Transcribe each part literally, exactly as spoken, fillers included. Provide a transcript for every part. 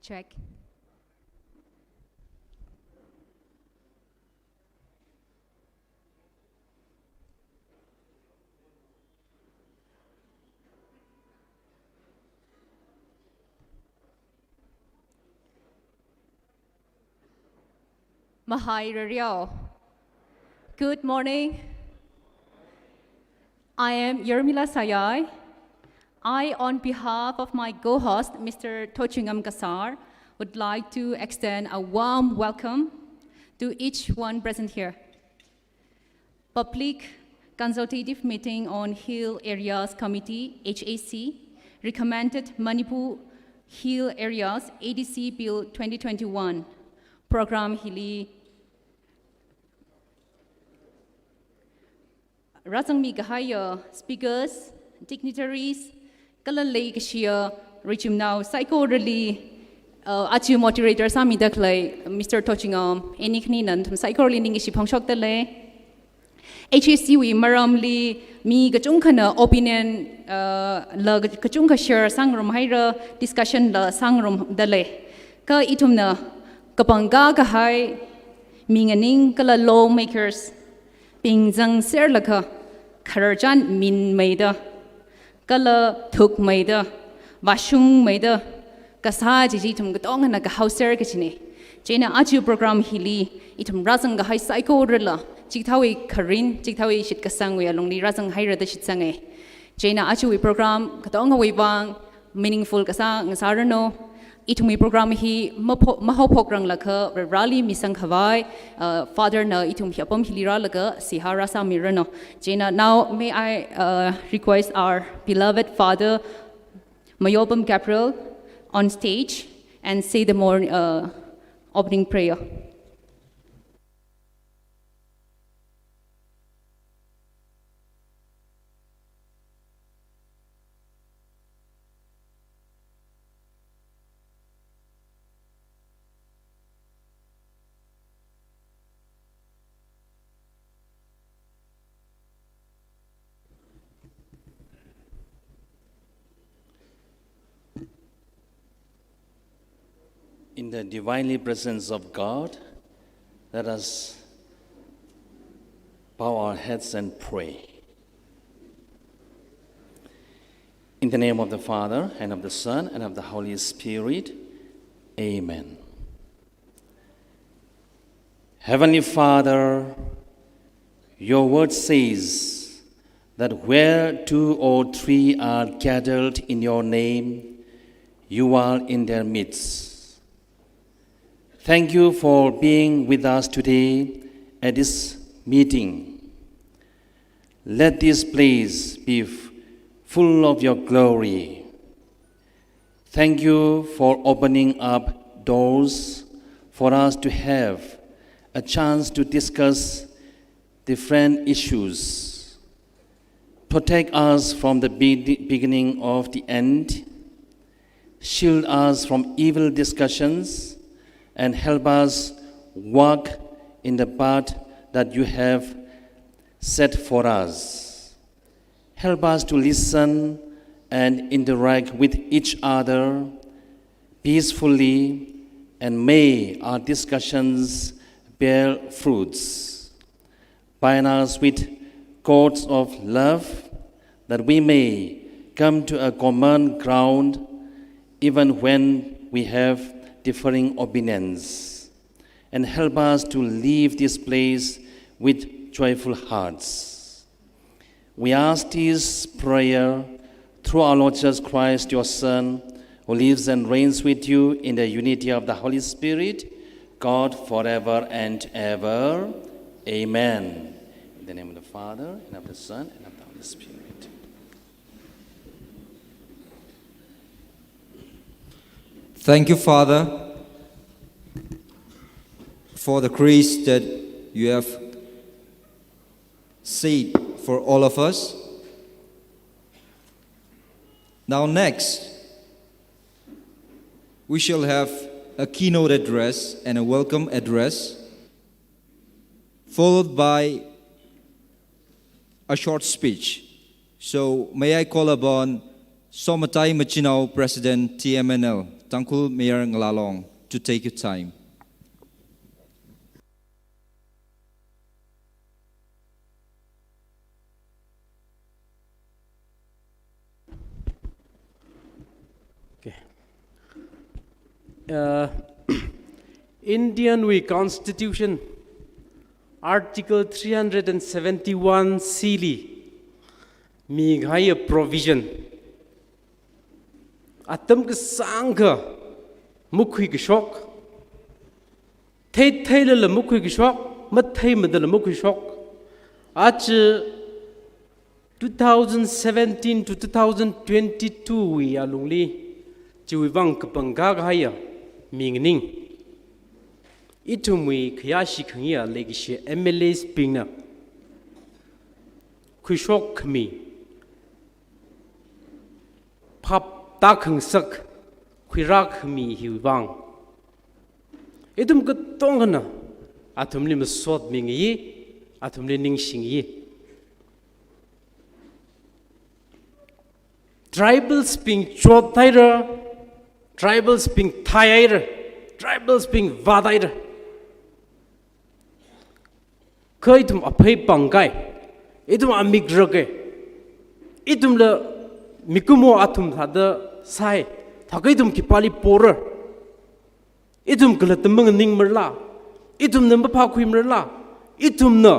Check. Mahai rariao. Good morning. I am Yermila Sayai. I, on behalf of my co-host, Mister Tochingam Kasar, would like to extend a warm welcome to each one present here. Public Consultative Meeting on Hill Areas Committee, H A C, recommended Manipur Hill Areas A D C Bill twenty twenty-one. Program hili rāzangmi kahaiya speakers, dignitaries, kala leikashiya richumnao saikorali, uh, aja moderator sāmida khalei Mister Tochingam, ini khani nathum saikorali ningkashi phongshokdalei. H A C wui maramli mi kachungkhana opinion, uh, la kachungkha share sāngarumhaira, discussion la sāngarumdalei. Kha ithumna kapangkā kahai minganing kala lawmakers bing zangserlaga khararchan minmeida, kala thukmeida, vāshungmeida kasā chi chi ithum katongana kahaoser kachina. Chieina aja program hili ithum rāzang kahai saikorala chikathāwui kharing, chikathāwui shitkasangwui alungli rāzanghaira da shitsanga. Chieina ajawui program katongawui vang meaningful kasā ngasāranu. Ithumwui program hi mapho-, mahaophokranglakha Vareli misangkhavai, uh, Father na ithum hi apam hili rālaga seihā rāsāmiranu. Chieina now may I, uh, request our beloved Father Mayopam Gabriel on stage and say the more, uh, opening prayer. In the divinely presence of God, let us bow our heads and pray. In the name of the Father, and of the Son, and of the Holy Spirit, Amen. Heavenly Father, your word says that where two or three are gathered in your name, you are in their midst. Thank you for being with us today at this meeting. Let this place be f-, full of your glory. Thank you for opening up doors for us to have a chance to discuss different issues. Protect us from the be-, beginning of the end. Shield us from evil discussions and help us walk in the path that you have set for us. Help us to listen and interact with each other peacefully, and may our discussions bear fruits. Bind us with cords of love, that we may come to a common ground even when we have differing opinions. And help us to leave this place with joyful hearts. We ask this prayer through our Lord Jesus Christ, your Son, who lives and reigns with you in the unity of the Holy Spirit, God, forever and ever. Amen. In the name of the Father, and of the Son, and of the Holy Spirit. Thank you, Father, for the grace that you have said for all of us. Now, next, we shall have a keynote address and a welcome address, followed by a short speech. So, may I call upon Somatai Machinao, President, T M N L, Tangkhul Mayor Ngalalong to take your time. Okay. Uh, Indian wui Constitution, Article three hundred and seventy-one C li mikahai provision, atam kasāngkha makhuikashok, thei theilala makhuikashok, matheimanala makhuishok. Aja two thousand seventeen to two thousand twenty-two wui alungli, chiwui vang kapangkā kahaiya mi nganing. Ithumwui khayāshi khangayi leikashi M L As bingna khuishok khami, phap tākhangasak khuirā khami hiwui vang ithum katongana athumli masot mingayi, athumli ningshingayi. Tribals bing chothaira, tribals bing thaihaira, tribals bing vāthaira. Kha ithum aphei pangkai, ithum amik rāke, ithumla mikumo athum thāda sāi, thākha ithum khipāli pora, ithum khalatta manganingmarala, ithumna maphākhuimarala, ithumna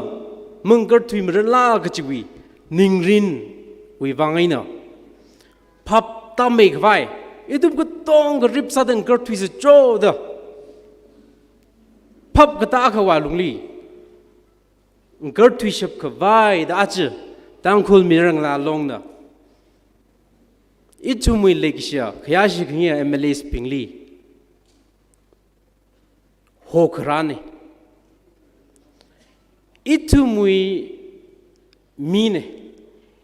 mangarthuimarala kachiwui ningrinwui vang eina phap tāmeikhavai, ithum katonga rip sāda ngarthuisa choda phap katā akhawui alungli ngarthuishap khavai da aja Tangkhul Mayor Ngalalongna ithumwui leikashiya khayāshi khangayi M L As bingli hokharāne. Ithumwui mine,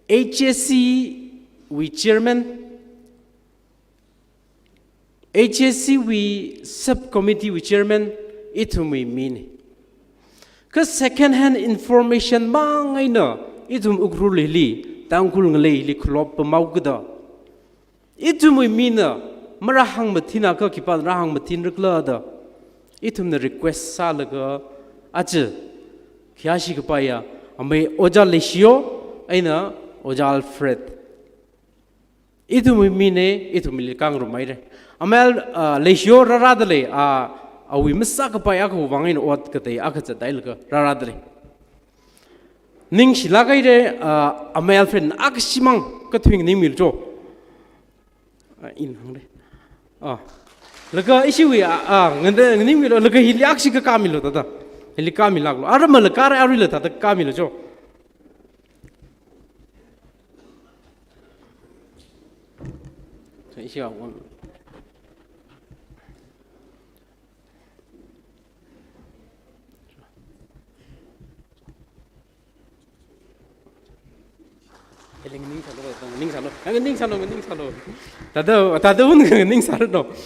H A C wui chairman, H A C wui subcommittee wui chairman ithumwui mine. Kha second hand information mang eina ithum Ukhrul hili, Tangkhul ngalei hili khalop pamao kada, ithumwui mina marāhāngmathinakha khipāna rāhāngmathinrakhala da ithumna request sālaga aja khayāshi kapaiya amei Ojā Leishiyo eina Ojā Alfred, ithumwui mine, ithumli khangarum haire. Amei Al-, ah, Leishiyo rārāda lei, ah, awui masākapai akhawui vang eina ot katei akha zathailaga rārāda lei. Ningshilāk haire, ah, amei Alfred na akshimang kathui nganingmilu cho. Ah, in hāngre. Ah. Laga ishiwui, ah, ah, ngada nganingmilu, laga hili akshi kakāmilu thāda. Hili kāmilāklu. Ara mala kara aruila thāda kāmilu cho. So, ishi a one. Hili nganingsālu, nganingsālu, nganingsālu, nganingsālu. Thāda, thāda un nganingsāranu.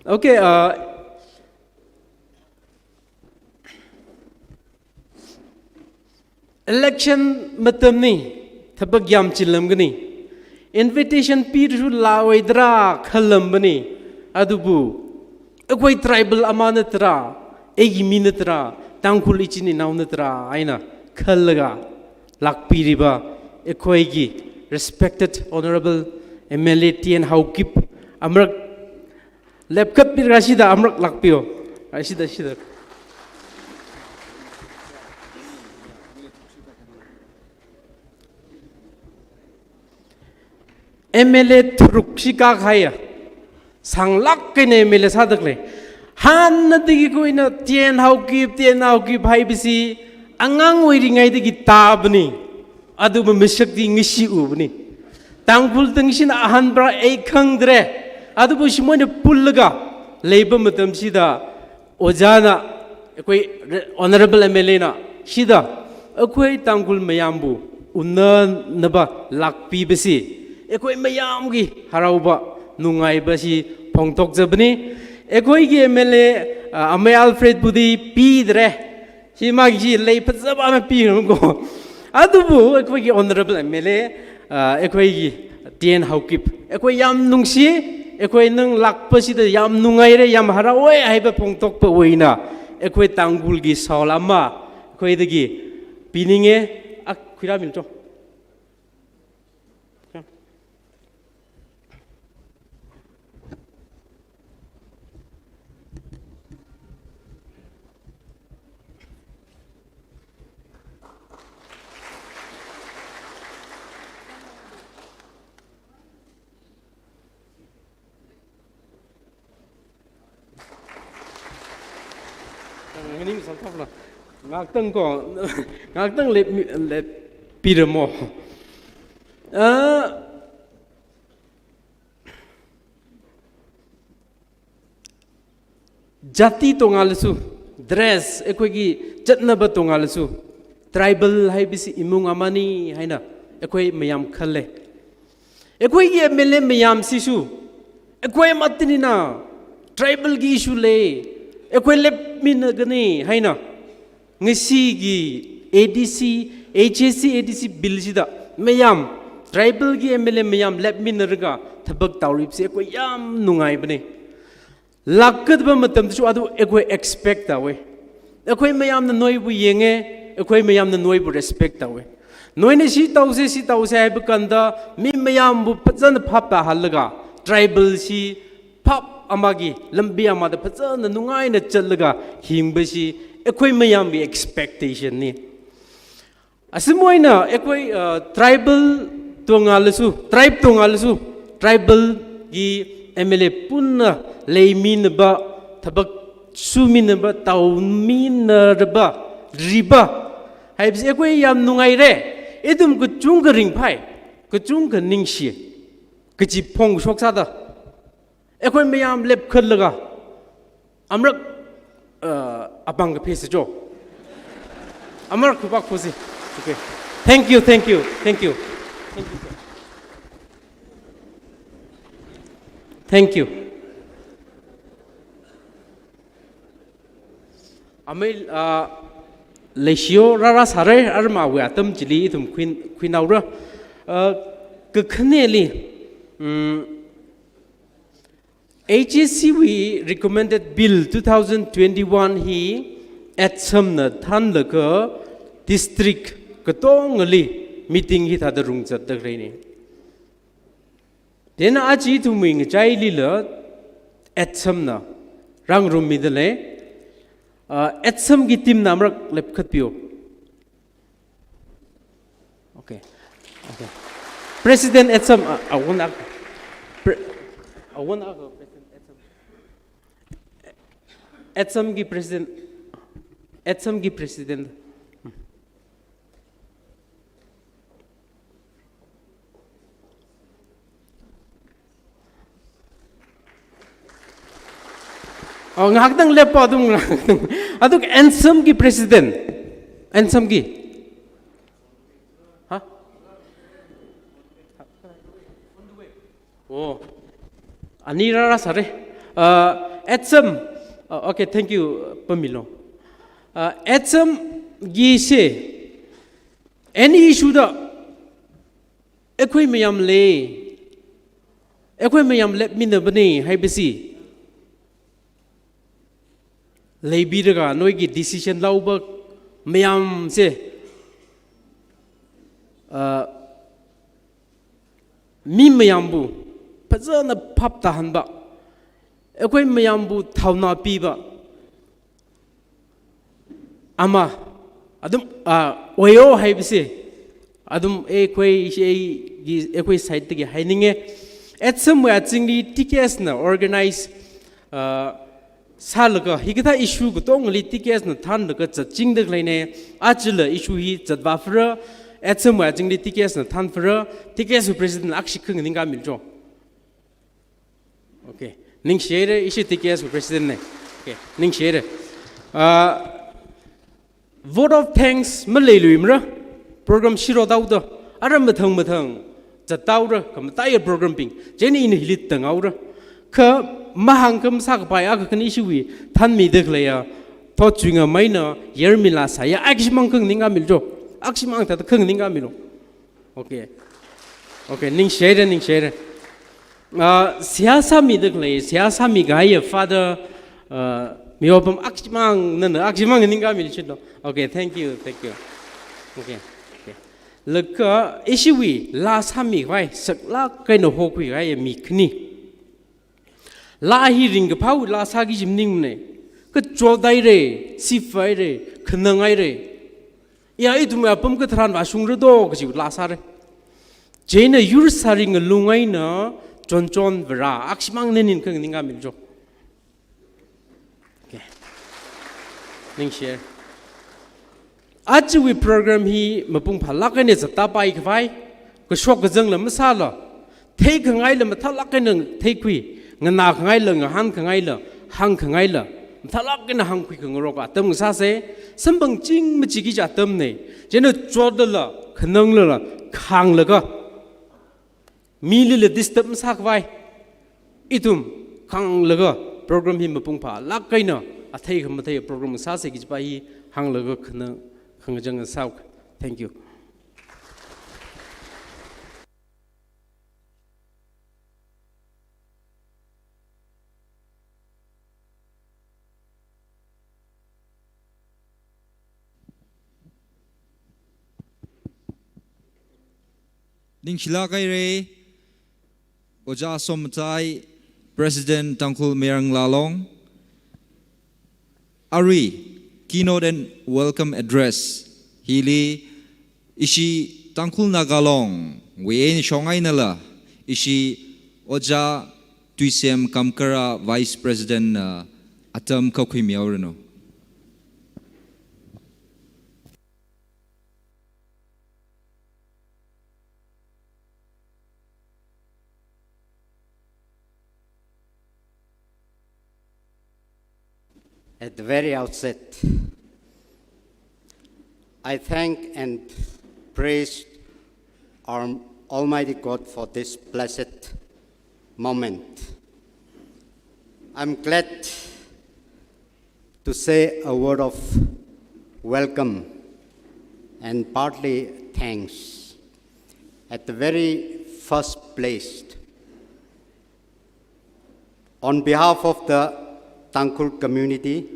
Okay, uh, election matamni, thapak yāmchillamgani. Invitation pirāshu lāoidara khalambani. Adubu, akhoi tribal ama nathara, eigi mi nathara, Tangkhul ichin inao nathara eina khalaga lākpiriba akhoigi respected Honorable M L A T N Haokip, amarak lepkhat pira, shida amarak lākpiyo. Ai, shida, shida. M L A tharuk shikā kahaiya sānglāk eina M L A sāda khalei. Hānna tiki koina T N Haokip, T N Haokip haibasi angang oiringaidagi tābani. Adubu mashakti ngashi ubani. Tangkhul tangshina ahānpara ei khangdare. Adubu shimoina pullaga leiba matamshida, Ojāna, akhoi re-, Honorable M L A na, shida, akhoi Tangkhul mayambu unnanaba lākpibasi akhoi mayamgi haraoba, nungaiba chi phongthokzabani. Akhoigi M L A, ah, amei Alfred budi pidare. Chi magi chi lei phazāba ama pirumko. Adubu, akhoigi Honorable M L A, ah, akhoigi T N Haokip, akhoi yāmnungshi, ꯑꯩꯈꯣꯏ ꯅꯪ ꯂꯥꯛꯄꯁꯤꯗ ꯌꯥꯝ ꯅꯨꯡꯉꯥꯏꯔꯦ, ꯌꯥꯝ ꯍꯔꯥꯎꯋꯦ ꯍꯥꯏꯕ ꯐꯣꯡꯗꯣꯛꯄ ꯑꯣꯏꯅ ꯑꯩꯈꯣꯏ ꯇꯥꯡꯈꯨꯜꯒꯤ ꯁꯥꯎꯜ ꯑꯃ ꯑꯩꯈꯣꯏꯗꯒꯤ ꯄꯤꯅꯤꯡꯉꯦ꯫ ꯑ, ꯈꯨꯔꯥꯃꯤꯟ ꯆꯣ꯫ Ngani mi samthapla. Ngaktang ko, ngaktang lep, leppiramo. Ah, jati tongalasu, dress, ꯑꯩꯈꯣꯏꯒꯤ ꯆꯠꯅꯕ ꯇꯣꯉꯥꯜꯂꯁꯨ, tribal ꯍꯥꯏꯕꯁꯤ ꯏꯃꯨꯡ ꯑꯃꯅꯤ ꯍꯥꯏꯅ ꯑꯩꯈꯣꯏ ꯃꯌꯥꯝ ꯈꯜꯂꯦ꯫ ꯑꯩꯈꯣꯏꯒꯤ M L A ꯃꯌꯥꯝꯁꯤꯁꯨ ꯑꯩꯈꯣꯏ ꯑꯃꯠꯇꯅꯤꯅ, tribal ꯒꯤ issue ꯂꯩ, ꯑꯩꯈꯣꯏ ꯂꯦꯞꯃꯤꯟꯅꯒꯅꯤ ꯍꯥꯏꯅ ꯉꯁꯤꯒꯤ A D C, H A C A D C bill ꯁꯤꯗ ꯃꯌꯥꯝ, tribal ꯒꯤ M L A ꯃꯌꯥꯝ ꯂꯦꯞꯃꯤꯟꯅꯔꯒ ꯊꯕꯛ ꯇꯧꯔꯤꯕꯁꯦ ꯑꯩꯈꯣꯏ ꯌꯥꯝ ꯅꯨꯡꯉꯥꯏꯕꯅꯦ꯫ ꯂꯥꯛꯀꯗꯕ ꯃꯇꯝꯗꯁꯨ ꯑꯗꯨ ꯑꯩꯈꯣꯏ expect ꯇꯧꯋꯦ꯫ ꯑꯩꯈꯣꯏ ꯃꯌꯥꯝꯅ ꯅꯣꯏꯕꯨ ꯌꯦꯡꯉꯦ, ꯑꯩꯈꯣꯏ ꯃꯌꯥꯝꯅ ꯅꯣꯏꯕꯨ respect ꯇꯧꯋꯦ꯫ ꯅꯣꯏꯅ ꯁꯤ ꯇꯧꯁꯦ, ꯁꯤ ꯇꯧꯁꯦ ꯍꯥꯏꯕ ꯀꯥꯟꯗ ꯃꯤ ꯃꯌꯥꯝꯕꯨ ꯐꯖꯅ ꯚꯥꯞ ꯇꯥꯍꯜꯂꯒ, tribal ꯁꯤ ꯚꯥꯞ ꯑꯃꯒꯤ ꯂꯝꯕꯤ ꯑꯃꯗ ꯐꯖꯅ ꯅꯨꯡꯉꯥꯏꯅ ꯆꯠꯂꯒ ꯍꯤꯡꯕꯁꯤ ꯑꯩꯈꯣꯏ ꯃꯌꯥꯝꯒꯤ expectation ꯅꯤ꯫ ꯑꯁꯨꯝ ꯑꯣꯏꯅ ꯑꯩꯈꯣꯏ, ꯑ, tribal ꯇꯣꯉꯥꯜꯂꯁꯨ, tribe ꯇꯣꯉꯥꯜꯂꯁꯨ, tribal ꯒꯤ M L A ꯄꯨꯟꯅ ꯂꯩꯃꯤꯟꯅꯕ, ꯊꯕꯛ ꯁꯨꯃꯤꯟꯅꯕ, ꯇꯧꯃꯤꯟꯅꯔꯕ, ꯔꯤꯕ ꯍꯥꯏꯕꯁꯤ ꯑꯩꯈꯣꯏ ꯌꯥꯝ ꯅꯨꯡꯉꯥꯏꯔꯦ꯫ ꯏꯗꯨꯝ ꯀꯆꯨꯡ ꯀꯔꯤꯡ ꯐꯥꯏ, ꯀꯆꯨꯡ ꯀꯅꯤꯡꯁꯤ, ꯀꯆꯤ ꯐꯣꯡ ꯁꯣꯛ ꯁꯥꯗ꯫ ꯑꯩꯈꯣꯏ ꯃꯌꯥꯝ ꯂꯦꯞꯈꯠꯂꯒ ꯑꯃꯔꯛ, ꯑ, ꯑꯄꯥꯡ ꯀꯐꯦꯁ ꯆꯣ꯫ ꯑꯃꯔꯛ ꯈꯨꯕꯥꯛ ꯈꯨꯁꯤ꯫ Okay. Thank you, thank you, thank you. Thank you, sir. Thank you. Amei, ah, leishiyo rara sāra, armawui atam chili ithum khuin, khuinaora. Ah, kakhaneli, mm, H A C wui recommended bill two thousand twenty-one hi ATSUM na thānlaga district katongali meeting hithāda rungzatda khaleina. Then aja ithumwui ngachailila ATSUM na rāngarummida lei. Ah, ATSUM ki team na amrak lepkhat piyo. Okay. Okay. President ATSUM, ah, I want to, pre-, I want to, President ATSUM. ATSUM ki President, ATSUM ki President. Oh, ngahakdang lepa adung ngahakdang. Aduk ATSUM ki President. ATSUM ki. Ha? Oh. Ani rara sāra. Uh, ATSUM. Uh, okay, thank you, Pamilo. Uh, ATSUM ki se. Any issue da, ꯑꯩꯈꯣꯏ ꯃꯌꯥꯝ ꯂꯩ, ꯑꯩꯈꯣꯏ ꯃꯌꯥꯝ ꯂꯦꯞꯃꯤꯟꯅꯕꯅꯦ ꯍꯥꯏꯕꯁꯤ ꯂꯩꯕꯤꯔꯒ ꯅꯣꯏꯒꯤ decision ꯂꯧꯕ ꯃꯌꯥꯝꯁꯦ, ꯑ, ꯃꯤ ꯃꯌꯥꯝꯕꯨ ꯐꯖꯅ ꯚꯥꯞ ꯇꯥꯍꯟꯕ, ꯑꯩꯈꯣꯏ ꯃꯌꯥꯝꯕꯨ ꯊꯧꯅꯥ ꯄꯤꯕ, ꯑꯃ, ꯑꯗꯨꯝ, ꯑ, ꯑꯣꯏꯌꯣ ꯍꯥꯏꯕꯁꯦ, ꯑꯗꯨꯝ ꯑꯩꯈꯣꯏ, ꯑꯩꯒꯤ, ꯑꯩꯈꯣꯏ side ꯇꯒꯤ ꯍꯥꯏꯅꯤꯡꯉꯦ꯫ ATSUM ꯋꯥ ꯆꯤꯡꯂꯤ TKS ꯅ organize, ꯑ, ꯁꯥꯜꯂꯒ, ꯍꯤꯒꯗ issue ꯀꯇꯣꯡꯂꯤ TKS ꯅ ꯊꯥꯟꯂꯒ ꯆꯠꯆꯤꯡꯗ ꯂꯩꯅꯦ꯫ ꯑꯆꯤꯜꯂ issue ꯍꯤ ꯆꯠꯕ ꯐꯔ, ATSUM ꯋꯥ ꯆꯤꯡꯂꯤ TKS ꯅ ꯊꯥꯟ ꯐꯔ, TKS ꯋꯥ president ꯑꯛꯁꯤ ꯈꯪꯅꯤꯡꯉꯥꯏ ꯃꯤꯜꯂꯣ꯫ Okay. Ningshire, ishi TKS president ne. Okay. Ningshire. Ah, vote of thanks maleiluimra. Program shiro dauda. Ara mathang mathang. Zat daura. Kam taya program ping. Jenny in hilit tang aura. Ka mahang kam sak pai aka kan ishiwi. Than mi dek leya. Thot swinga maina. Yer mi la saya. Akshimang kang ninga miljo. Akshimang ta kang ninga milo. Okay. Okay. Ningshire, ningshire. Ah, seihā sāmida khalei, seihā sāmikahaiya Father, ah, Miwapam Akshimang, nana Akshimang ningkami chitlo. Okay, thank you, thank you. Okay, okay. Laga, ishiwui laa sāmikhavai, saklāk eina hokhuikahaiya mi khani. Laa hi ringkaphā laa sāki kaji maningmana. Kachot haira, sifā haira, khanang haira. Ya, ithum apam katharan vāshungra do kaji laa sāra. Chieina yur sāringa lungaina chonchon Vare, Akshimang nanin khaningkami jo. Okay. Ningshi. Ajawui program hi mapung phālāk eina zatda paikhavai, kashok kazangla masāla, theikhangaila mathālāk eina theikhui, nganākhangaila, ngahānkhangaila, hāngkhangaila, mathālāk eina hāngkhui khangarok atam ngasāsa, samphangching machiki kaji atamna, chieina chotlala, khananglala, khānglaga, milila disturb masākhavai, ithum khānglaga program hi mapung phālāk eina, athei khamathei program sāsa kajipa hi hānglaga khanang, khangachang sāuka. Thank you. Ningshilāk haira, Ojā Somachai, President Tangkhul Mayar Ngala Long, arui keynote and welcome address hili ishi Tangkhul Naga Longwui eina shong einala, ishi Ojā Tuisem Kamkara Vice President na atam kakhuimihaoranu. At the very outset, I thank and praise our Almighty God for this blessed moment. I'm glad to say a word of welcome and partly thanks. At the very first place, on behalf of the Tangkhul community,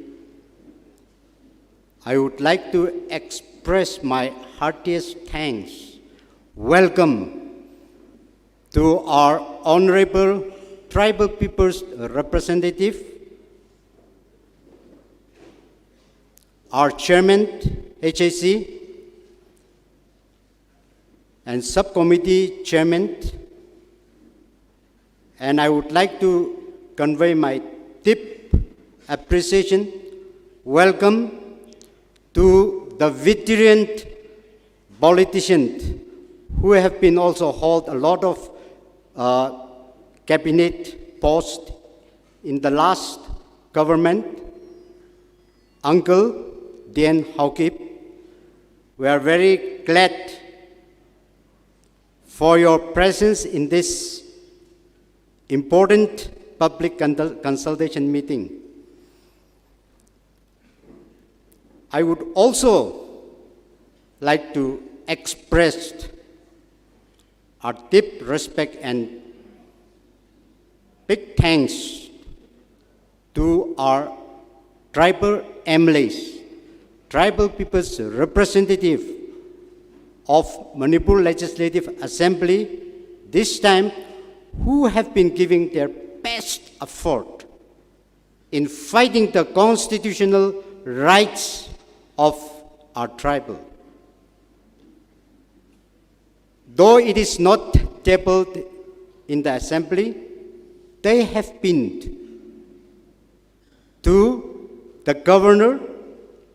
I would like to express my heartiest thanks, welcome to our Honorable Tribal People's Representative, our Chairman, H A C, and Subcommittee Chairman, and I would like to convey my deep appreciation, welcome to the veteran politicians who have been also hold a lot of, uh, cabinet post in the last government, Uncle D N Haokip. We are very glad for your presence in this important public consul-, consultation meeting. I would also like to express our deep respect and big thanks to our tribal M L As, tribal people's representative of Manipur Legislative Assembly, this time, who have been giving their best effort in fighting the constitutional rights of our tribal. Though it is not tabled in the assembly, they have been to the governor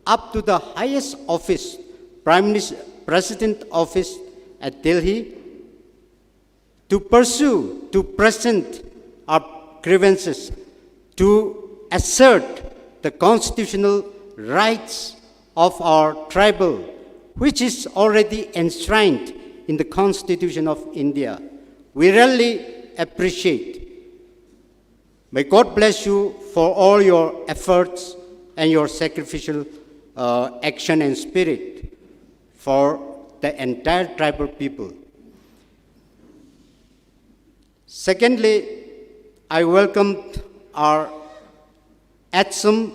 up to the highest office, Prime Minister, President office at Delhi, to pursue, to present our grievances, to assert the constitutional rights of our tribal, which is already enshrined in the Constitution of India. We really appreciate. May God bless you for all your efforts and your sacrificial, uh, action and spirit for the entire tribal people. Secondly, I welcomed our ATSUM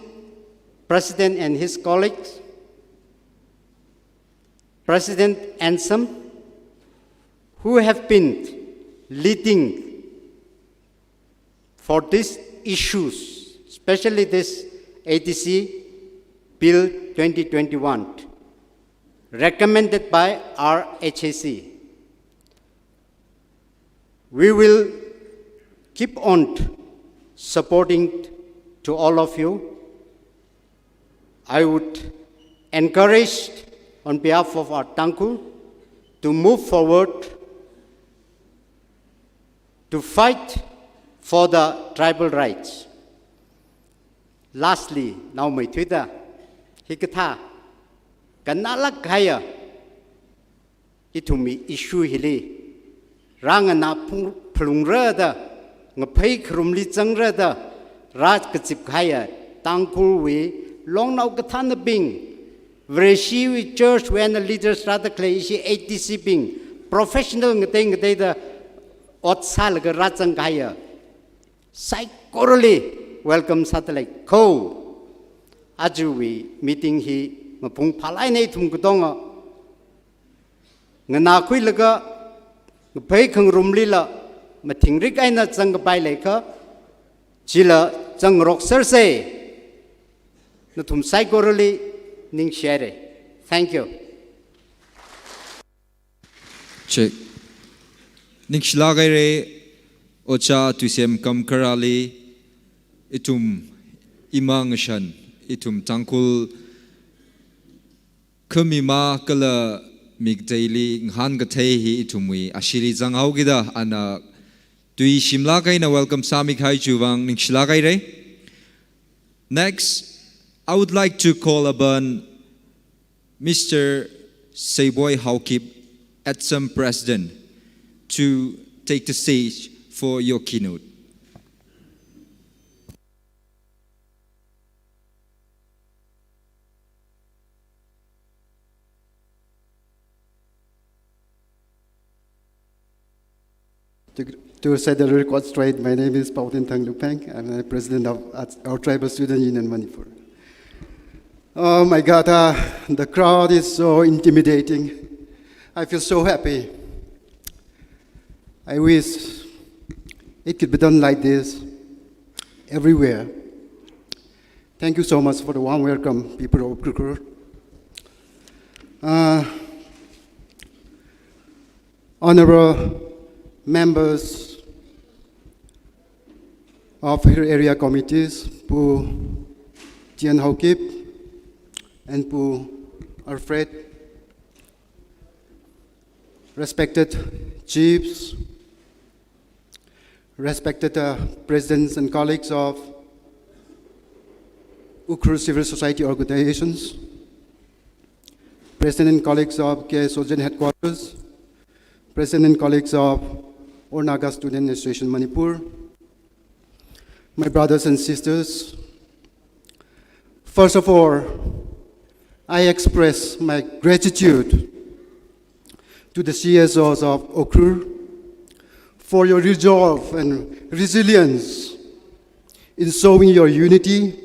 president and his colleagues, President ANSAM, who have been leading for these issues, especially this A D C Bill twenty twenty-one, recommended by our H A C. We will keep on supporting to all of you. I would encourage on behalf of our Tangkhul to move forward to fight for the tribal rights. Lastly, naomeithuida, hikathā kannalāk kahaiya ithumwui issue hili, rānganā phung-, phalungrada, ngaphei kharumli zangrada, rākazip kahaiya Tangkhulwui longnao kathānabing, Vareshiwui church wui eina leaders rāda khalei ishi A D C bing, professional ngatei ngateida ot sālaga rāzang kahaiya saikorali welcome sādalei kho. Ajawui meeting hi maphung phālāk eina ithum katonga nganākhuilaga, ngaphei khangarumlila mathingrik eina zangkapai leikha, chila zangrok serse. Nathum saikorali ningshihaira. Thank you. Check. Ningshilāk haira, Ojā Tuisem Kamkharali, ithum ima ngashan, ithum Tangkhul khami mā kala mik daily ngahān kathei hi ithumwui ashili zanghaokida ana tui shimlāk eina welcome sāmi kahai chiwui vang ningshilāk haira. Next, I would like to call upon Mister Seiboi Haokip, ATSUM President, to take the stage for your keynote. To, to set the record straight, my name is Paotinthang Lukpheng. I'm the president of at-, our Tribal Student Union Manipur. Oh my God, uh, the crowd is so intimidating. I feel so happy. I wish it could be done like this everywhere. Thank you so much for the warm welcome, people of Ukhrul. Uh, honorable members of Hill Area Committees, Pu Tian Haokip and Pu Alfred, respected chiefs, respected, uh, presidents and colleagues of Ukhrul civil society organizations, president and colleagues of K S O General Headquarters, president and colleagues of All Naga Student Association Manipur, my brothers and sisters, first of all, I express my gratitude to the C S Os of Ukhrul for your resolve and resilience in showing your unity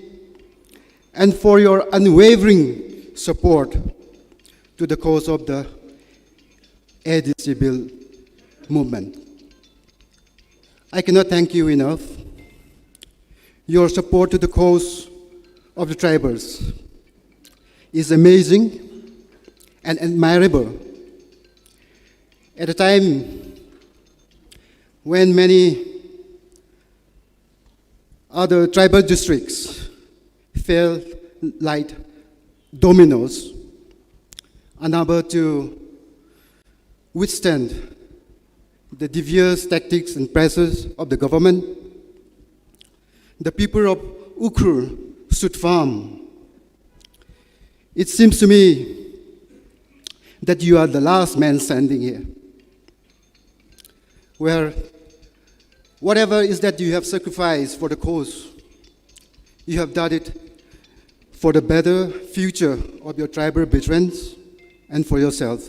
and for your unwavering support to the cause of the A D C Bill movement. I cannot thank you enough. Your support to the cause of the tribals is amazing and admirable. At a time when many other tribal districts fell like dominoes, unable to withstand the devious tactics and pressures of the government, the people of Ukhrul stood firm. It seems to me that you are the last man standing here. Where whatever is that you have sacrificed for the cause, you have done it for the better future of your tribal brethren and for yourself.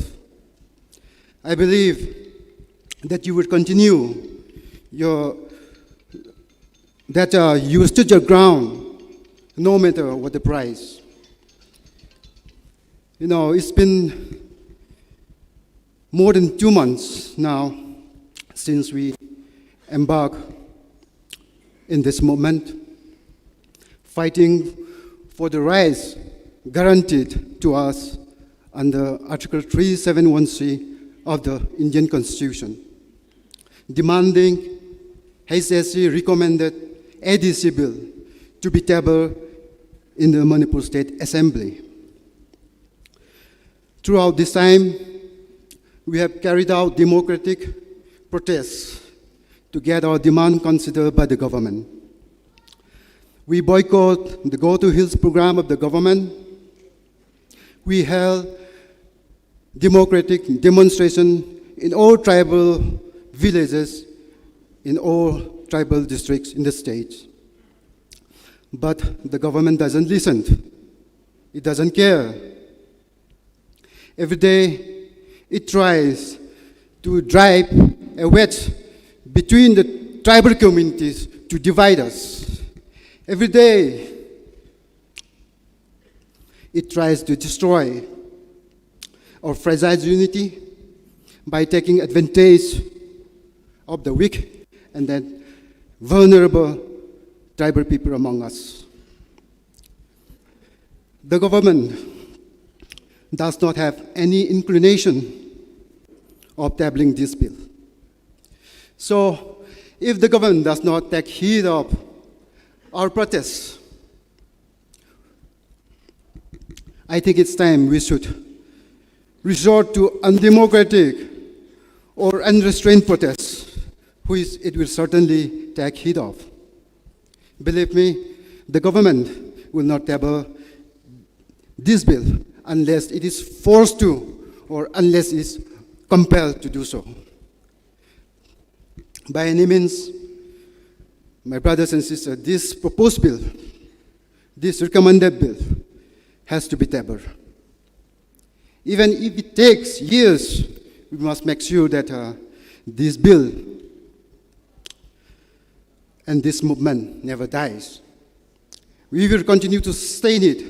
I believe that you will continue your, that uh, you stood your ground no matter what the price. You know, it's been more than two months now since we embarked in this movement, fighting for the rights guaranteed to us under Article three seven one C of the Indian Constitution, demanding H S C recommended A D C bill to be tabled in the Manipur State Assembly. Throughout this time, we have carried out democratic protests to get our demand considered by the government. We boycott the Go to Hills program of the government. We held democratic demonstration in all tribal villages in all tribal districts in the state. But the government doesn't listen. It doesn't care. Every day, it tries to drive a wedge between the tribal communities to divide us. Every day, it tries to destroy our fragile unity by taking advantage of the weak and then vulnerable tribal people among us. The government does not have any inclination of tabling this bill. So, if the government does not take heed of our protests, I think it's time we should resort to undemocratic or unrestrained protests, which it will certainly take heed of. Believe me, the government will not table this bill unless it is forced to or unless it is compelled to do so. By any means, my brothers and sisters, this proposed bill, this recommended bill, has to be tabled. Even if it takes years, we must make sure that uh, this bill and this movement never dies. We will continue to sustain it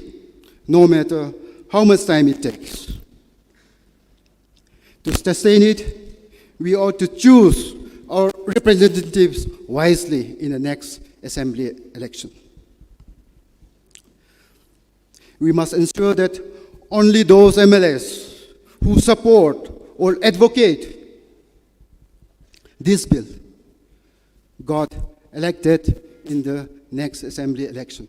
no matter how much time it takes. To sustain it, we ought to choose our representatives wisely in the next assembly election. We must ensure that only those M L As who support or advocate this bill got elected in the next assembly election.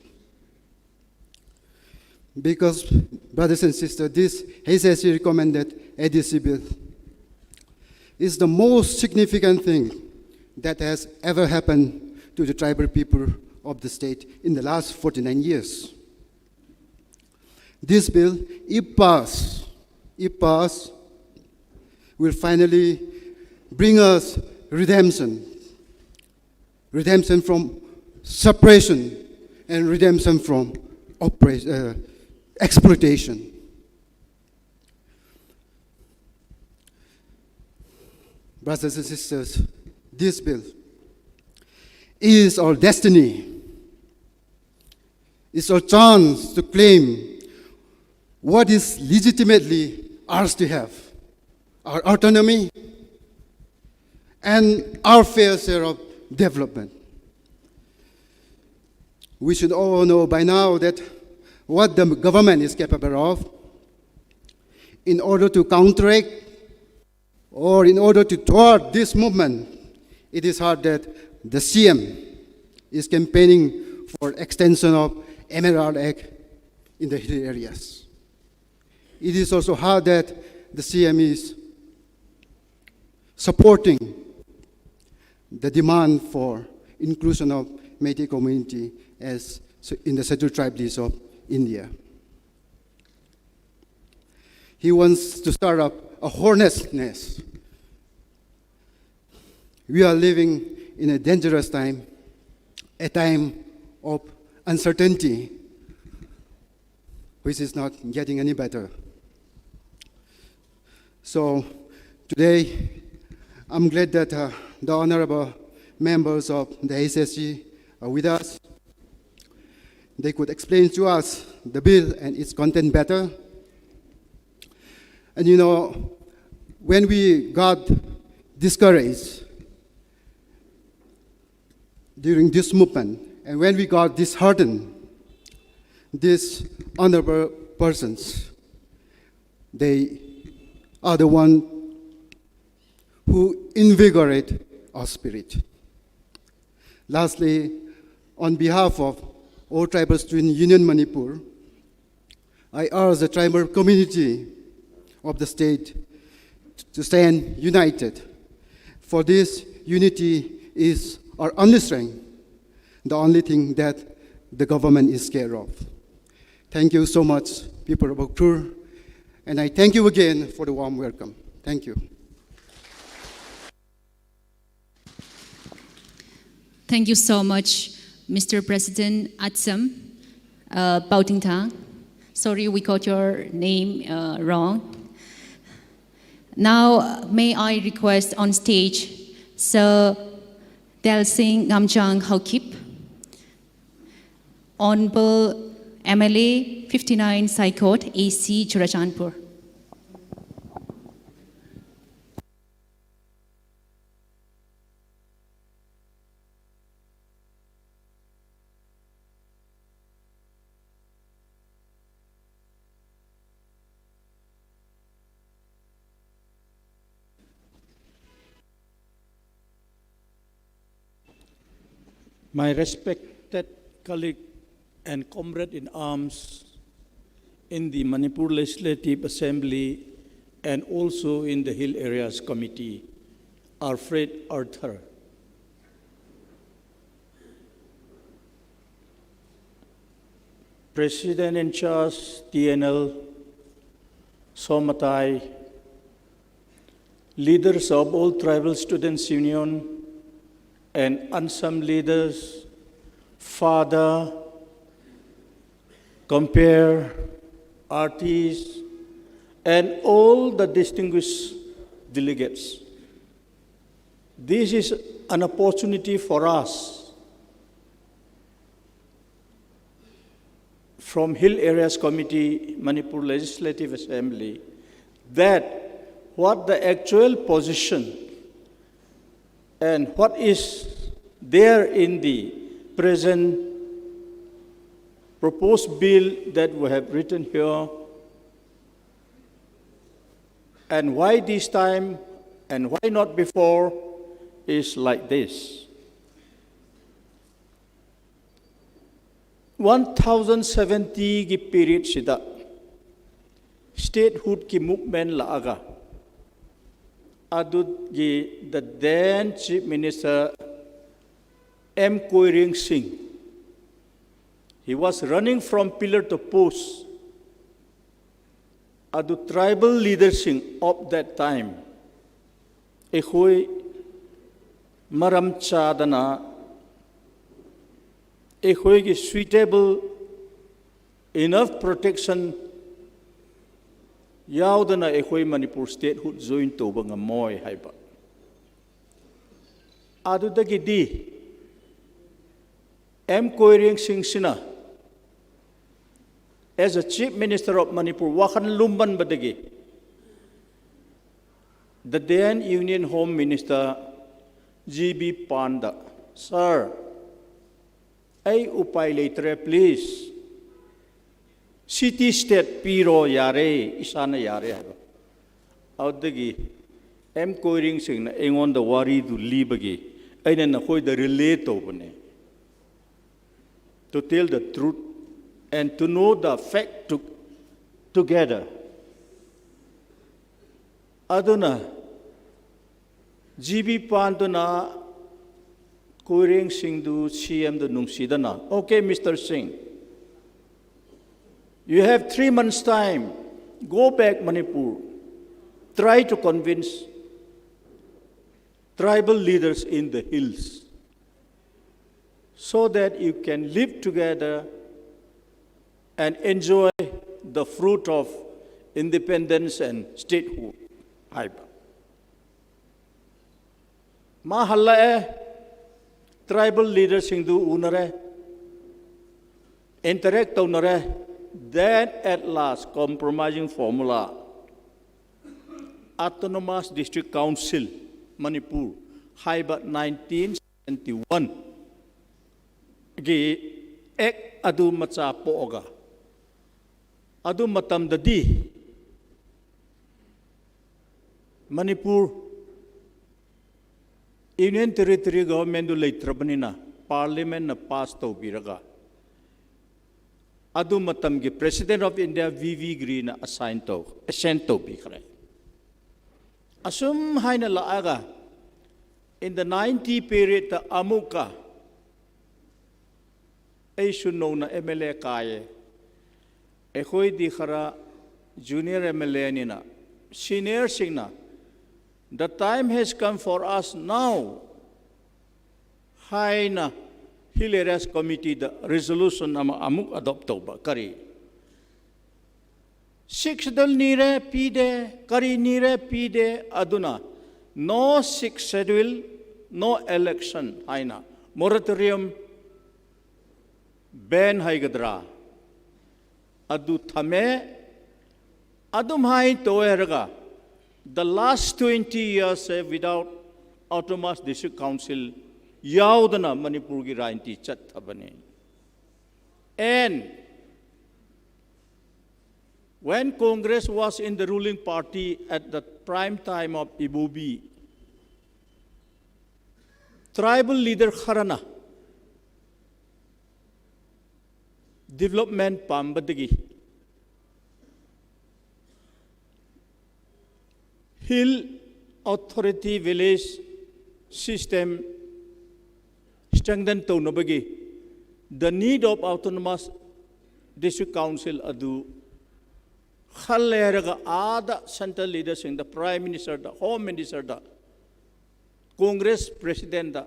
Because, brothers and sisters, this H S C recommended A D C bill is the most significant thing that has ever happened to the tribal people of the state in the last forty-nine years. This bill, if passed, if passed, will finally bring us redemption. Redemption from suppression and redemption from oppres- uh, exploitation. Brothers and sisters, this bill is our destiny. It's our chance to claim what is legitimately ours to have, our autonomy and our fair share of development. We should all know by now that what the government is capable of. In order to counteract or in order to thwart this movement, it is hard that the C M is campaigning for extension of M L R Act in the hill areas. It is also hard that the C M is supporting the demand for inclusion of Meitei community as in the Scheduled Tribe list of India. He wants to start up a hornet's nest. We are living in a dangerous time, a time of uncertainty, which is not getting any better. So today, I'm glad that uh, the Honorable members of the H S C are with us. They could explain to us the bill and its content better. And you know, when we got discouraged during this movement, and when we got disheartened, these honorable persons, they are the one who invigorate our spirit. Lastly, on behalf of All Tribal Student Union Manipur, I urge the tribal community of the state to stand united, for this unity is our only strength, the only thing that the government is scared of. Thank you so much, people of Ukhrul, and I thank you again for the warm welcome. Thank you. Thank you so much, Mister President Atsam, uh, Paotingthang. Sorry, we got your name, uh, wrong. Now, uh, may I request on stage Sir Dalsing Ngamchang Haokip, Honorable M L A fifty-nine Saikot, A C Churachandpur. My respected colleague and comrade in arms in the Manipur Legislative Assembly and also in the Hill Areas Committee, Alfred Arthur. President in charge, T N L, Somatai, leaders of all tribal students union and ANSAM leaders, father, compere, artists, and all the distinguished delegates. This is an opportunity for us from Hill Areas Committee, Manipur Legislative Assembly, that what the actual position and what is there in the present proposed bill that we have written here, and why this time and why not before is like this. One thousand seventy ki period sida statehood ki movement laaga, adu ki the then Chief Minister M Koireng Singh, he was running from pillar to post. Adu tribal leadership of that time, ꯑꯩꯈꯣꯏ ꯃꯔꯝ ꯆꯥꯗꯅ, ꯑꯩꯈꯣꯏꯒꯤ suitable enough protection ꯌꯥꯎꯗꯅ ꯑꯩꯈꯣꯏ Manipur statehood join ꯇꯧꯕ ꯉꯝꯃꯣꯏ ꯍꯥꯏꯕ꯫ ꯑꯗꯨꯗꯒꯤꯗꯤ M Koireng Singh ꯁꯤꯅ as a Chief Minister of Manipur ꯋꯥꯈꯜ ꯂꯨꯝꯃꯟꯕꯗꯒꯤ the then Union Home Minister G B Pant ꯗ, "Sir, ꯑꯩ ꯎꯄꯥꯏ ꯂꯩꯇ꯭ꯔꯦ, please, city state ꯄꯤꯔꯣ, ꯌꯥꯔꯦ, ꯏꯁꯥꯅ ꯌꯥꯔꯦ" ꯍꯥꯏꯕ꯫ ꯑꯗꯨꯗꯒꯤ M Koireng Singh ꯅ ꯑꯩꯉꯣꯟꯗ ꯋꯥꯔꯤꯗꯨ ꯂꯤꯕꯒꯤ ꯑꯩꯅ ꯅꯈꯣꯏꯗ relay ꯇꯧꯕꯅꯦ, to tell the truth and to know the fact to, together. ꯑꯗꯨꯅ G B Pant ꯗꯨꯅ Koireng Singh ꯗꯨ, C M ꯗꯨ ꯅꯨꯡꯁꯤꯗꯅ, "Okay, Mister Singh, you have three months' time. Go back Manipur. Try to convince tribal leaders in the hills so that you can live together and enjoy the fruit of independence and statehood" ꯍꯥꯏꯕ꯫ ꯃꯥ ꯍꯜꯂꯛꯑꯦ꯫ Tribal leader singdu unare, interact tounare, then at last compromising formula, Autonomous District Council, Manipur, haiba nineteen seventy-one gi Act adu macha poga, adu matamdadi Manipur Union Territory Government du leitrabanina, Parliament na pass toubiraga, adu matamgi President of India V V Giri na assign tou, assent toubikhare. Asum haina laaga, in the ninety period ta amuka, Eishu nona M L A kaiye. Eikhoidi khara junior M L A nina, senior singna, "The time has come for us now," haina Hill Areas Committee da resolution ama amuk adopt touba kari. Sixth Schedule nire pide, kari nire pide, aduna no Sixth Schedule, no election haina moratorium, ban haigadra, adu thame, adum hai toeraga, the last twenty years, eh, without Autonomous District Council yaodana Manipur gi rainti chat thabane. And when Congress was in the ruling party at the prime time of Ibobi, tribal leader kharana development pambadagi, Hill Authority Village System strengthen tounabagi, the need of Autonomous District Council adu khaleiraga ada central leader singda, Prime Minister da, Home Minister da, Congress President da,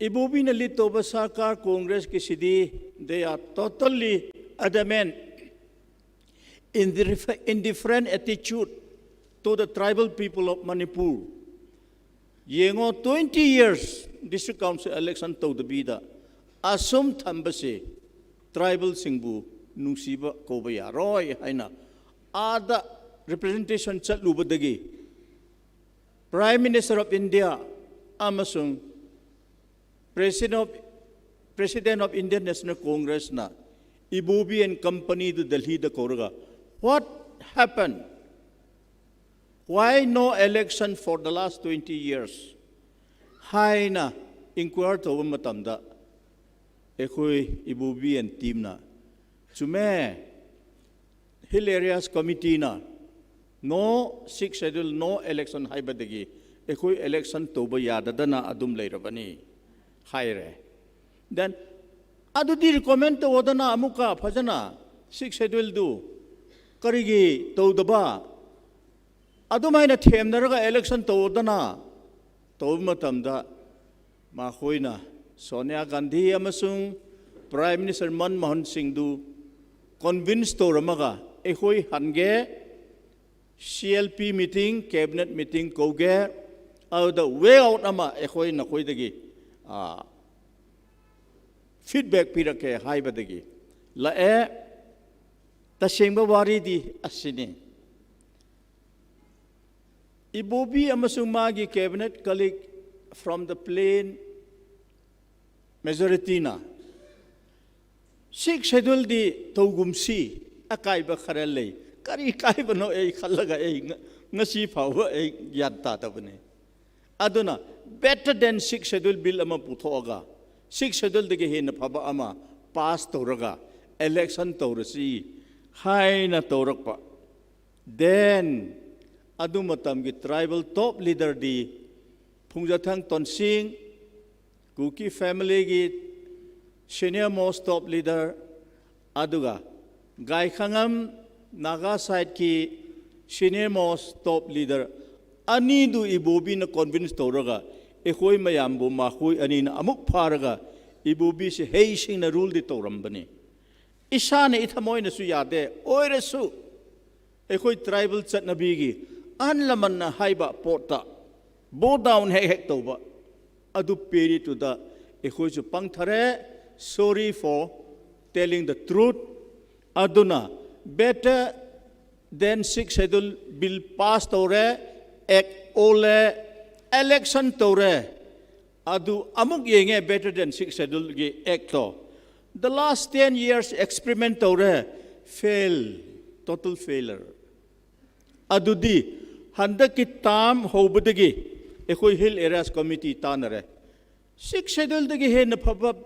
Ibobina lead touba sarkar Congress ki sidi, they are totally adamant, indif-, indifferent attitude to the tribal people of Manipur. Yengo, twenty years District Council election toudabida, asum thambase tribal singbu nungsiba kouba yaroi haina, ada representation chatlubadagi, Prime Minister of India amasung President of, President of Indian National Congress na Ibobi and company du Delhi da kouraga, "What happened? Why no election for the last twenty years?" haina inquire touba matamda, eikhui Ibobi and team na, "Chume, Hill Areas Committee na no Sixth Schedule, no election haibadagi, eikhui election touba yadadana adum leirabani," haire. Then, adudi recommend toudana amuka phajana Sixth Schedule du karigi toudaba, adum haina themnaraga election toudana, touba matamda, makhoina Sonia Gandhi amasung Prime Minister Manmohan Singh du convince touramaga, "Eikhui hange, C L P meeting, cabinet meeting kouge, aoda way out ama eikhui nakhoidagi, ah, feedback pirake," haibadagi. Lae, tasengba wari di asini. Ibobi amasung magi cabinet colleague from the plain majority na Sixth Schedule di tougumsi, akaiba khara lei, kari kaibano ei khalaga ei nga-, ngasi phaowa ei gyan tadabane. Aduna, better than Sixth Schedule bill ama puthoga, Sixth Schedule dagi hena phaba ama pass touraga, election tourasi, haina tourakpa. Then, adu matamgi tribal top leader di Phungzathang Tonsing, Kuki family gi senior most top leader, aduga Gaikhangam Naga side ki senior most top leader, ani du Ibobina convince touraga, eikhui mayambu makhui anina amuk pharaga, Ibobise heisingna rule di tourambane. Ishāna ithamoinasu yade, oirasu, eikhui tribal chatnabigi, anlamanna haiba potta, bow down hek hek touba. Adu period tuda ekhoi chu pangthare, sorry for telling the truth. Aduna better than Sixth Schedule bill pass tore, act ole, election tore. Adu amuk yenge better than Sixth Schedule ki act to. The last ten years experiment tore, fail, total failure. Adudi, handakki term hobadagi, ekhoi Hill Areas Committee tanare. Sixth Schedule dagi hena phapap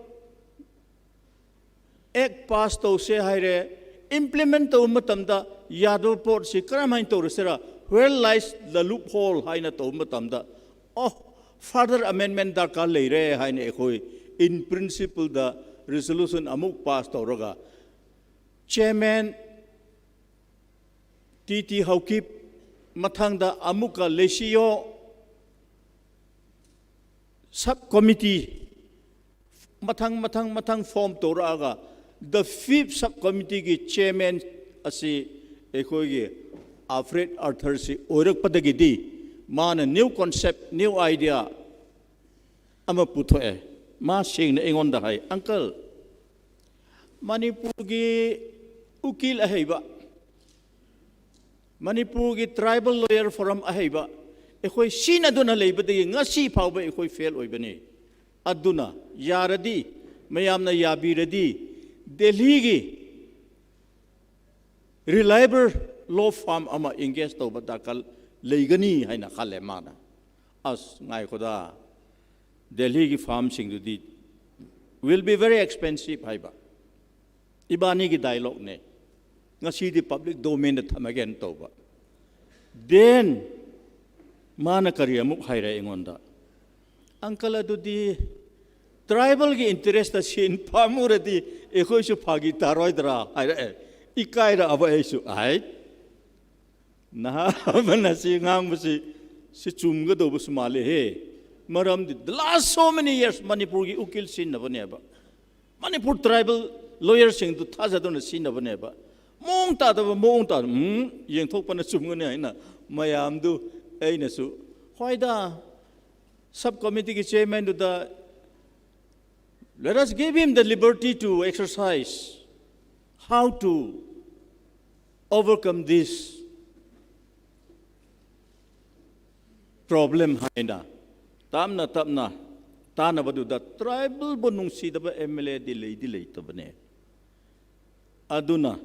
act pass tose haire, implement to matamda yado pot si karam hain to sera, where lies the loophole haina to matamda. Oh, further amendment darkar leire haina ekhoi in principle da resolution amuk pass to raga. Chairman T T Haokip mathangda amuka Leishiyo subcommittee mathang, mathang, mathang form toraga, the fifth subcommittee ki chairman asi ekhoi ki Alfred Arthur si oirakpadagidi, mana new concept, new idea ama puthoe. Ma singna ingonda hai, uncle, Manipur ki ukil aheiba, Manipur ki tribal lawyer forum aheiba, ekhoi sina duna leiba dagi ngasi phauba ekhoi fail oibani. Aduna, yaradi, mayamna yabiradi, Delhi ki reliable law firm ama engage toba darkar leigani haina khale mana. As ngai koda, Delhi ki firm singdudi will be very expensive haiba. Ibani ki dialogue ne. Ngasidi public domain da thamagen toba. Then, mana kari amuk haire ingonda. Uncle adudi, tribal ki interest da sin pamuradi, ekhoi su phagi taroi dra, haire, ikaira aba eisu, ai. Naha mana si ngang basi, si chum ga do basi male he. Maramdi, the last so many years, Manipur ki ukil sin na bane ba. Manipur tribal lawyer singdu thaza dona sin na bane ba. Mong ta da ba, mong ta, hmm, yeng thok pana chum ga ne aina, mayamdu, aina su. Hoida, subcommittee ki chairman du da, let us give him the liberty to exercise how to overcome this problem haina. Tamna, tamna, tana badu da tribal bo nungsidaba M L A di lei, di lei tabane. Aduna,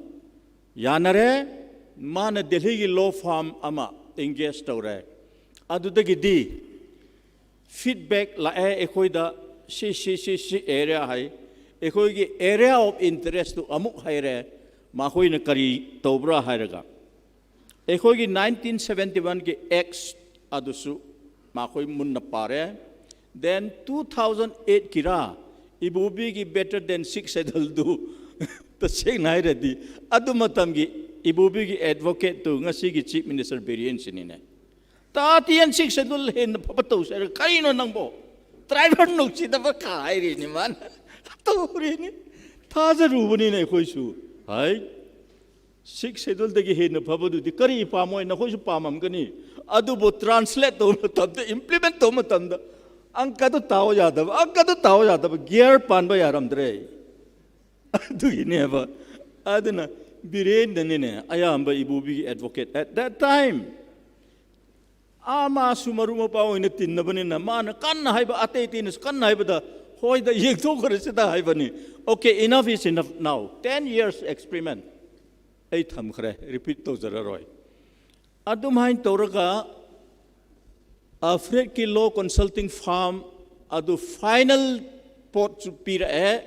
yanare, mana Delhi ki law firm ama engage tore. Adudagidi, feedback la e ekhoi da, si, si, si, si area hai, ekhoi ki area of interest tu amuk haire, makhoina kari tobra hairaga. Ekhoi ki nineteen seventy-one ki acts adusu, makhoi munna pare. Then two thousand eight kira, ibubi ki better than Sixth Schedule du, ta seng nai redi. Adu matam ki, ibubi ki advocate tu, ngasi ki Chief Minister Biren sinine. Tatiyan Sixth Schedule hena phapatau sera, kaino nangbo. Tribal nungsidaba kairini man. Taurini. Thaza rubani ne ekhoi su. Hai. Sixth Schedule dagi hena phapadu di kari pamoi, nakhoi su pamam kani. Adubo translate to matamda, implement to matamda. Angkadu tao yadaba, angkadu tao yadaba, gear panba yaramdre. Adugineba. Aduna, Biren danine, ayamba ibubi advocate at that time. Ama sumaru mapao ina tinna banina, mana kanna haiba, atei tina kanna haiba da, hoida yekto kare sida haibani. Okay, enough is enough now. Ten years experiment. Ei tham khare, repeat to zararoi. Adum hain toraga, Alfred ki law consulting firm, adu final pot chu pira e,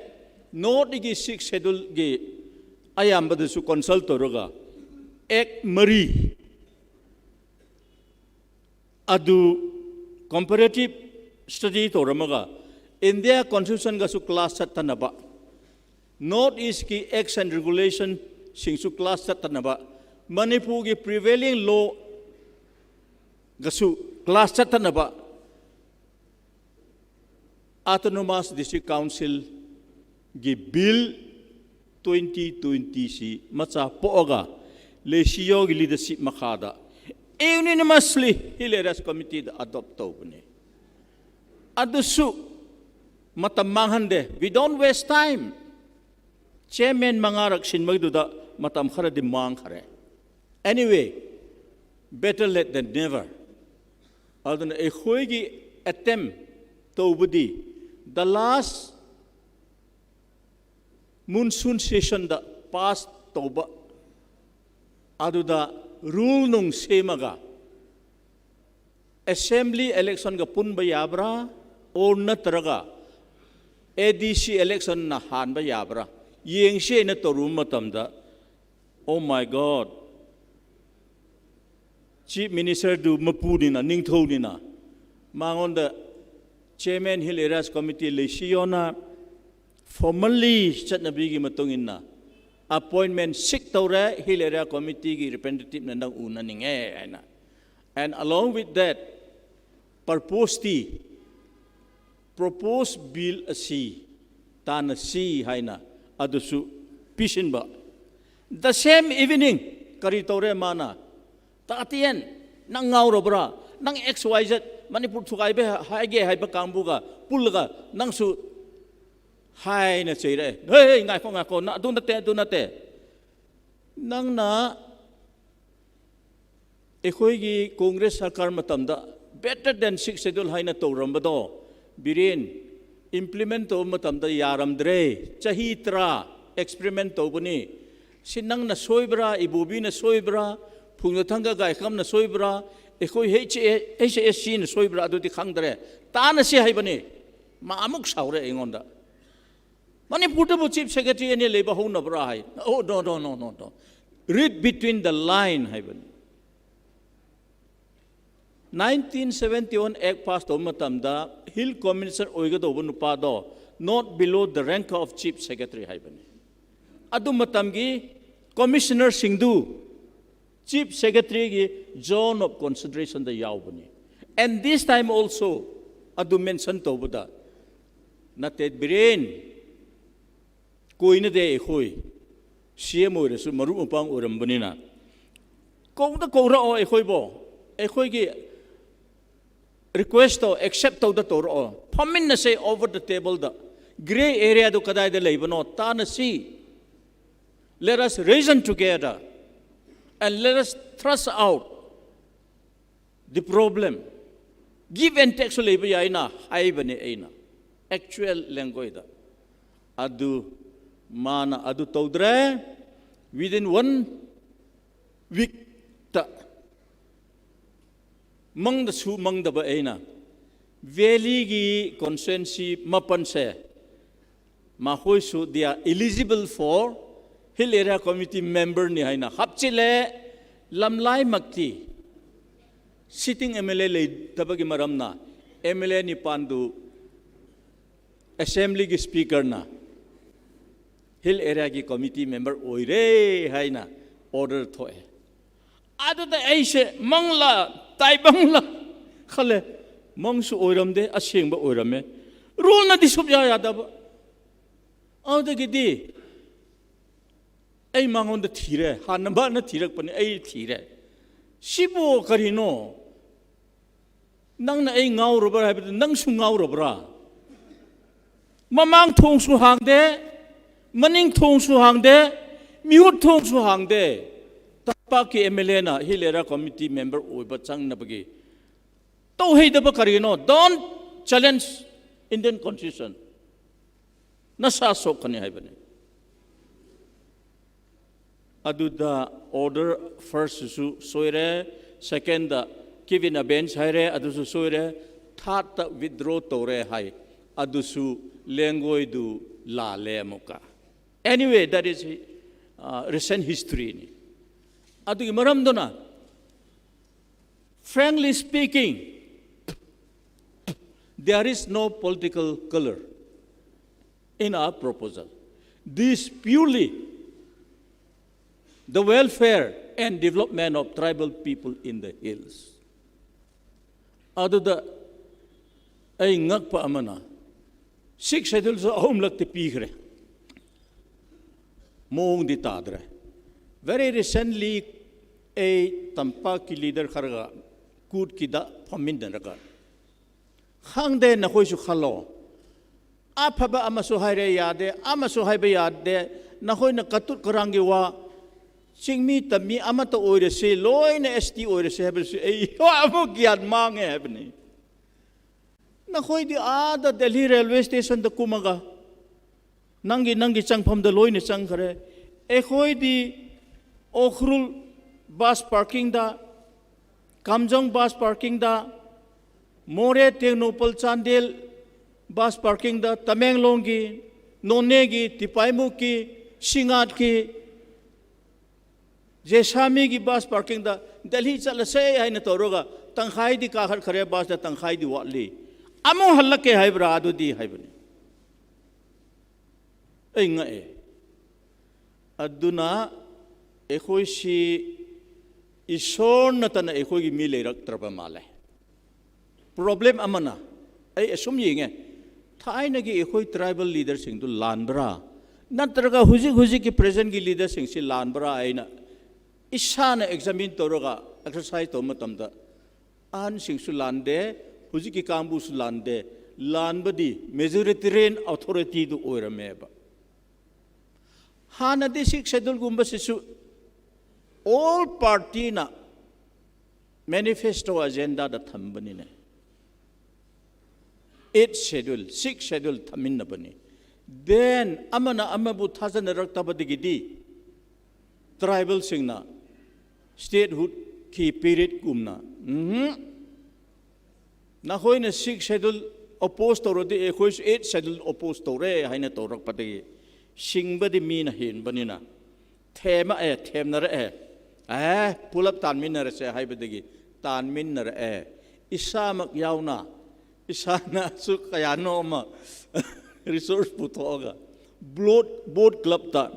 North ki Sixth Schedule ki, ayamba da su consult toraga. Ek mari. Adu comparative study toramaga, India Constitution gasu clash chattanaba, North East ki acts and regulation singsu clash chattanaba, Manipur ki prevailing law gasu clash chattanaba, Autonomous District Council ki Bill twenty twenty si macha poga, Leishiyo ki leadership makhada, unanimously Hill Areas Committee da adopt tobane. Adusu matam manghanada, we don't waste time. Chairman mangā rakshin maduda matam kharadi mangkhare. Anyway, better late than never. Aduna eikhoigi attempt tobudi, the last monsoon session da pass toba. Aduda rule nung semaga, assembly election ga punba yabra, or natraga A D C election na hanba yabra, yengshina torum matamda, oh my God, Chief Minister du mapunina, ningthaonina, mangonda Chairman Hill Areas Committee leishiyona, formally chatnabigi matungina, appointment seek tore, Hill Area Committee gi representative na nang unaninge, aina. And along with that, purpose ti, proposed bill asi, tanasi haina, adusu pisinba. The same evening, kari tore mana, Tatian, nang ngaorabra, nang X Y Z, Manipur thukaibe haige haiba kangbu ga, pulga, nangsu haina cheire. Hey, ngaikho, ngaikho, na, adu nate, adu nate. Nangna, eikhoigi Congress sarkar matamda, better than Sixth Schedule haina toramba do, Biren, implement toba matamda yaramdre, chahi tara experiment tobani. Si nangna soibra, ibobina soibra, Phungzathang ga Gaikham na soibra, eikhoi H A, H A S C na soibra, adudi khangdre. Tanasi haibani. Ma amuk saore eingonda. Manipur da bu Chief Secretary ani leiba haonabra hai. Oh, no, no, no, no, no. Read between the line haibani. Nineteen seventy-one Act pass toba matamda, Hill Commissioner oiga toba nupa do, not below the rank of Chief Secretary haibani. Adu matamgi Commissioner singdu, Chief Secretary gi zone of consideration da yaobani. And this time also, adu mention toba da, nate Biren, koina de eikhoi, C M oirasu maru mapang oirambanina. Kouda koura o eikhoi bo, eikhoigi request to accept toda toro. Phaminna se over the table da. Gray area do kadai da leibano, tanasi. Let us reason together and let us thrust out the problem. Give and take su leiba yaina, haibani eina. Actual language da. Adu, mana adu todre, within one week ta, mangda su mangdaba eina, Valley gi constituency mapan se, mahoisu they are eligible for Hill Area Committee member ni haina hapchile, lamlai makti, sitting M L A leitabagi maramna, M L A nipandu Assembly gi Speaker na Hill Area gi committee member oire haina order thoe. Aduda eise mangla, taibangla, khale, mangsu oiramde, asengba oirame. Rule na disup ya yadaba. Aduda gidi, ei mangonda thire, hanamba na thirakpani, ei thire. Sibo karino, nangna ei ngaorabra haibada, nangsu ngaorabra. Mamang thongsu hangde, maning thongsu hangde, mihut thongsu hangde. Tampakki M L A na Hill Area Committee member oiba changnabagi. Tauheidaba karino, don't challenge Indian Constitution. Nasa sok kani haibani. Aduda order first su soire, second da give in abeyance haire, adusu soire, third da withdraw tore hai, adusu lengoi du lale muka. Anyway, that is uh, recent history ni. Adugi maram dona, frankly speaking, there is no political color in our proposal. This purely the welfare and development of tribal people in the hills. Aduda ei ngakpa amana, Sixth Schedule su ahumlak te pikre. Mong di tadre. Very recently, ei Tampakki leader kharga kut kida phamin dan raga. Khangde nakhoi shukhalo. Aphaba amasu haire yade, amasu haiba yade, nakhoi na katut karang ki wa, chingmi tammi amata oire si, loina S T oire si, haiba si, ei, wa amu gyan mange haibani. Nakhoi di ada Delhi railway station da kumaga. Nangki, nangki changpham da loina changkhare. Ekhoi di Ukhrul bus parking da, Kamjong bus parking da, Moreh Tengnoupal Chandel bus parking da, Tamenglong ki, Noney ki, Tipaimukh ki, Singngat ki, Jessami ki bus parking da, Delhi chalase haina toroga, tangkhai di kakhat khare bus da tangkhai di watli. Amu halake haibra adu di haibani. Ei nga e. Aduna ekhoi si Ishorna tana ekhoi ki mi leirak trapa male. Problem amana, ei asum yenge. Thaina ki ekhoi tribal leader sing tu lanbra. Natraga huzik huzik ki present ki leader sing si lanbra aina. Ishana examine toroga exercise to matamda. An sing su lande, huzik ki kambu su lande, lanba di majoritarian authority tu oirameba. Hana di Sixth Schedule gumba sisu all party na manifesto agenda da thambani ne. Eighth Schedule, Sixth Schedule thamin na bani. Then, amana amabu thazana rak taba digi di. Tribal singna statehood ki period gumna. Mhm. Nakhoina Sixth Schedule oppose toro di, ekhoi Eighth Schedule oppose tore, haina torak pati. Singba di mina hin banina. Thema e, themnara e. Eh, pulap tanminara se, haiba digi. Tanminara e. Isamak yauna. Isana su kayano ma. Resource putoga. Blood, boat club ta.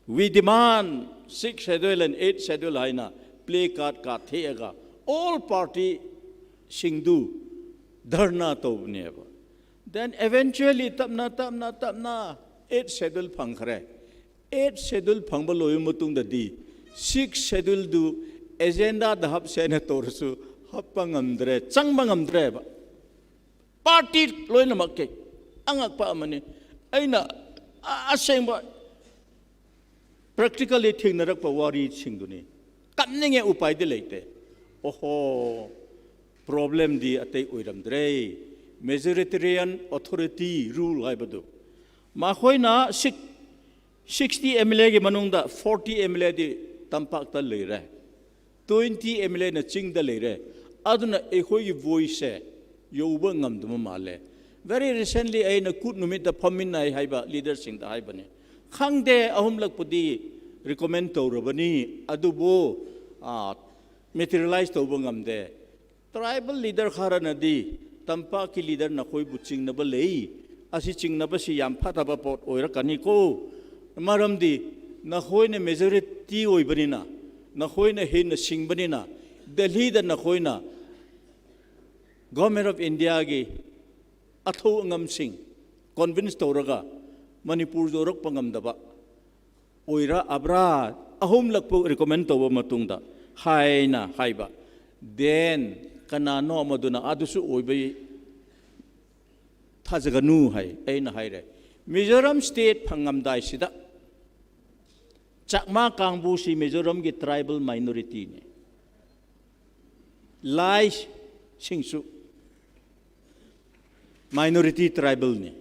We demand Sixth Schedule and Eighth Schedule haina. Placard ka thega. All party singdu. Dharna to neba. Then eventually, tapna, tapna, tapna, Eighth Schedule phangkhare. Eighth Schedule phangba loyu matungda di, Sixth Schedule du agenda da hapsena torsu, happa ngamdre, changba ngamdre ba. Party loina makke, angakpa amani, aina, a-, asengba, practically thingnarakpa wari singduni. Kamninge upai di leite. Oho, problem di atei oiramdre. Majoritarian authority rule haibadu. Makhoina six, sixty M L A ki manungda forty M L A di tampakta leire. Twenty M L A na chingda leire. Aduna ekhoi ki voice se youba ngamduma male. Very recently, aina kut numit da phamin nai haiba, leader singda haibani. Khangde ahumlakpudi recommend torabani, adubu, ah, materialize toba ngamde. Tribal leader kharana di, tampak ki leader nakhoibu chingnaba lei, asi chingnaba si yam phataba pot oirakani ko. Maramdi, nakhoina majority oibanina, nakhoina hinna singbanina, Delhi da nakhoina Government of India ki athou ngamsing, convince toraga, Manipur zorak pangamdaba. Oira abra, ahumlakpu recommend toba matungda, haina haiba. Then, kanano maduna adusu oibai thazaganu hai, aina haire. Mizoram state phangamdai sida. Chakma Kangbu si Mizoram ki tribal minority ne. Lai singsu. Minority tribal ne.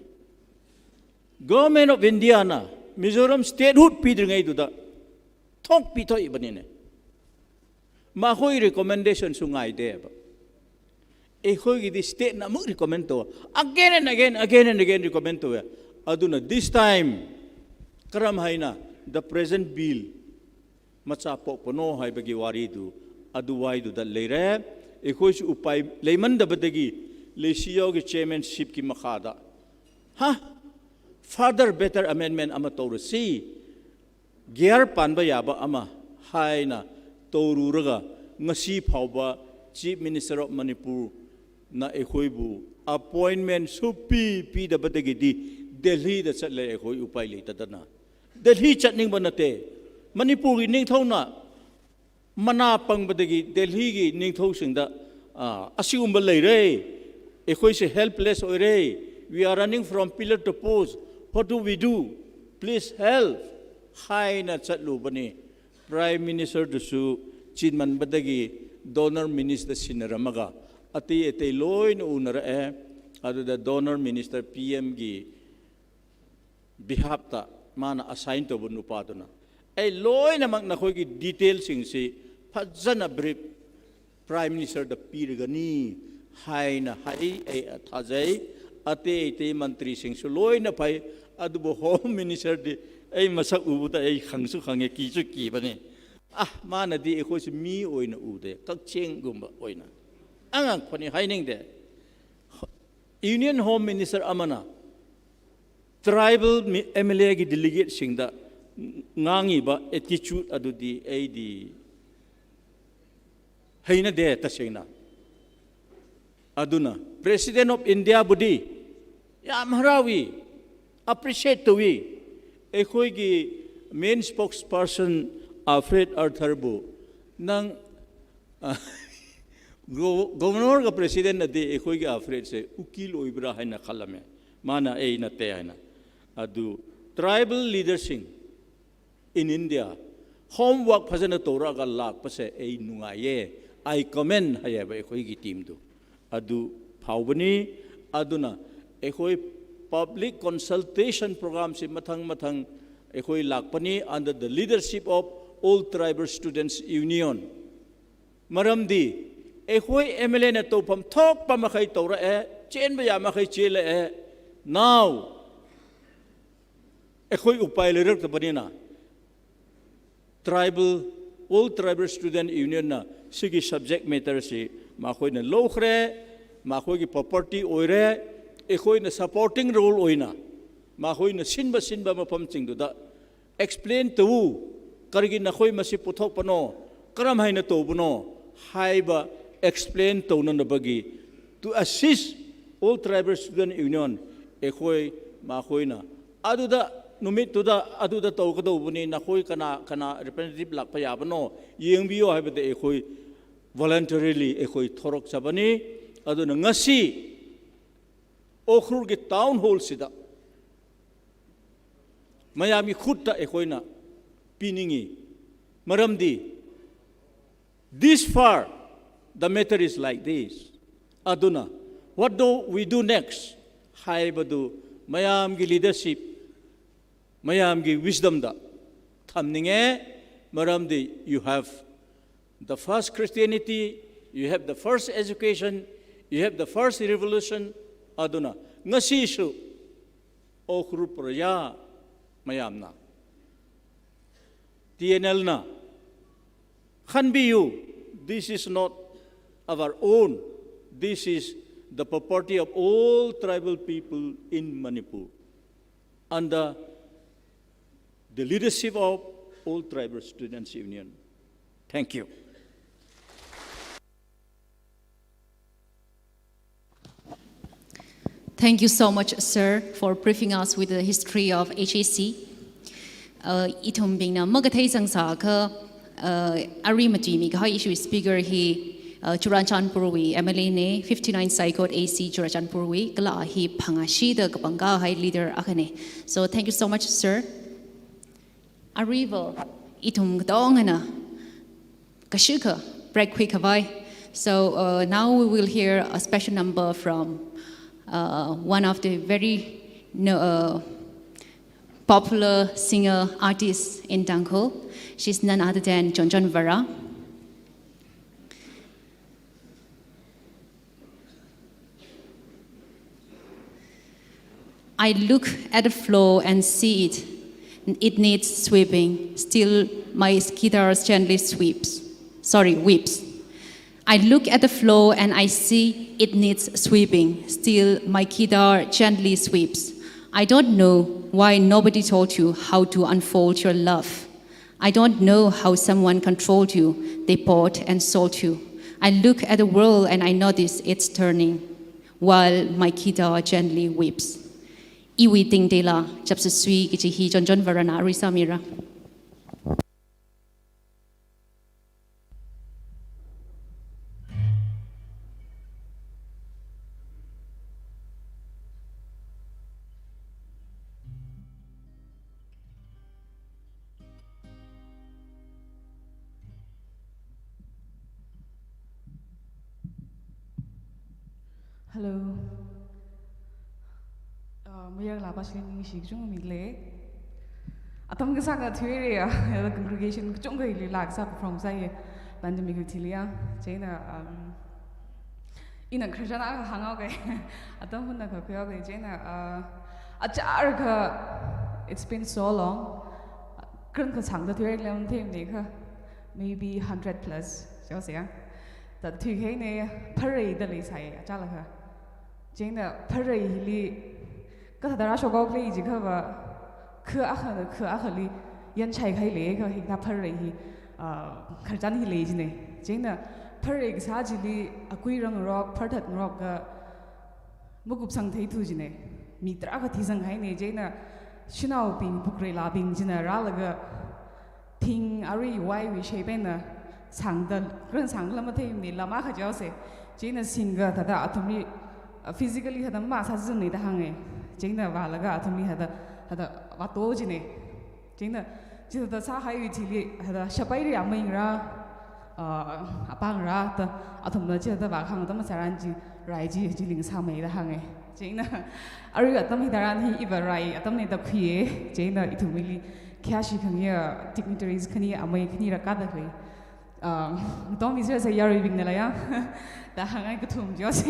Government of India na Mizoram statehood pidringai duda. Thok pitoi banine. Makhoi recommendation su ngaideba. Ekhoi ki di state na muk recommend to. Again and again, again and again recommend to. Aduna this time, karam haina, the present bill, macha pok pano haiba ki wari du, aduwai duda leire. Ekhoi su upai leimandaba dagi, Leishiyo ki chairmanship ki makhada. Ha? Further better amendment ama torasi. Gear panba yaba ama haina toruraga ngasi phauba Chief Minister of Manipur na ekhoibu appointment supi pidaba dagidi Delhi da chatle ekhoi upai leitadana. Delhi chatningba nate. Manipur ki ningthauna mana pangba dagi Delhi ki ningthau singda, ah, asiumba leire. ꯑꯩꯈꯣꯏꯁꯦ helpless ꯑꯣꯏꯔꯦ, we are running from pillar to post, what do we do? Please help ꯍꯥꯏꯅ ꯆꯠꯂꯨꯕꯅꯤ꯫ Prime Minister ꯗꯨꯁꯨ ꯆꯤꯟꯃꯟꯕꯗꯒꯤ donor minister ꯁꯤꯟꯅꯔꯝꯃꯒ ꯑꯇꯩ ꯑꯇꯩ ꯂꯣꯏꯅ ꯎꯅꯔꯛꯑꯦ꯫ ꯑꯗꯨꯗ donor minister P M ꯒꯤ behalf ꯇ ꯃꯥꯅ assign ꯇꯧꯕ ꯅꯨꯄꯥꯗꯨꯅ, "ꯑꯩ ꯂꯣꯏꯅꯃꯛ ꯅꯈꯣꯏꯒꯤ detail ꯁꯤꯡꯁꯤ ꯐꯖꯅ brief Prime Minister ꯗ ꯄꯤꯔꯒꯅꯤ" ꯍꯥꯏꯅ ꯍꯥꯏ꯫ ꯑꯩ ꯊꯥꯖꯩ꯫ ꯑꯇꯩ ꯑꯇꯩ ꯃꯟꯇ꯭ꯔꯤꯁꯤꯡꯁꯨ ꯂꯣꯏꯅ ꯐꯩ, ꯑꯗꯨꯕꯨ Home Minister ꯗꯤ ꯑꯩ ꯃꯁꯛ ꯎꯕꯗ ꯑꯩ ꯈꯪꯁꯨ ꯈꯪꯉꯦ, ꯀꯤꯁꯨ ꯀꯤꯕꯅꯤ꯫ ꯑꯥ, ꯃꯥꯅꯗꯤ ꯑꯩꯈꯣꯏꯁꯦ ꯃꯤ ꯑꯣꯏꯅ ꯎꯗꯦ, ꯀꯛꯆꯦꯡꯒꯨꯝꯕ ꯑꯣꯏꯅ꯫ ꯑꯉꯛꯄꯅꯤ, ꯍꯥꯏꯅꯤꯡꯗꯦ꯫ Union Home Minister ꯑꯃꯅ tribal ꯃꯤ-, M L A ꯒꯤ delegate ꯁꯤꯡꯗ ꯉꯥꯡꯉꯤꯕ attitude ꯑꯗꯨꯗꯤ ꯑꯩꯗꯤ ꯍꯩꯅꯗꯦ ꯇꯁꯦꯡꯅ꯫ ꯑꯗꯨꯅ President of India ꯕꯨꯗꯤ ꯌꯥꯝ ꯍꯔꯥꯎꯏ, appreciate ꯇꯧꯏ꯫ ꯑꯩꯈꯣꯏꯒꯤ main spokesperson Alfred Arthur ꯕꯨ ꯅꯪ, ꯑ, Gov-, Governor ꯒ President ꯅꯗꯤ ꯑꯩꯈꯣꯏꯒꯤ Alfred ꯁꯦ ꯎꯀꯤꯜ ꯑꯣꯏꯕ꯭ꯔꯥ ꯍꯥꯏꯅ ꯈꯜꯂꯝꯃꯦ꯫ ꯃꯥꯅ ꯑꯩ ꯅꯠꯇꯦ ꯍꯥꯏꯅ꯫ ꯑꯗꯨ tribal leader ꯁꯤꯡ in India homework ꯐꯖꯅ ꯇꯧꯔꯒ ꯂꯥꯛꯄꯁꯦ ꯑꯩ ꯅꯨꯡꯉꯥꯏꯌꯦ꯫ I commend ꯍꯥꯏꯌꯦꯕ ꯑꯩꯈꯣꯏꯒꯤ team ꯗꯨ꯫ ꯑꯗꯨ ꯐꯥꯎꯕꯅꯤ꯫ ꯑꯗꯨꯅ ꯑꯩꯈꯣꯏ public consultation program ꯁꯤ ꯃꯊꯪ ꯃꯊꯪ ꯑꯩꯈꯣꯏ ꯂꯥꯛꯄꯅꯤ under the leadership of All Tribal Students Union꯫ ꯃꯔꯝꯗꯤ ꯑꯩꯈꯣꯏ M L A ꯅ ꯇꯧꯐꯝ ꯊꯣꯛꯄ ꯃꯈꯩ ꯇꯧꯔꯛꯑꯦ, ꯆꯦꯟꯕ ꯌꯥ ꯃꯈꯩ ꯆꯦꯜꯂꯛꯑꯦ꯫ Now ꯑꯩꯈꯣꯏ ꯎꯄꯥꯏ ꯂꯩꯔꯛꯇꯕꯅꯤꯅ, tribal, All Tribal Student Union ꯅ ꯁꯤꯒꯤ subject matter ꯁꯤ ꯃꯈꯣꯏꯅ ꯂꯧꯈ꯭ꯔꯦ, ꯃꯈꯣꯏꯒꯤ property ꯑꯣꯏꯔꯦ, ꯑꯩꯈꯣꯏꯅ supporting role ꯑꯣꯏꯅ ꯃꯈꯣꯏꯅ ꯁꯤꯟꯕ ꯁꯤꯟꯕ ꯃꯐꯝꯁꯤꯡꯗꯨꯗ explain ꯇꯧ, ꯀꯔꯤꯒꯤ ꯅꯈꯣꯏ ꯃꯁꯤ ꯄꯨꯊꯣꯛꯄꯅꯣ, ꯀꯔꯝ ꯍꯥꯏꯅ ꯇꯧꯕꯅꯣ ꯍꯥꯏꯕ explain ꯇꯧꯅꯅꯕꯒꯤ, to assist All Tribal Student Union, ꯑꯩꯈꯣꯏ ꯃꯈꯣꯏꯅ ꯑꯗꯨꯗ ꯅꯨꯃꯤꯠꯇꯨꯗ ꯑꯗꯨꯗ ꯇꯧꯒꯗꯧꯕꯅꯤ, ꯅꯈꯣꯏ ꯀꯅꯥ ꯀꯅꯥ representative ꯂꯥꯛꯄ ꯌꯥꯕꯅꯣ ꯌꯦꯡꯕꯤꯌꯣ ꯍꯥꯏꯕꯗ ꯑꯩꯈꯣꯏ voluntarily ꯑꯩꯈꯣꯏ ꯊꯣꯔꯛꯆꯕꯅꯤ꯫ ꯑꯗꯨꯅ ꯉꯁꯤ ꯎꯈ꯭ꯔꯨꯜꯒꯤ town hall ꯁꯤꯗ ꯃꯌꯥꯝꯒꯤ ꯈꯨꯠꯇ ꯑꯩꯈꯣꯏꯅ ꯄꯤꯅꯤꯡꯉꯤ꯫ ꯃꯔꯝꯗꯤ this far, the matter is like this. ꯑꯗꯨꯅ, what do we do next? ꯍꯥꯏꯕꯗꯨ ꯃꯌꯥꯝꯒꯤ leadership, ꯃꯌꯥꯝꯒꯤ wisdom ꯗ ꯊꯝꯅꯤꯡꯉꯦ꯫ ꯃꯔꯝꯗꯤ you have the first Christianity, you have the first education, you have the first revolution. ꯑꯗꯨꯅ ꯉꯁꯤꯁꯨ ꯎꯈ꯭ꯔꯨꯜ ꯄ꯭ꯔꯖꯥ ꯃꯌꯥꯝꯅ, T N L ꯅ ꯈꯟꯕꯤꯌꯨ, this is not our own, this is the property of all tribal people in Manipur under the leadership of All Tribal Students Union. Thank you. Thank you so much, sir, for briefing us with the history of H A C. Uh, ithumbingna makathei zangsākha, uh, arui matuimi kahai ishiwui speaker hi, uh, Churachandpur wui M L A ne, fifty-nine Saikot A C Churachandpur wui, kala hi phangāshida kapangkā kahai leader akhane. So thank you so much, sir. Aruiva, ithum katongana kashikha break khuikhavai. So, uh, now we will hear a special number from, uh, one of the very, you know, uh, popular singer artists in Tangkhul. She's none other than Chonchon Vara. I look at the floor and see it. It needs sweeping. Still, my guitar gently sweeps. Sorry, weeps. I look at the floor and I see it needs sweeping. Still, my guitar gently sweeps. I don't know why nobody told you how to unfold your love. I don't know how someone controlled you. They bought and sold you. I look at the world and I notice it's turning while my guitar gently weeps. Iwui tingteila chapsasui kaji hi Chonchon Varana aruisāmira. Hello. Uh, mayarlāk pāshili ningshi kachungkha mile. Atam kasāngkha thuihaira, ya, congregation kachungkhali lāk sā perform sāya, pandemic wui thili ya. Chieina, um, ina Christian akha hānghaoga, atam hunna kakhuihaoga, chieina, uh, achārakha, it's been so long. Kran kasāngda thuihaira lam themne kha, maybe hundred plus, jihaosa ya. Thāda thuikahaina, pharei da leisai, achālakha. Chieina pharei hili, kathāda rāshokhaokhala jiakhava, kha akhana kha akhali yanshai kahai leiakha hithā pharei hi, ah, khararchan hi lei jina. Chieina pharei kasā chili akui rangarok, pharthatngarok kha makupsang theithu jina. Mi tarākha thisang haina, chieina shanaobing, pukreilabing china rālaga, thing arui waiwui shape eina sāngda, kran sāngla matheimana, lam akha jihaosa. Chieina singkha thāda athumli, uh, physically thāda masāzangna da hānga. Chieina vālaga athumli thāda, thāda vāto jina. Chieina, chithāda sāhaiwui thili, thāda shapaira, amei ngarā, uh, apā ngarā, thāda athumna chithāda vākhang atam tharan chi, rai chi, chili ngasāmei da hānga. Chieina, arui atam hitharan hi iva rai atamna da khuiya, chieina ithumli khayāshi khangayā dignitaries khani, amei khani rākāda khalei. Um, tom Israel sa yaruibingnala ya. Da hāngngai kathum jihaosa.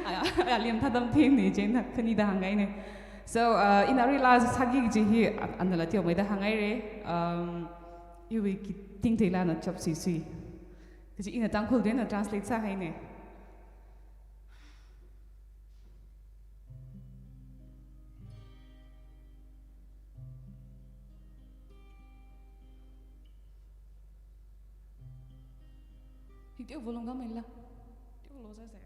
Aya, aya, lim thāda matheimana, chieina khani da hāngngaina. So, uh, ina arui laa sāki kaji hi, a-, anala teomeida hānghaira. Um, iwui kiting theilana chapsuisui. Kaji ina Tangkhul tuina translate sāhaina. Hi teo volume kamaila. Teo lo sāsa.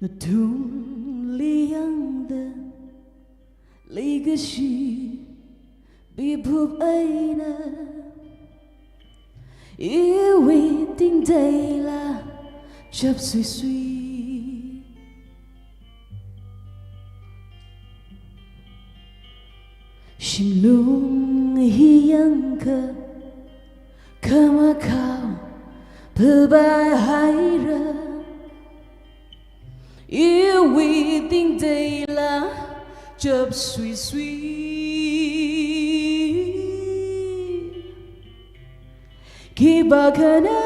Nathumli yangda leikashi biphup eina, iwui tingteila chapsuisui. Shimlung hi yangkha khamakhao phabai haira, iwui tingteila chapsuisui. Khipākhana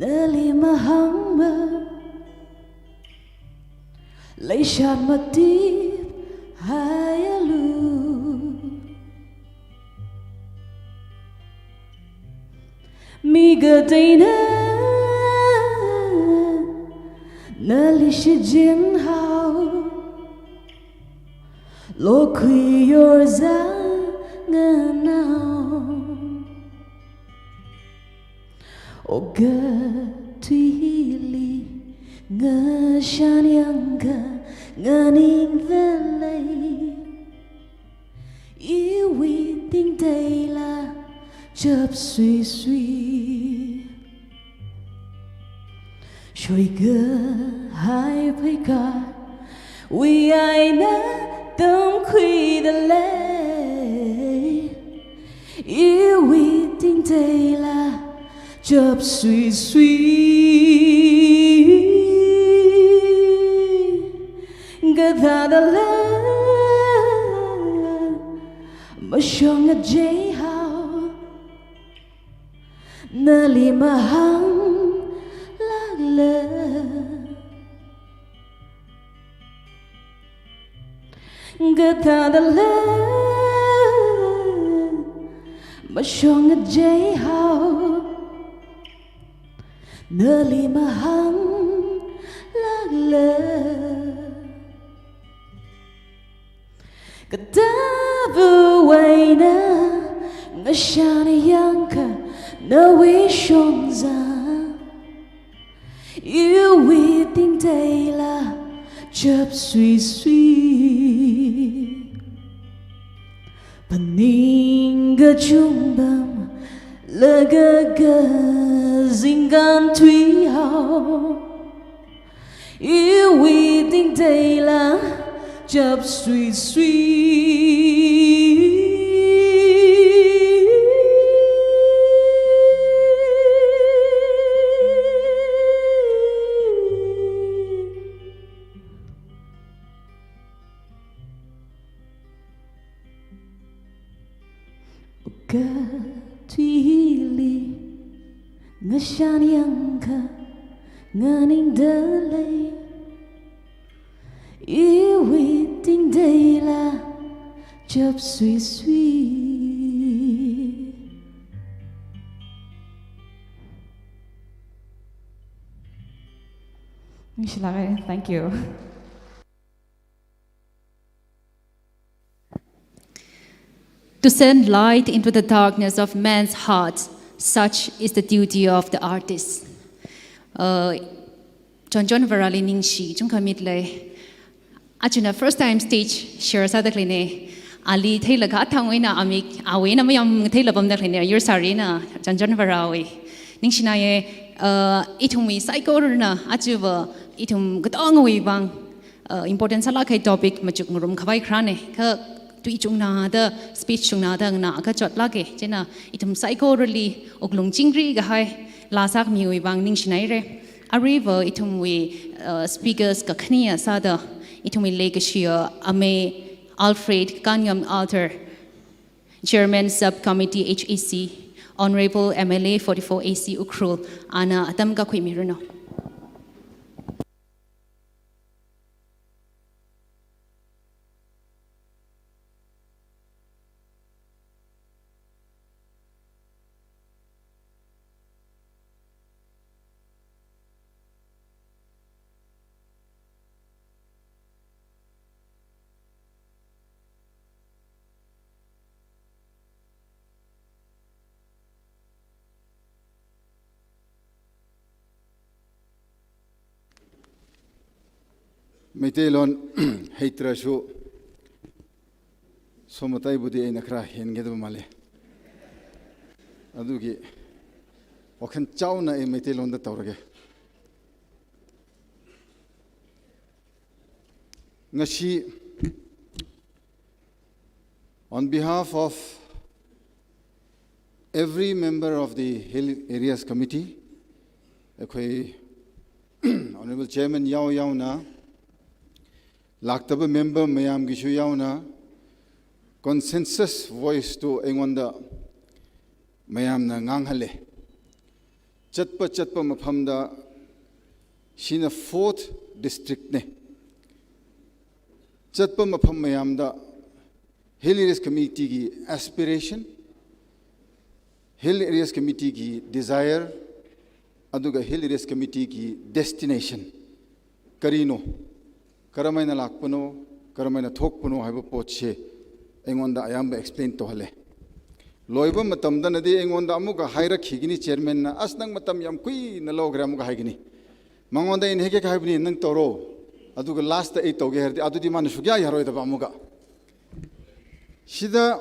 nali mahāngma, leishat matip haialu. Mi kateina nali shichinhao, lokhui yorzanganao. Okathuili ngashan yangkha nganingda lei, iwui tingteila chapsuisui. Shoikahai pheikar wui eina tamkhuida lei, iwui tingteila chapsuisui. Kathādala mashong ngacheihao, nali mahānglākla. Kathādala mashong ngacheihao, nali mahānglākla. Kathāva eina ngashan yangkha nawui shongzan, iwui tingteila chapsuisui. Phaning kachungpamlaga kazingkan thuihao, iwui tingteila chapsuisui. Okathuili ngashan yangkha nganingda lei, iwui tingteila chapsuisui. Ningshilāka, thank you. To send light into the darkness of man's heart, such is the duty of the artist. Uh, Chonchon Vareli ningshi chungkha mitlei. Achuna first time stage share sāda khaleina. Ali theilaga athang eina amik, awui eina mayam theila pamda khaleina. Yursārina Chonchon Varewui. Ningshina ye, uh, ithumwui saikorana, achuva ithum katongawui vang uh, important sālāk kahai topic machuk ngarum khavai kharāna, kha tui chungnada, speech chungnada nganā kachotlāka, chieina ithum saikorali wuklung chingri kahai laa sākhamiwui vang ningshinaira. Aruiva ithumwui, uh, speakers kakhane sāda, ithumwui leikashiya Amei Alfred Kangam Alter, Chairman Sub Committee H A C, Honorable M L A forty-four A C Ukhrul, ana atam kakhuimiranu. Meiteilon heitrashu, somataibudi eina khara hengedaba male. Aduki, wakhan chaona ei Meiteilonda taurage. Ngashi, on behalf of every member of the Hill Areas Committee, akhoi Honorable Chairman yao yaona, lāktaba member mayamkishu yaona, consensus voice tu eingonda mayamna nganghale. Chatpa chatpa mafamda, shina fourth district na. Chatpa mafam mayamda, Hill Areas Committee ki aspiration, Hill Areas Committee ki desire, aduga Hill Areas Committee ki destination karino, karam eina lākpano, karam eina thokpano haiba potse eingonda ayāmba explain tohale. Loiba matamdanadi eingonda amuka haira khigini chairman na, as nang matam yamkuina lokra amuka haigini. Mangonda eina heke haibani nang tauro, aduga last ei toge hairadi, adudi mana shukya yaroidaba amuka. Shida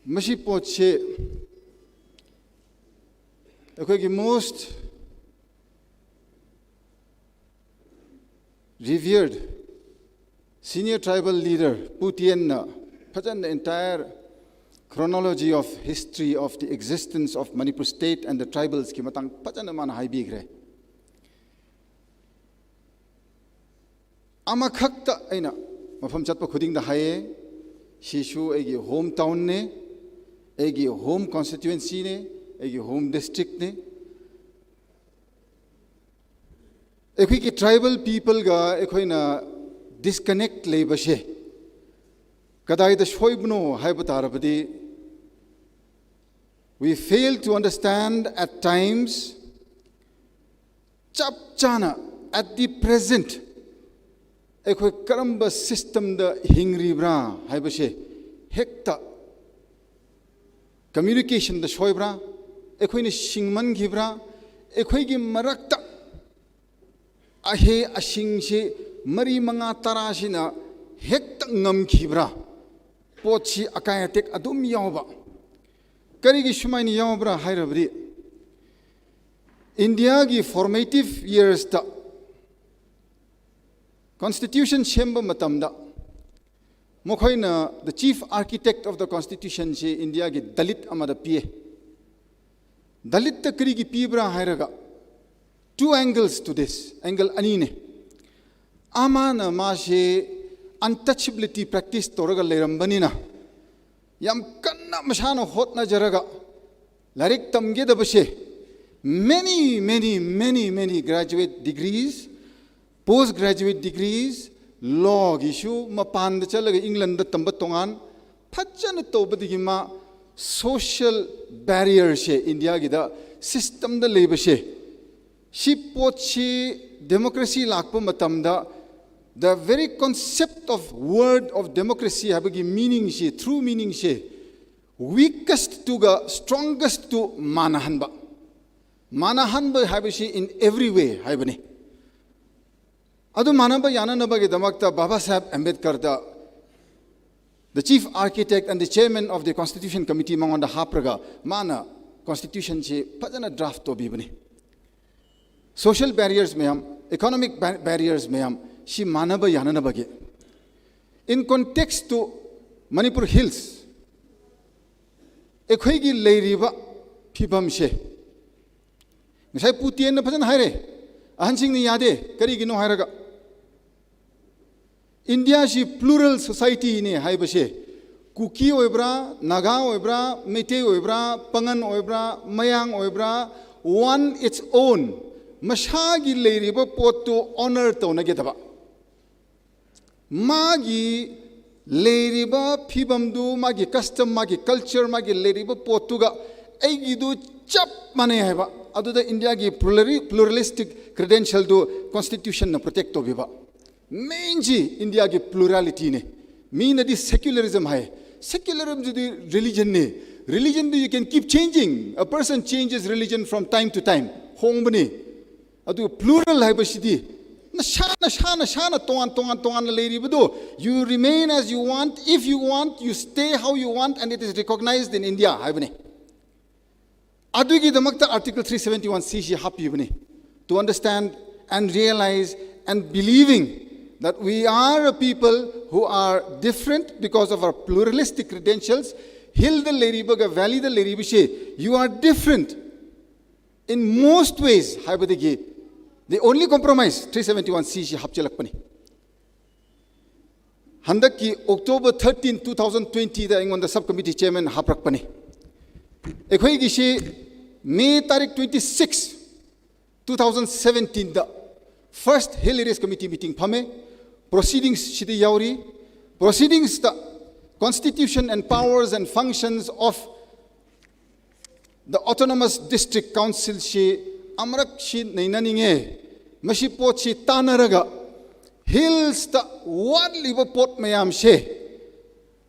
mashi potse, akhoi ki most revered senior tribal leader Pu Tien na phajana entire chronology of history of the existence of Manipur state and the tribals ki matang phajana mana haibikhare. Amakhakta eina mafam chatpa khudingda haiye, shishu eigi hometown na, eigi home constituency na, eigi home district na. Akhoi ki tribal people ga akhoina disconnect leibase kadaida shoibano haiba tarabadi, we fail to understand at times, chap chāna at the present akhoi karamba system da hingribra haibase, hekta communication da shoibra, akhoina shingman khibra, akhoi ki marakta ahe ashing shi mari manga tara shina hekta ngamkhibra, potshi akai atek athum yaoba. Karigi shumaini yaobra hairabri, India gi formative years ta constitution semba matamda, makhoina the chief architect of the constitution chi India gi Dalit amada piye. Dalit ta karigi pibra hairaga, two angles to this. Angle anine. Amana mashi untouchability practice toraga leirambanina, yamkanna mashana hotnajaraga, lairik tamgedabashe, many, many, many, many graduate degrees, postgraduate degrees, law gishu, mapanda chalaga England da tamba tongan, phachana toba digima social barrier she, India gida system da leibashe. Shi potshi democracy lakpa matamda, the very concept of word of democracy haibagi meaning shi, true meaning shi, weakest to ga strongest to manahanba. Manahanba haibashi in every way haibani. Adu manaba yananaba gidamakta Baba Saheb Ambedkar da, the chief architect and the chairman of the Constitution Committee mangwanda hapraga, mana constitution chi phachana draft tobibani. Social barriers mayam, economic ba-, barriers mayam, shi manaba yananaba gi. In context to Manipur Hills, ekhoigi leiriba phibam she. Ngasai Pu Tien na phachana haire, ahansingna yade, karigino hairaga, India shi plural society ne haibashe. Kuki oibra, Naga oibra, Meitei oibra, Pangan oibra, Mayang oibra, one its own. Mashagi leiriba pottu honor tona gedaba. Magi leiriba phibamdu, magi custom, magi culture, magi leiriba pottuga, eigidu chap mane haiba. Aduda India gi plurali-, pluralistic credential du constitution na protect tobiba. Main chi India gi plurality ne. Minadi secularism hai. Secularism jidi religion ne. Religion du you can keep changing. A person changes religion from time to time. Hongbani. Adu plural haibashidi, nashana, shana, shana, tongan, tongan, tongan leiribado, you remain as you want, if you want, you stay how you want, and it is recognized in India haibane. Adugidamakta Article three seventy-one C shi hapibane. To understand and realize and believing that we are a people who are different because of our pluralistic credentials, hill da leiribaga valley da leiribashe, you are different in most ways haibadagi, the only compromise three seventy-one C shi hapchilakpane. Handakki October thirteen, two thousand twenty da aingwanda subcommittee chairman haprakpane. Ekhoigi shi May tarik twenty-six, two thousand seventeen da first Hill Areas Committee meeting phame. Proceedings shidi yauri. Proceedings da constitution and powers and functions of the Autonomous District Council shi amarak shi neinaninge, mashi pot shi tanaraga, hills da watliba pot mayam she,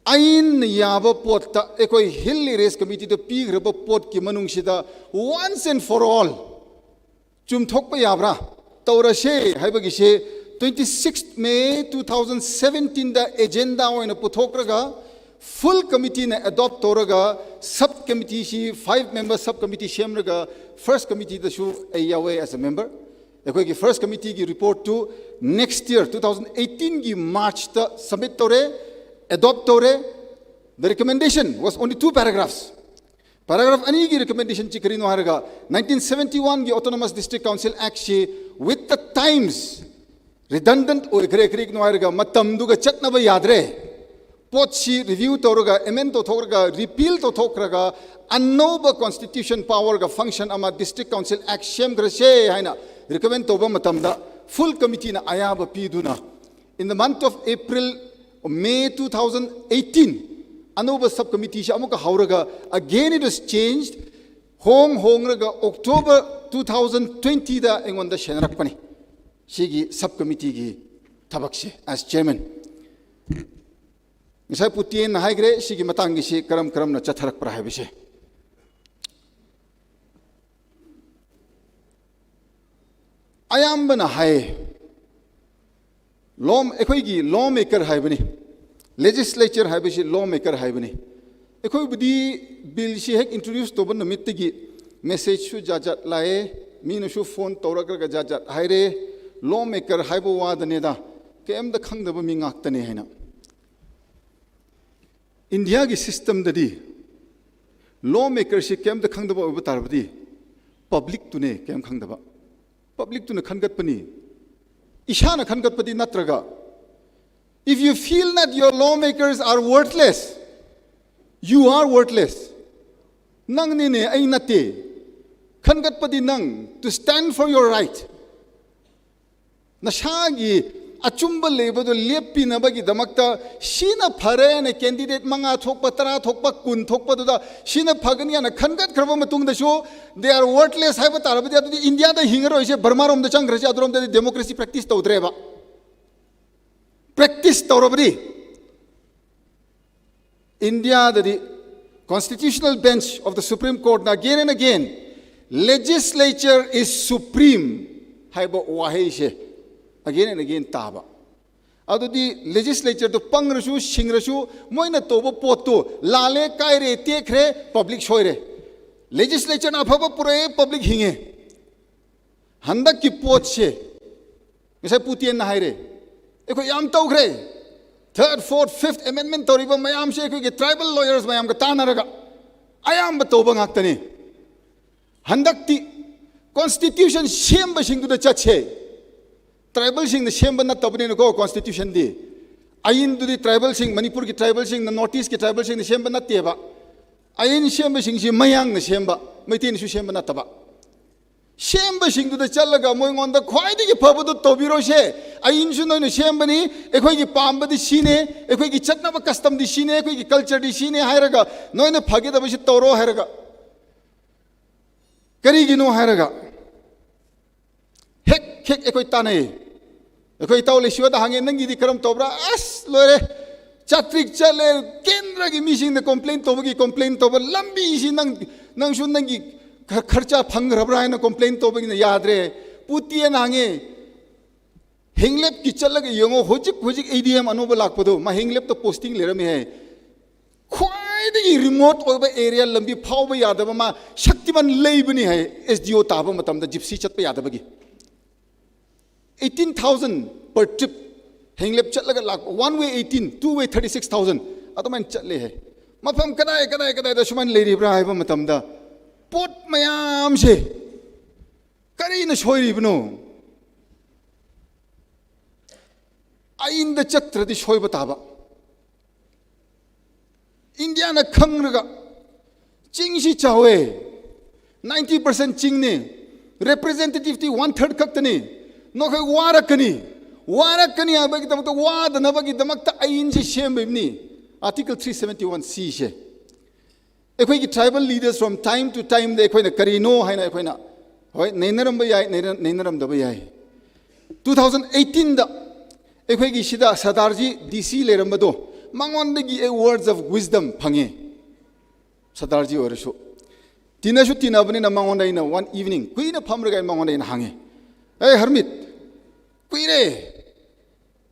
ain yaba pot da, ekoi Hill Areas Committee da pigraba pot ki manung shida, once and for all, chumthokpa yabra, taurashe, haibagi she, twenty-sixth May two thousand seventeen da agenda oina puthokraga, full committee na adopt toraga, subcommittee shi, five member subcommittee semraga, first committee da shu ai yawe as a member. Ekhoigi first committee gi report tu next year, two thousand eighteen gi March da submit tore, adopt tore. The recommendation was only two paragraphs. Paragraph ani gi recommendation chi karino hairaga, nineteen seventy-one gi Autonomous District Council Act shi with the times redundant oi kare kare no hairaga, matamduga chatnaba yadre. Pot shi review toraga, amend tothokraga, repeal tothokraga, anauba constitution power ga function ama District Council Act semkrashe haina recommend toba matamda full committee na ayaba piduna, in the month of April or May two thousand eighteen, anauba subcommittee shi amuka hauraga, again it was changed, hong hongraga October two thousand twenty da aingwanda shenrakpane. Shigi subcommittee gi thabak shi as chairman. Ngasai Pu Tien na haigre, shigi matang gi shi karam karam na chatharakpra haibashe. Ayambana hai, Law, ꯑꯩꯈꯣꯏꯒꯤ lawmaker ꯍꯥꯏꯕꯅꯤ꯫ Legislature ꯍꯥꯏꯕꯁꯤ lawmaker ꯍꯥꯏꯕꯅꯤ꯫ ꯑꯩꯈꯣꯏꯕꯨꯗꯤ bill ꯁꯤ ꯍꯦꯛ introduce ꯇꯧꯕ ꯅꯨꯃꯤꯠꯇꯒꯤ message ꯁꯨ ꯖꯥꯠ ꯖꯥꯠ ꯂꯥꯛꯑꯦ, ꯃꯤꯅꯁꯨ phone ꯇꯧꯔꯛꯂꯒ ꯖꯥꯠ ꯖꯥꯠ ꯍꯥꯏꯔꯦ, lawmaker ꯍꯥꯏꯕ ꯋꯥꯗꯅꯦꯗ, ꯀꯩꯝꯇ ꯈꯪꯗꯕ ꯃꯤ ꯉꯥꯛꯇꯅꯦ ꯍꯥꯏꯅ꯫ Indiaꯒꯤ systemꯗꯗꯤ lawmaker ꯁꯤ ꯀꯩꯝꯇ ꯈꯪꯗꯕ ꯑꯣꯏꯕ ꯇꯥꯔꯕꯗꯤ public ꯇꯨꯅꯦ ꯀꯩꯝ ꯈꯪꯗꯕ꯫ Public ꯇꯨꯅ ꯈꯟꯒꯠꯄꯅꯤ꯫ ꯏꯁꯥꯅ ꯈꯟꯒꯠꯄꯗꯤ ꯅꯠꯇ꯭ꯔꯒ, if you feel that your lawmakers are worthless, you are worthless. ꯅꯪꯅꯤꯅꯦ, ꯑꯩ ꯅꯠꯇꯦ꯫ ꯈꯟꯒꯠꯄꯗꯤ ꯅꯪ, to stand for your right. ꯅꯁꯥꯒꯤ ꯑꯆꯨꯝꯕ ꯂꯩꯕꯗꯨ ꯂꯦꯞꯄꯤꯅꯕꯒꯤꯗꯃꯛꯇ ꯁꯤꯅ ꯐꯔꯦꯅ candidate ꯃꯉꯥ ꯊꯣꯛꯄ, ꯇꯔꯥ ꯊꯣꯛꯄ, ꯀꯨꯟ ꯊꯣꯛꯄꯗꯨꯗ ꯁꯤꯅ ꯐꯒꯅꯤ ꯍꯥꯏꯅ ꯈꯟꯒꯠꯈ꯭ꯔꯕ ꯃꯇꯨꯡꯗꯁꯨ they are worthless ꯍꯥꯏꯕ ꯇꯥꯔꯕꯗꯤ ꯑꯗꯨꯗꯤ Indiaꯗ ꯍꯤꯡꯉꯔꯣꯏꯁꯦ, Burmaꯔꯣꯝꯗ ꯆꯪꯈ꯭ꯔꯁꯦ, ꯑꯗꯨꯔꯣꯝꯗꯗꯤ democracy practice ꯇꯧꯗ꯭ꯔꯦꯕ꯫ Practice ꯇꯧꯔꯕꯗꯤ Indiaꯗꯗꯤ constitutional bench of the Supreme Courtꯅ again and again, "Legislature is supreme" ꯍꯥꯏꯕ ꯋꯥꯍꯩꯁꯦ again and again ꯇꯥꯕ꯫ ꯑꯗꯨꯗꯤ legislatureꯗꯨ ꯄꯪꯔꯁꯨ, ꯁꯤꯡꯔꯁꯨ, ꯃꯣꯏꯅ ꯇꯧꯕ ꯄꯣꯠꯇꯨ ꯂꯥꯜꯂꯦ, ꯀꯥꯏꯔꯦ, ꯇꯦꯛꯈ꯭ꯔꯦ, public ꯁꯣꯏꯔꯦ꯫ Legislatureꯅ ꯑꯐꯕ ꯄꯨꯔꯛꯑꯦ, public ꯍꯤꯡꯉꯦ꯫ ꯍꯟꯗꯛꯀꯤ ꯄꯣꯠꯁꯦ, ꯉꯁꯥꯏ ꯄꯨꯇꯦꯟꯅ ꯍꯥꯏꯔꯦ, ꯑꯩꯈꯣꯏ ꯌꯥꯝ ꯇꯧꯈ꯭ꯔꯦ꯫ Third, fourth, fifth amendment ꯇꯧꯔꯤꯕ ꯃꯌꯥꯝꯁꯦ ꯑꯩꯈꯣꯏꯒꯤ tribal lawyers ꯃꯌꯥꯝꯒ ꯇꯥꯟꯅꯔꯒ ꯑꯌꯥꯝꯕ ꯇꯧꯕ ꯉꯥꯛꯇꯅꯤ꯫ ꯍꯟꯗꯛꯇꯤ constitution ꯁꯦꯝꯕꯁꯤꯡꯗꯨꯗ ꯆꯠꯁꯦ꯫ Tribalꯁꯤꯡꯅ ꯁꯦꯝꯕ ꯅꯠꯇꯕꯅꯤꯅꯀꯣ constitutionꯗꯤ꯫ ꯑꯥꯏꯟꯗꯨꯗꯤ tribalꯁꯤꯡ, ꯃꯅꯤꯄꯨꯔꯒꯤ tribalꯁꯤꯡꯅ, North Eastꯀꯤ tribalꯁꯤꯡꯅ ꯁꯦꯝꯕ ꯅꯠꯇꯦꯕ꯫ ꯑꯥꯏꯟ ꯁꯦꯝꯕꯁꯤꯡꯁꯤ ꯃꯌꯥꯡꯅ ꯁꯦꯝꯕ, ꯃꯩꯇꯩꯅꯁꯨ ꯁꯦꯝꯕ ꯅꯠꯇꯕ꯫ ꯁꯦꯝꯕꯁꯤꯡꯗꯨꯗ ꯆꯠꯂꯒ ꯃꯣꯏꯉꯣꯟꯗ ꯈ꯭ꯋꯥꯏꯗꯒꯤ ꯐꯕꯗꯨ ꯇꯧꯕꯤꯔꯣꯁꯦ꯫ ꯑꯥꯏꯟꯁꯨ ꯅꯣꯏꯅ ꯁꯦꯝꯕꯅꯤ, ꯑꯩꯈꯣꯏꯒꯤ ꯄꯥꯝꯕꯗꯤ ꯁꯤꯅꯦ, ꯑꯩꯈꯣꯏꯒꯤ ꯆꯠꯅꯕ customꯗꯤ ꯁꯤꯅꯦ, ꯑꯩꯈꯣꯏꯒꯤ cultureꯗꯤ ꯁꯤꯅꯦ ꯍꯥꯏꯔꯒ, ꯅꯣꯏꯅ ꯐꯒꯗꯕꯁꯤ ꯇꯧꯔꯣ ꯍꯥꯏꯔꯒ꯫ ꯀꯔꯤꯒꯤꯅꯣ ꯍꯥꯏꯔꯒ, ꯍꯦꯛ ꯍꯦꯛ ꯑꯩꯈꯣꯏ ꯇꯥꯟꯅꯩ꯫ ꯑꯩꯈꯣꯏ ꯏꯇꯥꯎ ꯂꯩꯁꯤꯋꯥꯗ ꯍꯪꯉꯦ, "ꯅꯪꯒꯤꯗꯤ ꯀꯔꯝ ꯇꯧꯕ꯭ꯔꯥ?" "ꯑꯁ, ꯂꯣꯏꯔꯦ꯫ ꯆꯥꯇ꯭ꯔꯤꯛ ꯆꯠꯂꯦ, ꯀꯦꯟꯗ꯭ꯔꯒꯤ ꯃꯤꯁꯤꯡꯅ complain ꯇꯧꯕꯒꯤ complain ꯇꯧꯕ, ꯂꯝꯕꯤꯁꯤ ꯅꯪ, ꯅꯪꯁꯨ ꯅꯪꯒꯤ ꯈ-, ꯈꯔꯆꯥ ꯐꯪꯈ꯭ꯔꯕ꯭ꯔꯥ ꯍꯥꯏꯅ complain ꯇꯧꯕꯒꯤꯅ ꯌꯥꯗ꯭ꯔꯦ꯫" ꯄꯨꯇꯦꯟꯅ ꯍꯪꯉꯦ, "ꯍꯤꯡꯂꯦꯞꯀꯤ ꯆꯠꯂꯒ ꯌꯦꯡꯉꯣ, ꯍꯧꯖꯤꯛ, ꯍꯧꯖꯤꯛ ADM ꯑꯅꯧꯕ ꯂꯥꯛꯄꯗꯣ, ꯃꯥ ꯍꯤꯡꯂꯦꯞꯇ posting ꯂꯩꯔꯝꯃꯤ ꯍꯥꯏ꯫ ꯈ꯭ꯋꯥꯏꯗꯒꯤ remote ꯑꯣꯏꯕ area ꯂꯝꯕꯤ ꯐꯥꯎꯕ ꯌꯥꯗꯕ ꯃꯥ ꯁꯛꯇꯤꯃꯥꯟ ꯂꯩꯕꯅꯤ ꯍꯥꯏ, SDO ꯇꯥꯕ ꯃꯇꯝꯗ gypsy ꯆꯠꯄ ꯌꯥꯗꯕꯒꯤ꯫ Eighteen thousand per trip, ꯍꯤꯡꯂꯦꯞ ꯆꯠꯂꯒ ꯂꯥꯛꯄ, one way eighteen, two way thirty-six thousand, ꯑꯗꯨꯃꯥꯏꯅ ꯆꯠꯂꯦ ꯍꯥꯏ꯫ ꯃꯐꯝ ꯀꯗꯥꯏ, ꯀꯗꯥꯏ, ꯀꯗꯥꯏꯗ ꯁꯨꯃꯥꯏꯅ ꯂꯩꯔꯤꯕ꯭ꯔꯥ ꯍꯥꯏꯕ ꯃꯇꯝꯗ, ꯄꯣꯠ ꯃꯌꯥꯝꯁꯦ ꯀꯔꯤꯅ ꯁꯣꯏꯔꯤꯕꯅꯣ? ꯑꯥꯏꯟꯗ ꯆꯠꯇ꯭ꯔꯗꯤ ꯁꯣꯏꯕ ꯇꯥꯕ꯫ ꯏꯟꯗꯤꯌꯥꯅ ꯈꯪꯔꯒ, ꯆꯤꯡꯁꯤ ꯆꯥꯎꯋꯦ, ninety percent ꯆꯤꯡꯅꯤ, representativeꯇꯤ one third ꯈꯛꯇꯅꯤ, ꯅꯈꯣꯏ ꯋꯥꯔꯛꯀꯅꯤ, ꯋꯥꯔꯛꯀꯅꯤ ꯍꯥꯏꯕꯒꯤꯗꯃꯛꯇ, ꯋꯥꯗꯅꯕꯒꯤꯗꯃꯛꯇ ꯑꯥꯏꯟꯁꯤ ꯁꯦꯝꯕꯤꯕꯅꯤ, Article three seventy-one C ꯁꯦ꯫ ꯑꯩꯈꯣꯏꯒꯤ tribal leaders from time to timeꯗ ꯑꯩꯈꯣꯏꯅ ꯀꯔꯤꯅꯣ ꯍꯥꯏꯅ ꯑꯩꯈꯣꯏꯅ, ꯍꯣꯏ, ꯅꯩꯅꯔꯝꯕ ꯌꯥꯏ, ꯅꯩꯅ-, ꯅꯩꯅꯔꯝꯗꯕ ꯌꯥꯏ꯫ Two thousand eighteenꯗ ꯑꯩꯈꯣꯏꯒꯤ ꯁꯤꯗ ꯁꯔꯗꯥꯔꯖꯤ DC ꯂꯩꯔꯝꯕꯗꯣ, ꯃꯉꯣꯟꯗꯒꯤ ꯑꯩ words of wisdom ꯐꯪꯉꯦ꯫ ꯁꯔꯗꯥꯔꯖꯤ ꯑꯣꯏꯔꯁꯨ, ꯇꯤꯟꯅꯁꯨ ꯇꯤꯟꯅꯕꯅꯤꯅ ꯃꯉꯣꯟꯗ ꯑꯩꯅ one evening ꯀꯨꯏꯅ ꯐꯝꯔꯒ ꯑꯩ ꯃꯉꯣꯟꯗ ꯑꯩꯅ ꯍꯪꯉꯦ, "ꯑꯦ ꯍꯔꯃꯤꯠ, ꯀꯨꯏꯔꯦ,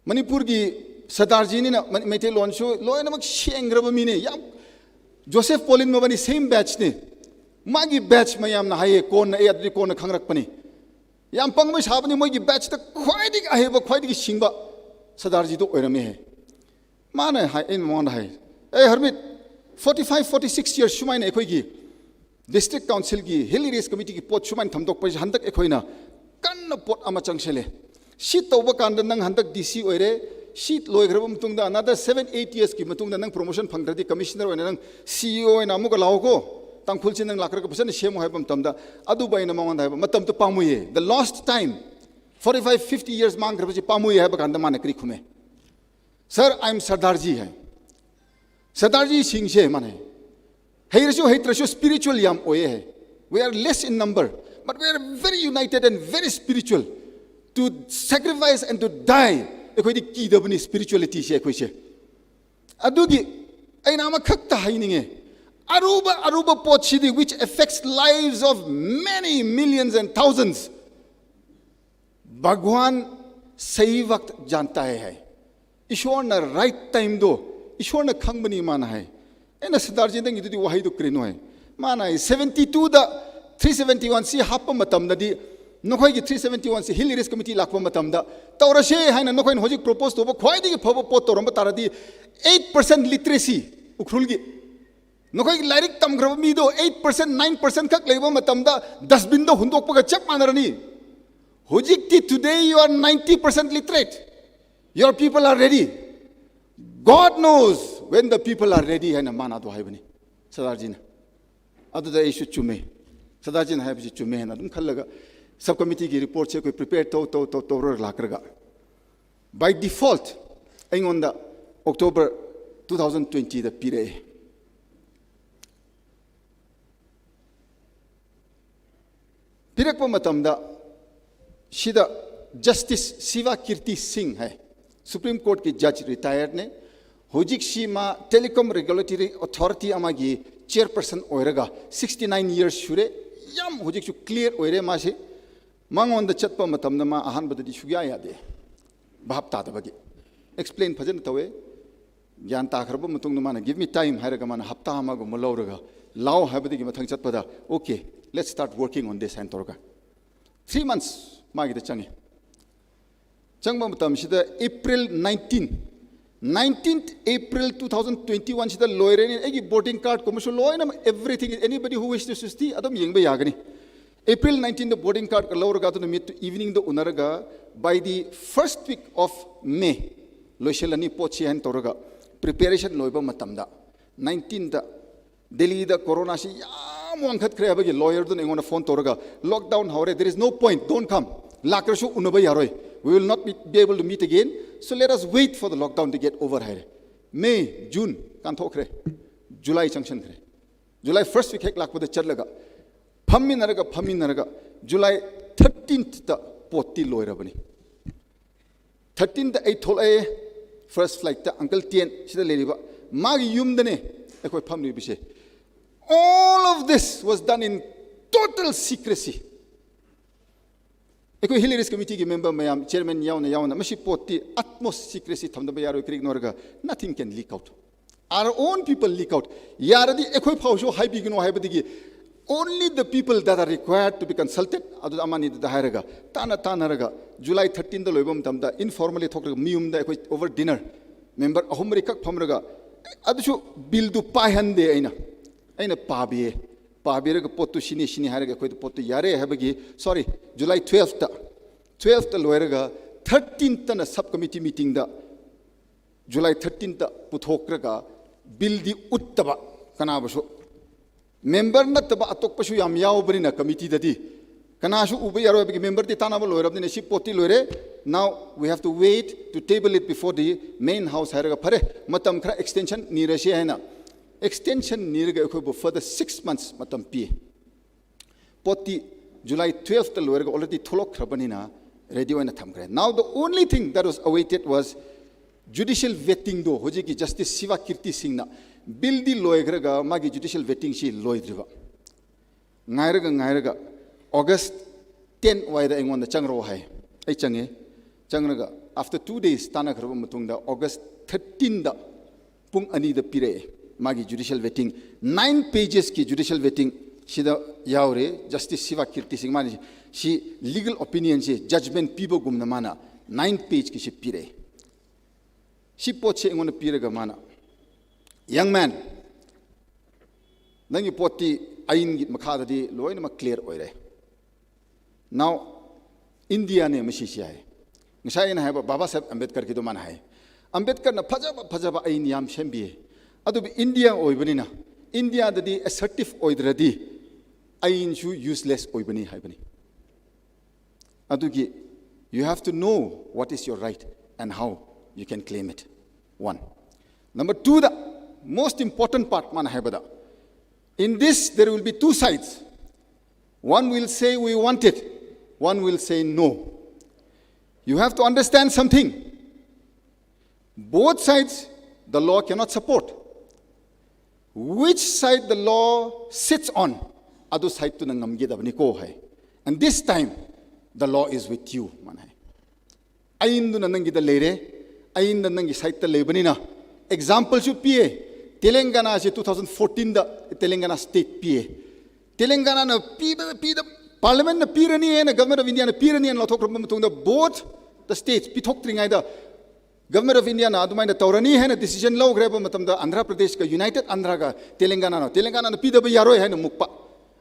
ꯃꯅꯤꯄꯨꯔꯒꯤ ꯁꯔꯗꯥꯔꯖꯤꯅꯤꯅ ꯃꯅꯤ-, ꯃꯩꯇꯩꯂꯣꯟꯁꯨ ꯂꯣꯏꯅꯃꯛ ꯁꯦꯡꯈ꯭ꯔꯕ ꯃꯤꯅꯦ꯫ ꯌꯥꯝ ꯖꯣꯁꯦꯐ ꯄꯣꯂꯤꯟ ꯃꯕꯥꯅꯤ same batchꯅꯤ꯫ ꯃꯥꯒꯤ batch ꯃꯌꯥꯝꯅ ꯍꯥꯏꯌꯦ, ꯀꯣꯟꯅ ꯑꯩ ꯑꯗꯨꯗꯤ ꯀꯣꯟꯅ ꯈꯪꯔꯛꯄꯅꯤ꯫ ꯌꯥꯝ ꯄꯪꯕ ꯁꯥꯕꯅꯤ, ꯃꯣꯏꯒꯤ batchꯇ ꯈ꯭ꯋꯥꯏꯗꯒꯤ ꯑꯍꯩꯕ, ꯈ꯭ꯋꯥꯏꯗꯒꯤ ꯁꯤꯡꯕ ꯁꯔꯗꯥꯔꯖꯤꯗꯣ ꯑꯣꯏꯔꯝꯃꯦ ꯍꯥꯏ꯫" ꯃꯥꯅ ꯍꯥꯏ, ꯑꯩꯅ ꯃꯉꯣꯟꯗ ꯍꯥꯏ, "ꯑꯦ ꯍꯔꯃꯤꯠ, forty-five, forty-six years ꯁꯨꯃꯥꯏꯅ ꯑꯩꯈꯣꯏꯒꯤ District Councilꯒꯤ Hill Areas Committeeꯒꯤ ꯄꯣꯠ ꯁꯨꯃꯥꯏꯅ ꯊꯝꯗꯣꯛꯄꯁꯦ ꯍꯟꯗꯛ ꯑꯩꯈꯣꯏꯅ ꯀꯟꯅ ꯄꯣꯠ ꯑꯃ ꯆꯪꯁꯤꯜꯂꯦ꯫ ꯁꯤ ꯇꯧꯕ ꯀꯥꯟꯗ ꯅꯪ ꯍꯟꯗꯛ DC ꯑꯣꯏꯔꯦ, ꯁꯤ ꯂꯣꯏꯈ꯭ꯔꯕ ꯃꯇꯨꯡꯗ another seven, eight yearsꯀꯤ ꯃꯇꯨꯡꯗ ꯅꯪ promotion ꯐꯪꯗ꯭ꯔꯗꯤ commissioner ꯑꯣꯏꯅ ꯅꯪ CEO ꯑꯣꯏꯅ ꯑꯃꯨꯛꯀ ꯂꯥꯛꯑꯣꯀꯣ, ꯇꯥꯡꯈꯨꯜꯁꯤ ꯅꯪ ꯂꯥꯛꯈ꯭ꯔꯒ ꯐꯖꯅ ꯁꯦꯝꯃꯣ" ꯍꯥꯏꯕ ꯃꯇꯝꯗ, ꯑꯗꯨꯕꯨ ꯑꯩꯅ ꯃꯉꯣꯟꯗ ꯍꯥꯏꯕ, "ꯃꯇꯝꯗꯨ ꯄꯥꯝꯃꯨꯏꯌꯦ, the lost time, forty-five, fifty years ꯃꯥꯡꯈ꯭ꯔꯕꯁꯤ ꯄꯥꯝꯃꯨꯏꯌꯦ" ꯍꯥꯏꯕ ꯀꯥꯟꯗ ꯃꯥꯅ ꯀꯔꯤ ꯈꯨꯝꯃꯦ? "Sir, I am Sardarji" ꯍꯥꯏ꯫ ꯁꯔꯗꯥꯔꯖꯤꯁꯤꯡꯁꯦ ꯃꯥꯅꯦ, ꯍꯩꯔꯁꯨ ꯍꯩꯇ꯭ꯔꯁꯨ spiritual ꯌꯥꯝ ꯑꯣꯏꯌꯦ꯫ We are less in number, but we are very united and very spiritual. To sacrifice and to die, ꯑꯩꯈꯣꯏꯗꯤ ꯀꯤꯗꯕꯅꯤ spiritualityꯁꯦ ꯑꯩꯈꯣꯏꯁꯦ꯫ ꯑꯗꯨꯒꯤ ꯑꯩꯅ ꯑꯃꯈꯛꯇ ꯍꯥꯏꯅꯤꯡꯉꯦ, ꯑꯔꯨꯕ ꯑꯔꯨꯕ ꯄꯣꯠꯁꯤꯗꯤ, which affects lives of many millions and thousands, ꯚꯒꯋꯥꯟ सही वक्त जानता है, hai. Ishorna right time do, Ishorna khangmani mana hai. Eina Sardarjida ngitudi wahai do krinoi. Mana hai seventy-two da three seventy-one C happa matamdadi, nakhoiki three seventy-one C Hill Areas Committee lakpa matamda, taurashe haina nakhoina hojik propose toba khwaidiki phaba pot toramba taradi, eight percent literacy, Ukhrulki. Nakhoi lairik tamkhraba mi do eight percent, nine percent khak leiba matamda, dustbin da hundokpaga chap manarani. Hojikti today you are ninety percent literate. Your people are ready. God knows when the people are ready, haina mana do haibani. Sardarjina. Aduda ishu chume. Sardarjina haibashi chume haina adum khallaga subcommittee ki report chi koi prepare to, to, to, to, lakraga. By default, aingonda October two thousand twenty da pire. Pirakpa matamda, shida Justice Siva Kirti Singh hai, Supreme Court ki judge retired ne, hojik shima Telecom Regulatory Authority amagi chairperson oiraga sixty-nine years shure, yam hojik shu clear oire mashi, mangonda chatpa matamda ma ahanbadadi shuya yade. Bhap tadabagi. Explain phajana tawe. Gyan takharba matungna mana, "Give me time," hairaga mana hapta amagumba lauraga, "Lao," haibadagi mathang chatpada, "Okay, let's start working on this," haina torga. Three months magida change. Changba matam shida April nineteen. Nineteenth April two thousand twenty-one shida loire ni, aiki voting card kumashu loina everything, anybody who wish to susti, adum yengba yagani. April nineteen da voting card ka lauraga tu numit evening da unaraga, by the first week of May, loiselani pochi haina torga, preparation loiba matamda. Nineteen da, Delhi da corona shi yam wangkhat kre habagi lawyer dun engona phone torga, "Lockdown haure, there is no point, don't come. Lakrashu unaba yaroi. We will not be, be able to meet again. So let us wait for the lockdown to get over," haire. May, June, kanthok kre. July junction kre. July first week hek lakpada chatlaga. Phaminaraga, phaminaraga, July thirteenth da potti loirabani. Thirteenth da ei thol ei, first flight da Uncle Tien, shida leiliba. Magi yumdane, ekhoi phamli bishe. All of this was done in total secrecy. Ekhoi Hill Areas Committee ki member mayam, chairman yauna yauna, mashi potti utmost secrecy thamda bayaroi krik norga, nothing can leak out. Our own people leak out. Yaradi ekhoi phao sho haibigino haibadigi. Only the people that are required to be consulted, adu amani da hairaga, tana tana raga, July thirteen da loiba matamda, informally thokraga, miyumda ekhoi over dinner, member ahum mari kak phamraga, adushu bill du paihande eina. Eina pabi, pabiraga pottu shini, shini hairaga ekhoi pottu yare haibagi, sorry, July twelfth da. Twelfth da loiraga, thirteenth da na subcommittee meeting da, July thirteenth da puthokraga, bill di uttaba, kanabashu. Member nattaba atokpashu yam yaubanina committee dadi. Kanashu uba yaroibagi member di tanaba loirabnina shi potti loire. Now we have to wait to table it before the main house hairaga phare. Matam khara extension nirashi haina. Extension niraga ekhoi bu further six months matam pi. Potti July twelfth da loiraga already tholok khrabanina ready oina thamkhre. Now the only thing that was awaited was judicial vetting do, hojiki Justice Siva Kirti Singh na bill di loikhraga magi judicial vetting shi loidriba. Ngairaga, ngairaga, August ten wai da aingonda changro hai. Ei change, changraga, after two days, tana kharba matungda, August thirteen da, pung ani da pire, magi judicial vetting, nine pages ki judicial vetting, shida yaure, Justice Siva Kirti Singh mani, shi legal opinion shi, judgment piba gumna mana, nine page ki shi pire. Shi pot shi aingonda piraga mana. Young man, nanggi potti ain gi makhadadi loina ma clear oire. Now, India ne mashi shi hai. Ngasai na haiba Baba Saheb Ambedkar ki do mana hai. Ambedkar na phajaba, phajaba ain yam shembi. Adubi India oibanina. India dadi assertive oidradi. Ain shu useless oibani haibani. Adugi, you have to know what is your right and how you can claim it. One. Number two, the most important part mana haibada. In this, there will be two sides. One will say we want it, one will say no. You have to understand something. Both sides, the law cannot support. Which side the law sits on, adu side tuna ngamgidabani ko hai. And this time, the law is with you, mana hai. Ain duna nangida leire, ain da nanggi side da leibanina. Example chu piye, Telangana chi two thousand fourteen da Telangana state piye. Telangana na pida, pida, Parliament na pirani haina, Government of India na pirani haina lathok ramba matungda both the states pithok tringaida Government of India na adumaina taurani haina decision laukre ba matamda Andhra Pradesh ka United Andhra ka Telangana na, Telangana na pida ba yaroi haina mukpa,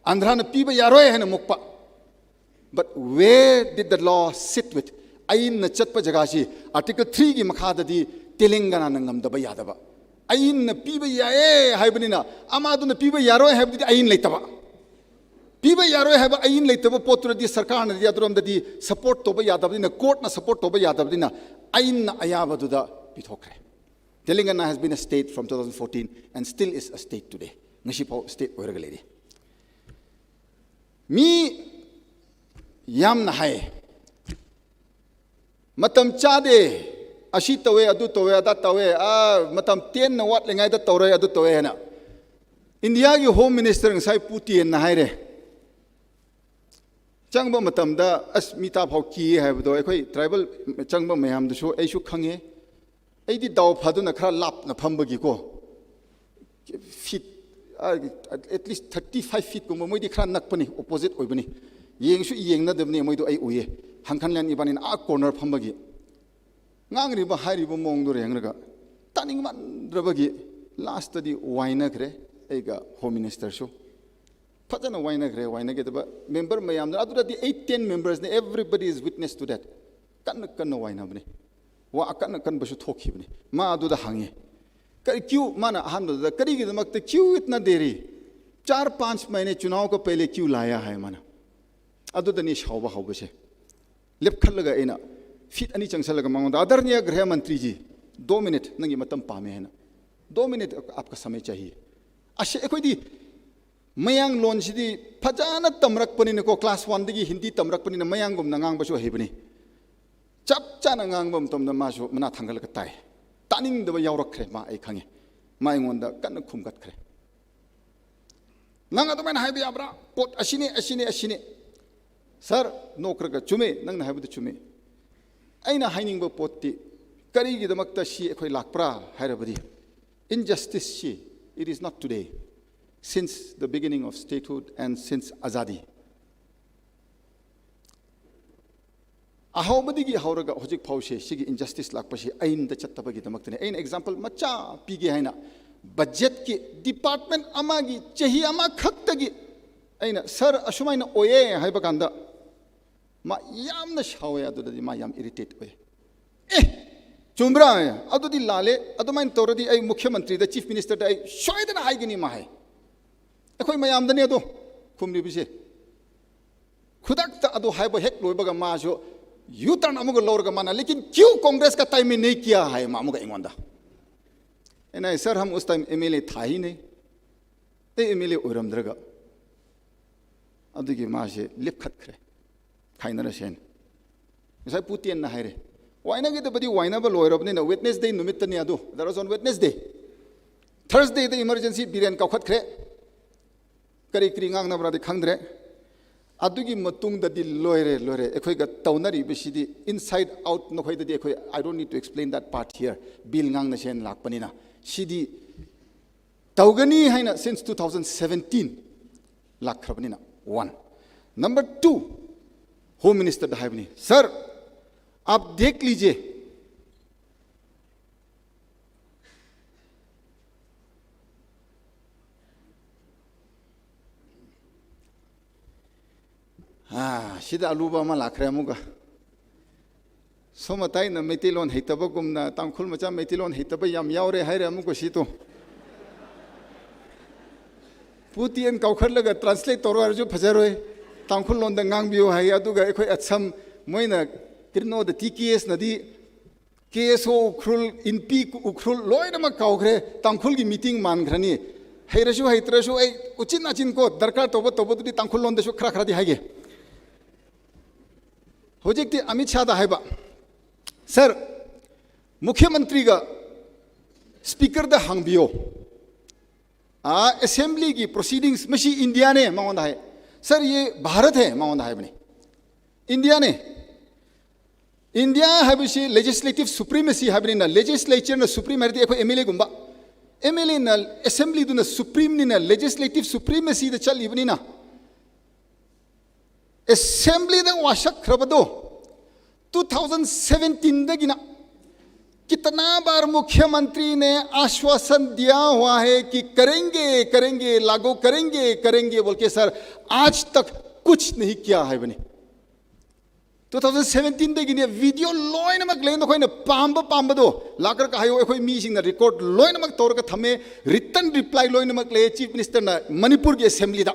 Andhra na piba yaroi haina mukpa. But where did the law sit with? Ain na chatpa jaga chi, Article three ki makhada di Telangana na ngamdaba yadaba. Ain na piba yaye haibanina, ama duna piba yaroi haibadi ain leitaba. Piba yaroi haiba ain leitaba pottu di sarkar na di aturam da di support toba yadaba dina, court na support toba yadaba dina, ain na ayaba duda pithokre. Telangana has been a state from two thousand fourteen and still is a state today. Ngashi pao state oiraga leire. Mi yamna hai. Matam chade, ashi tawe, adu tawe, ada tawe, a, matam ten na wat lengai da taure, adu tawe na. India ki Home Minister ngasai Putin na haire. Changba matamda, as mita phao ki haibado, ekhoi tribal changba mayam da shu, ei shu khange. Ei di dao phaduna khara lap na phamba ki ko. Feet, ah, at least thirty-five feet kumba, moi di khara nakpani, opposite oibani. Yeng shu yeng na debani, moi do ei uye. Hangkhan lan ibanin a corner phamba ki. Ngangriba, hairiba mong do reng raga. Taning man raba ki. Last di waina kre, ei ga Home Minister shu. Phazana waina kre, waina ke taba. Member mayam na, adu di eight, ten members ne, everybody is witness to that. Kan, kan waina bani. Wa kan, kan ba shu thok hi bani. Ma adu da hange. Kari kyu mana ahan da, kari ki damak te kyu itna deri. Char panch mahine chunav ka pehle kyu laya hai mana. Adu da ni shao ba hao ba she. Lep khat laga ina. Feet ani chang sa laga mang da. Adarniya Griha Mantri ji. Do minute, nanggi matam pame hai na. Do minute aapka samay chahiye. Ashe ekhoi di Mayang lon shidi phazana tamrakpanina ko, class one dagi Hindi tamrakpanina Mayang gumna ngangba shu heibani. Chap chana ngangba matamda mashu mana thangkal katai. Taningdaba yaorak kre ma ai khange. Ma aingonda kanna khumkat kre. Nang adumaina haibi abra, pot ashine, ashine, ashine. Sir, nokraga chume, nangna haibada chume. Aina hainingba potti, karigidamakta shi ekhoi lakpra hairabadi. Injustice shi, it is not today. Since the beginning of statehood and since Azadi. Ahaobadagi haoraga hojik phao shi, shigi injustice lakpa shi, ainda chattabagi damaktani. Aina example macha pige haina. Budget ki department amagi, chahi amakhaktagi. Aina, sir, ashumaina oye, haiba kanda. Ma yamna shaoya, adudadi ma yam irritate oye. Eh, chumra ya, adudi lale, adumain toradi ai Mukhyamantri da Chief Minister da ai, shoidana haigini ma hai. Ekhoi mayamdani adu, khumri bise. Khudakta adu haiba hek loibaga mashu, U-turn amuga lorga mana, lekin kyun Congress ka time mein nahi kiya hai ma amuga ingonda. Ena sir, hum us time M L A tha hi nahi. Ei M L A oiramdraga. Adugi mashe lipkhat kre. Khaina ra shen. Ngasai Putin na haire. Waina gidabadi wainaba loirabanina Wednesday numittani adu. That was on Wednesday. Thursday da emergency Biren kaokhat kre. Kari kari ngangnabra di khangdre. Adugi matungdadi loire, loire. Ekhoi ga taunariba shidi inside out nakhoidadi ekhoi, I don't need to explain that part here. Bill ngangna shen lakpanina. Shidi taugani haina since two thousand seventeen. Lakkharbanina. One. Number two, Home Minister da haibani. Sir, aap dekh lijiye. Ah, shida aluba ma lakhre amuga. Somataina Meiteilon heitaba gumna, Tangkhul macha Meiteilon heitaba yam yaore haire amuga shitu. Putin kaokharlaga translate toro arju phajaroi. Tangkhul londa ngangbiyo hai, aduga ekhoi Assam moina kirno da T K S na di K S O Ukhrul, Inpi Ukhrul, loinamak kaokre, Tangkhul ki meeting mankhrani. Heirashu, heitrashu, ei, uchin achin ko, darkar toba, toba tudi Tangkhul londa shu khra khra di haige. Hojikti Amit Shah da haiba. Sir, Mukhyamantri ga Speaker da hangbiyo. A, Assembly ki proceedings mashi India ne, mangonda hai. Sir, ye Bharat hai, mangonda haibani. India ne. India haibasi legislative supremacy haibnina, legislature na supreme hairadi eikhoi M L A gumba. M L A na, assembly duna supreme nina, legislative supremacy da chatlibanina. Assembly da vāshak kharabado, two thousand seventeen dagina, कितना बार मुख्यमंत्री ने आश्वासन दिया हुआ है कि करेंगे, करेंगे, लागू करेंगे, करेंगे बोल के, sir, आज तक कुछ नहीं किया है बने। Two thousand seventeen dagina video loinamak lei, nakhoi na pamba pamba do, lākar kahai o, eikhoi misingna record loinamak tawraka thame, written reply loinamak lei, Chief Minister na Manipur ki assembly da.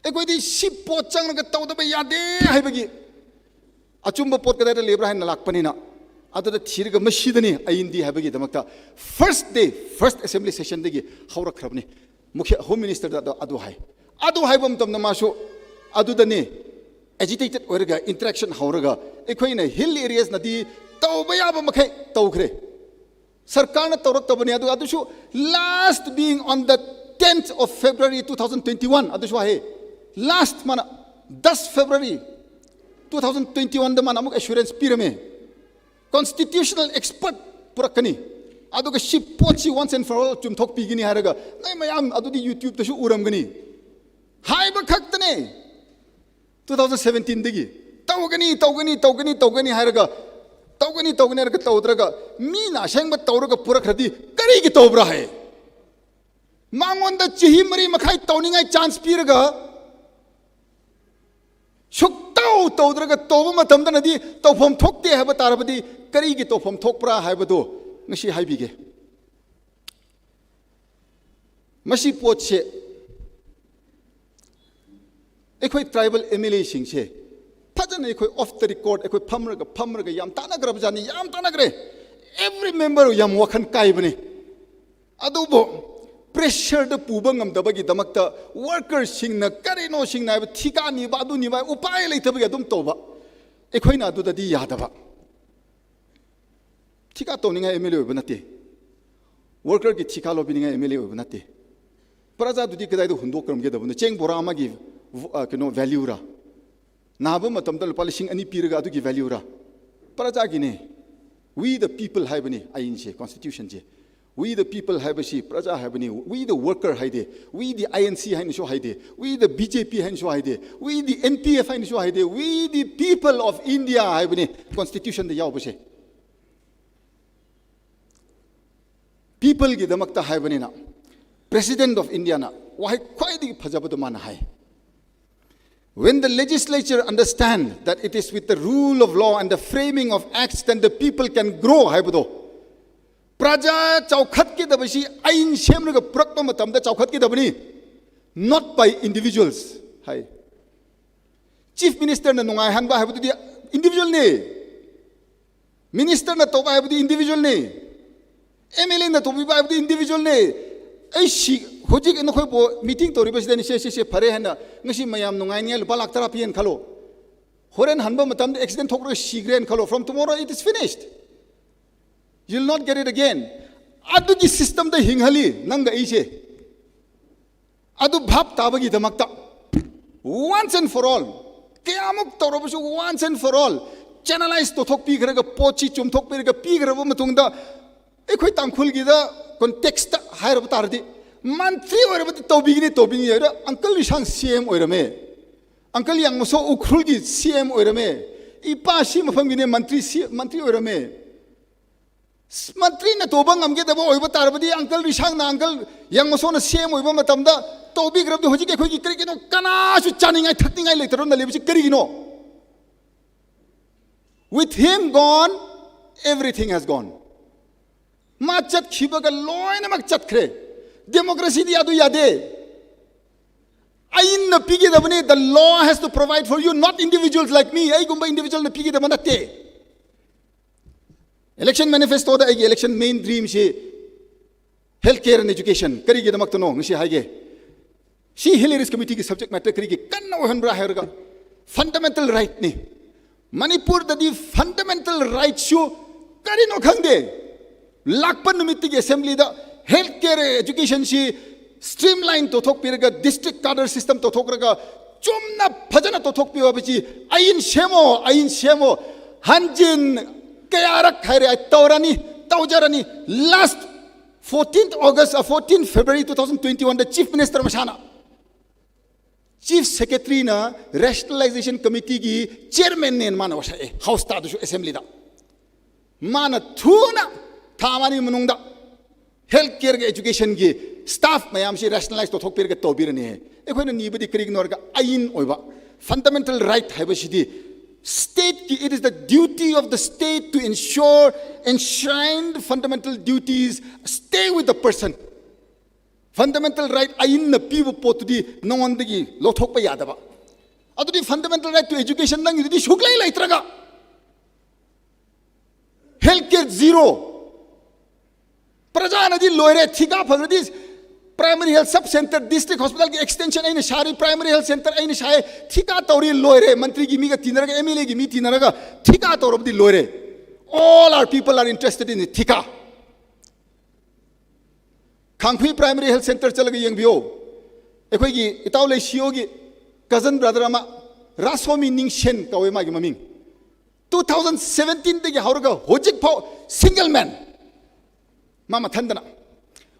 Eikhoi di shi pot chang na ka tau da ba yade haibagi. Achumba pot kadai da lebra haina lākpanina. Ado da thirga mashidani, ain di haibagi damakta. First day, first assembly session dagi haura kharabani. Mukhya Home Minister da, da ado hai. Ado hai bam tam na maso. Ado da ni agitated oiraga, interaction hauraga, eikhoi na hill areas na di tau ba yaba makhai tau khre. Sarkar na taurak tabani ado, ado shu last being on the tenth of February two thousand twenty-one, ado shu hai. Last mana, das February two thousand twenty-one da mana amuk assurance pirame. Constitutional expert purakani. Ado ka shi pot shi once and for all chumthok pigini hairaga. Nai mayam ado di YouTube ta shu uram gani. Hai ba khak tane. Two thousand seventeen dagi. Tau gani, tau gani, tau gani, tau gani hairaga. Tau gani, tau gani hairaga tau draga. Mina sheng ba tau raga purak kharadi. Kari ki tau bra hai. Mangon da chihi mari makhai tau ningai chance piraga. Shuk tau tau draga tau ba matam da na di tau phom thok te hai ba tara ba di. Kari ki tau phom thok bra hai ba do. Ngashi hai bige. Mashi pot she, eikhoi tribal M L A sing she, phazan eikhoi off the record, eikhoi phamraga, phamraga, yam tana grab jani, yam tana gre. Every member yam wakhan kai bani. Ado bo, pressure da puba ngam da bagi damakta, worker singna, karino singna, thika ni ba, adu ni ba, upai lei tabagi adum to ba. Eikhoi na adu da di ya da ba. Thika tau ningai M L A oiba nate. Worker ki thika lo bi ningai M L A oiba nate. Praja dudi kadai do hundok kram ge da bunda. Cheng bora ma gi, uh, kino value ra. Na ba matam da lupa lishing ani piraga adu gi value ra. Praja gi ne. We the people hai bani, ain she, constitution je. We the people hai ba shi, praja hai bani, we the worker hai de, we the I N C hai ni sho hai de, we the B J P hai ni sho hai de, we the N P F hai ni sho hai de, we the people of India hai bani, constitution da yao ba she. People ki damakta hai bani na, President of India na, wahai khwaidi phajaba da mana hai. When the legislature understand that it is with the rule of law and the framing of acts then the people can grow hai ba do. Praja chaokhat ki da ba shi ain semraga purak ba matam da chaokhat ki da bani. Not by individuals. Hai. Chief Minister na nungai han ba hai ba do di individual ne. Minister na tau ba hai ba do individual ne. M L A na tau bi ba hai ba do individual ne. Ai shi, hojik ina khoi bo meeting tau ri ba shi da ni she, she, she, phare hai na. Ngashi mayam nungai ni lupa lakh tara piyan khalo. Horen han ba matam da accident thok ra shi gren khalo. From tomorrow it is finished. You'll not get it again. Adu ki system da hing hali, nang ga ishe. Adu bhap taba ki damakta. Once and for all. Kayamuk tau ra ba shu once and for all. Channelize to thok pi khare ga pochi chum thok pi khare ga pi khare ba matung da. Eikhoi Tangkhul ki da context da hai ra ba tar di. Mantri oira ba di tau bi ki ni tau bi ni ra. Uncle Rishang C M oira me. Uncle Yangmaso Ukhrul ki C M oira me. Ipa shi mafam ki ni mantri si, mantri oira me. Mantri na toba ngam ke da ba oiba tar ba di Uncle Rishang na Uncle Yangmaso na C M oiba matam da tobi grab di hojik eikhoi ki kari kino kana shu chaningai thakningai lei taro na lei ba chi kari kino. With him gone, everything has gone. Ma chat khiba ga loina mak chat khre. Democracy di adu yade. Ain na pigi da bani, the law has to provide for you, not individuals like me. Ai gumba individual na pigi da mana te. Election manifesto da aigi election main dream shi healthcare and education. Kari ki damak tano, ngashi hai ge. Shi Hill Areas Committee ki subject matter kari ki kanna wahan bra herga. Fundamental right ni. Manipur da di fundamental right shu kari no khang de. Lakpan numit ki assembly da healthcare education shi streamline to thok piraga district cadre system to thok raga chumna phajana to thok piwa bichi ain shemo, ain shemo. Hanjin kayarak haira, ai tawrani, tawjarani. Last fourteenth August, uh, fourteenth February two thousand twenty-one da Chief Minister mashana, Chief Secretary na Rationalization Committee gi Chairman na mana vāsai, House ta dusu Assembly da. Mana thuina thā mani manungda healthcare ga education gi staff mayamsi rationalize tawthokpirga tawbirani. Eikhoina nibadi kharing norga ain oiba fundamental right haibashidi state ki, it is the duty of the state to ensure enshrined fundamental duties stay with the person. Fundamental right ainna piba pottudi nangondagi lothokpa yadaba. Adudi fundamental right to education nangidudi shuklei leitaraga, healthcare zero. Prajanadi loire, thika phangradi primary health sub center, district hospital ki extension eina shāri, primary health center eina shāi, thika tawri loire, mantri ki miga tinaraga, M L A ki mi tinaraga, thika tawrabadi loire. All our people are interested in thika. Khangkhui Primary Health Center chalaga yangbiyo. Eikhoigi Itao Leishiyo gi cousin brother ama, Rasomi Ningshen kawe magi maming. Two thousand seventeen dagi hauraga hojik phao single man. Ma mathandana.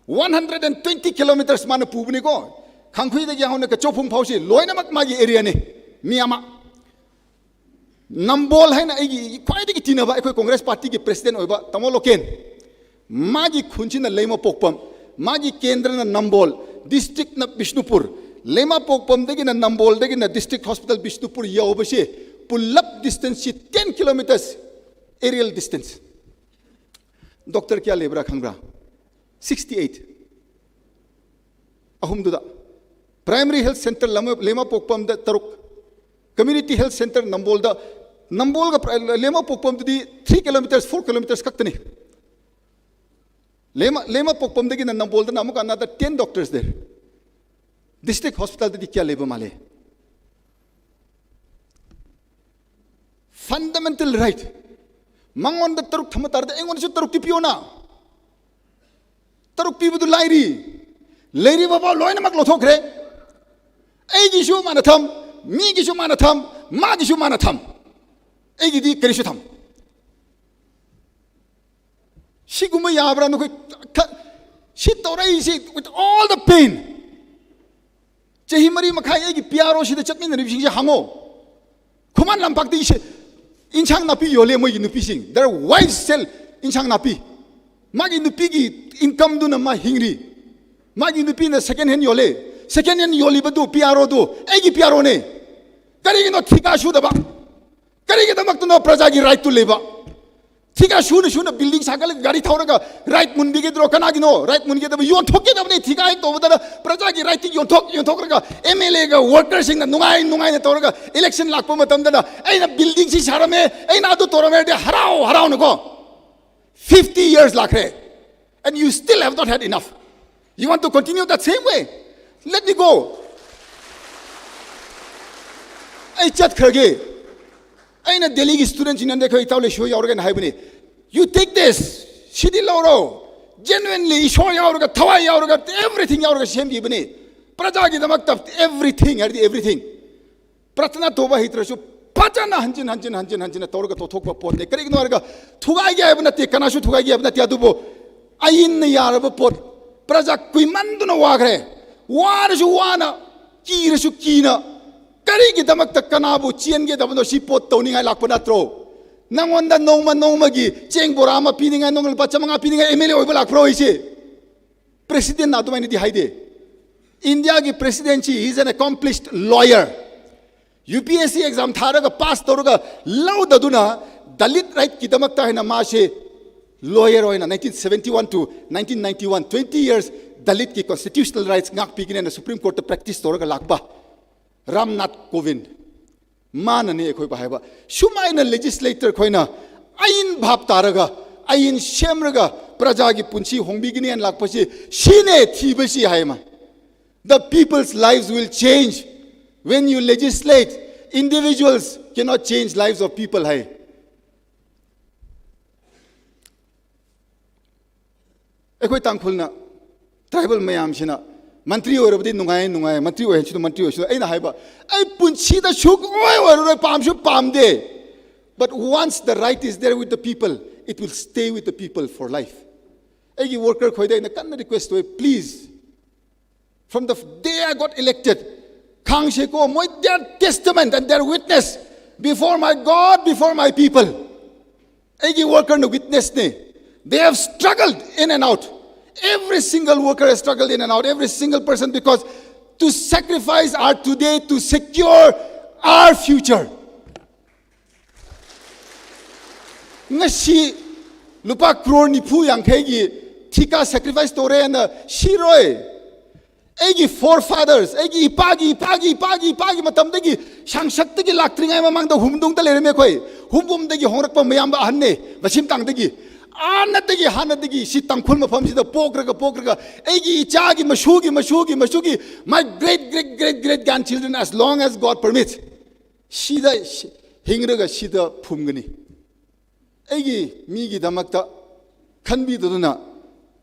One hundred and twenty kilometers mana pubani ko. Khangkhui dagi hauna Kachophung phaosi loinamak magi area ni. Mi ama. Nambol haina eigi khwaidagi tinaba, eikhoi Congress Party ki president oiba, Tamo Loken. Magi khunchina Leimapokpam, magi kendra na Nambol, district na Bishnupur. Leimapokpam dagina Nambol dagina district hospital Bishnupur yaobashi, pulap distance si ten kilometers aerial distance. Doctor kaya leibra khangra? Sixty-eight. Ahum duda. Primary Health Center Lama-, Leimapokpam da taruk. Community Health Center Nambol da, Nambol ga pri-, Leimapokpam dadi three kilometers, four kilometers kaktani. Leima, Leimapokpam dagina Nambol dana amuka another ten doctors there. District hospital dadi kaya leiba male? Fundamental right. Mangonda taruk thamatarda, engonda su taruk tipiyona. Taruk pibadu lairi. Lairi baba loinamak lothokre. Eigisu mana tham, migisu mana tham, magisu mana tham. Eigidi karisu tham. Siguma yabra nukhoi ka, si tawrai si with all the pain. Chahi mari makhai eigi P R O sida chatminaribising si hango. Khuman lampakta ishi inchang napi yole moigi nupising. Their wives sell inchang napi. Magi nupigi income duna ma hingri. Magi nupina second hand yole. Second hand yolibadu P R O du. Eigi P R O ne. Karigino thika shudaba? Karigidamaktuno prajagi right tu leiba? Thika shuna shuna building sakal gari thauraga right munbigidro kanagino, right mungidaba, yonthokkidabane thika hek tobadara prajagi right ti yonthok, yonthokraga M L A ga workers singna nungai nungaina tawraga election lakpa matamdana eina building si sārame, eina adu tawrame de harau, harauna ko. Fifty years lakre. And you still have not had enough. You want to continue that same way? Let me go. Ei chatkharage. Eina Delhi ki student china de khoi Itao Leishiyo yaoraga eina haibane. You take this. Shidi laoro. Genuinely, Ishwar yaoraga, thawai yaoraga, everything yaoraga semkibane. Prajagi damakta everything, everything. Pratna toba hitrasu, pachana hanjin, hanjin, hanjin, hanjin, tawraga tawthokpa potne. Karigino haraga, thugai gaiba nate, kanasu thugai gaiba nate, adubo, ainna yaraba pot. Praja kuimanduna wakre. Warasu wana, kirasu kina. Karigidamakta kanabu chiengedabano si pot tawningai lakpa natro? Nangonda nongma nongmagi, cheng bora ama piningai, nong lupā chamanga piningai, M L A oiba lakpro ise. President na adumainadi haide. India ki president chi, he is an accomplished lawyer. U P S C exam thāraga pass tawraga laudaduna Dalit right kidamakta hina masi lawyer oina nineteen seventy-one to nineteen ninety-one, twenty years Dalit ki constitutional rights ngakpigina Supreme Court ta practice tawraga lakpa Ram Nath Kovind. Manane eikhoipa haiba. Sumaina legislator khoina ain bhap taraga, ain semraga, prajagi punchi hongbigini an lakpasi, sine thiba si haima. The people's lives will change when you legislate. Individuals cannot change lives of people hai. Eikhoi Tangkhulna, tribal mayamsina, mantri oirabadi nungai, nungai, mantri oihansinu, mantri oihansinu, eina haiba, ei punchida shuk oi oiraroi pamsu pamde. But once the right is there with the people, it will stay with the people for life. Aigii worker khoida ina kanna request tui, please. From the day I got elected, khangsheko, moi their testament and their witness before my God, before my people. Aigii worker na witness ne. They have struggled in and out. Every single worker has struggled in and out. Every single person, because to sacrifice our today to secure our future. Ngasi lupā crore nifu yangkhaigii thika sacrifice torena shiroi. Aigii forefathers, aigii ipāgii, ipāgii, ipāgii, ipāgii matamdagii, shangshakdagii lāktringai mamangda humdungda leirame khoi. Humbumdagii hongrakpa mayamba ahanne, vashim tangdagii. Anadagii, hanadagii, shi Tangkhul mafamshida pokraga, pokraga. Aigii ichāgii, mashugii, mashugii, mashugii. My great, great, great, great grandchildren, as long as God permits. Shida, shi-, hingraga shida phumgani. Aigii migidamakta khanbidaluna,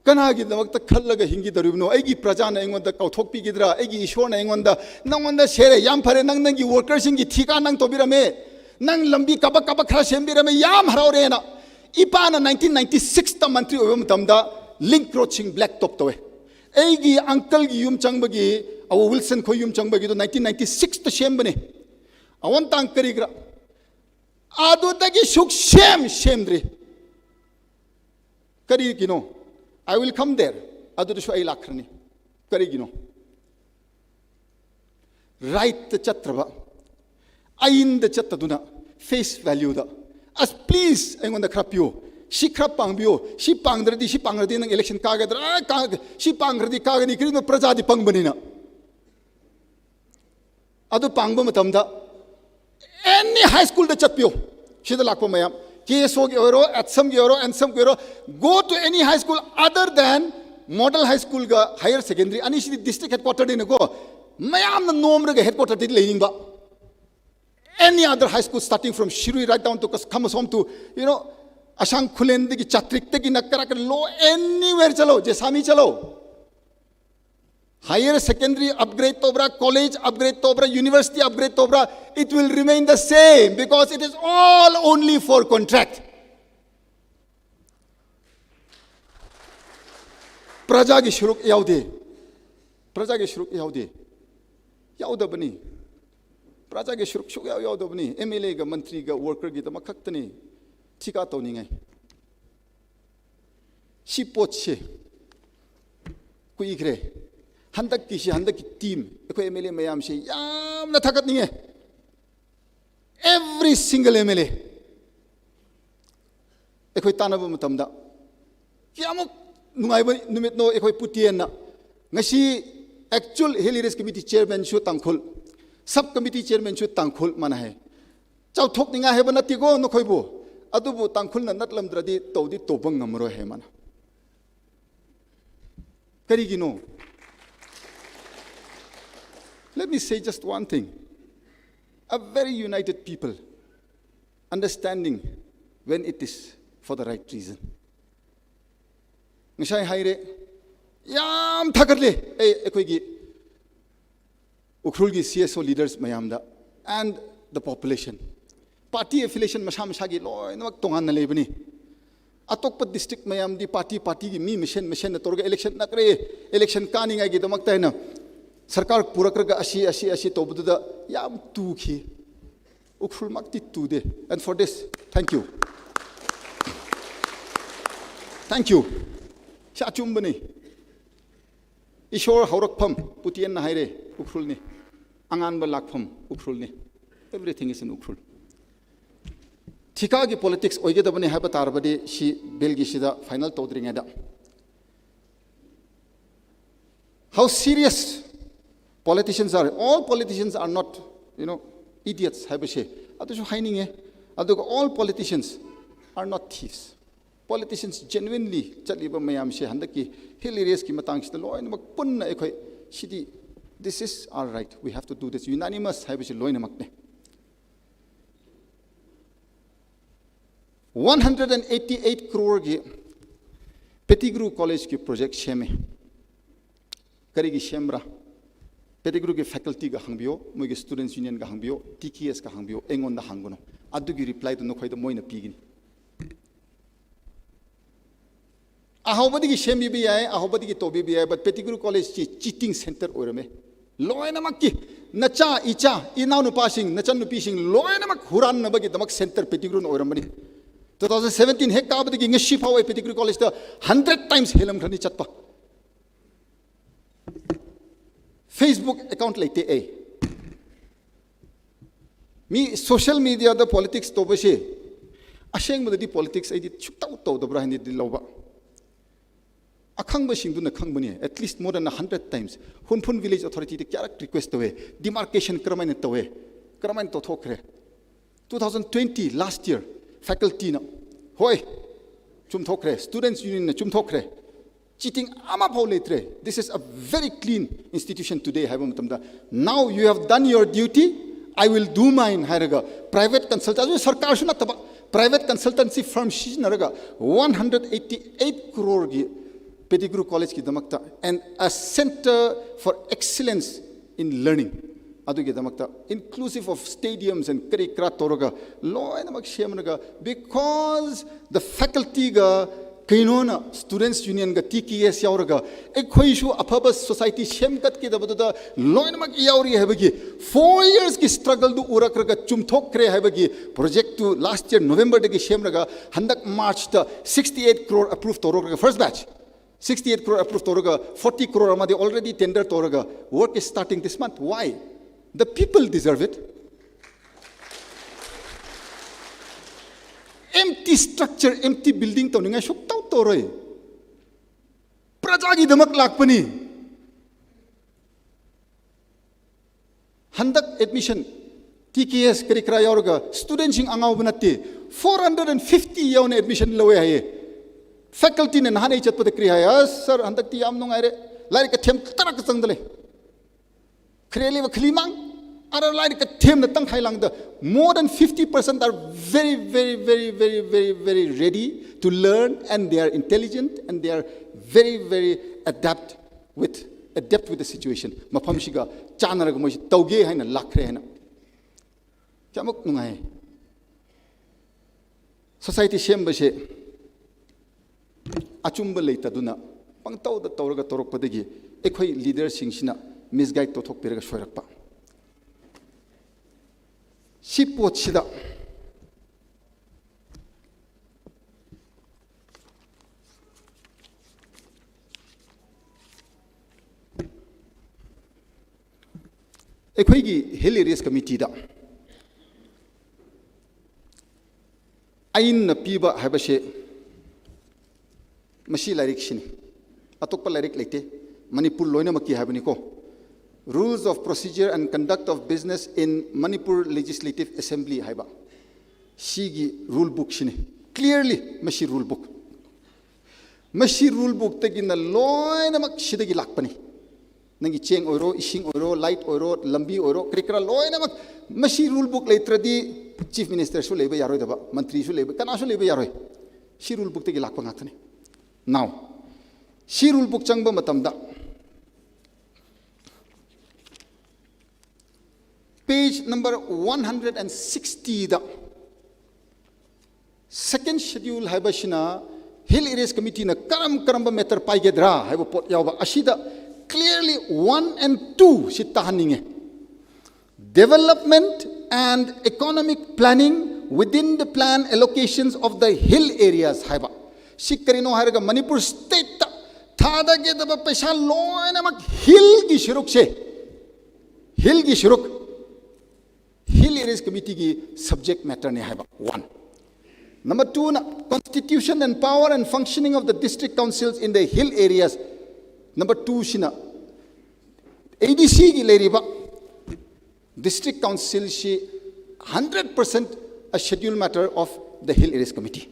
kanāgidamakta khallaga hingkida ruibno, aigii prajana aingondakao thokpikidra, aigii Ishorna aingonda, nangondashire, yamphare, nang nanggi workersinggi thika nang tobirame, nang lambi kaba kaba khara sembirame, yamharaorena. Ipāna nineteen ninety-six ta mantri oiba matamda, link road shing blacktop towe. Aigii uncle gii yum changbagii, awo Wilson khoi yum changbagii to nineteen ninety-six ta sembane. Awontang karigra. Adudagii shuksem, semdri. Karigino? I will come there. Adudashu ai lākharani. Karigino? Right da chatraba. Ainda chattaduna. Face value da. As please, aingonda khara piyo. Shi khara pāngpiyo. Shi pāngdradi, shi pāngradi nang election kāgadra. Ah, ka, shi pāngradi kāgani, karino prajadi pāngbanina. Adu pāngba matamda, any high school da chatpiyo. Shida lākpa mayam. K S O gi oiro, ATSAM gi oiro, ANSAM gi oiro. Go to any high school other than model high school ga higher secondary. Ani shidi district headquarter dina ko. Mayamna nomraga headquarter di lening ba. Any other high school starting from Shirui right down to Kas-, Khamasom to, you know, Ashang Khullen dagi Chatrik dagi Nakarak lo anywhere chalo, Jessami chalo. Higher secondary upgrade tobra, college upgrade tobra, university upgrade tobra, it will remain the same because it is all only for contract. Prajagi shuruk yaode. Prajagi shuruk yaode. Yaodabani. Prajagi shuruk shukyao yaodabani. M L A ga, mantri ga, worker gidamakhak tani. Thika toningai. Shi potse kuikhare. Handakki shi, handakki team, eikhoi M L A mayamshi yamna thakat ninge. Every single M L A. Eikhoi tanaba matamda. Kiyamuk nungaiba numitno eikhoi putienna. Ngashi actual Hill Areas Committee Chairman shu Tangkhul. Sub Committee Chairman shu Tangkhul mana hai. Chaothok ningai haiba nati ko nakhoibu. Adubu Tangkhulna natlamdradi todi tobang ngamroi hai mana. Karigino? Let me say just one thing. A very united people understanding when it is for the right reason. Ngashai haire, yam thakatle, eh, eikhoi gi Ukhrul gi C S O leaders mayamda and the population. Party affiliation masha masha gi loinamak tonganna leibani. Atokpa district mayamdi party, party gi mi mashan, mashanna torga election nakre, election kaningai gidamakta ina sarkar purakraga ashi, ashi, ashi tobuda yam tukhi. Ukhrul makti tude. And for this, thank you. Thank you. Sha chumbani. Ishor haorakpham, putienna haire, Ukhrulni. Anganba lākpham, Ukhrulni. Everything is in Ukhrul. Thikagi politics oigedabani haiba tarbadi shi bill gi shida final todringaida. How serious politicians are. All politicians are not, you know, idiots, haiba shi. Atushu haininge. Aduga all politicians are not thieves. Politicians genuinely chatliba mayamshi handakki Hill Areas ki matangshida loinamak punna eikhoi shidi, this is our right. We have to do this. Unanimous haiba shi loinamakne. One hundred and eighty-eight crore gi Pettigrew College ki project sheme. Karigi shemra? Pettigrew gi faculty ga hangbiyo, moigi students union ga hangbiyo, T K S ga hangbiyo, eingonda hangguno. Adugi reply do nakhoi da moina pigini. Ahaobadagi sembibi yai, ahaobadagi tobibi yai, but Pettigrew College chi cheating center oirame. Loinamakki, nacha, icha, inaonupasing, nachannupishing, loinamak hurannabagi damak center Pettigrew na oiramani. Two thousand seventeen hek kabadagi ngashi phawai Pettigrew College da hundred times helam khrani chatpa. Facebook account leite ei. Mi social media da politics toba shi. Ashengmada di politics ei di chuktau tau da bra hindi di loba. Akhangba shingduna khangbani, at least more than a hundred times. Hunphun Village Authority da kyarak request tawe. Demarcation karamaina tawe. Karamaina to thokre. Two thousand twenty, last year, faculty na, hoi, chumthokre, students union na chumthokre. Cheating amaphao leitre. This is a very clean institution today, haiba matamda. Now you have done your duty, I will do mine, hairaga. Private consultant, sarkar shu nattaba, private consultancy firm shinaraga, one hundred eighty-eight crore gi Pettigrew College ki damakta, and a center for excellence in learning. Adugi damakta, inclusive of stadiums and kari kara toraga, loinamak semraga, because the faculty ga keinona students union ga T K S yaoraga, ekhoi shu aphaba society semkatki da badu da, loinamak yaori haibagi, four years ki struggle du urakraga chumthokre haibagi, project tu last year November dagi semraga, handak March da sixty-eight crore approve toraga first batch. Sixty-eight crore approve toraga, forty crore amadi already tender toraga, work is starting this month. Why? The people deserve it. Empty structure, empty building toningai shuktau toroi. Praja gi damak lakpani. Handak admission, T K S kari kara yaoraga, student sing angao banati, four hundred and fifty yaona admission lowe haiye. Faculty na nahan ei chatpada kari hai, "Ah, sir, handakti yam nungaire. Lairik kathem tara kazang dale. Khareli va khalimang, ara lairik kathem na tangkhai langda." More than fifty percent are very, very, very, very, very, very ready to learn, and they are intelligent, and they are very, very adept with, adept with the situation. Mafam shiga chanaraga moi shi tauge haina lakre haina. Kayamuk nungai. Society semba shi achumba leitaduna, pangtauda tauraga torokpadagi, ekhoi leader singshina misguide tothokpiraga shoirakpa. Shi potshida ekhoi gi Hill Areas Committee da ain na piba haiba shi, mashi lairik shini. Atokpa lairik leite. Manipur loinamakki haibani ko. Rules of Procedure and Conduct of Business in Manipur Legislative Assembly haiba. Shigi rule book shini. Clearly, mashi rule book. Mashi rule book tagina loinamak shidagi lakpani. Nanggi cheng oiro, ishing oiro, light oiro, lambi oiro, kari kara loinamak. Mashi rule book leitradi Chief Minister shu leiba yaroi daba, Mantri shu leiba, kana shu leiba yaroi. Shi rule book tagi lakpa ngaktani. Now, shi rule book changba matamda, page number one hundred and sixty da, second schedule haiba shina, Hill Areas Committee na karam karamba matter paigedra haiba pot yaoba. Ashida clearly one and two shi tahaninge. Development and economic planning within the plan allocations of the hill areas haiba. Shi karino hairaga Manipur State ta thada gedaba paisa loinamak hill gi shiruk she. Hill gi shiruk. Hill Areas Committee gi subject matter ne haiba. One. Number two na, constitution and power and functioning of the district councils in the hill areas. Number two shina, A D C gi leiriba district council shi hundred percent a schedule matter of the Hill Areas Committee.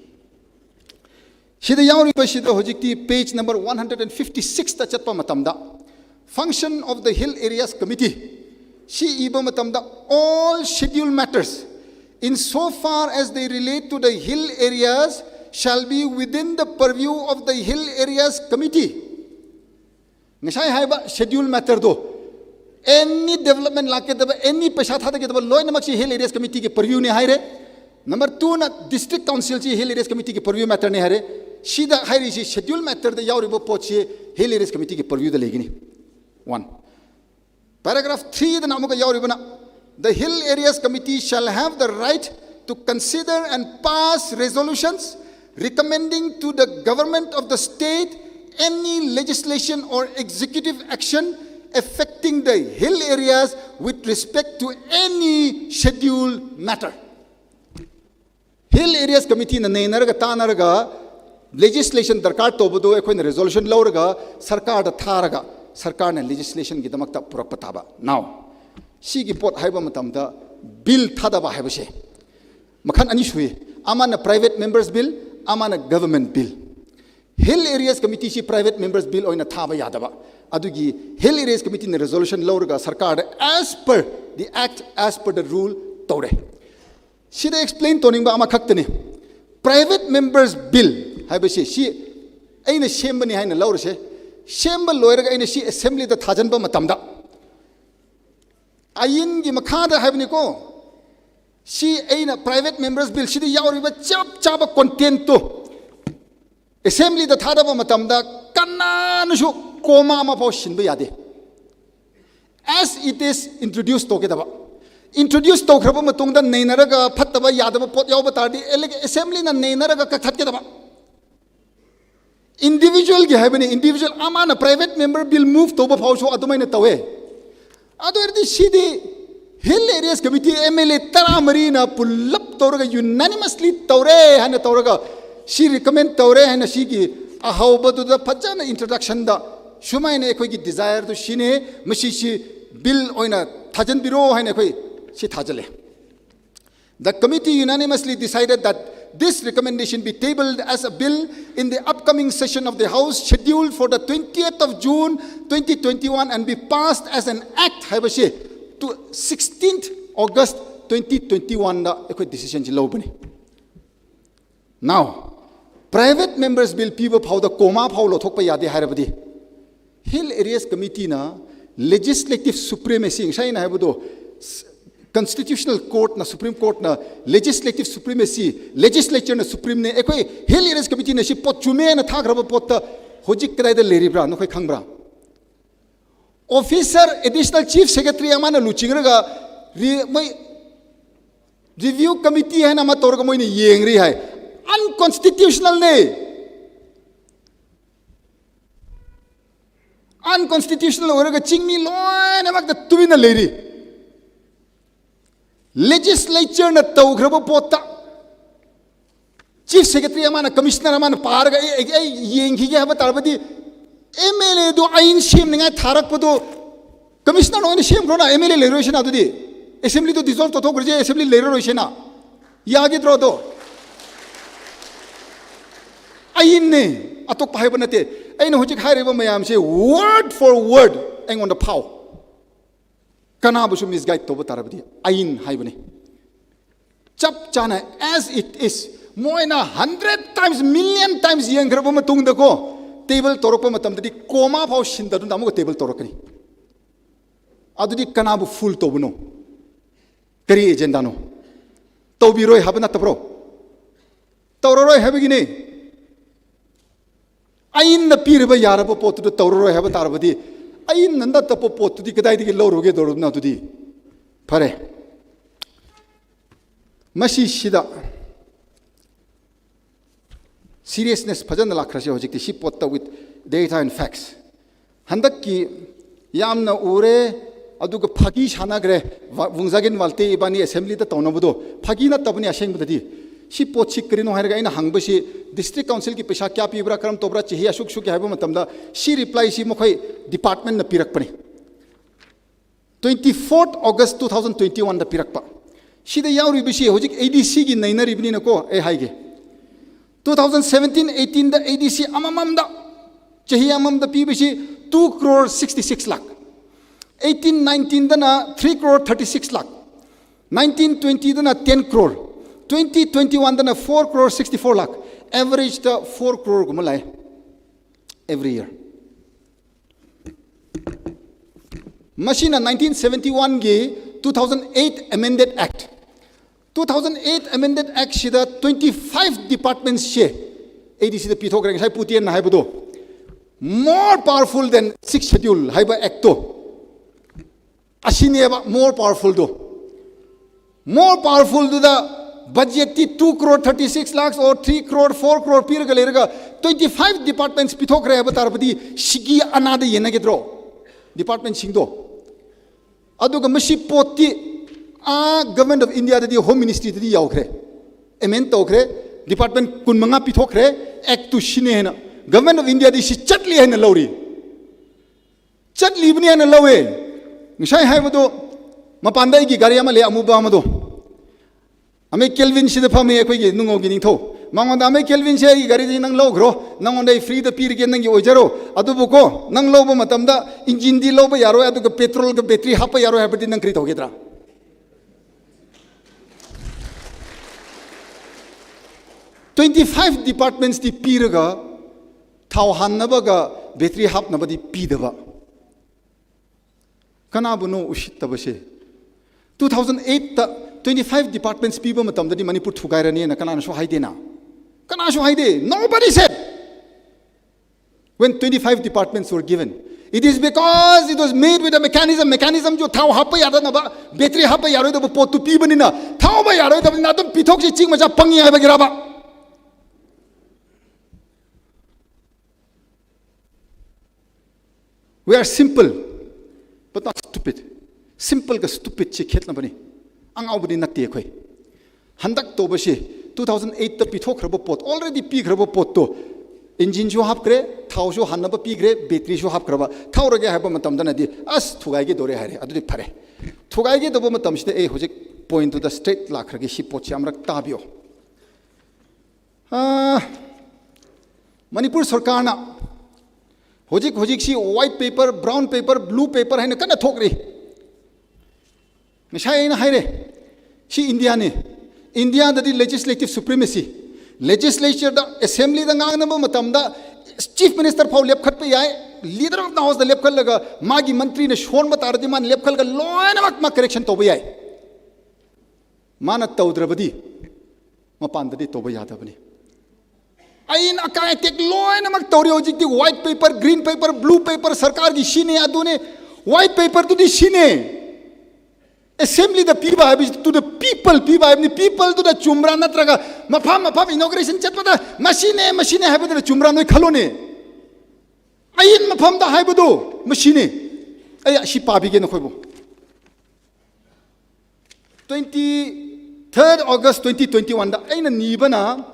Shida yaoriba shida hojikti page number one hundred and fifty-six ta chatpa matamda, function of the Hill Areas Committee. Shi iba matamda, all schedule matters, insofar as they relate to the hill areas, shall be within the purview of the Hill Areas Committee. Ngashai haiba schedule matter do, any development lake daba, any paisa thada gedaba, loinamak shi Hill Areas Committee ki purview ne haire. Number two na District Council chi Hill Areas Committee ki purview matter na haira. Shida hairi chi schedule matter da yaoriba pot chi Hill Areas Committee ki purview da leigani. One. Paragraph three dana amuka yaoribana, "The Hill Areas Committee shall have the right to consider and pass resolutions recommending to the government of the state any legislation or executive action affecting the hill areas with respect to any schedule matter." Hill Areas Committee na neinaraga tānaraga legislation darkar tobado, eikhoina resolution lauraga sarkar da thāraga, sarkar na legislation gidamakta purakpa tāba. Now, shiki pot haiba matamda bill thāda ba haiba she makhan ani shui. Amana private members bill, amana government bill. Hill Areas Committee shi private members bill oina thāba yadaba. Adugi Hill Areas Committee na resolution lauraga sarkar da as per the act, as per the rule taure. Shida explain toningba ama khaktani. Private members bill haiba shi, shi eina sembani haina laurase. Semba loiraga eina shi assembly da thājanba matamda, ain ki makhada haibani ko. Shi eina private members bill shida yaoriba chap chaba content to assembly da thādaba matamda kananashu comma ama pao shinba yade. As it is introduced tokidaba. Introduce tokhraba matungda neinaraga phattaba yadaba pot yaoba tardi, ele-, assembly na neinaraga kathatkidaba. Individual ki haibani, individual amana private member bill move toba pao sho adumaina tawe. Adu erdi shidi Hill Areas Committee M L A tara marina pulap tauraga unanimously taure haina tauraga, shi recommend taure haina shiki ahaoba duda phajana introduction da shumaina eikhoiki desire tu shine, mashi shi bill oina thājanbiro haina eikhoishi thājale. The committee unanimously decided that this recommendation be tabled as a bill in the upcoming session of the House scheduled for the twentieth of June twenty twenty-one and be passed as an act haiba shi to sixteenth August twenty twenty-one da ekhoi decision chi laubani. Now, private members bill piba phaoda comma phao lothokpa yade hairabadi, Hill Areas Committee na legislative supremacy, ngashaina haibado, s-, Constitutional Court na, Supreme Court na legislative supremacy, legislature na supreme ne, ekhoi Hill Areas Committee na shi pot chume na thākharaba potta hojik kadaida leiribra, nakhoi khangbra? Officer, Additional Chief Secretary amana luchingraga, re-, moi, review committee haina ama tauraga moina yengri hai. Unconstitutional ne. Unconstitutional oiraga chingmi loinamakta tumina leiri. Legislature na tokhraba potta Chief Secretary amana, Commissioner amana pāraga, ei, ei, ei, yengkhige haiba tarabadi, M L A do ain semningai tharakpado, Commissioner na oina semkhrona, M L A leiroi shina adudi. Assembly do dissolve tothokra je, Assembly leiroi shina. Yagidro do. Ain ne, atokpa haiba nate. Aina hojik hairiba mayamse word for word, ain on the power. Kanabusu misguide toba tarabadi, ain haibani. Chap chana as it is. Moina hundred times, million times yengkharaba matungda ko, table torokpa matamdadi comma phao shinda tunda amuka table torokani. Adudi kanabu fool tobano? Kari agenda no? Tobiroi haiba natabro? Tauraroi haibagine. Ainna piraba yaraba pottu tauraroi haiba tarabadi, ainna nattapa pottudi kadaidagi lauroge doruna tudi. Phare. Mashi shida seriousness phajana lakhrase hojikti shi potta with data and facts. Handakki yamna ure, aduga phagi shanagre, va-, Vungzagin Walte ibani assembly da taonabado, phagi natabani ashengbadadi. Shi pot shi karino hairaga aina hangbashi, District Council ki paisa kya pibra, karam tobra, chihi ashuk shuk haiba matamda, shi reply shi makhoi department na pirakpani. Twenty-fourth August two thousand twenty-one da pirakpa. Shida yaoribashi, hojik A D C ki nainaribani nako, ei haige. Two thousand seventeen eighteen da A D C amamamda, chahi amamda pibashi two crore sixty-six lakh. Eighteen nineteen dana three crore thirty-six lakh. Nineteen twenty dana ten crore. Twenty twenty-one dana four crore sixty-four lakh. Average da four crore guma lei. Every year. Mashina nineteen seventy-one ki two thousand eight Amended Act. Two thousand eight Amended Act shida twenty-five departments chi A D C da pithokra, ngashai Pu Tienna haiba do. More powerful than Sixth Schedule haiba act do. Ashineva more powerful do. More powerful do da budget ti two crore thirty-six lakhs or three crore, four crore piraga leilaga twenty-five departments pithokra haiba tarpadi shiki anada yena gedro. Department singdo. Aduga mashi pot ti, a Government of India dadi Home Ministry dadi yaokre. Amend tokre, department kun manga pithokre, act tu shine hena. Government of India di shi chatli hena lauri. Chatli bani hena laue. Ngashai haiba do, mapanda igi gari ama le amuba ama do. Amei Kelvin shida phame, akhoi gi nungo gi ningtho. Mangwanda amei Kelvin shi agi gari di nang laugro, nangwanda free da pirge nang gi oijaro. Adubu ko, nang lauba matamda engine di lauba yaroi, aduga petrol ga battery happa yaroi, happa di nang kri togedra. Twenty-five departments di piraga, thao hannaba ga battery hapnaba di pidaba. Kanabu no ushittaba shi. Two thousand eight ta twenty-five departments piba matamda di Manipur thugairani na kanana sho haide na. Kana sho haide. Nobody said. When twenty-five departments were given, it is because it was made with a mechanism. Mechanism jo thao happa yadanaba, battery happa yaroi da ba pot tu pibanina. Thao ba yaroi da na tum pithok chi ching macha pangi haiba giraba. We are simple, but not stupid. Simple ka stupid chi khetna bani. Angao bani na te khoi. Handak to ba shi, two thousand eight ta pithok kharaba pot, already pi kharaba pot to. Engine shu hap kre, thao shu hanna ba pi kre, battery shu hap kharaba. Thao rage haiba matamda na di, as thugai ki dore haire, adu di phare. Thugai ki doba matam shite, eh, hojik point to the straight la kharage shi pot chi amrak tabio. Ah, Manipur Sarkar na hojik, hojik shi white paper, brown paper, blue paper haina kana thokri. Ngashai na haire. Shi India ni. India da di legislative supremacy. Legislature da assembly da ngangna ba matamda chief minister phao lepkhat pa yai. Leader of the house da lepkhat laga magi mantri na shon ba tar di man lepkhat laga loina mak ma correction to ba yai. Mana taudraba di. Mapanda di toba yadabani. Ain akai tek loinamak tauri hojik ti white paper, green paper, blue paper, sarkar ki shine adune, white paper tu di shine. Assembly da piba haibi to the people piba haibi ni people tu da chumra natraga, mapham mapham inauguration chat pada, mashine, mashine haibi da chumra noi khalone. Ain mapham da haibi do, mashine. Aya, shi pabi ke na khoibo. Twenty-third August twenty twenty-one da eina nibana,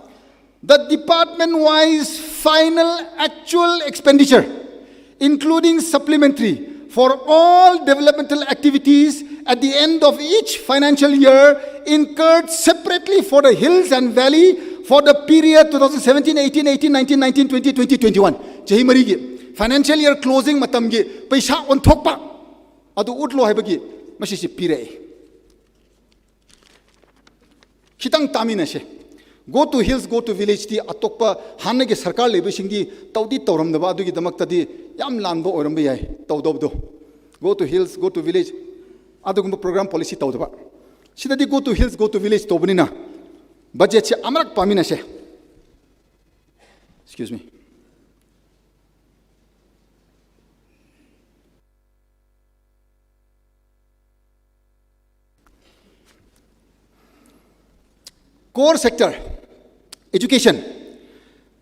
the department-wise final actual expenditure, including supplementary, for all developmental activities at the end of each financial year incurred separately for the hills and valley for the period two thousand seventeen eighteen, eighteen nineteen, nineteen twenty, twenty twenty-one. Chahi mari ki financial year closing matam ki paisa onthokpa. Adu utlo haibagi, mashi shi pire. Khitang tamina she. Go to hills, go to village ti atokpa hānna ki sarkar leiba shing di, tau di tauram da ba, adu ki damak ta di, yam lan ba oiram ba yai, tau do do. Go to hills, go to village, adu kumba program policy tau da ba. Shida di go to hills, go to village tau bani na. Budget she amrak pamina she. Excuse me. Core sector, education.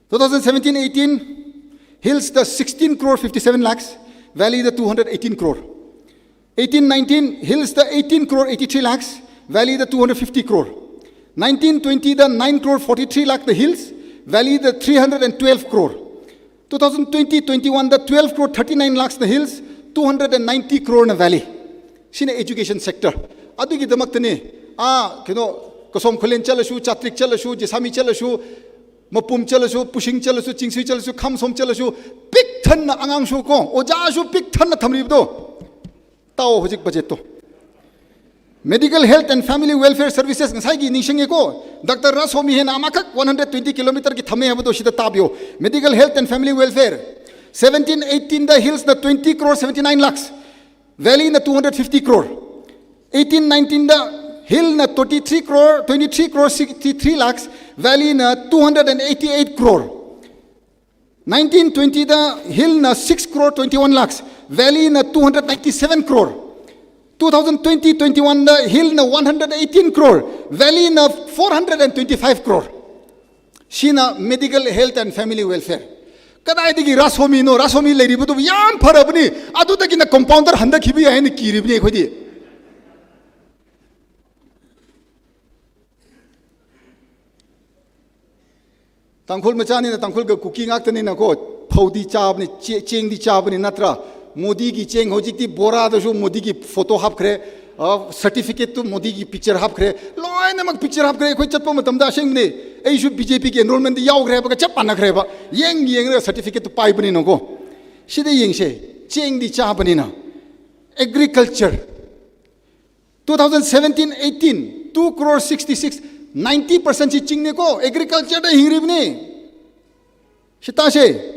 Two thousand seventeen eighteen, hills the sixteen crore fifty-seven lakhs, valley the two hundred eighteen crore. Eighteen nineteen, hills the eighteen crore eighty-three lakhs, valley the two hundred fifty crore. Nineteen twenty, the nine crore forty-three lakh the hills, valley the three hundred and twelve crore. Two thousand twenty twenty-one, the twelve crore thirty-nine lakhs the hills, two hundred and ninety crore na valley. Shina education sector. Adu ki damak tani, ah, kino, Kasom Khullen chalashu, Chatrik chalashu, Jessami chalashu, Mapum chalashu, Pushing chalashu, Chingsui chalashu, Khamsom chalashu, pik thanna angang shu ko, oja shu pik thanna thamri do. Tau hojik budget to. Medical, health and family welfare services ngasai ki ningshing ko. Doctor Rasomi hena amakak one hundred twenty kilometer ki thame habo do shida tabio. Medical, health and family welfare. Seventeen eighteen da hills na twenty crore seventy-nine lakhs. Valley na two hundred fifty crore. Eighteen nineteen da Hill na twenty-three crore, twenty-three crore sixty-three lakhs, Valley na two hundred and eighty-eight crore. Nineteen twenty da Hill na six crore twenty-one lakhs, Valley na two hundred ninety-seven crore. Two thousand twenty twenty-one da Hill na one hundred eighteen crore, Valley na four hundred and twenty-five crore. Shina medical, health and family welfare. Kadaidagi rāsomino, rāsomi leiribadu yam pharabani, adudagina compounder handa khibi haina kiribani akhodi. Tangkhul machanina, Tangkhul ka Kuki ngaktanina ko, phaudi chabani, che-, chengdi chabani natra. Modi ki cheng hojikti bora dashu Modi ki photo hapkhre, ah, certificate tu Modi ki picture hapkhre. Loinamak picture hapkhre, khoi chatpa matamda shengni. Aishu B J P ki enrollment di yaokhre ba, ka chapana khre ba. Yeng yengra certificate tu paibanina ko. Shida yengse, chengdi chabanina. Agriculture. Two thousand seventeen eighteen, two crore sixty-six, ninety percent chi chingni ko, agriculture da hingribani. Shita she.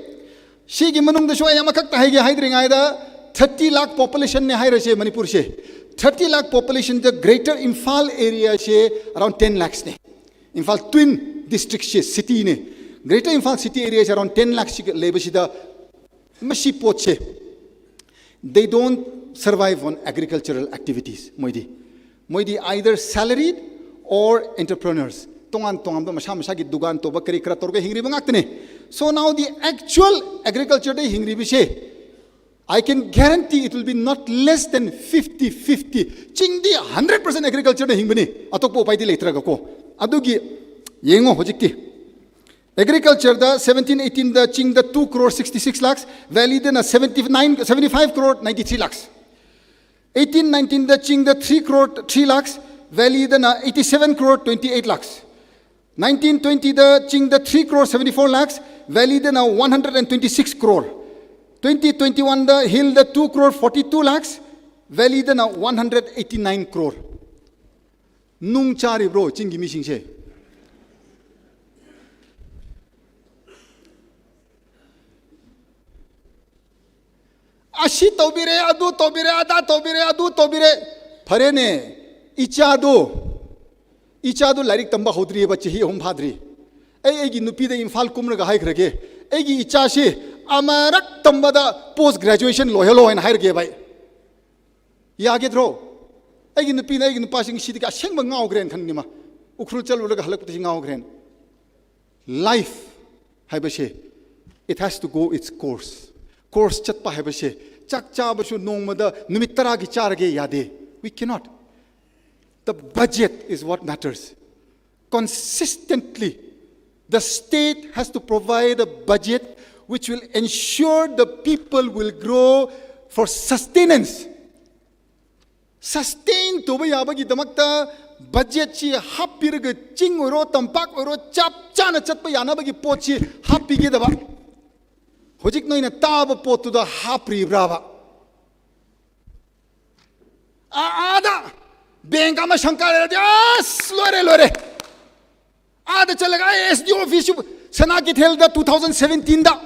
Shiki manungda shoi amakak ta haige haidringaida, thirty lakh population ne haira she Manipur she. Thirty lakh population da Greater Imphal area she around ten lakhs ne. Imphal Twin District she city ne. Greater Imphal city area she around ten lakhs shi leiba shida. Mashi pot she. They don't survive on agricultural activities. Moidi. Moidi either salaried or entrepreneurs. Tongan tongan ba masha masha ki dukan toba kari kara torga hingriba ngaktane. So now the actual agriculture da hingriba she. I can guarantee it will be not less than fifty fifty. Chingdi hundred percent agriculture da hingbani. Atokpo upai di leitra ga ko. Adugi yengo hojikti. Agriculture da seventeen eighteen da chingda two crore sixty-six lakhs, Valley da na seventy-nine, seventy-five crore ninety-three lakhs. Eighteen nineteen da chingda three crore three lakhs, Valley da na eighty-seven crore twenty-eight lakhs. Nineteen twenty da chingda three crore seventy-four lakhs, Valley da na one hundred and twenty-six crore. Twenty twenty-one da Hill da two crore forty-two lakhs, Valley da na one hundred eighty-nine crore. Nung chari bro, chinggi mi singse. Ashi tobire, adu tobire, ada tobire, adu tobire. Pharene, ichado. Ichado lairik tamba hodri ba chihi hum phadri. Ei, eigi nupi da Imphal kumra ga hai khrage. Eigi icha shi, amarak tamba da post graduation lo hello en hai rage bai. Yagedro. Eigi nupi na eigi nupa sing shidi ka sheng ba ngao kren khan nima. Ukhrul chal ulaga halak pati ngao kren. Life, haiba she, it has to go its course. Course chatpa haiba she. Chak chaba shu nongmada, numit tara ki chara ge yade. We cannot. The budget is what matters. Consistently, the state has to provide a budget which will ensure the people will grow for sustenance. Sustain toba yabagi damakta budget chi hapiraga ching oiro, tampak oiro, chap chana chatpa yanabagi pot chi hapige daba. Hojik noina taba pot tu da hapri braba. A, ada, bank ama shangkar, yes, loire, loire. Ada chalaga S D O office, Sana Kithel da two thousand seventeen da.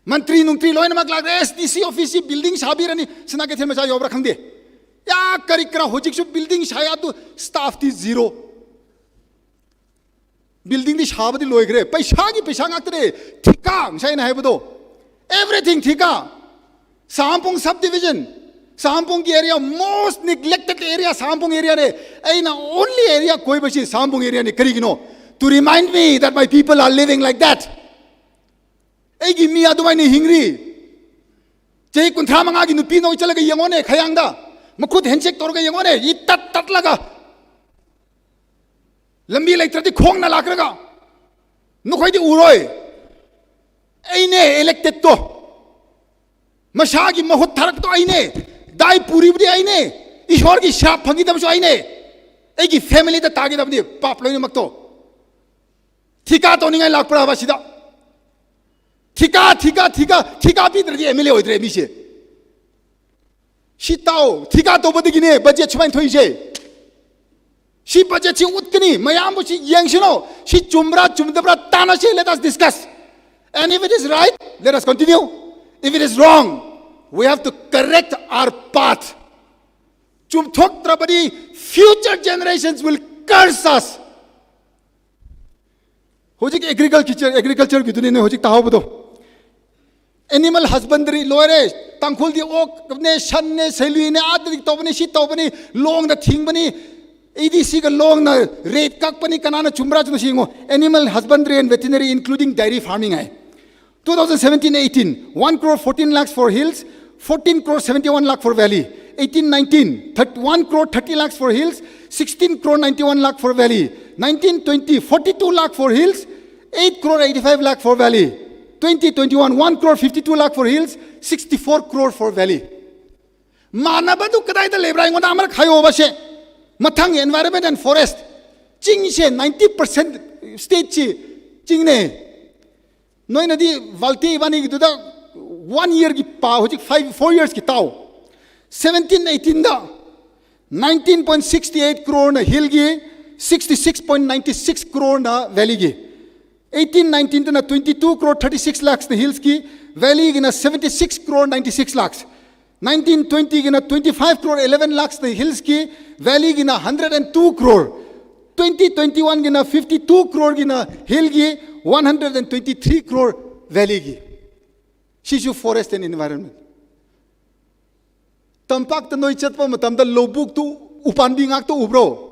Mantri nungtri loinamak lak S D C office building shabirani, Sana Kithel macha yobra khangde. Ya kari kara hojik shu building shaya tu staff ti zero. Building di shaba di loigre, paisa ki paisa ngaktre, thika, shaina hai bado. Everything thika. Sampung subdivision. Sampung ki area, most neglected area, Sampung area re. Aina only area koi bashi Sampung area ni karigino. To remind me that my people are living like that. Eigi mi adumai ni hingri. Chei kunthra manga ki nupi no chalaga yangone, khayangda. Makhut handshake torga yangone, i tat tat laga. Lambi leitrati khongna lakraga. Nukhoi di uroi. Eine elected to. Masha ki mahut tharak to eine. Dai puri budi eine. Ishwar ki shrap phangi dam shu eine. Eigi family da tagi dam di pap loinamak to. Thika toningai lakpra ba shida. Thika, thika, thika, thika pitradi M L A oidre mi she. Shi tao, thika toba digine, budget chumain thoi she. Shi budget shi utkani, mayambu shi yangshino, shi chumra, chumdabra, tana she, let us discuss. And if it is right, let us continue. If it is wrong, we have to correct our path. Chumthoktrabadi, future generations will curse us. Hojik agriculture, agriculture ki dunine hojik tahaoba do. Animal husbandry loire, Tangkhul di ok ne, shan ne, seilui ne, adrik tobani, shi tobani, long da thingbani, A D C ka long na rate kakbani, kanana chumra chuna shingo. Animal husbandry and veterinary, including dairy farming hai. Two thousand seventeen eighteen, one crore fourteen lakhs for hills, fourteen crore seventy-one lakh for valley. Eighteen nineteen, thirty, one crore thirty lakhs for hills, sixteen crore ninety-one lakh for valley. Nineteen twenty, forty-two lakh for hills, eight crore eighty-five lakh for valley. Twenty twenty-one, one crore fifty-two lakh for hills, sixty-four crore for valley. Manabadu kadaida leibra, aingona amar khayo ba she. Mathang environment and forest. Ching she ninety percent state chi. Ching ne. Noinadi Valti ibani ki duda one year ki pa, hojik five, four years ki tao. Seventeen eighteen da nineteen point six eight crore na hill ki, sixty-six point nine six crore na valley ki. Eighteen nineteen da na twenty-two crore thirty-six lakhs na hills ki, valley ki na seventy-six crore ninety-six lakhs. Nineteen twenty ki na twenty-five crore eleven lakhs na hills ki, valley ki na hundred and two crore. Twenty twenty-one ki na fifty-two crore ki na hill ki, one hundred and twenty-three crore valley ki. Shishu forest and environment. Tampak ta noi chatpa matamda lobuk tu upanbi ngak tu ubro.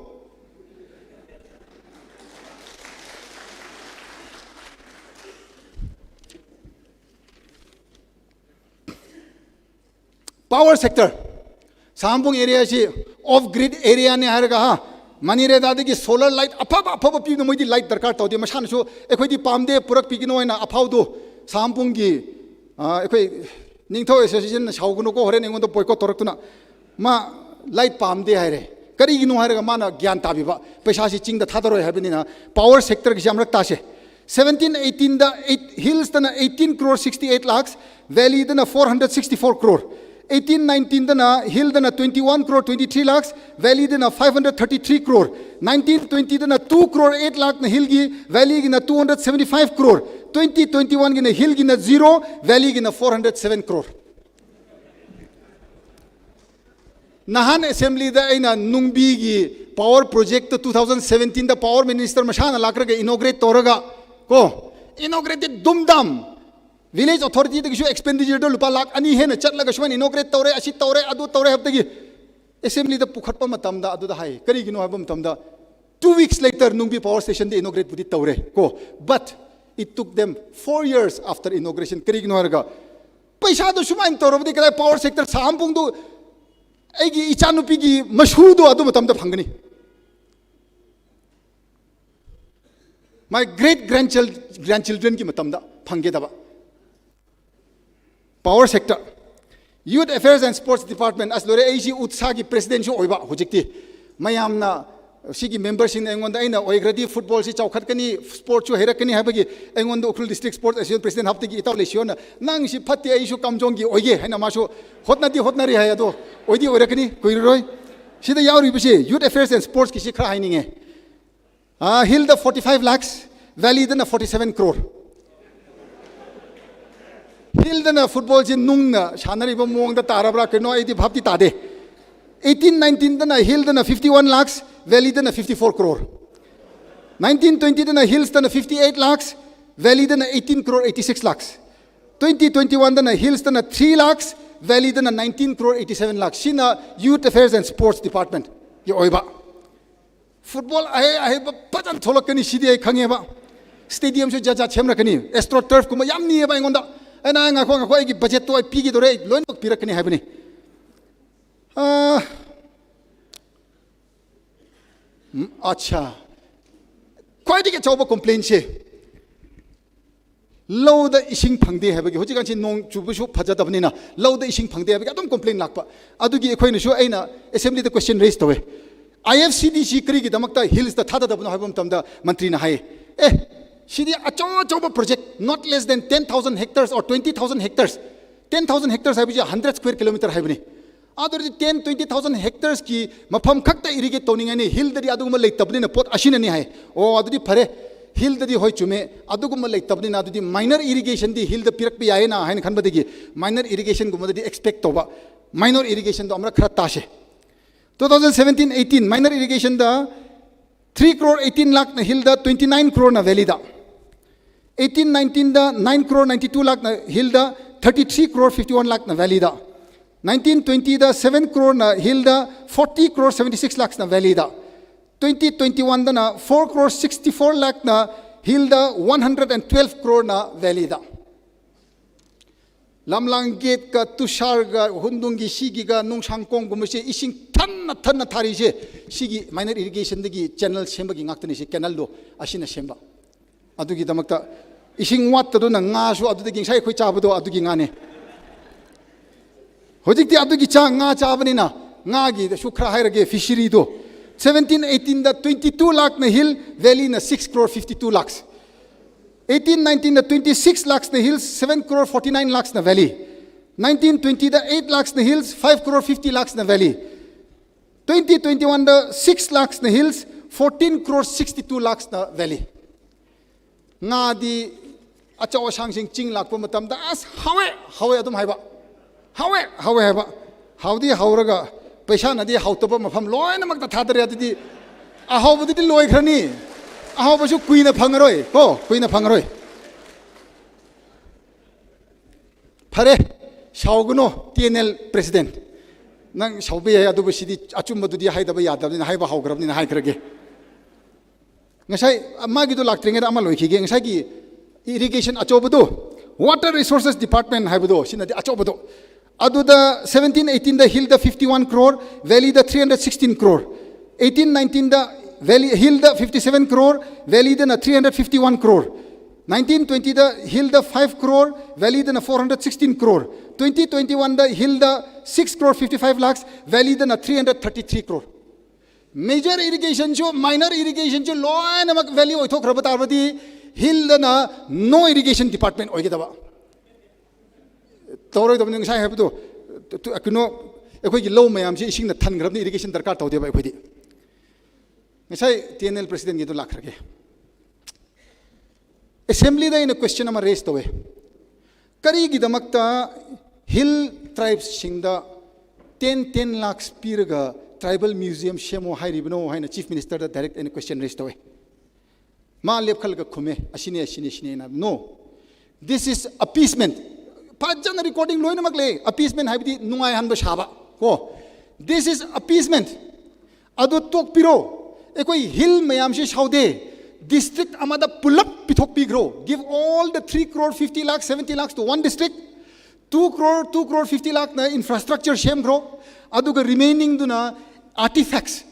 Power sector. Sahambung area chi off grid area ne hairaga ha. Manire dadagi solar light aphaba aphaba pina moidi light darkar tao di mashan su. Ekhoi di pamde purak pikino ina aphau do. Sahambung gi, ah, ekhoi Ningthou Association na shaogunu ko horen engon do boycott torak tuna. Ma light pamde haire. Kari ginu hairaga mana gyan tabi ba. Paisa si ching da thadaroi haibini na. Power sector ki jamrak ta she. Seventeen eighteen da eight, hills da na eighteen crore sixty-eight lakhs, valley da na four hundred sixty-four crore. Eighteen nineteen da na hill da na twenty-one crore twenty-three lakhs, valley da na five hundred thirty-three crore. Nineteen twenty da na two crore eight lakh na hill ki, valley ki na two hundred seventy-five crore. Twenty twenty-one ki na hill ki na zero, valley ki na four hundred seven crore. Nahan assembly da eina Nungbi gi power project two thousand seventeen da power minister mashana lakraga inaugurate toraga ko. Inaugurate dum dam. Village authority da kishu expenditure da lupa lakh ani hena chatlaga shuan inaugurate tore, ashi tore, adu tore hapta gi. Assembly da pukhatpa matamda adu da hai. Kari ginu haipa matamda. Two weeks later, Nungbi power station da inaugurate budi tore ko. But it took them four years after inauguration. Kari ginu haraga. Paisa do shumai torobdi kadai power sector Sahambung do, eigi ichanupi gi mashu do adu matamda phangani. My great grandchild-, grandchildren ki matamda phangge daba. Power sector. Youth Affairs and Sports Department, as lore A C UTSA ki president shu oiba, hujikti. Mayamna, sigi member sing engon da eina oigradi football si chaokhat kani, sport shu heirak kani haibagi, engon da Ukhrul District Sports Association president hapta gi itau le shiona, nang si phati ai shu kamjong gi oige, haina mashu, hotna di hotna ri hai ado, oidi oirak kani, kuiroi. Sida yauri bishi, Youth Affairs and Sports ki si khra haininge. Ah, hill da forty-five lakhs, valley da na forty-seven crore. Hill da na football jin nung na, shanari ba mong da tarabra keno, edi bhapti tade. Eighteen nineteen da na hill da na fifty-one lakhs, valley da na fifty-four crore. Nineteen twenty da na hills da na fifty-eight lakhs, valley da na eighteen crore eighty-six lakhs. Twenty twenty-one da na hills da na three lakhs, valley da na nineteen crore eighty-seven lakhs. Sina Youth Affairs and Sports Department. Yo oiba. Football ahei, ahei ba patan tholak kani sidi ai khange ba. Stadium shu jaja chemra kani. Astro turf kuma yamni ba ingonda. Ena ngakho ngakho ai ki budget to ai pigi dore loin bak pirak kani haibani. Ah. Hmm, acha. Khwaidagi chauba complain she. Louda ising phangde haibagi, hujikkan si nong chubu shu phajadabnina, louda ising phangde haibagi, adum complain lakpa. Adugi ekhoi na shu eina assembly da question raise towe. I F C D C kari gi damakta hills da thada dabno haibam tamda mantri na hai. Eh, sidi acho achoba project, not less than ten thousand hectares or twenty thousand hectares. Ten thousand hectares haibagi hundred square kilometer haibani. Adurdi ten, twenty thousand hectares ki mafam khakta irrigate toning ani hill dadi aduguma leitabnina pot ashin ani hai. O adudi phare, hill dadi hoi chume, aduguma leitabnina adudi minor irrigation di hill da pirak pi yaina hain khan badagi minor irrigation guma dadi expect toba. Minor irrigation do amra khara tashe. Two thousand seventeen eighteen minor irrigation da three crore eighteen lakh na hill da, twenty-nine crore na valley da. Eighteen nineteen da nine crore ninety-two lakh na hill da, thirty-three crore fifty-one lakh na valley da. Nineteen twenty da seven crore na hill da, forty crore seventy-six lakhs na valley da. Twenty twenty-one da na four crore sixty-four lakh na hill da, one hundred and twelve crore na valley da. Lamlang gate ka, tushar ka, hundung ki, shiki ka, nungshang kong kumase, ishing thanna thanna thari se, shiki minor irrigation dagi channel semba ki ngaktani se, canal do, ashina semba. Adugi damakta, ishing wat tado na nga su, adu dagi ngasai khui chaba do, adugi ngane. Hojikti adugi cha nga chaba ni na, nga gi da shukra haira ge fishery do. Seventeen eighteen da twenty-two lakh na hill, valley na six crore fifty-two lakhs. Eighteen nineteen da twenty-six lakhs na hills, seven crore forty-nine lakhs na valley. Nineteen twenty da eight lakhs na hills, five crore fifty lakhs na valley. Twenty twenty-one da six lakhs na hills, fourteen crore sixty-two lakhs na valley. Nga di achao ashang sing ching lakpa matam da as hawe, hawe adum haiba. Hawe, hawe haiba. Haudi hauraga, paisa na di hautaba mafam loina makta thadari adidi. Ahauba di loi kharani. Ahauba su kuina phangaroi. Ko, kuina phangaroi. Phare, shaoguno, T N L president. Nang shaobi ya, aduba sidi achumba dudi haidaba yadabni, haiba haugrabni, hai kharage. Ngasai, magi do lak tringe da ama loi khige, ngasai ki irrigation achoba do. Water Resources Department haiba do, sina di achoba do. Aduda seventeen eighteen da hill da fifty-one crore, valley da three hundred sixteen crore. Eighteen nineteen da valley, hill da fifty-seven crore, valley da na three hundred fifty-one crore. Nineteen twenty da hill da five crore, valley da na four hundred sixteen crore. Twenty twenty-one da hill da six crore fifty-five lakhs, valley da na three hundred thirty-three crore. Major irrigation chu, minor irrigation chu, loinamak valley oithok raba tarbadi, hill da na no irrigation department oigedaba. Tawroi dam ning sai haiba do, tu, tu, kino, ekoi ki lou mayam si ishing na than grab ni irrigation darkar tau deba ekoi di. Ngasai T N L president ki do lak kharage. Assembly da ina question ama raise tawe. Kari ki damakta hill tribes singda ten, ten lakhs piraga tribal museum shemo hairibano haina Chief Minister da direct ina question raise tawe. Ma lepkhal ka khume, ashine, ashine, ashine na. No. This is appeasement. Pajana recording loinamak le. Appeasement haibidi nungai hanba shaba. Ko. This is appeasement. Ado tokpiro. Ekoi hill mayam shi shaode. District amada pulap pithok pigro. Give all the three crore fifty lakh, seventy lakhs to one district. Two crore, two crore fifty lakh na infrastructure shemgro. Aduga remaining duna artifacts.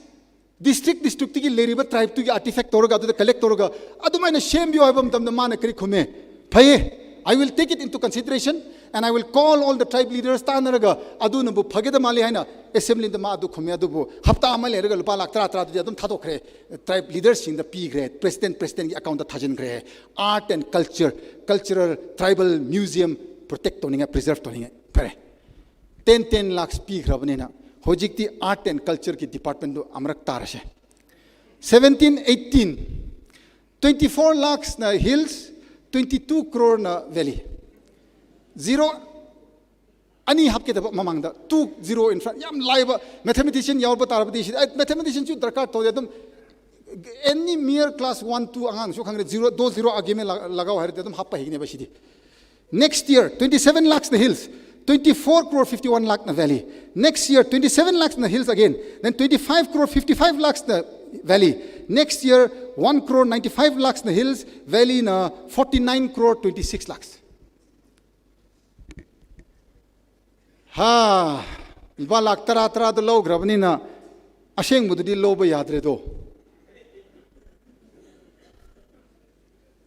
District, district tiki leiriba tribe tuki artifact toraga, adu collect toraga, adumai na shembiyo haiba matamda mana kari khume. Phaye, I will take it into consideration and I will call all the tribe leaders tanaraga, adu nabu phageda mali haina, assembly da ma adu khume adubu, hapta ama leiraga lupa lakh tara tara adu adum thatokre, tribe leaders singda pigre, president, president ki account da thajin gre, art and culture, cultural, tribal museum protect toninga, preserve toninga. Phare. Ten, ten lakhs pikhrabnina. Hojikti art and culture ki department do amrak tarashe. Seventeen, eighteen. Twenty-four lakhs na hills, twenty-two crore na valley. Zero, ani hapke da mamangda, two zero in front. Yam laiba, mathematician yaoba tarabadi shi. Ai, mathematician chu darkar tau ya dum. Any mere class one, two angang su khangre zero, do zero agime la-, lagao haire dum happa higine ba shidi. Next year, twenty-seven lakhs na hills, twenty-four crore fifty-one lakh na valley. Next year, twenty-seven lakhs na hills again. Then twenty-five crore fifty-five lakhs na valley. Next year, one crore ninety-five lakhs na hills, valley na forty-nine crore twenty-six lakhs. Ha, lupa lakh tara tara da lougrabnina, ashengbu di louba yadre do.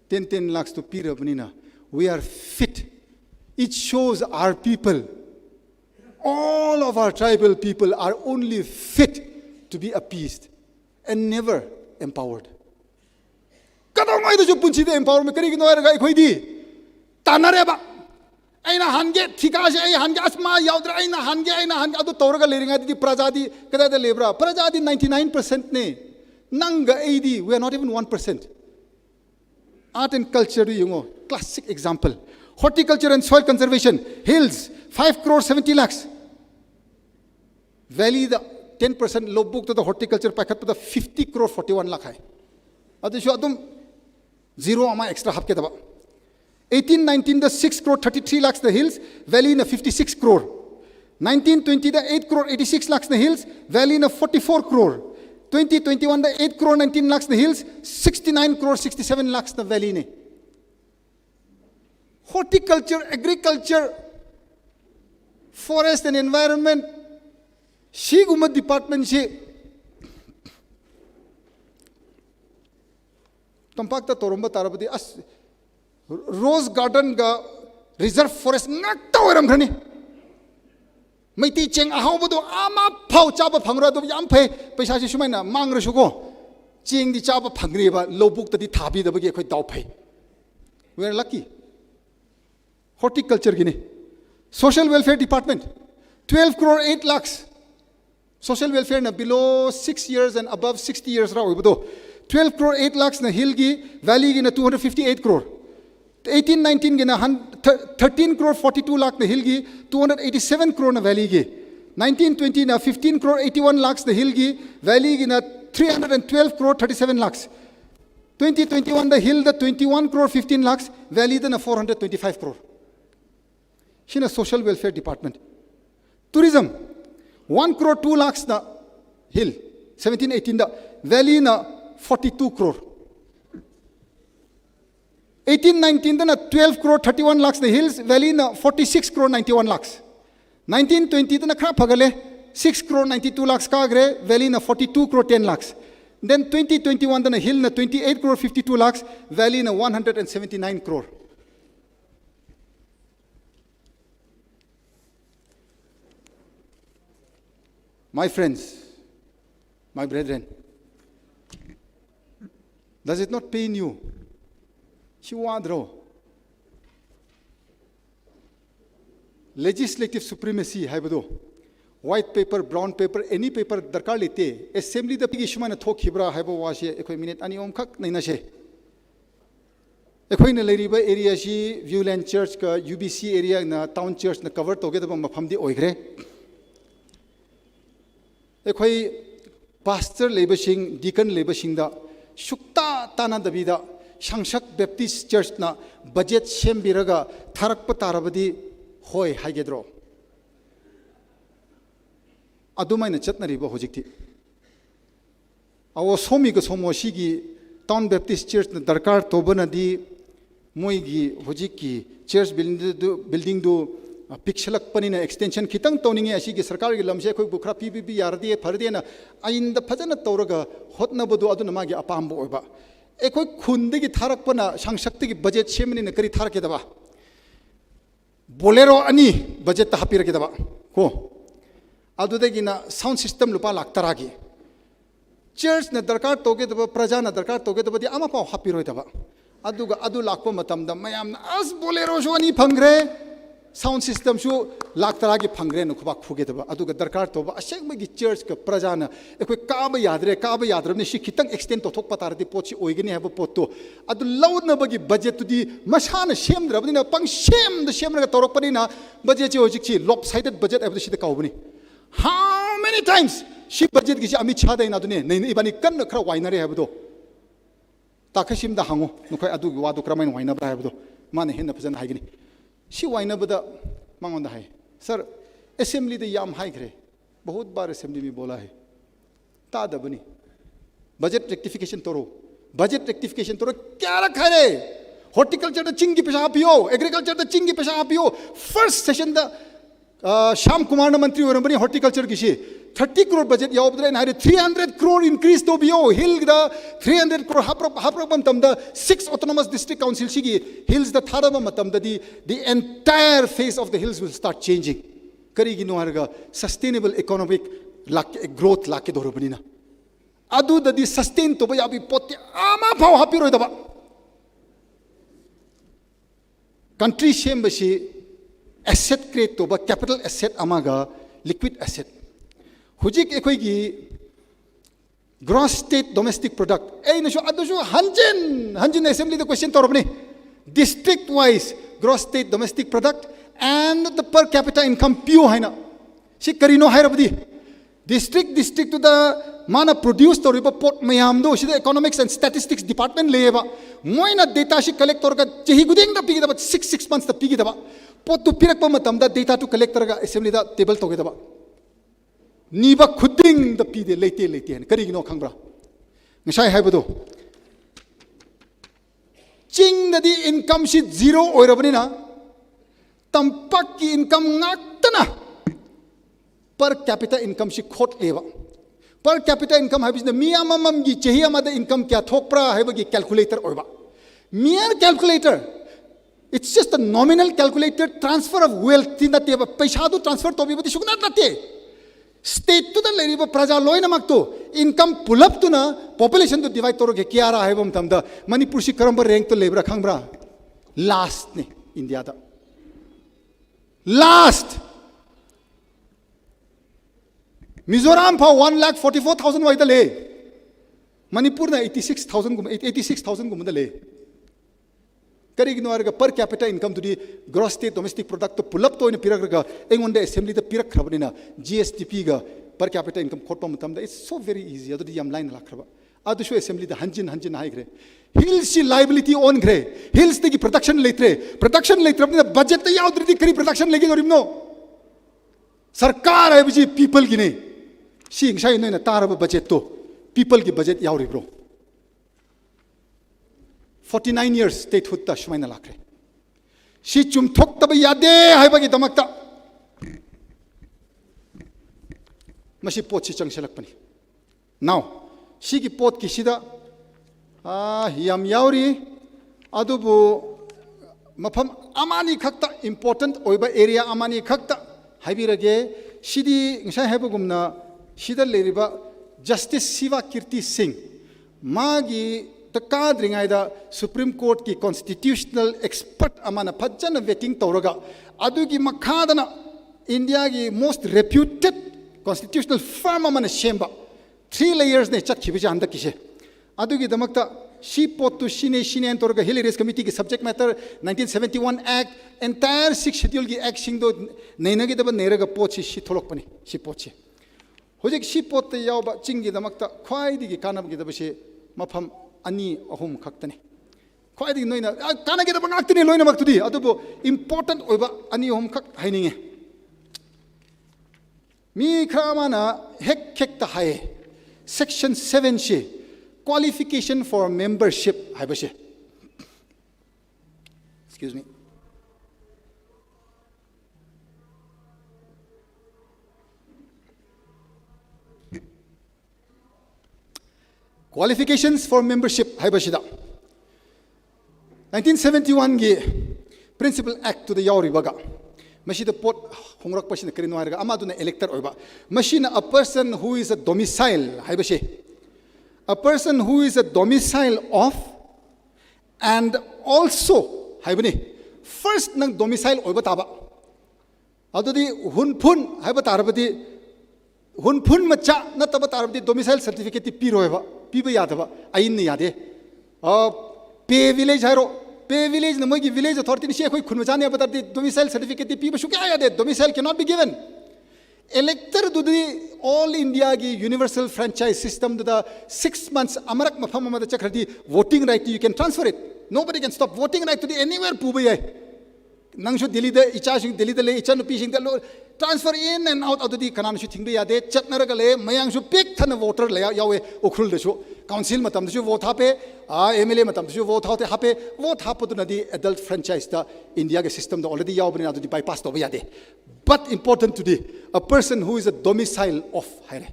Ten, ten lakhs to pirabnina. We are fit. It shows our people. All of our tribal people are only fit to be appeased and never empowered. Kadang ai da chu punchida empowerment kari kino ai raga ikhoidi. Tanareba. Aina hange, thika shi ai hange, asma yaudra aina hange, aina hange, adu tauraga leiringa di praja di, kada da lebra. Praja di ninety-nine percent ne. Nanga ai di, we are not even one percent. Art and culture do yungo, classic example. Horticulture and soil conservation, hills, five crore seventy lakhs. Valley da ten percent logbook tada horticulture paikhatpada fifty crore forty-one lakh hai. Athishurda athum zero ama extra hapkida ba. Eighteen nineteen da six crore thirty-three lakhs na hills, valley na fifty-six crore. Nineteen twenty da eight crore eighty-six lakhs na hills, valley na forty-four crore. Twenty twenty-one da eight crore nineteen lakhs na hills, sixty-nine crore sixty-seven lakhs na valley ne. Horticulture, agriculture, forest and environment, siguma department si tampakta toromba tarabadi as rose garden ga reserve forest ngakta oiram khrani. Meitei cheng ahaobado amaphao chaba phangra do yam phei, paisa si shumaina mangra shuko. Chengdi chaba phangra ba, logbook tadi thabi da bagi khoi dao phei. We are lucky. Horticulture gini. Social Welfare Department, twelve crore eight lakhs. Social welfare na below six years and above sixty years rā oibado. Twelve crore eight lakhs na hill gi, valley gina two hundred fifty-eight crore. Eighteen nineteen gina hun-, thir-, thirteen crore forty-two lakh na hill gi, two hundred eighty-seven crore na valley gi. Nineteen twenty na fifteen crore eighty-one lakhs na hill gi, valley gina three hundred and twelve crore thirty-seven lakhs. Twenty twenty-one da hill da twenty-one crore fifteen lakhs, valley da na four hundred twenty-five crore. Shina Social Welfare Department. Tourism, one crore two lakhs na hill, seventeen eighteen da, valley na forty-two crore. Eighteen nineteen da na twelve crore thirty-one lakhs na hills, valley na forty-six crore ninety-one lakhs. Nineteen twenty da na khra phagale, six crore ninety-two lakhs kagre, valley na forty-two crore ten lakhs. Then twenty twenty-one da na hill na twenty-eight crore fifty-two lakhs, valley na one hundred and seventy-nine crore. My friends, my brethren, does it not pain you? Shi wadro. Legislative supremacy haibado. White paper, brown paper, any paper darkar leite. Assembly da pigi shumana thok hibra haibo wa she, ekhoi minute ani om khak naina she. Ekhoina leiriba area shi Viewland Church ka U B C area na town church na cover together ba mafamdi oigre. Ekhoi pastor leibashing, deacon leibashing da, shukta tana dabida, Shangshak Baptist Church na budget shembiraga tharakpa tarabadi hoi haigedro. Adumaina chatnariba hojikti. Awo somi ka somo shigi Town Baptist Church na darkar tobana di, moigi hojikki church building du, building du, ah, pikshalak panina extension khitang toninge ashigi sarkar gi lamshe khoi bukra P P P yardi, phardi na ainda phajana tauraga hotna badu aduna magi apamba oiba. Ekhoi khundagi tharak pana Shangshak tagi budget shemani na kari tharak da ba. Bolero ani budget ta hapira kida ba. Ko. Adudagina sound system lupa lakh tara ki. Church na darkar toge da ba, praja na darkar toge da ba di amaphao hapiroi da ba. Aduga adu lakpa matamda mayamna as Bolero shu ani phangre, sound system shu lakh tara ki phangre na khuba khuge da ba. Aduga darkar toba asengmagi church ka praja na ekhoi kaba yadre, kaba yadre ni shi khitang extend tothok patar di pot shi oigani haiba pot to. Adu launa bagi budget tu di masana shemdra bani na pang shemda shemra torok pani na budget chi hojik chi lopsided budget haiba shi da kau bani. How many times shi budget gi shi ami chada ina duni, nei ibani kan khara wainare haiba do. Takashim da hango, nukhoi adu gi wadu kramain waina bra haiba do. Mana hena phajana haigani. Shi waina bada mangon da hai. Sir, assembly da yam haigre. Bahut bar assembly mi bola hai. Tada bani. Budget rectification toro. Budget rectification toro. Kya rakha re? Horticulture da chinggi paisa hapiyo, agriculture da chinggi paisa hapiyo. First session da, uh, Shyam Kumar na mantri oiram bani horticulture gi shi. Thirty crore budget yao bada na three hundred crore increase to biyo. Hill da three hundred crore haprak, haprak bam tamda six autonomous district council shigi hills da thada bam tamda di, the entire face of the hills will start changing. Karigino harga sustainable economic lak, growth lak ke doro bani na. Adu da di sustain to ba yabi pot te amaphao hapiroi da ba. Country shemba shi asset create to ba capital asset amaga liquid asset. Hujik ekhoi gi gross state domestic product. Ei na shu adu shu hanjin, hanjin assembly da question toro bani. District wise gross state domestic product and the per capita income piu haina. Shi karino haira badi. District, district tuda mana produce tawriba pot mayamdo, shida Economics and Statistics Department leiba. Moina data shi collect tawrga chahi khudingda pigidaba, six, six months da pigidaba. Pot tu pirakpa matamda data tu collect tawrga assembly da table tawgidaba. Niba khudingda pide, leite, leite. Karigino khangbra? Ngashai haiba do. Chingdadi income shi zero oirabanina, tampakki income ngaktana per capita income shi khot leiba. Per capita income haibisina mi amamamgi chahi amada income kaya thokpra haibagi calculator oiba. Mere calculator. It's just a nominal calculator, transfer of wealth ti natteba, paisa tu transfer tawbibadi shukna natte. State tuda leiriba praja loinamaktu income pulap tuna population tu divide tawrga kayara haiba matamda Manipur shi karamba rank tu leibra khangbra? Last ne India da. Last. Mizoram pha one lakh forty-four thousand wai da lei. Manipur na eighty-six thousand gum, eighty-six thousand gum da lei. Karigino haiga per capita income tudi gross state domestic product tu pulap toina pirakraga, eingonda assembly da pirak kharaba nina, G S D P ga per capita income khotpa matamda, it's so very easy. Adudi yamlaina lakraba. Adushu assembly da hanjin hanjin haikhre. Hills shi liability onkhre. Hills dagi production leitre. Production leitrabnina budget da yaudridi kari production leiki dorimno? Sarkar haibaji people gine. Shi ngashai noina taraba budget to people gi budget yauribro? Forty-nine years statehood ta shumaina lakre. Shi chumthoktaba yade haibagi damakta mashi pot shi changshilakpani. Now, shiki pot kishida, ah, yam yauri, adubu mafam amani khakta, important oiba area amani khakta haibirage. Shidi ngashai haibagumna, shida leiriba Justice Siva Kirti Singh, magi takadringaida Supreme Court ki constitutional expert amana phajana vetting tawraga, adugi makhadana India gi most reputed constitutional firm amana shemba. Three layers ne chatkhiba janda kishe. Adugidamakta shi pot tu shine shine antorga Hill Areas Committee ki subject matter, nineteen seventy-one Act, entire Sixth Schedule ki Act shingdo neinagidaba neiraga pot shi, shi tholokpani, shi pot shi. Hojik shi pot te yaoba chinggidamakta khwaidigi kanabgidaba shi mafam ani ahum khaktani. Khwaidigi noina, ah, kanagidaba ngaktani loinamaktudi, adubu important oiba ani ahum khak haininge. Mi kramana hek hek ta hai. Section seven shi, qualification for membership haiba shi. Excuse me. Qualifications for membership haiba shida. Nineteen seventy-one gi Principal Act tu da yauribaga, mashida pot hungrakpa shina karino haiga, ama tuna elector oiba. Mashina a person who is a domicile haiba shi. A person who is a domicile of and also haibani. First nang domicile oiba taba. Adudi hunphun haiba tarabadi, hunphun macha nattaba tarabadi domicile certificate ti piroiba, piba yadaba, ainna yade. Ah, Pei village hairo, Pei village na moigi village authority ni shi ekhoi khun machane haiba taradi domicile certificate ti piba shukya yade, domicile cannot be given. Elector tudi all India gi universal franchise system tuda six months amarak mafam amada chakharadi voting right tu you can transfer it. Nobody can stop voting right tudi anywhere puba yai. Nangshu Delhi da, ichashu Delhi da lei, ichanupishu da lo, transfer in and out adudi kananashu thingba yade, chatnaraga lei, mayangshu pik thana voter lei, yawe, Ukhrul dashu, council matamdashu vote hape, ah, M L A matamdashu vote hape, hape, vote hapa tunadi adult franchise da India ga system da already yaobani adudi bypass toba yade. But important tudi, a person who is a domicile of haire.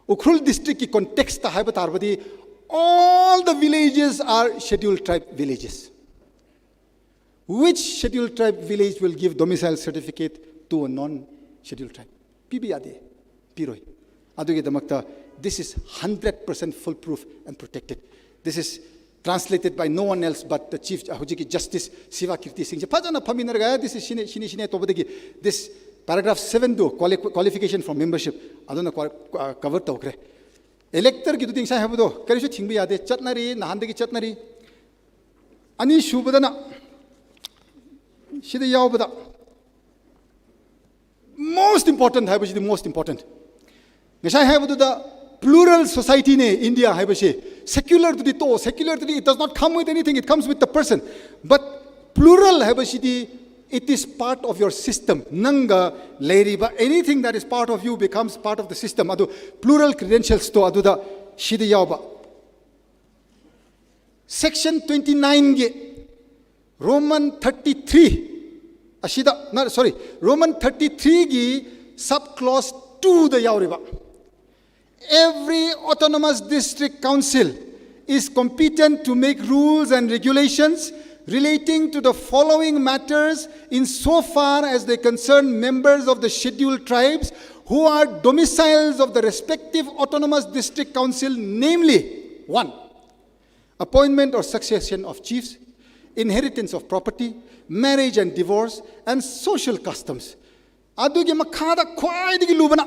Ukhrul district ki context ta haiba tarabadi, all the villages are scheduled tribe villages. Which scheduled tribe village will give domicile certificate to a non-scheduled tribe? Piba yade, piroi. Adugidamakta, this is hundred percent foolproof and protected. This is translated by no one else but the Chief, uh, hojiki Justice Siva Kirti Singh. Phajana phaminaraga, this is shine, shine, shine tobadagi, this paragraph seven do, quali-, qualification for membership, aduna qua-, uh, cover tokre. Elector ki tu ting sai habudo, karisu thingba yade, chatnari, nahandagi chatnari. Anishubadana, shida yaobada. Most important, haiba shidi most important. Ngashai haivaduda plural society ne India haivashi. Secular tudi to, secular tudi, it does not come with anything, it comes with the person. But plural haivashidi, it is part of your system. Nanga leiriva, anything that is part of you becomes part of the system. Adu plural credentials to aduda shidi yaova. Section twenty-nine gi Roman thirty-three, ashida, no, sorry, Roman thirty-three gi subclause two da yaoriva. Every autonomous district council is competent to make rules and regulations relating to the following matters insofar as they concern members of the scheduled tribes who are domiciles of the respective autonomous district council, namely, one, appointment or succession of chiefs, inheritance of property, marriage and divorce, and social customs. Adugi makhada khwaidagi lubana,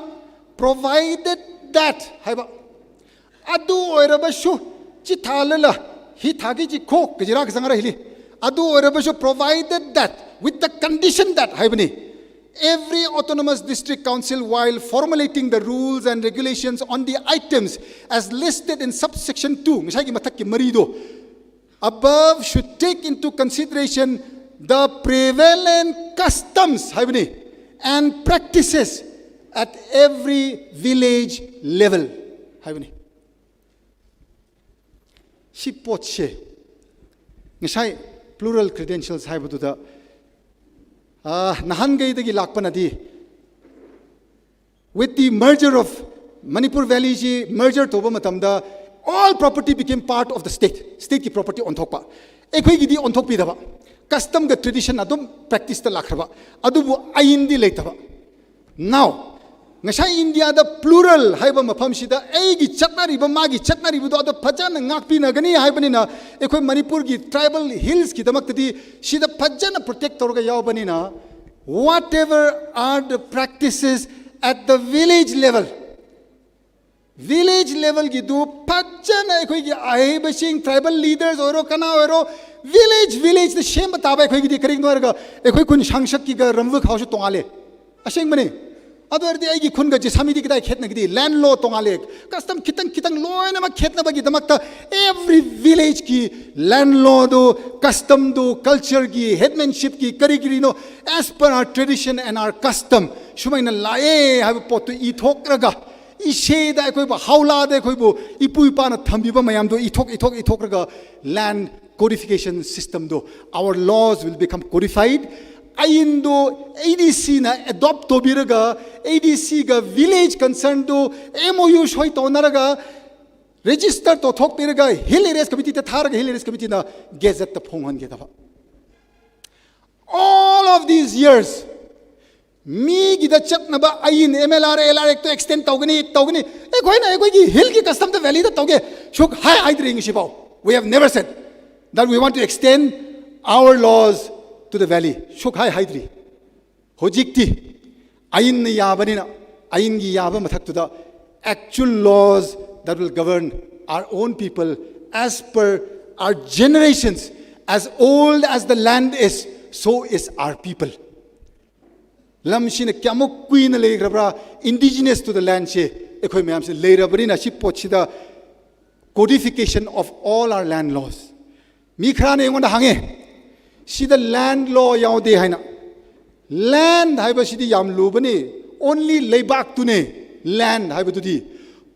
provided that, haiva. Adu oiravashu, chithalala, hithagi chikho, kajira kazangra hili. Adu oiravashu, provided that, with the condition that, haivani. Every autonomous district council, while formulating the rules and regulations on the items as listed in subsection two, ngashai ki mathak ki mari do, above should take into consideration the prevalent customs, haivani, and practices at every village level, haivani. Shi potshi. Ngashai plural credentials haivaduda, ah, nahangaidaga lakpanadi. With the merger of Manipur Valley chi merger toba matamda, all property became part of the state. State ki property onthokpa. Eikhoigidi onthokpidava. Custom ga tradition adum practice da lakrava. Adubu ain di leitava. Now, ngashai India da plural haiva mafamshida, eigi chatnariva, magi chatnariva do, ado phajana ngakpina gani haivanina, eikhoi Manipur gi tribal hills ki damak tadi, shida phajana protect torga yaovanina, whatever are the practices at the village level, village level gi du phajana eikhoi gi aibashing tribal leaders oiro, kana oiro, village, village da shemba taba eikhoi gidi karing noirga, eikhoi khun shangshak ki ga ramvuk haoshu tongale. Asheng mane. Ado erdi eigi khun ga jisami di kidai khetna gidi, land law tongale. Custom khitang khitang loina ma khetna bagi damakta, every village ki land law do, custom do, culture ki, headmanship ki, kari kiri no, as per our tradition and our custom. Shumaina lae, haiva pot tu ithokraga. Isheda eikhoi ba, haola da eikhoi bu, ipu ipana thambiba mayam do, ithok, ithok, ithokraga, land codification system do. Our laws will become codified. Ain do A D C na adopt tobiraga, A D C ga village concern do, M O U shoi tonaraga, register to thokpiraga, Hill Areas Committee ta tharaga, Hill Areas Committee na gazette ta phonghan ge tava. All of these years, mi gida chatnaba ain M L R, L R Act to extend togani, togani. Eikhoi na, eikhoi gi hill ki custom ta valley da toge. Shuk hai haidri ngishi bao. We have never said that we want to extend our laws to the valley. Shuk hai haidri. Hojikti, ain na yabanina, ain gi yaba mathak tuda, actual laws that will govern our own people as per our generations, as old as the land is, so is our people. Lamshina kayamuk kuina leirabra, indigenous to the land she, eikhoi mayamse leirabrina shi potshida codification of all our land laws. Mi kharana eingonda hange, shida land law yaode haina. Land haiba shidi yamlubane, only leibak tune, land haiba tudi.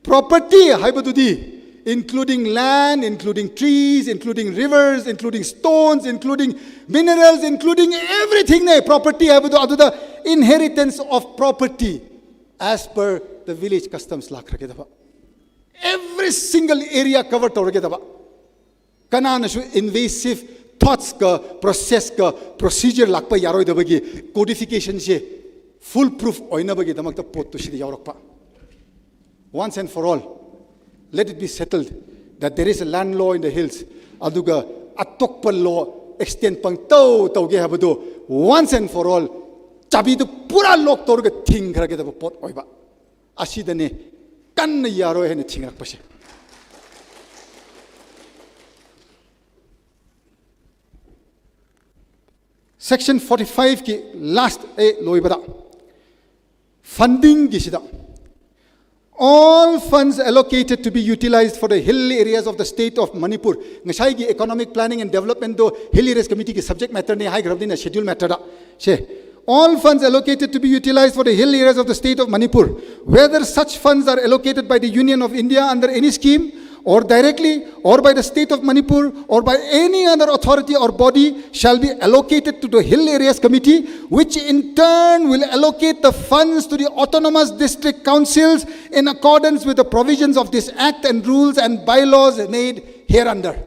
Property haiba tudi, including land, including trees, including rivers, including stones, including minerals, including everything ne, property haiba tu, aduda inheritance of property as per the village customs lakrage daba. Every single area cover torage daba. Kanana shu invasive thoughts ka, process ka, procedure lakpa yaroi dabagi codification she foolproof oina bagi damakta pot tu shidi yaorakpa. Once and for all, let it be settled that there is a land law in the hills. Aduga atokpa law extend pang tau tau ge habado once and for all. Chabi tu pura lock torga thing kharage daba pot oiba. Ashidane kanna yaroi haina thingrakpa she. Section forty-five ki last e loibada. Funding ki shida. All funds allocated to be utilized for the hill areas of the state of Manipur. Ngashaigi economic planning and development do hill areas committee ki subject matter ne, haikharapnina schedule matter da. She. All funds allocated to be utilized for the hill areas of the state of Manipur, whether such funds are allocated by the Union of India under any scheme or directly, or by the state of Manipur, or by any other authority or body, shall be allocated to the Hill Areas Committee, which in turn will allocate the funds to the autonomous district councils in accordance with the provisions of this Act and rules and bylaws made hereunder.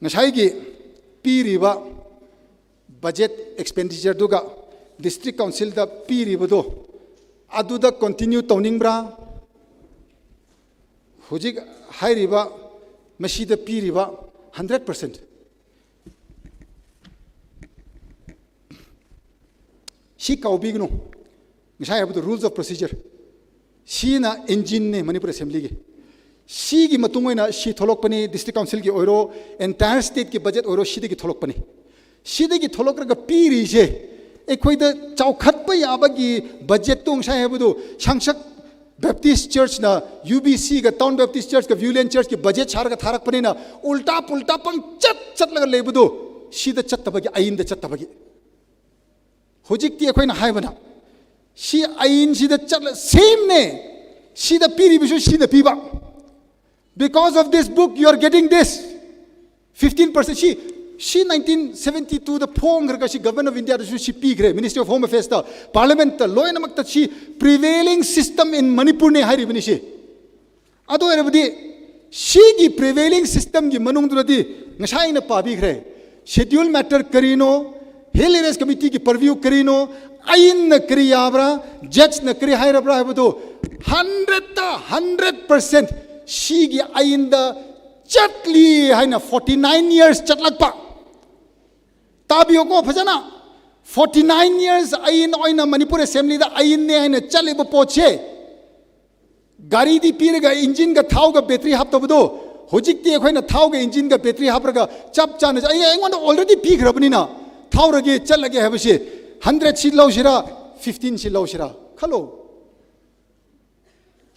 Ngashaigi piriba budget expenditure duga district council da piriba do, aduda continue tauningbra? Hujik hairiba, mashida piriba, hundred percent. Shi kaubignu. Ngasai haiba do rules of procedure. Shina engine ne Manipur Assembly gi. Shigi matung eina shi tholokpani, district council gi oiro, entire state gi budget oiro, shidagi tholokpani. Shidagi tholokraga piri je. Ekhoida chaokhatpa yabagi budget tung shai haiba do. Shangshak Baptist Church na U B C ga, Town Baptist Church ga, Viewland Church ga budget shāraga tharakpanina, ulta pulta pangchat chatlaga leiba do. Shida chattabagi, ainda chattabagi. Hujikti ekhoina haibana, shi ain shida chatla same ne, shida piriba shu shina piba. Because of this book, you are getting this. Fifteen percent. Shi, shi nineteen seventy-two da phongkharaga shi Government of India da shu shi pikhare, Ministry of Home Affairs da, Parliament da, loinamakta shi prevailing system in Manipur ne hairibani shi. Ado erabadi, shigi prevailing system gi manungduladi, ngashaina pabikhare. Schedule matter karino, Hill Areas Committee gi purview karino, ainna kari yabra, judge na kari hairabra haiba do, hundred ta, hundred percent, shigi ainda chatli haina forty-nine years chatlakpa. Tabiyo ko phajana, forty-nine years ain oina Manipur Assembly da ain ne haina chatliba poche. Gari di piraga engine ga thao ga battery haptaba do. Hujikti ekhoina thao ga engine ga battery hapraga chap chana, ai, ai, aingwanda already pikharabanina. Thao rage, chatlage haiba shi. Hundred shi laoshira, fifteen shi laoshira. Khalo.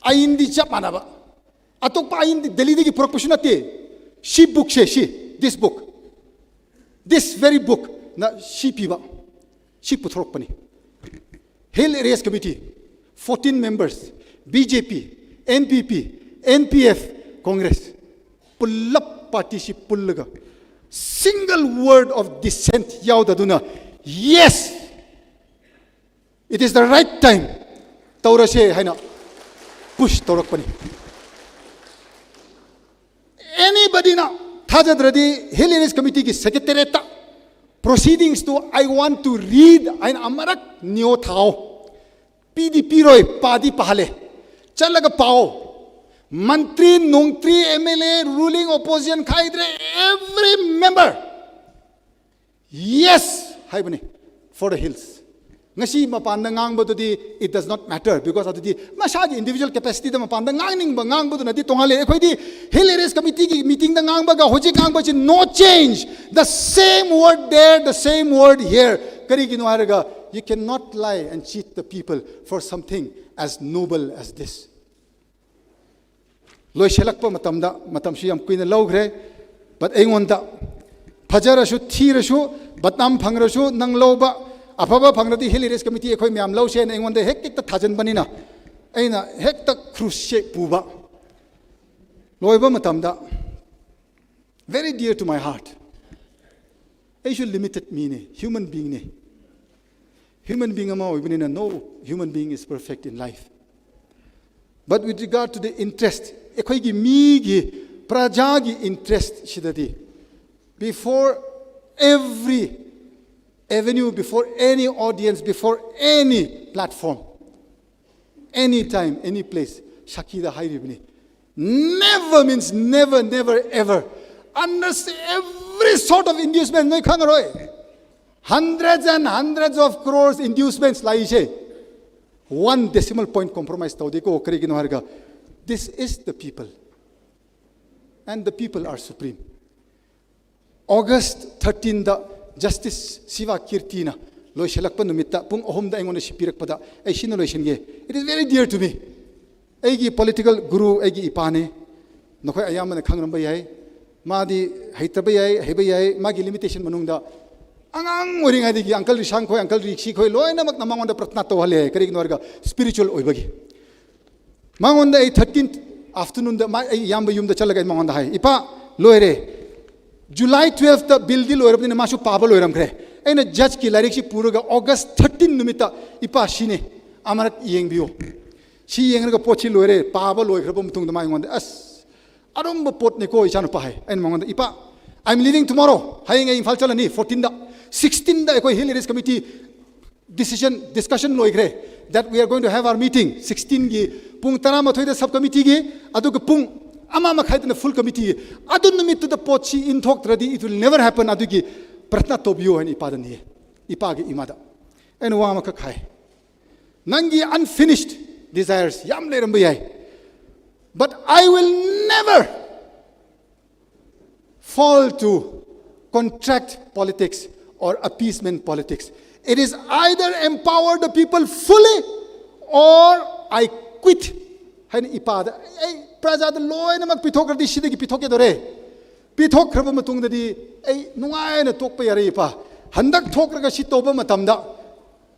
Ain di chap manaba. Atokpa ain di Delhi dagi purakpa shu nate. Shi book she, shi. This book. This very book na shi piba. Shi puthorokpani. Hill Areas Committee, fourteen members, B J P, N P P, N P F, Congress. Pullap party shi pullaga. Single word of dissent yaodaduna. Yes! It is the right time. Taurashe haina push taurakpani. Anybody na thajadradi Hill Areas Committee ki secretariat ta proceedings to I want to read, ain amarak neo thao. Pidi piroi, padi pahale. Chatlaga pao. Mantri, nungtri, M L A, ruling, opposition, khaidre, every member. Yes, haibani, for the hills. Ngashi mapanda ngangbadudi, it does not matter, because adudi mashaji individual capacity da mapanda ngangningba ngangbadunadi tongale. Ekhoidi Hill Areas Committee ki meeting da ngangbaga hojik ngangba chi no change. The same word there, the same word here. Karigino hairaga, you cannot lie and cheat the people for something as noble as this. Loishelakpa matamda, matamshi yam kuina laukre, but aingonda, phajarashu, thirashu, batnam phangrashu, nang lauba, aphaba phangradi Hill Areas Committee ekhoi mayam laushe na aingonda hektik ta thajan banina, aina hektak cruise she puba. Loiba matamda, very dear to my heart. Aishu limited mi ne, human being ne. Human being ama oibanina, no human being is perfect in life. But with regard to the interest, ekhoigi migi, prajagi interest shidadi, before every avenue, before any audience, before any platform, anytime, any place, shakida hairibani. Never means never, never, ever. Unless every sort of inducement, noi khangaroi. Hundreds and hundreds of crores inducements laishe. One decimal point compromise taudiko karigino hairaga. This is the people. And the people are supreme. August thirteen da Justice Siva Kirti na loishilakpa numitta pung ahumda aingona shipirakpada, ei shina loishinge. It is very dear to me. Eigi political guru, eigi ipane. Nakhoi ayamana khangramba yai. Madi heitaba yai, heiba yai, magi limitation manungda. Angang oiringaidagi Uncle Rishang khoi, Uncle Rishi khoi, loinamakna mangona pratna tohale, karigino arga spiritual oibagi. Mangona ei thirteenth afternoon da, ma ei yamba yumda chalaga mangona hai. Ipa, loire. July twelfth da bill di loirabnina mashu paba loiramkre. Eina judge ki lairik shi puraga August thirteen numitta, ipa shine. Amarat yengbiyo. Shi yengraga pot shi loire, paba loikraba matungda mangona. As, arumba potne ko ichanupā hai. Eina mangona, ipa, I'm leaving tomorrow. Hayeng ei Imphal chalani, fourteen da. Sixteen da, ekoi Hill Areas Committee decision, discussion loikre that we are going to have our meeting sixteen gi pung tara mathoi da subcommittee gi, aduga pung ama makhai da full committee gi. Adu numitta da pot shi inthoktradi, it will never happen, adugi pratna tobiyo haina ipada ni. Ipagi imada. Eina wa makakhai. Nanggi unfinished desires yam leiramba yai. But I will never fall to contract politics or appeasement politics. It is either empower the people fully or I quit. Haina ipada, ei, praja da loinamak pithokradi shidagi pithokya dore. Pithokkraba matungdadi, ei, nungaina tokpa yare ipa. Handak thokraga shi toba matamda.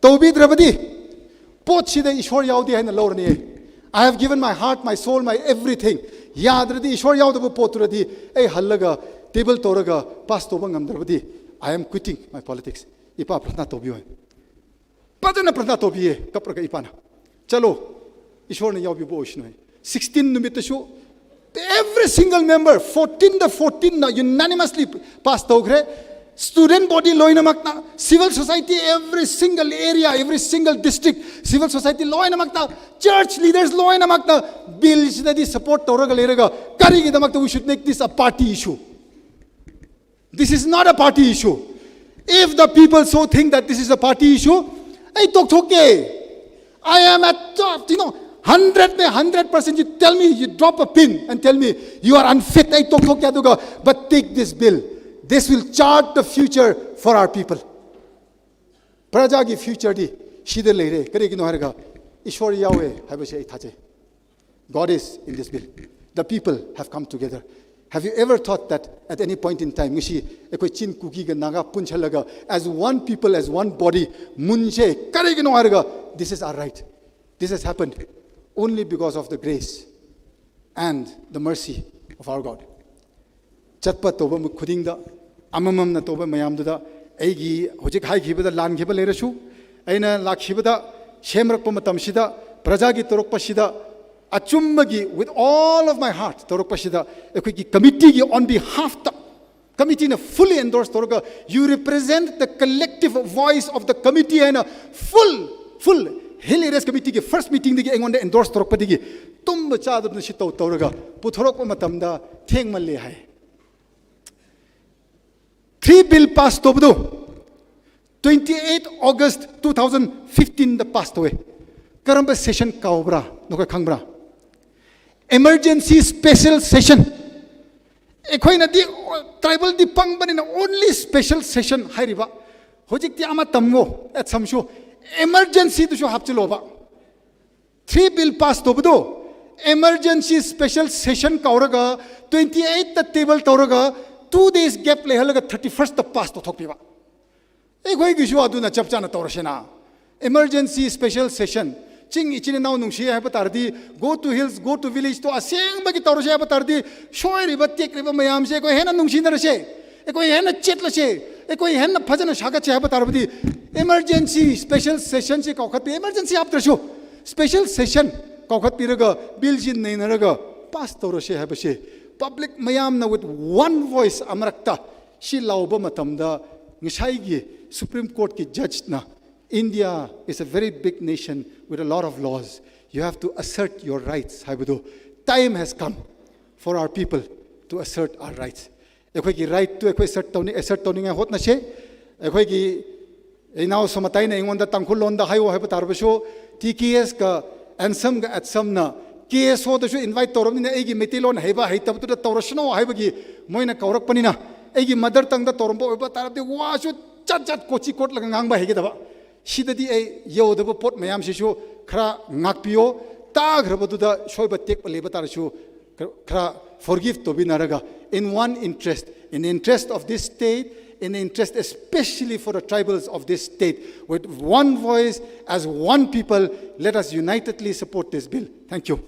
Tobidrabadi, pot shida Ishwar yaodi haina laurani. I have given my heart, my soul, my everything. Yadradi Ishwar yaodaba potradi, ei halaga, table toraga, pass toba ngamdrabadi, I am quitting my politics. Ipa pratna tobiyo. Pajana pratna tobiye, kapraga ipana. Chalo, Ishwarna yaobibo oishnoi. Sixteen numitta shu, every single member, fourteen da fourteen na unanimously pass tokre. Student body loinamakna, civil society, every single area, every single district, civil society loinamakna, church leaders loinamakna, bill shidadi support toraga leiraga, karigidamakta we should make this a party issue. This is not a party issue. If the people so think that this is a party issue, ei tokthoke. I am at top, you know, hundred me, hundred percent. You tell me, you drop a pin and tell me you are unfit. Ei tokthoke aduga, but take this bill. This will chart the future for our people. Praja gi future di shida leire. Karigino hairaga, Ishwar yaowe, haiba shi ei thaje. God is in this bill. The people have come together. Have you ever thought that at any point in time, ngashi, ekoi Chin, Kuki ga Naga punchalaga, as one people, as one body, munche, karigino hairaga, this is our right. This has happened only because of the grace and the mercy of our God. Chatpa toba khudingda, amamamna toba mayamda, eigi hojik haikhibada lankhiba leirashu, eina lakhibada, semrakpa matamshida, praja gi torokpashida, achummagi with all of my heart torokpashida, ekoi gi committee gi on behalf da, committee na fully endorse toroka, you represent the collective voice of the committee and a full, full Hill Areas Committee gi first meeting digi eingonda endorse torokpa digi, tumba chadapna shi tau tauraga, puthorokpa matamda, thengmale hai. Three bill pass tobdo, twenty-eight August two thousand fifteen da pass towe. Karamba session kaobra, noka khangbra. Emergency special session. Ekhoina di, tribal di pangbanina only special session hairiba. Hojik di ama tamgo, at samshu. Emergency tu shu hapchiloba. Three bill pass tobdo. Emergency special session kaoraga, twenty-eight ta table tauraga, two days gap leihalaga thirty-first ta pass to thokpiba. Ekhoi gishu aduna chapchana taurashena. Emergency special session. Ching ichin nao nungshi haiba tardi, go to hills, go to village to aseng bagi taurashe haiba tardi, shoiriba tekriba mayamshe, ekoi hena nungshinarashe, ekoi hena chetlashe, ekoi hena phajana shakache haiba tardi, emergency special session shi kaokhatpi, emergency after show. Special session kaokhatpiraga, bill shin neinaraga, pass taurashe haiba she. Public mayamna with one voice amarakta, shi laoba matamda, ngashaigi Supreme Court ki judge na, India is a very big nation with a lot of laws. You have to assert your rights, haiba do. Time has come for our people to assert our rights. Ekhoigi right tu ekhoi assert toni, assert toningai hotnashe. Ekhoigi inao somataina eingonda Tangkhul londa haiwo haiba tarba sho. T K S ka Ansam ka Atsam na K S O da sho invite tauramnina eigi Meitei lon haiba haitaba tu da taurashino haibagi moina kaurakpanina. Eigi mother tongue da taurambo haiba tarabdi wa sho jat jat kochi kotlaga ngangpahaikida ba. Shidadi ei yaodaba pot mayam shishu khara ngakpiyo, ta kharaba tuda shoiba tekpa leiba tarasu khara forgive tobinaraga, in one interest, in the interest of this state, in the interest especially for the tribals of this state, with one voice, as one people, let us unitedly support this bill. Thank you.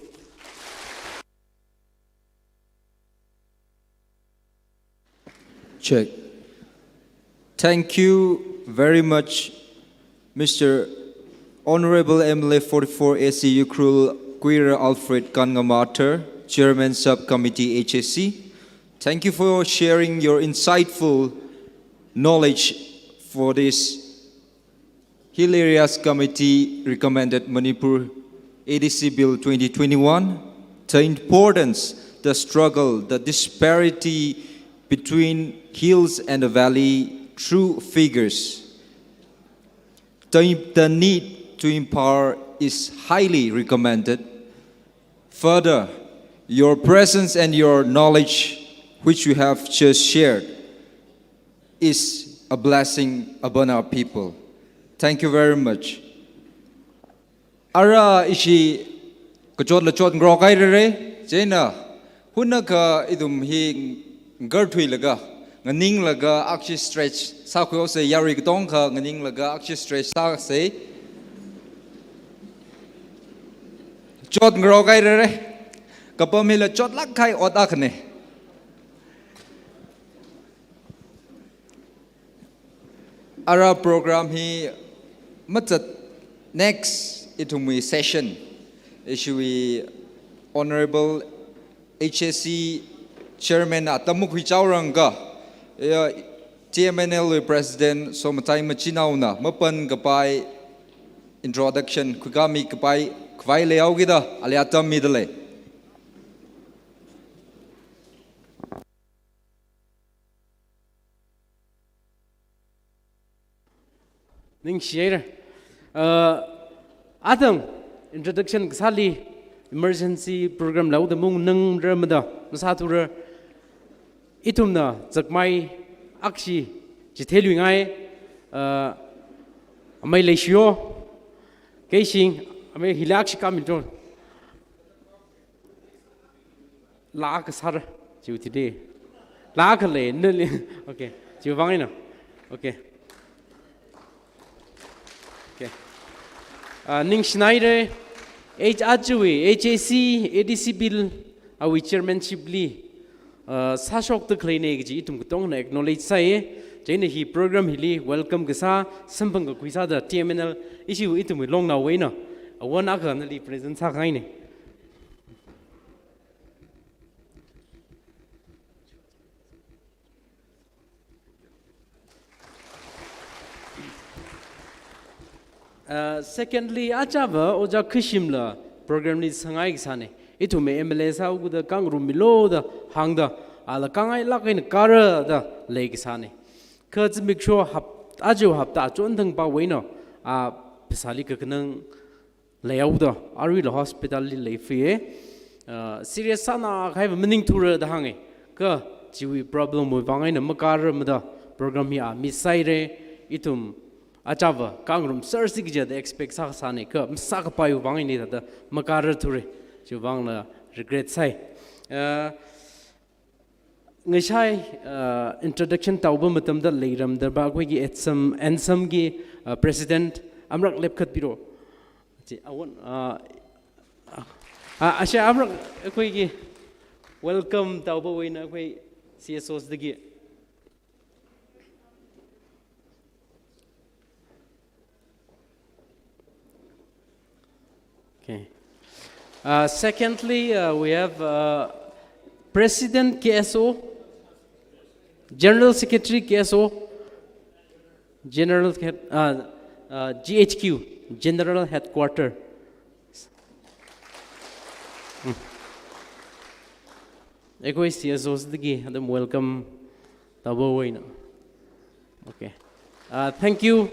Check. Thank you very much, Mister Honorable M L A forty-four A C Ukhrul, Kuira Alfred Kangam Arthur, Chairman Subcommittee H A C. Thank you for sharing your insightful knowledge for this Hill Areas Committee recommended Manipur A D C Bill twenty twenty-one, the importance, the struggle, the disparity between hills and the valley through figures. The, the need to empower is highly recommended. Further, your presence and your knowledge, which you have just shared, is a blessing upon our people. Thank you very much. Ara ishi kachotla chotngarok hairare, chieina hunakha ithum hi ngarthuilaga, nganinglaga, akshi stretch sākhuihaosa, yarui katongkha nganinglaga, akshi stretch sāsa. Chotngarok hairare, kapam hila chotlāk kahai ot akhane. Ara program hi mazat, next ithumwui session, ishiwui Honorable H A C Chairman atam makhuichaorangakha, eh, T M N L wui President Somatai Machinaona mapankapai introduction khuikāmikapai khavai leihaokida ali atam midalei. Ningshihaira. Uh, atam introduction kasāli emergency program laoda maungnangra mada masāthura. Ithumna zakmai akshi chitheluingai, uh, amei leishiyo. Keishing, amei hila akshi kamito. Laa kasāra, chiwui thili. Laa khalei, nali. Okay, chiwui vang eina. Okay. Okay. Ah, ningshinaire, H R chiwui, H A C, A D C Bill, awui chairmanship li, ah, sāshokta khaleine kaji ithum katongna acknowledge sāi. Chieina hi program hili welcome kasā, samphang kakhui sāda T M N L, ishi ithumwui longnaowui eina, awon akha nali present sākahaine. Uh, secondly, achava Ojā Khashimla program li sangai kasāne. Ithumwui M L A sāhaoda kangarum milo da hāngda, ala kangailāk eina kāra da lei kasāne. Kha zimiksho hap-, aja hapta achon thangpawui eina, a, phasāli kakhanang leihaoda, aruila hospital li leifie. Uh, serious sāna kahaiva maningthura da hānge. Kha chiwui problem wui vang eina makāra mada program hi a miss sāhaire, ithum achava kangarum sārsi kaja da expect sākasāne, kha masākapaiwui vang eina da makārathura. Chiwui vangla regret sāi. Uh, Ngashai, uh, introduction tauba matamda leiramda ba akhoi ki ATSUM, ANSAM ki, uh, president, amrak lepkhatpiro. Chi, awon, uh, uh, ashe amrak akhoi ki welcome taubawui eina akhoi C S Os dagi. Okay. Uh, secondly, uh, we have, uh, President K S O, General Secretary K S O, General Head-, uh, uh, G H Q, General Headquarter. Hmm. Akhoi C S Os dagi, atam welcome taubawui eina. Okay. Uh, thank you.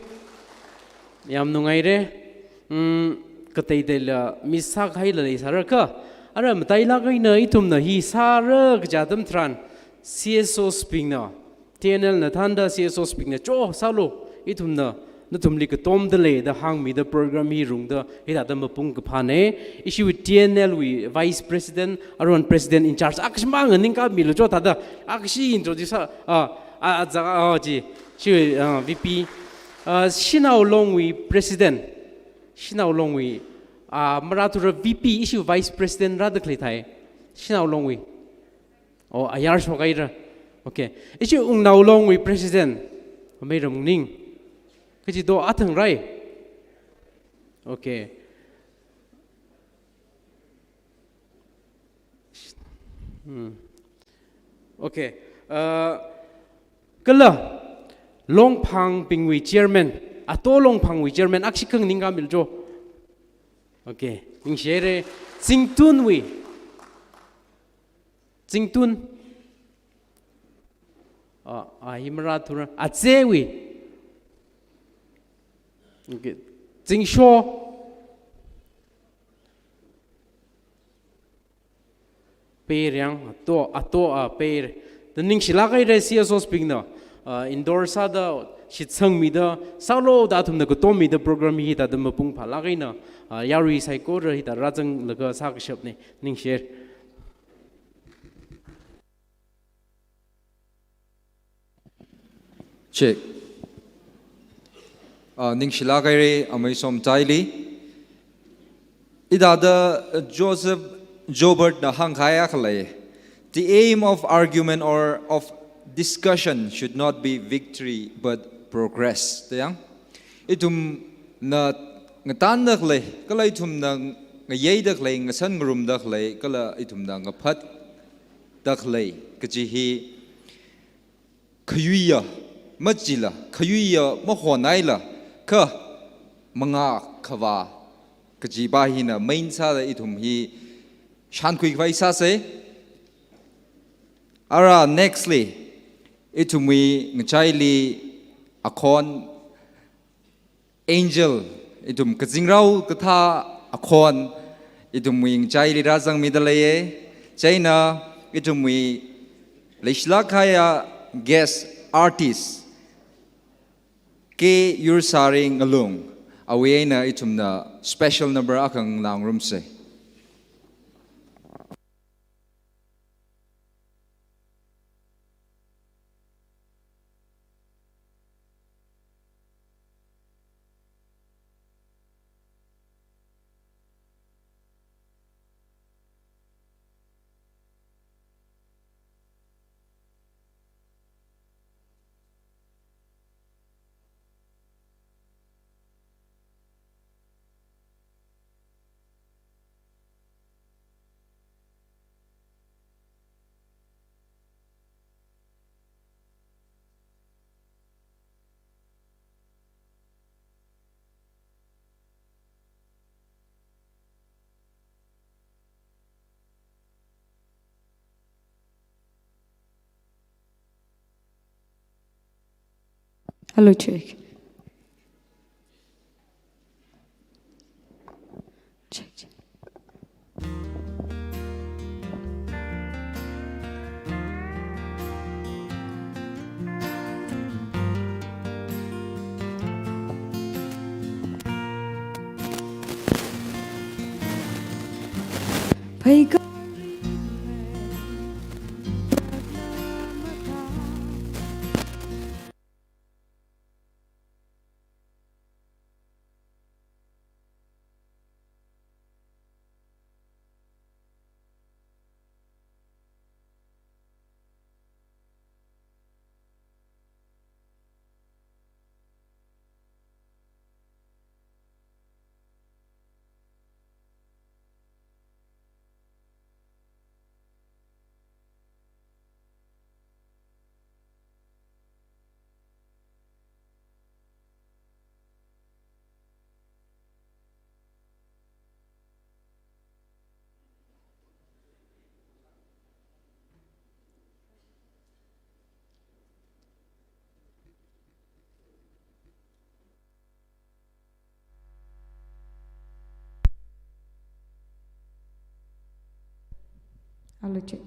Yam nungaire. Mm, kateiteila miss sākahaila leisāra kha. Ara matailāk eina ithumna hi sāra kaja atam tharan C S Os bingna T N L na thānda C S Os bingna cho sālu, ithumna nathumli katomda lei da hāngmida program hi rungda hithāda mapung kaphāna. Ishiwui T N L wui Vice President, aruihon President in charge, akashimang nganingkāmilu cho thāda, akashi introduce, ah, ah, ah, za, ah, chi, chi, ah, V P, ah, Shanao Longwui President, Shanao Longwui, ah, marathura V P, ishi Vice President rāda khalei thai, Shanao Longwui. Oh, ayar shokhaira. Okay. Ishi Wungnao Longwui President, Meiram Wungning. Kaji do athang rai. Okay. Hmm. Okay. Uh, kala Longphang bingwui Chairman, Ato Longphangwui Chairman, akshi khanganingkāmilu cho. Okay. Ningshire. Zingtunwui. Zingtun. Ah, ah, hi marathura. Atsewui. Okay. Zingsho. Peir yang, Ato, Ato, ah, Peir. Da ningshilāk haira C S Os bingna, ah, endorse sāda, shitsangmida, sālu da athumna katommida program hithāda mapung phālāk eina, ah, yarui saikora hithāda rāzanglaga sākashapna, ningshire. Check. Ah, ningshilāk haira Amei Somtaili. Hithāda, uh, Joseph Joubert na hāngkahai akha lei. The aim of argument or of discussion should not be victory but progress. Da yang. Ithumna ngatānda khalei, kala ithumna ngayeida khalei, ngasan ngarumda khalei, kala ithumna ngaphatda khalei kaji hi khayuiya machila, khayuiya mahonhaila, kha mangā khavā kaji pa hina main sāda ithum hi shānkhui khavai sāsa. Ara nextly, ithumwui ngachaili akhon Angel, ithum kazingrao kathā akhon, ithumwui ngachaili rāzangmida leiya. Chieina ithumwui leishilāk kahaiya guest artist, K Yursari Ngalung, awui eina ithumna special number akha nganārumsa. Hello, check. Check, check. Hello, check.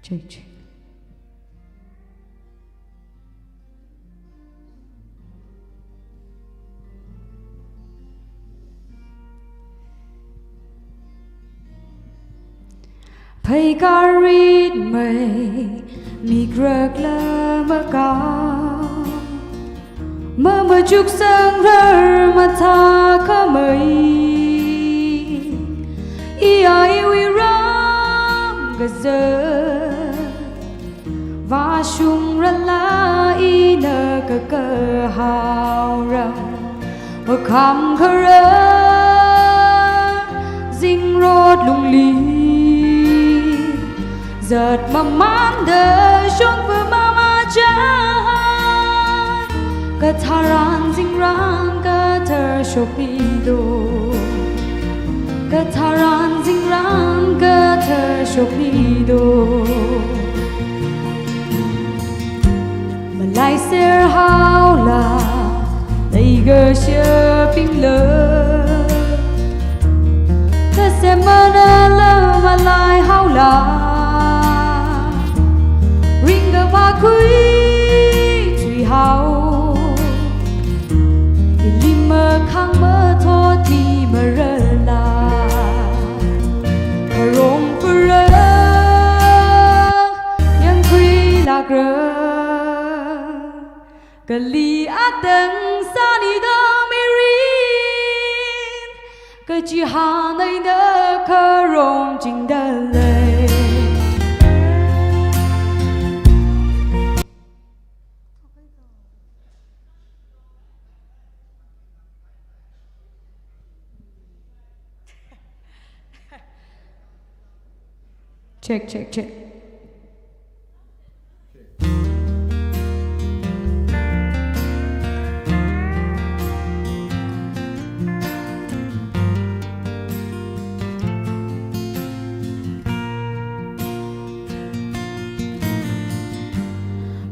Check, check. Pheikarit mei, mikrak lamaka, mamachuk sangrar mathākhamei, iya iwui ram kazat, vāshungrala ina kakahao ram, makham kharar zingrot lungli, zat mamanda shongfa mamachāhai, katharan zingran kathar shokmido, katharan zingran kathar shokmido. Malaiser haola, leikashibingla, kasemanala malai haola, ringkaphā khuithuihao, ili makhang mathotmi marala, kharong pura yangkhuilākra, kali atang sānida mirin, kachihān eina kharong chingda lei. Check, check, check.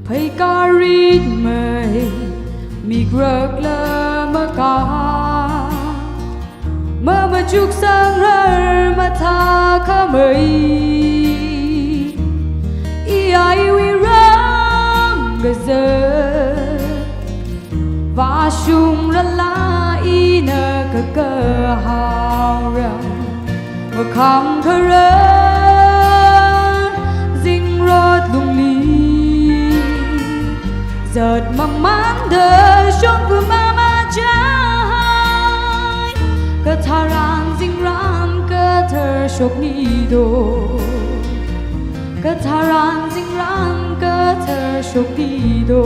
Pheikarit mei, mikrak lamaka, mamachuk sangrar mathākhamei, iya iwui ram kazat, vāshungrala ina kakahao ram, makham kharar zingrot lungli, zat mamanda shongfa mamachāhai, katharan zingran kathar shokmido, katharan zingran kathar shokmido.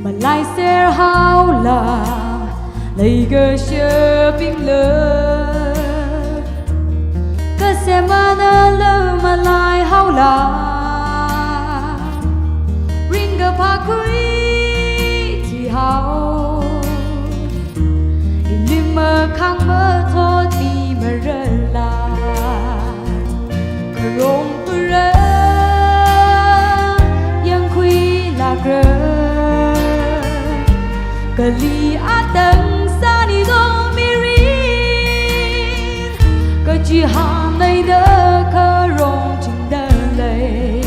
Malaiser haola, leikashibingla, kasemanala malai haola, ringkaphā khuithuihao, ili makhang mathotmi marala, kharong pura yangkhuilākra, kali atang sānida mirin, kachihān eina kharong chingda lei,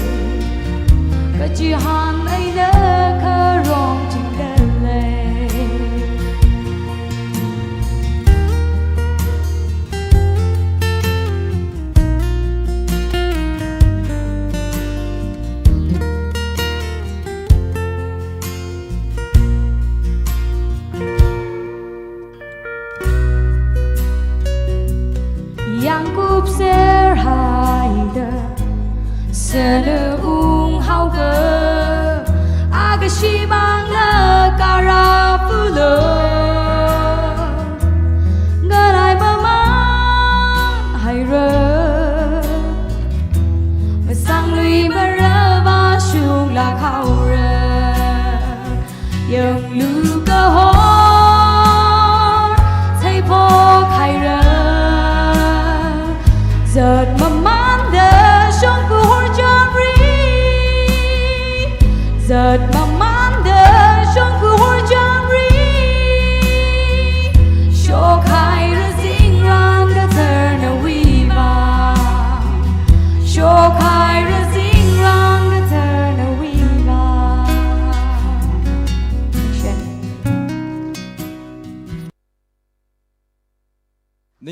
kachihān eina kharong chingda lei. Yangkupser haida, sāna unghaoka, akashimangla kharā pula, ngalei maman haira, masangluimara vāshunglāk haora, yanglu kahor theiphok haira, zat mamanda shongfa horchamri, zat mamanda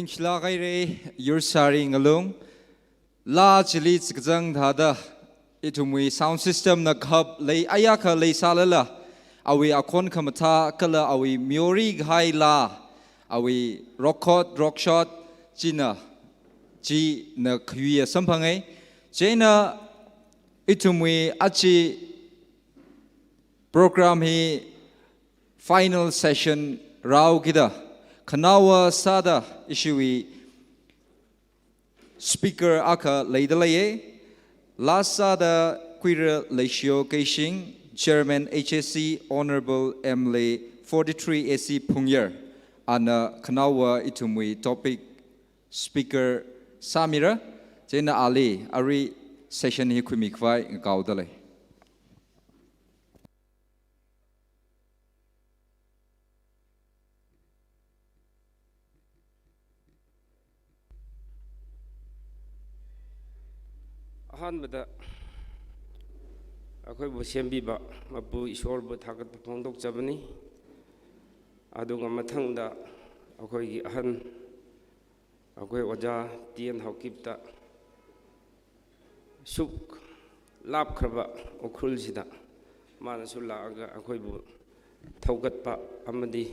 Shila kaire, yursāri ngalung. Laa chili chikazang thāda, ithumwui sound system na khap lei, ayākha leisālala, awui akhon khamathā kala awui miori ghai laa, awui rock chord, rock shot, china, china khuiya samphanga. Chieina ithumwui achi program hi final session rāokida, khanaowa sāda ishiwui speaker akha leida leiya. Laa sāda Kuira Leishiyo Keishing, Chairman H A C, Honorable M L A forty-three A C Phungyar, ana khanaowa ithumwui topic speaker sāmira. Chieina ali arui session hi khuimi khavai ngakaoda lei. ꯑꯍꯥꯟꯕꯗ ꯑꯩꯈꯣꯏꯕꯨ ꯁꯦꯝꯕꯤꯕ ꯃꯄꯨ ꯏꯁꯣꯔꯕꯨ ꯊꯥꯒꯠꯄ ꯐꯣꯡꯗꯣꯛꯆꯕꯅꯤ꯫ ꯑꯗꯨꯒ ꯃꯊꯪꯗ ꯑꯩꯈꯣꯏꯒꯤ ꯑꯍꯟ ꯑꯩꯈꯣꯏ ꯑꯣꯖꯥ ꯇꯤ ꯑꯦꯟ ꯍꯥꯎꯀꯤꯞꯇ ꯁꯨꯛ ꯂꯥꯞꯈ꯭ꯔꯕ ꯎꯈ꯭ꯔꯨꯜꯁꯤꯗ ꯃꯥꯅꯁꯨ ꯂꯥꯛꯑꯒ ꯑꯩꯈꯣꯏꯕꯨ ꯊꯧꯒꯠꯄ ꯑꯃꯗꯤ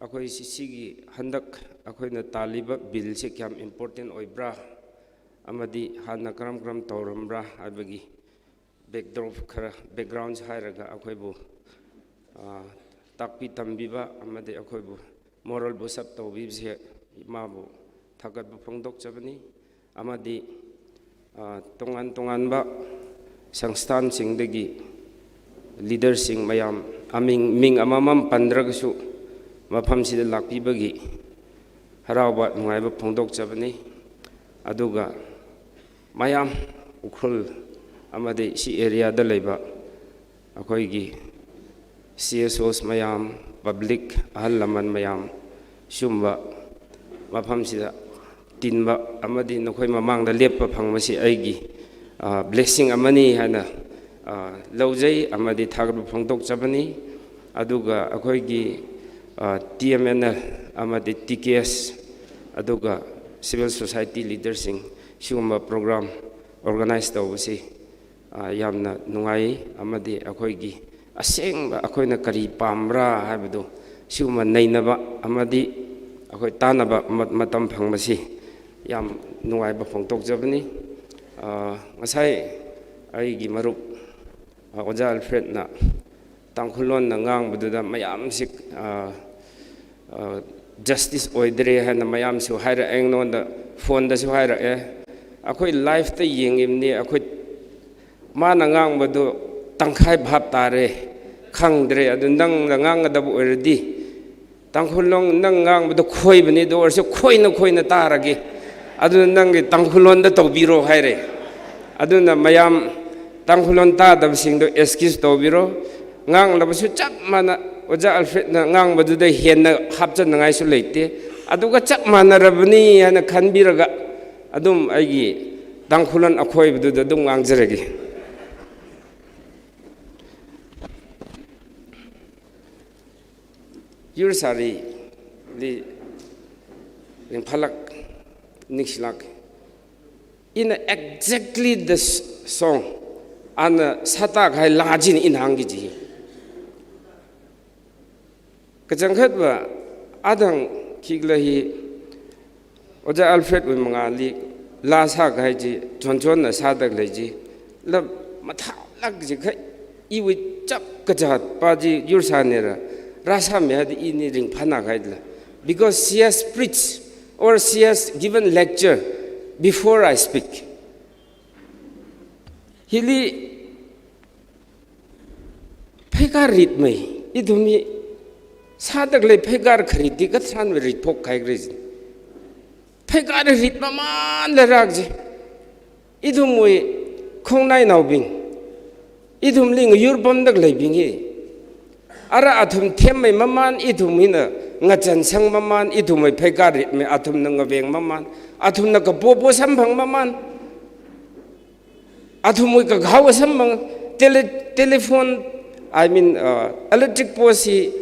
ꯑꯩꯈꯣꯏ ꯁꯤ-, ꯁꯤꯒꯤ ꯍꯟꯗꯛ ꯑꯩꯈꯣꯏꯅ ꯇꯥꯜꯂꯤꯕ ꯕꯤꯜꯁꯦ ꯀꯌꯥꯝ important ꯑꯣꯏꯕ꯭ꯔꯥ ꯑꯃꯗꯤ ꯍꯥꯟꯅ ꯀꯔꯝ ꯀꯔꯝ ꯇꯧꯔꯝꯕ꯭ꯔꯥ ꯍꯥꯏꯕꯒꯤ backdrop ꯈꯔ, background ꯍꯥꯏꯔꯒ ꯑꯩꯈꯣꯏꯕꯨ, ꯑ, ꯇꯥꯛꯄꯤ ꯇꯝꯕꯤꯕ ꯑꯃꯗꯤ ꯑꯩꯈꯣꯏꯕꯨ moral boost up ꯇꯧꯕꯤꯕꯁꯦ ꯃꯥꯕꯨ ꯊꯥꯒꯠꯄ ꯐꯣꯡꯗꯣꯛꯆꯕꯅꯤ꯫ ꯑꯃꯗꯤ, ꯑ, ꯇꯣꯉꯥꯟ ꯇꯣꯉꯥꯟꯕ ꯁꯪꯁꯊꯥꯟꯁꯤꯡꯗꯒꯤ leaderꯁꯤꯡ ꯃꯌꯥꯝ, ꯑꯃꯤꯡ, ꯃꯤꯡ ꯑꯃꯃꯝ ꯄꯟꯗ꯭ꯔꯒꯁꯨ, ꯃꯐꯝꯁꯤꯗ ꯂꯥꯛꯄꯤꯕꯒꯤ ꯍꯔꯥꯎꯕ ꯅꯨꯡꯉꯥꯏꯕ ꯐꯣꯡꯗꯣꯛꯆꯕꯅꯤ꯫ ꯑꯗꯨꯒ ꯃꯌꯥꯝ ꯎꯈ꯭ꯔꯨꯜ ꯑꯃꯗꯤ ꯁꯤ areaꯗ ꯂꯩꯕ ꯑꯩꯈꯣꯏꯒꯤ C S Os ꯃꯌꯥꯝ, public, ꯑꯍꯜ ꯂꯃꯟ ꯃꯌꯥꯝ, ꯁꯤꯒꯨꯝꯕ ꯃꯐꯝꯁꯤꯗ ꯇꯤꯟꯕ ꯑꯃꯗꯤ ꯅꯈꯣꯏ ꯃꯃꯥꯡꯗ ꯂꯦꯞꯄ ꯐꯪꯕꯁꯤ ꯑꯩꯒꯤ, ꯑ, blessing ꯑꯃꯅꯤ ꯍꯥꯏꯅ, ꯑ, ꯂꯧꯖꯩ ꯑꯃꯗꯤ ꯊꯥꯒꯠꯄ ꯐꯣꯡꯗꯣꯛꯆꯕꯅꯤ꯫ ꯑꯗꯨꯒ ꯑꯩꯈꯣꯏꯒꯤ, ꯑ, T M N L ꯑꯃꯗꯤ T K S, ꯑꯗꯨꯒ civil society leaderꯁꯤꯡ ꯁꯤꯒꯨꯝꯕ program organize ꯇꯧꯕꯁꯤ, ꯑ, ꯌꯥꯝꯅ ꯅꯨꯡꯉꯥꯏ ꯑꯃꯗꯤ ꯑꯩꯈꯣꯏꯒꯤ ꯑꯁꯦꯡꯕ ꯑꯩꯈꯣꯏꯅ ꯀꯔꯤ ꯄꯥꯝꯕ꯭ꯔꯥ ꯍꯥꯏꯕꯗꯨ ꯁꯤꯒꯨꯝꯕ ꯅꯩꯅꯕ ꯑꯃꯗꯤ ꯑꯩꯈꯣꯏ ꯇꯥꯟꯅꯕ ꯃ-, ꯃꯇꯝ ꯐꯪꯕꯁꯤ ꯌꯥꯝ ꯅꯨꯡꯉꯥꯏꯕ ꯐꯣꯡꯗꯣꯛꯆꯕꯅꯤ꯫ ꯑ, ꯉꯁꯥꯏ ꯑꯩꯒꯤ ꯃꯔꯨꯞ, ꯑ, ꯑꯣꯖꯥ ꯑꯜꯐ꯭ꯔꯦꯗꯅ ꯇꯥꯡꯈꯨꯜꯂꯣꯟꯅ ꯉꯥꯡꯕꯗꯨꯗ ꯃꯌꯥꯝꯁꯤ, ꯑ, ꯑ, justice ꯑꯣꯏꯗ꯭ꯔꯦ ꯍꯥꯏꯅ ꯃꯌꯥꯝꯁꯨ ꯍꯥꯏꯔꯛꯑꯦ, ꯑꯩꯉꯣꯟꯗ phoneꯗꯁꯨ ꯍꯥꯏꯔꯛꯑꯦ꯫ ꯑꯩꯈꯣꯏ liveꯇ ꯌꯦꯡꯉꯤꯕꯅꯤ, ꯑꯩꯈꯣꯏ ꯃꯥꯅ ꯉꯥꯡꯕꯗꯨ ꯇꯪꯈꯥꯏ ꯚꯥꯞ ꯇꯥꯔꯦ, ꯈꯪꯗ꯭ꯔꯦ, ꯑꯗꯨ ꯅꯪꯅ ꯉꯥꯡꯒꯗꯕ ꯑꯣꯏꯔꯗꯤ ꯇꯥꯡꯈꯨꯜꯂꯣꯟ ꯅꯪ ꯉꯥꯡꯕꯗꯣ ꯈꯣꯏꯕꯅꯤ, ꯑꯗꯨ ꯑꯣꯏꯔꯁꯨ ꯈꯣꯏꯅ ꯈꯣꯏꯅ ꯇꯥꯔꯒꯦ, ꯑꯗꯨꯅ ꯅꯪꯒꯤ ꯇꯥꯡꯈꯨꯜꯂꯣꯟꯗ ꯇꯧꯕꯤꯔꯣ ꯍꯥꯏꯔꯦ꯫ ꯑꯗꯨꯅ ꯃꯌꯥꯝ ꯇꯥꯡꯈꯨꯜꯂꯣꯟ ꯇꯥꯗꯕꯁꯤꯡꯗꯣ excuse ꯇꯧꯕꯤꯔꯣ꯫ ꯉꯥꯡꯂꯕꯁꯨ ꯆꯞ ꯃꯥꯟꯅ ꯑꯣꯖꯥ ꯑꯜꯐ꯭ꯔꯦꯗꯅ ꯉꯥꯡꯕꯗꯨꯗ ꯍꯦꯟꯅ ꯍꯥꯞꯆꯟꯅꯉꯥꯏꯁꯨ ꯂꯩꯇꯦ꯫ ꯑꯗꯨꯒ ꯆꯞ ꯃꯥꯟꯅꯔꯕꯅꯤ ꯍꯥꯏꯅ ꯈꯟꯕꯤꯔꯒ ꯑꯗꯨꯝ ꯑꯩꯒꯤ ꯇꯥꯡꯈꯨꯜꯂꯣꯟ ꯑꯈꯣꯏꯕꯗꯨꯗ ꯑꯗꯨꯝ ꯉꯥꯡꯖꯔꯒꯦ꯫ ꯌꯨꯔꯁꯥꯔꯤꯂꯤ ꯔꯤꯡꯐꯥꯂꯛ ꯅꯤꯡꯁꯤꯂꯥꯛ꯫ ꯏꯅ exactly the s-, song ꯑꯅ ꯁꯥꯇꯥꯛ ꯍꯥꯏ ꯂꯥꯖꯤꯅ ꯏꯅ ꯍꯥꯡꯒꯤꯖꯤ꯫ ꯀꯆꯪꯈꯠꯄ ꯑꯗꯪ ꯈꯤꯛꯂ ꯍꯤ ꯑꯣꯖꯥ ꯑꯜꯐ꯭ꯔꯦꯗ ꯋꯤ ꯃꯉꯥꯜꯂꯤ ꯂꯥ ꯁꯥꯒ ꯍꯥꯏꯖꯤ ꯆꯣꯟ ꯆꯣꯟꯅ ꯁꯥꯗꯒ ꯂꯩꯖꯤ꯫ ꯂ ꯃꯊꯥ ꯂꯥꯛꯖꯤ ꯈꯩ ꯏꯋꯤ ꯆꯞ ꯀꯖꯥꯠ ꯄꯥꯖꯤ ꯌꯨꯔꯁꯥꯅꯦꯔ ꯔꯥꯁꯥꯃꯦ ꯍꯥꯏꯗꯤ ꯏꯅꯤ ꯔꯤꯡ ꯐꯥꯅ ꯍꯥꯏꯗꯂ꯫ Because she has preached or she has given lecture before I speak. ꯍꯤꯂꯤ ꯐꯩꯀꯥ ꯔꯤꯠꯃꯩ, ꯏꯗꯨꯝꯃꯤ ꯁꯥꯗꯛ ꯂꯩ ꯐꯩꯀꯥ ꯈꯔꯤꯗꯤ ꯀꯊ꯭ꯔꯥꯟ ꯔꯤꯠ ꯐꯣꯛ ꯈꯥꯏꯈ꯭ꯔꯦ꯫ ꯐꯩꯀꯥ ꯔꯤꯠ ꯃꯃꯥꯟ ꯂꯩꯔꯥꯛꯁꯦ꯫ ꯏꯗꯨꯝ ꯃꯣꯏ ꯈꯣꯡꯅꯥꯏ ꯅꯥꯎꯕꯤꯡ, ꯏꯗꯨꯝ ꯂꯤꯡ ꯌꯨꯔ ꯄꯝꯗꯛ ꯂꯩꯕꯤꯡ ꯍꯤ꯫ ꯑꯔꯥ ꯑꯊꯨꯝ ꯊꯦꯝꯃꯩ ꯃꯃꯥꯟ, ꯏꯊꯨꯝ ꯍꯤꯅ ꯉꯆꯟ ꯁꯪ ꯃꯃꯥꯟ, ꯏꯊꯨꯝꯃꯩ ꯐꯩꯀꯥ ꯔꯤꯠꯃꯩ ꯑꯊꯨꯝꯅ ꯉꯕꯦꯡ ꯃꯃꯥꯟ, ꯑꯊꯨꯝꯅ ꯀꯄꯣꯄꯣ ꯁꯝꯐꯪ ꯃꯃꯥꯟ, ꯑꯊꯨꯝꯃꯩ ꯀꯒꯥꯎ ꯁꯝꯐꯪ, tele-, telephone, I mean, uh, electric post ꯁꯤ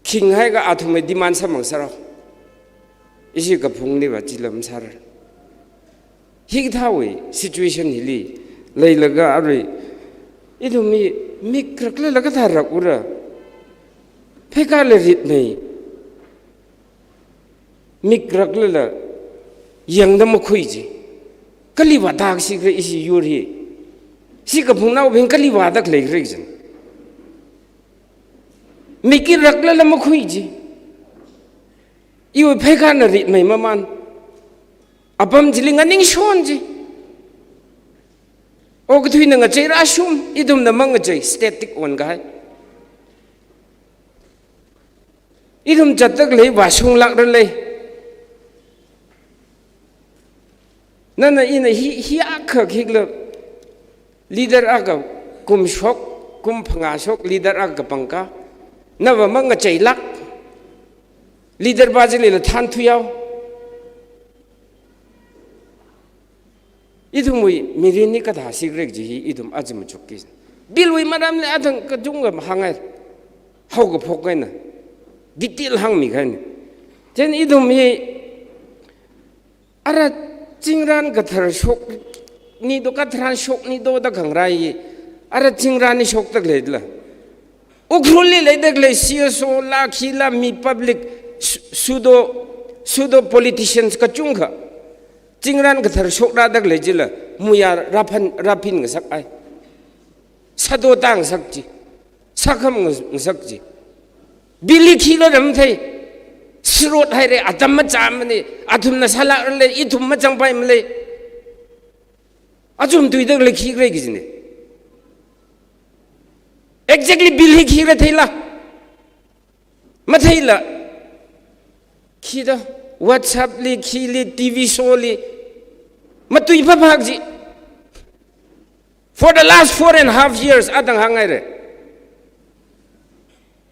ꯈꯤꯡ ꯍꯥꯏꯒ ꯑꯊꯨꯝꯃꯩ demand ꯁꯝꯐꯪ ꯁꯔꯥꯎ꯫ Ishi kaphungli va chi lam sāra. Hikathāwui situation hili leilaga arui ithum hi mik raklala kathā rakura. Pheikala ritmei. Mik raklala yangda makhui ji. Kali vāda kashi khala ishi yur hi. Ishi kaphungnaobing kali vāda khalei khala jin. Mik hi raklala makhui ji. Iwui pheikhana ritmei mamān. Apam chili nganingshon ji. Okathuina ngachei rāshung, ithumna mangachei, static on kahai. Ithum zatda khalei vāshunglākra lei. Nana ina hi, hi akha khikhala leader akha kum shok, kum phangā shok, leader akha pangka. Nava mangacheilāk. Leader pa chilila thānthuihao. Ithumwui mirin hi kathā sikra kaji hi ithum aja machukki. Bill wui maramli athang kachungkha hāngai. Haokaphok eina. Detail hāngmi kahaina. Chieina ithum hi ara chingran kathar shokni do, katharan shokni do da khangarai hi. Ara chingran hi shokda khaleila. Ukhrulli leida khalei C S O la khila mi public su-, pseudo, pseudo politicians kachungkha. Chingran kathar shokrada khalei chila muiya rāphan, rāphin ngasak ai. Sādo tāngasak ji. Sākham ngas-, ngasak ji. Bill hi khila ram thei. Sirot haira, atam machāmana, athumna sālākra lei, ithum machangpaimana lei. Achum tuida khalei khikhala kajina. Exactly bill hi khikhala theila. Matheila. Khida WhatsApp li, khili, T V show li. Matui phaphak ji. For the last four and a half years, athang hāngaira.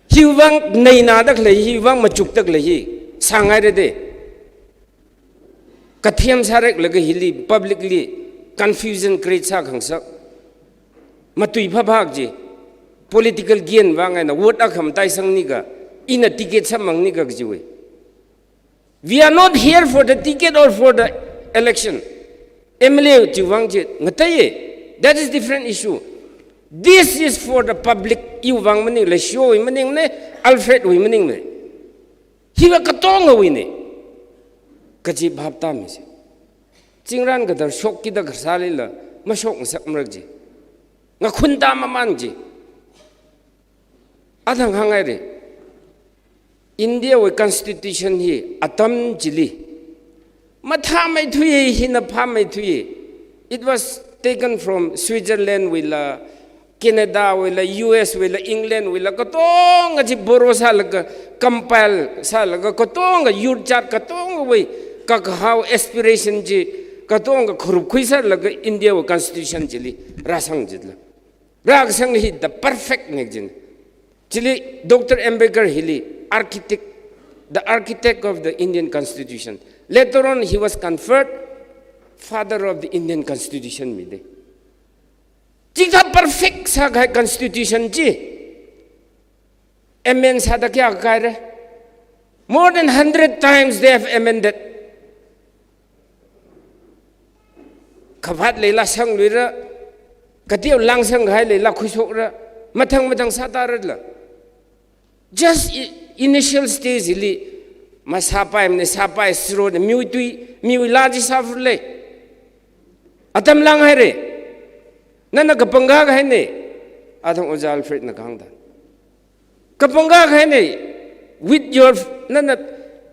Hiwui vang neina da khalei, hiwui vang machukda khalei hi. Sāngaira de. Kathem sāreklaga hili, publicly, confusion create sākhangasak. Matui phaphak ji, political gain vang eina, vote akha mataisangni ka, ina ticket samphangni ka kajiwui. We are not here for the ticket or for the election. M L A chiwui vang chi ngateiya. That is different issue. This is for the public. Iwui vang maningla, Showui maningmana, Alfredwui maningmana. Hiva katongawuina. Kaji bhap tāmi si. Chingran kathar shokkida kharsālila, mashok ngasakmara ji. Ngakhun tā mamān ji. Athang hāngaira. Indiawui constitution hi atam chili. Mathāmeithuiya, hina phāmeithuiya. It was taken from Switzerland wuila, Canada wuila, U S wuila, England wuila, katonga chi borrow sālaga, compile sālaga, katonga yurtchat, katongawui, kakahao aspiration chi, katonga kharup khuisālaga Indiawui constitution chili, rāsang jila. Rākasang hi the perfect na kajina. Chili Doctor Ambedkar hili architect, the architect of the Indian Constitution. Later on, he was conferred father of the Indian Constitution mida. Chikathā perfect sākahai constitution chi amend sāda kayākha kahaira? More than hundred times they have amended. Khavāt leila sangluira, kateo lāngsang kahai leila khuishokra, mathang mathang sātārala. Just i-, initial stage li, masāpaimana, sāpai sirona, miwui tui, miwui laa chi sāfurlei. Atam lānghaira. Nana kapangkā kahaina. Athang Ojā Alfredna kahāngda. Kapangkā kahaina. With your, nana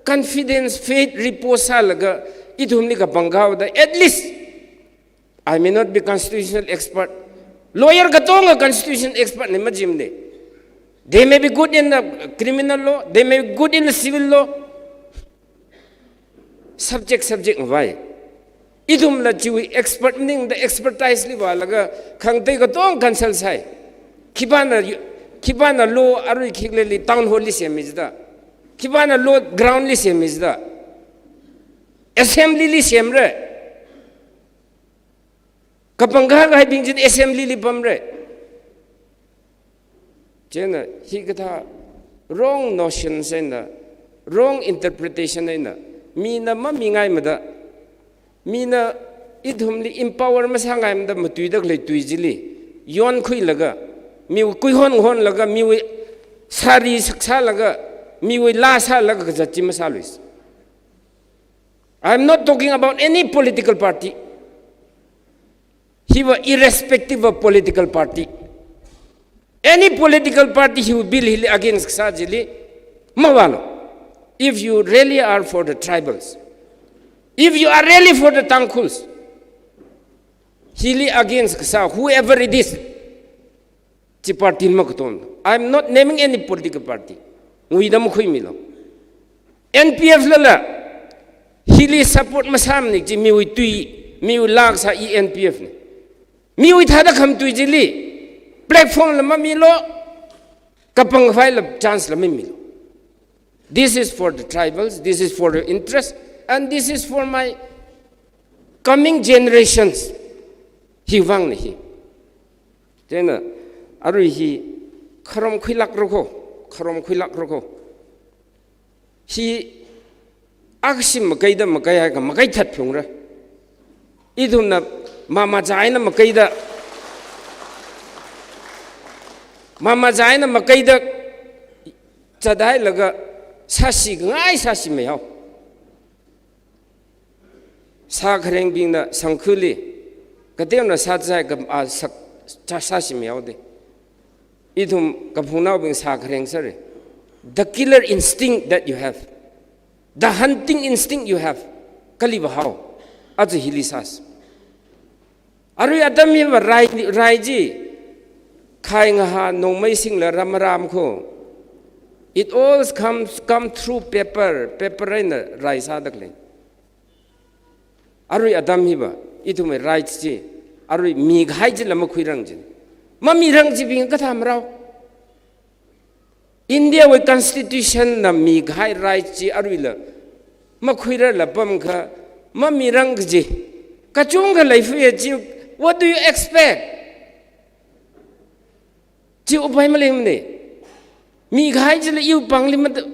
confidence, faith, repose sālaga, ithumli kapangkāhaoda. At least, I may not be constitutional expert. Lawyer katonga constitutional expert na majimana. They may be good in the criminal law, they may be good in the civil law. Subject, subject ngavai. Ithumla chiwui expert maningda expertise li vālaga khangatei katonga consult sāi. Khipāna yu-, khipāna law arui khikhaleli town hall li semmi jida. Khipāna law ground li semmi jida. Assembly li semra. Kapangkā kahaibing china assembly li pamra. Chieina hikathā wrong notions eina, wrong interpretation eina, Mina mamingaimada, mina ithumli empower masāngaimada matuida khalei tui chili yonkhuilaga, miwui kuihon honlaga, miwui sari saksālaga, miwui laa sālaga kazat chi masāluisa. I am not talking about any political party. Hiva irrespective of political party. Any political party hiwui bill hili against kasā chili mavālu. If you really are for the tribals, if you are really for the Tangkhuls, hili against kasā, whoever it is, chi party makaton. I am not naming any political party. Nguida makhuimilu. N P F lala hili support masāmana kaji miwui tui, miwui laa kasā i N P F na. Miwui thāda khamatui chili platform la mamilu, kapangkhavai la chance la mamilu. This is for the tribals, this is for your interest, and this is for my coming generations. Hiwui vangna hi. Chieina, arui hi kharom khuilākra kho, kharom khuilākra kho. Hi akashim makaida makaihai kha makaithat phungra. Ithumna mamachaina makaida, mamachaina makaida zathailaga sāshingai sāshimei hao. Sākharengbingna sangkhuli, kateona sāzai ka, a, sak, cha sāshimei haode. Ithum kaphungnaobing sākhareng sāra. The killer instinct that you have, the hunting instinct you have, kali vāhao. Aja hili sāsa. Arui atam hiva rai, rai chi, khai ngahā nongmei singla rāmaram kho. It all comes, come through paper, paper eina rai sāda khalei. Arui atam hiva, ithumwui rights chi, arui mikahai chila makhuirang chi. Mamirang chibing kathā marao. India wui constitution na mikahai rights chi aruila makhuirarla pamkha, mamirang kaji. Kachungkha leifaya chi, what do you expect? Chi upai maleimana. Mikahai chila iwui pāngli mat-,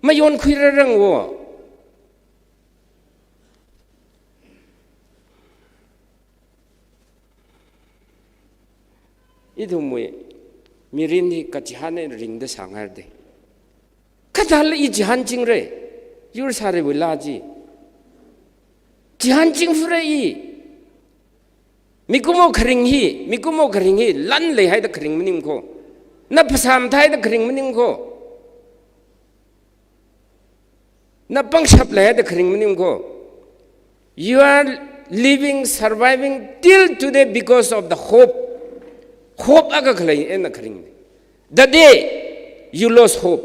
mayonkhuirarang wo. Ithumwui mirin hi kachihān eina ringda sāngairade. Kathāla i chihānchingra, yur sāriwui laa chi. Chihānchingfura i. Mikumo kharing hi, mikumo kharing hi, lan leihaida kharing maning kho. Na phasā mathāhaida kharing maning kho. Na pangshap leihaida kharing maning kho. You are living, surviving till today because of the hope. Hope akha khalei eina kharing. The day you lost hope,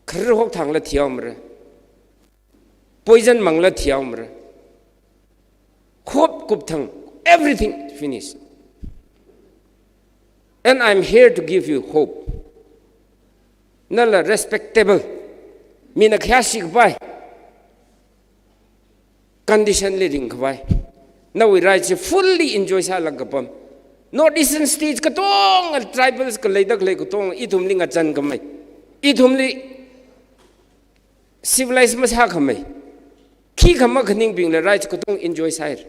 kharar hokthangla thihaomara. Poison mangla thihaomara. Hope kupthang, everything finished. And I'm here to give you hope. Nala respectable, mina khayāshi kapai, condition li ringkapai, nawui rights chi fully enjoy sālaga pam. North Eastern states katonga, tribals khalei da khalei katonga, ithumli ngachānkhamei, ithumli civilized masākhamei. Khikha makhaningbingla rights katonga enjoy sāhaira.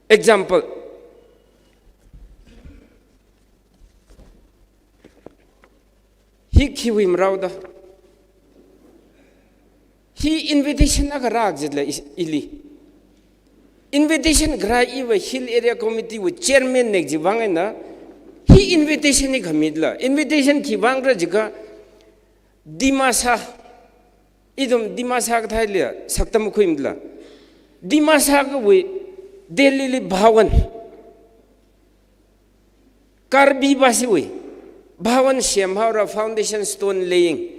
Example, hi khiwui maraoda. Hi invitation akha rākajila i-, ili. Invitation kharā iva Hill Area Committee wui chairman na kaji vang eina, hi invitation hi khamila. Invitation khi vangra jiakha, Dimasa, ithum Dimasa kathāli saktam khuimila. Dimasa kawui Delhi li Bhawan, Karbi Basiwui Bhawan semhaora, foundation stone laying.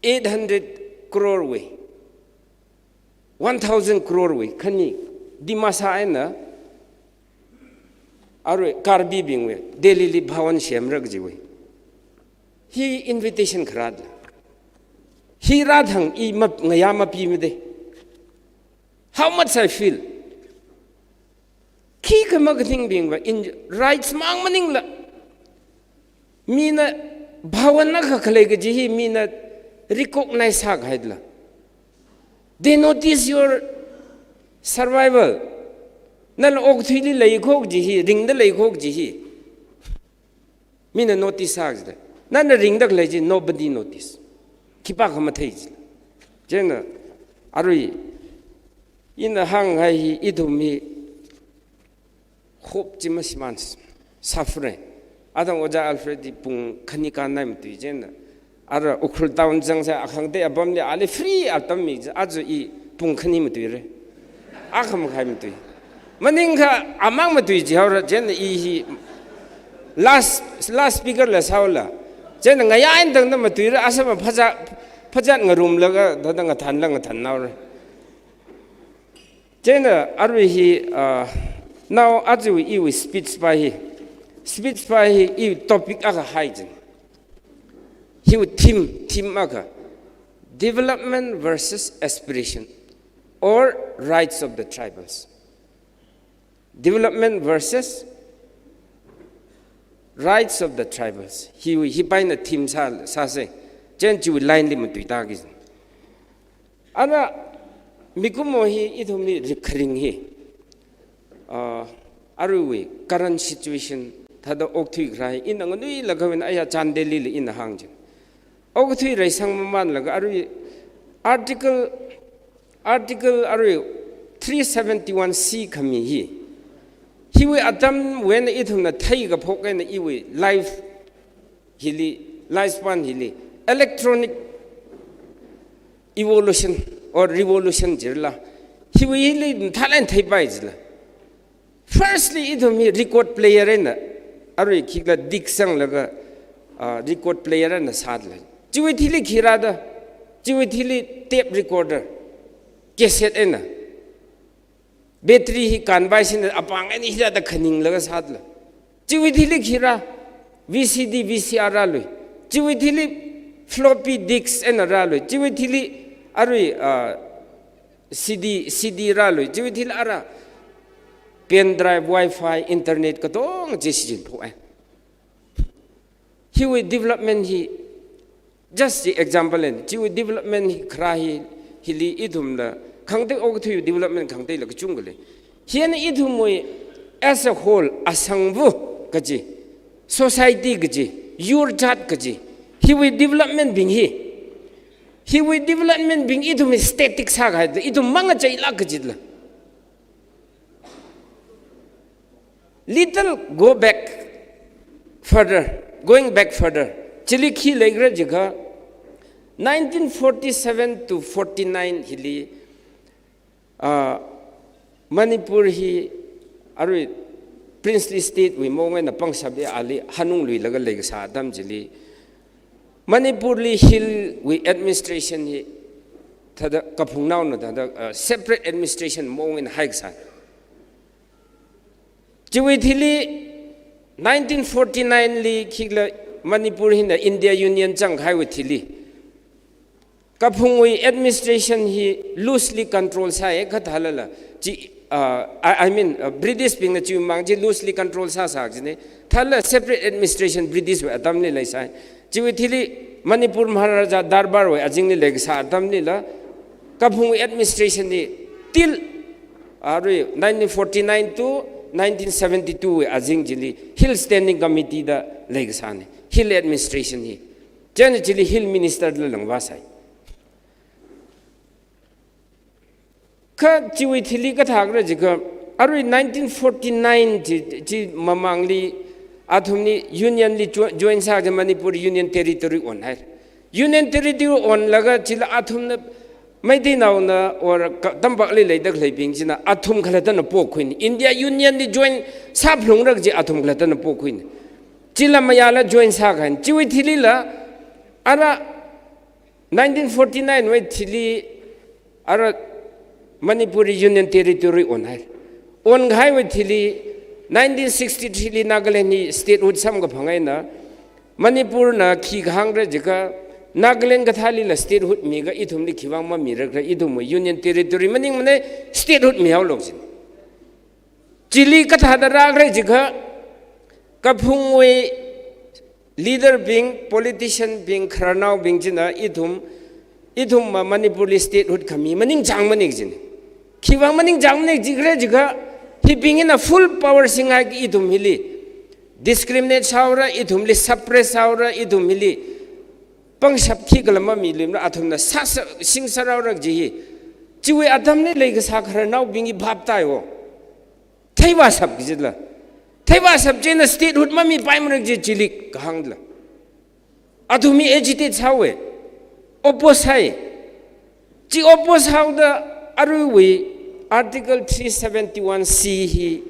Eight hundred crore wui, one thousand crore wui, khani Dimasa eina arui Karbi bingwui Delhi li Bhawan semra kajiwui. Hi invitation kharāla. Hi rāthang i map-, ngayā mapimade. How much I feel. Khikha makhaningbingva in rights mang maningla, mina Bhawan akha khalei kaji hi mina recognize sākahaila. They notice your survival. Nana okathuili leikho kaji hi, ringda leikho kaji hi mina notice sākida. Nana ringda khalei chi, nobody notice. Khipākha mathei chi. Chieina arui ina hānghai hi, ithum hi hope chi masiman sāfre. Athang Ojā Alfred hi pung khani kānnai matui chieina, ara Ukhrul town zangsai, akhangatei apamli ali free atammi, aja i pung khani matuire. Akha makhai matui. Maningakha amang matui jihaora, chieina i hi last, last speaker la sāhaola. Chieina ngayā eina tangda matuire, asama phazā, phazā ngarumlaga, thāda ngathanla ngathanhaore. Chieina arui hi, ah, now aja iwui speech pa hi, speech pa hi iwui topic akha hai jin. Hiwui theme, theme akha, development versus aspiration or rights of the tribals. Development versus rights of the tribals. Hiwui, hi pa eina theme sā, sāsei. Chieina chiwui line li matuitaki jin. Ana mikumo hi, ithumli rikharing hi, ah, aruiwui current situation thāda okthui kharā hi ina nganuilakha win aya Chandeli li ina hāng jin. Okathui reisang mamanlaga arui article, article arui three seventy-one C khami hi, hiwui atamwui eina ithumna theikaphok eina iwui life hili, lifespan hili, electronic evolution or revolution jirla, hiwui hili mathālāk eina theipai jila. Firstly, ithum hi record player eina, arui khikhala disc sanglaga, ah, record player eina sāda lei. Chiwui thili khi rāda, chiwui thili tape recorder, cassette eina. Battery hi kanvai sina apāng eina hithāda khaninglaga sāda lei. Chiwui thili khi rā, V C D, V C R rālui. Chiwui thili floppy disk eina rālui. Chiwui thili arui, ah, C D, C D rālui. Chiwui thili ara pen drive, Wi-Fi, internet katonga chi shichinphok e. Hiwui development hi, just the example eina, chiwui development hi kharā hi, hili ithumla khangatei okathui development khangateila kachungkha lei. Hi eina ithumwui as a whole, asangva kaji, society kaji, yurjat kaji, hiwui development bing hi, hiwui development bing ithum hi static sākahai, ithum mangacheilāk kajila. Little go back further, going back further. Chili khi leikhala jiakha, nineteen forty-seven to forty-nine hili, ah, Manipur hi arui princely state wui maong eina pangshap eina ali hanungluilaga leikasā atam chili, Manipur li hill wui administration hi thāda kaphungnaona thāda, ah, separate administration maong eina haikasā. Chiwui thili nineteen forty-nine li khikhala Manipur hina India Union zangkahaiwui thili, kaphungwui administration hi loosely control sāi, kha thālala chi, ah, I, I mean, ah, British bingna chiwui mang chi loosely control sāsā jine. Thālala separate administration British wui atamli leisai. Chiwui thili Manipur Maharaja Darbar wui azingli leikasā atamlila, kaphungwui administration hi till arui nineteen forty-nine to nineteen seventy-two wui azing chili Hill Standing Committee da leikasāne. Hill administration hi. Chieina chili Hill Minister la langvāsai. Kha chiwui thili kathākhala jiakha, arui nineteen forty-nine chi, chi mamangli athumli Union li jo-, join sā kaji Manipur Union Territory onhai. Union Territory onlaga chila athumna Meiteinaona or ka-, tampakli leida khaleibing china athum khalattana pokhuine. India Union li join sāphalungra kaji athum khalattana pokhuine. Chila mayāla join sākahaine. Chiwui thilila ara nineteen forty-nine wui thili ara Manipur Union Territory onhai. Onkahaiwui thili nineteen sixty-three li Nagaland hi statehood samkaphang eina Manipurna khi kahāngra jiakha, Nagaland kathālila statehood mikha ithumli khiwuivang mamirakhala, ithumwui Union Territory maningmane, statehood mihaolok jin. Chili kathāda rākhala jiakha, kaphungwui leader bing, politician bing, khararnaobing china ithum Ithum ma Manipurli statehood khami maningchāngmana kajina. Khiwuivang maningchāngmana jikhare jiakha, hibing hina full power singhai ithum hili discriminate sāhaora, ithumli suppress sāhaora, ithum hili pangshap khikhala mamiluimara, athumna sāsa, singsahaora kaji hi. Chiwui atamli leikasā khararnaobing hi bhap tāhaio. Theivāshap kajila. Theivāshap chieina statehood mamipaimara kaji chili kahāngla. Athum hi agitate sāhaowa. Oppose sāi. Chi oppose sāhaoda aruiwui Article three seventy-one C hi,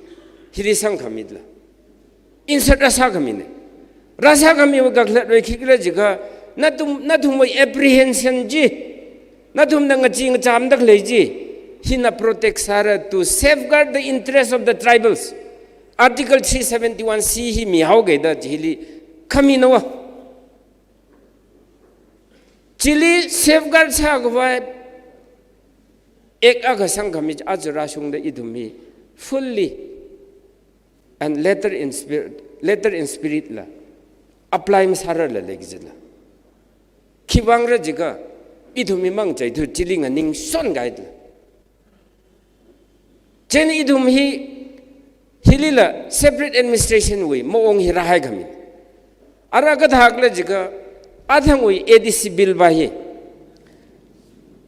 hili sangkhamila. Insert rāsākhamina. Rāsākhamiwui kakhalatwui khikhala jiakha, nathum, nathumwui apprehension chi, nathumna ngachee ngachamda khalei chi, hina protect sāra to safeguard the interests of the tribals. Article three seventy-one C hi mihaoki da chili khamina va. Chili safeguard sākhavai act akha sangkhami aja rāshungda ithum hi fully and letter in spirit, letter in spirit la apply masārarla lei kajila. Khiwuivang ra jiakha, ithum hi mangachei thu chili nganingshon kahaila. Chieina ithum hi, hilila separate administration wui maong hi rāhaikhami. Ara kathākhala jiakha, athangwui A D C bill va hi,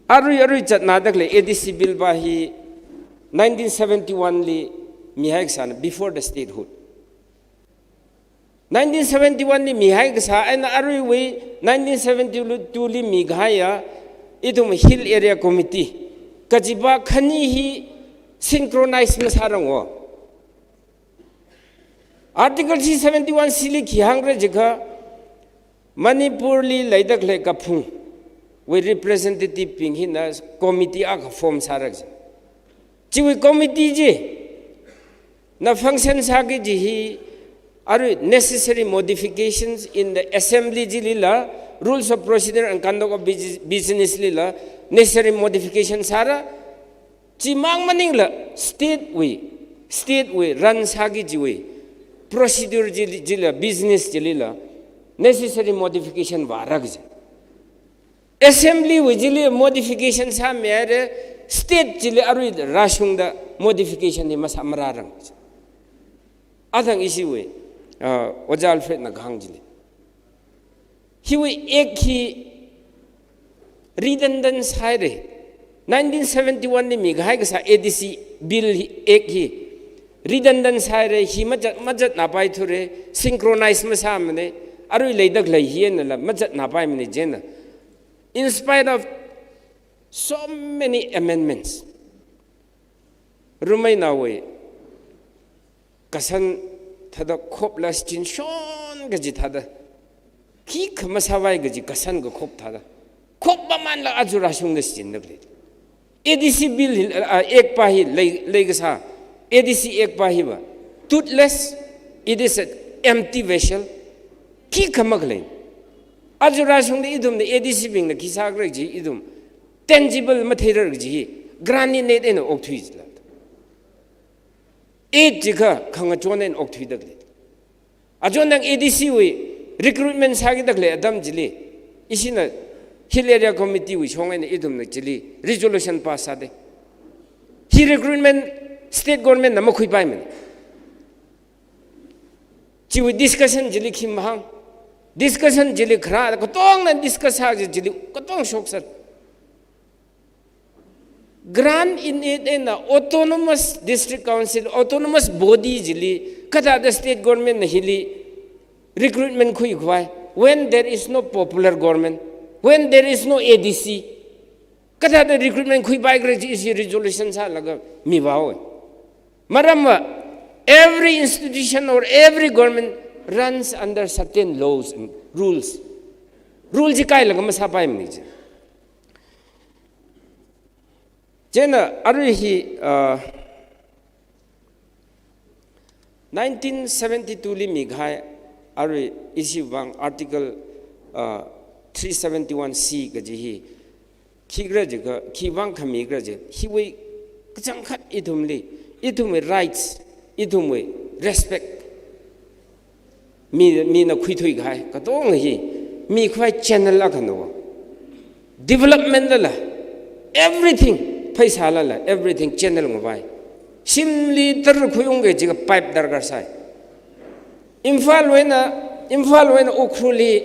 arui, arui chatnada khalei A D C bill va hi nineteen seventy-one li mihaikasāna, before the statehood. Nineteen seventy-one li mihaikasā eina aruiwui nineteen seventy-two li mikahaiya ithum Hill Area Committee kajiva khani hi synchronize masāranga. Article three seventy-one C li khi hāngra jiakha, Manipurli leida khalei kaphungwui representative bing hina committee akha form sāra kaji. Chiwui committee chi na function sāki kaji hi, arui necessary modifications in the assembly chilila, rules of procedure and conduct of busi-, business lila necessary modification sāra. Chimang maningla state wui, state wui run sāki kajiwui procedure chi, chila, business chilila necessary modification vāra kaji. Assembly wui chili modification sāmihaira, state chili arui rāshungda modification hi masāmararang. Athang ishiwui, ah, Ojā Alfred na kahāng chili, hiwui act hi redundant sāhaira. Nineteen seventy-one li mikahai kasā A D C bill hi, act hi redundant sāhaira, hi machat, machatnāpaithura, synchronize masāmana, arui leida khalei hi einala machatnāpaimana chieina. In spite of so many amendments, Rumeinaowui kashan thāda khopla shichinshon kaji thāda, khikha masāvai kaji kashan kakhop thāda, khop mamānla aja rāshungda shichinda khalei. A D C bill hi, ah, act pa hi lei, leikasā, A D C act pa hiva toothless, it is an empty vessel. Khikha makhalei. Aja rāshungda ithumna A D C bingna khi sākhala kaji ithum tangible matheirar kaji hi, grant in aid eina okthui jila. Act jiakha khangachon eina okthuida khalei. Achon nang A D C wui recruitment sākida khalei atam chili, ishina Hill Area Committee wui shong eina ithumna chili resolution pass sāda. Hi recruitment state government na makhuipaimana. Chiwui discussion chili khi mahāng. Discussion chili kharā, katongna discuss sā kaji chili katong shoksā. Grant in aid eina autonomous district council, autonomous body chili, kathāda state government na hili recruitment khuikhavai, when there is no popular government, when there is no A D C, kathāda recruitment khuipaikhala kaji ishi resolution sālaga mivāhaowa. Maramva, every institution or every government runs under certain laws and rules. Rule chi kailaga masāpaimana chi. Chieina arui hi, ah, nineteen seventy-two li mikahai, arui ishiwui vang Article, ah, three seventy-one C kaji hi, khikhala jiakha, khiwuivang khamikhala jiakha, hiwui kachangkhat ithumli, ithumwui rights, ithumwui respect, mi, mina khuithuikahai katong hi mikhavai channel akhana. Development lala, everything, pheisā lala, everything channel ngavai. Shimli tara khuiungki jiakha pipe darkar sai. Imphal wui eina, Imphal wui eina Ukhrulli,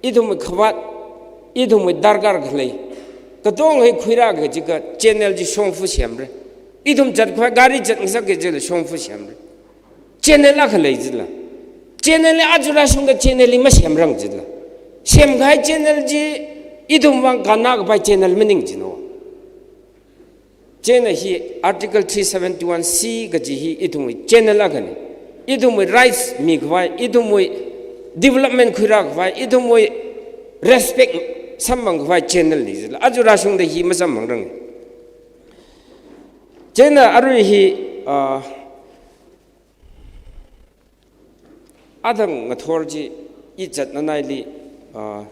ithumwui khavāt, ithumwui darkar khalei katonga hi khuirāki jiakha channel chi shongfa semra. Ithum zatkhavai gari zatngasakki jila shongfa semra. Channel akha lei jila. Channel hi aja rāshungda channel hi masemrang jila. Semkahai channel chi ithum vang kannakapai channel maning jino. Chieina hi Article three seventy-one C kaji hi ithumwui channel akhana. Ithumwui rights mikhavai, ithumwui development khuirākhavai, ithumwui respect samphangkhavai channel na jila. Aja rāshungda hi masamphangrang. Chieina arui hi, ah, athang ngathor chi i zatnanaili, ah,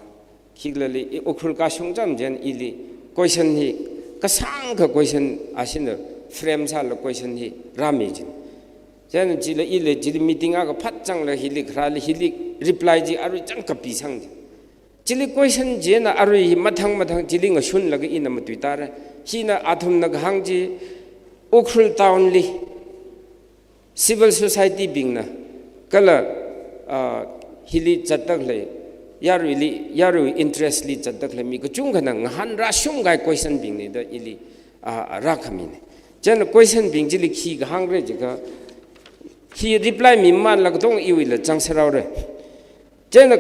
khikhalali, i Ukhrul kashung chānjin ili question hi, kasāngkha question ashina frame sālaga question hi rāmi jin. Chieina chila ili chili meeting akha phatchanglaga hili kharāli hili reply chi arui chāng kapisang jin. Chili question chieina arui hi mathang mathang chili ngashunlaga ina matuitāra. Hina athumna kahāng chi Ukhrul town li civil society bingna kala, ah, hili zatdakhalei, yaruili, yarui interest li zatdakhalei mi kachungkhana ngahān rāshungkahai question bingna da ili, ah, rākhamina. Chieina question bing chili khi kahāngra jiakha, hi reply mimamanlaga katonga iwuila zangsāraora. Chieina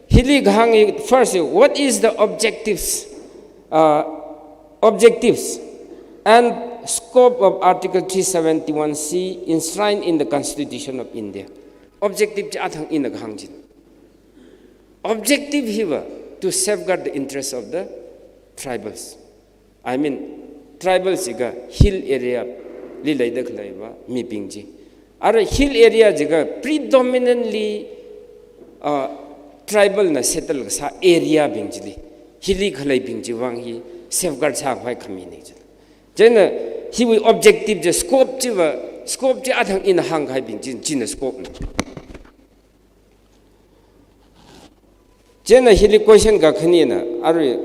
hili kahāng hi first, what is the objectives, uh, objectives and scope of Article three seventy-one C enshrined in the Constitution of India? Objective chi athang ina kahāng jin. Objective hiva to safeguard the interests of the tribals. I mean, tribal jiakha hill area li leidakhaleiva mibing chi. Ara hill area jiakha predominantly, uh, tribal na settle kasā area bing chili, hili khaleibing chi vang hi safeguard sākhavai khamina jila. Chieina hiwui objective chi scope chiva, scope chi athang ina hāngkahaibing chi, china scope na. Chieina hili question kakhanina, arui,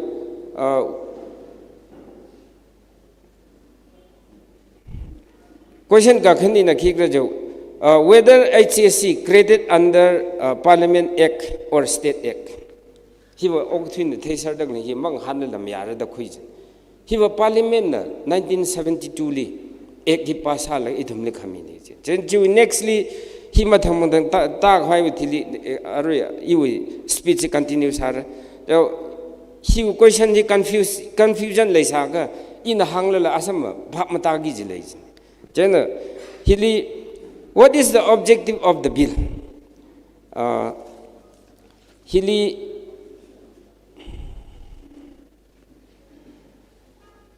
uh, question kakhanina khikhala jiakha, uh, whether H C S C created under, uh, Parliament Act or State Act. Hiva okathuina theisārdakhalei hi mangahānla lam yāra da khuijin. Hiva Parliament na nineteen seventy-two li Act hi pass sālaga ithumli khamina ji. Chieina chiwui next li hi mathang mathang tā, tākhavaiwui thili, eh, arui iwui speech continue sāra. Chieina hiwui question hi confuse, confusion leisākha ina hānglala asam ma bhap matāki jilei ji. Chieina hili, what is the objective of the bill? Ah, hili,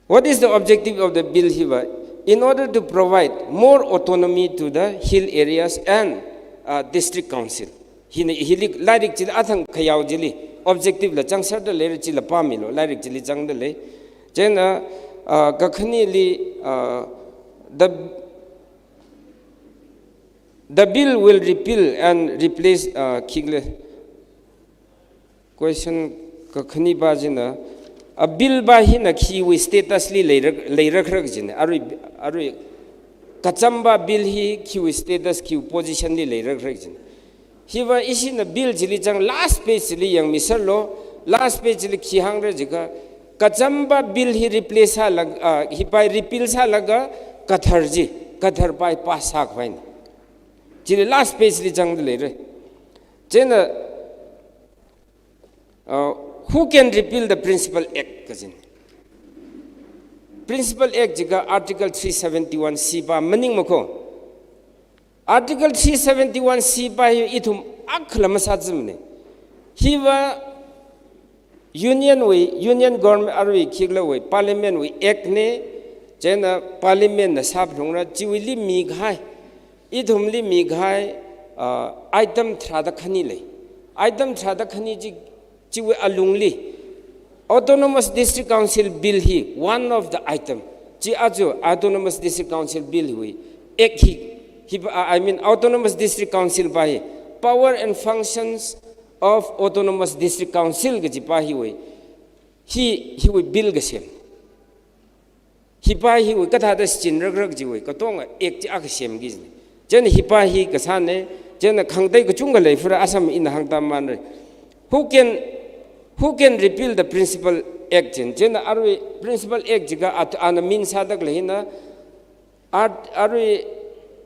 what is the objective of the bill hiva? In order to provide more autonomy to the hill areas and, uh, district council. Hina, hili lairik chili athang khayao chili objective la zangsārdalei ra chila pāmilu, lairik chili zangdalei. Chieina, uh, kakhanili, uh, the, the bill will repeal and replace, uh, khikhala. Question kakhani pa china, a bill pa hina khiwui status li leira, leira kharak china, arui, arui kacham pa bill hi khiwui status, khiwui position li leira kharak china. Hiva ishina bill chili zang last page chili yangmiserlu, last page chili khi hāngra jiakha, kacham pa bill hi replace sālaga, ah, hi pa repeal sālaga kathar chi, kathar pa pass sākhavaina. Chili last page li zangda leira. Chieina, uh, who can repeal the Principal Act kajin. Principal Act jiakha Article three seventy-one C pa maningmakho. Article three seventy-one C pa hi ithum akhala masāzimana. Hiva Union wui, Union Government arui khikhalawui Parliament wui Act na, chieina Parliament na sāphalungra, chiwuili mikahai, ithumli mikahai, uh, item tharāda khani lei. Item tharāda khani chi, chiwui alungli Autonomous District Council Bill hi one of the item. Chi aja Autonomous District Council Bill hiwui Act hi, hi pa, I mean, Autonomous District Council pa hi, Power and Functions of Autonomous District Council kaji pa hiwui Hi, hiwui bill kasem. Hipa hiwui kathāda shichin rakrak chiwui katonga act chi akha semki jina. Chieina hipa hi kasāna, chieina khangatei kachungkha lei, fura asam ina hāngda manra. Who can, who can repeal the principal act jina? Chieina arui principal act jiakha at-, ana min sāda khalei hina, at-, arui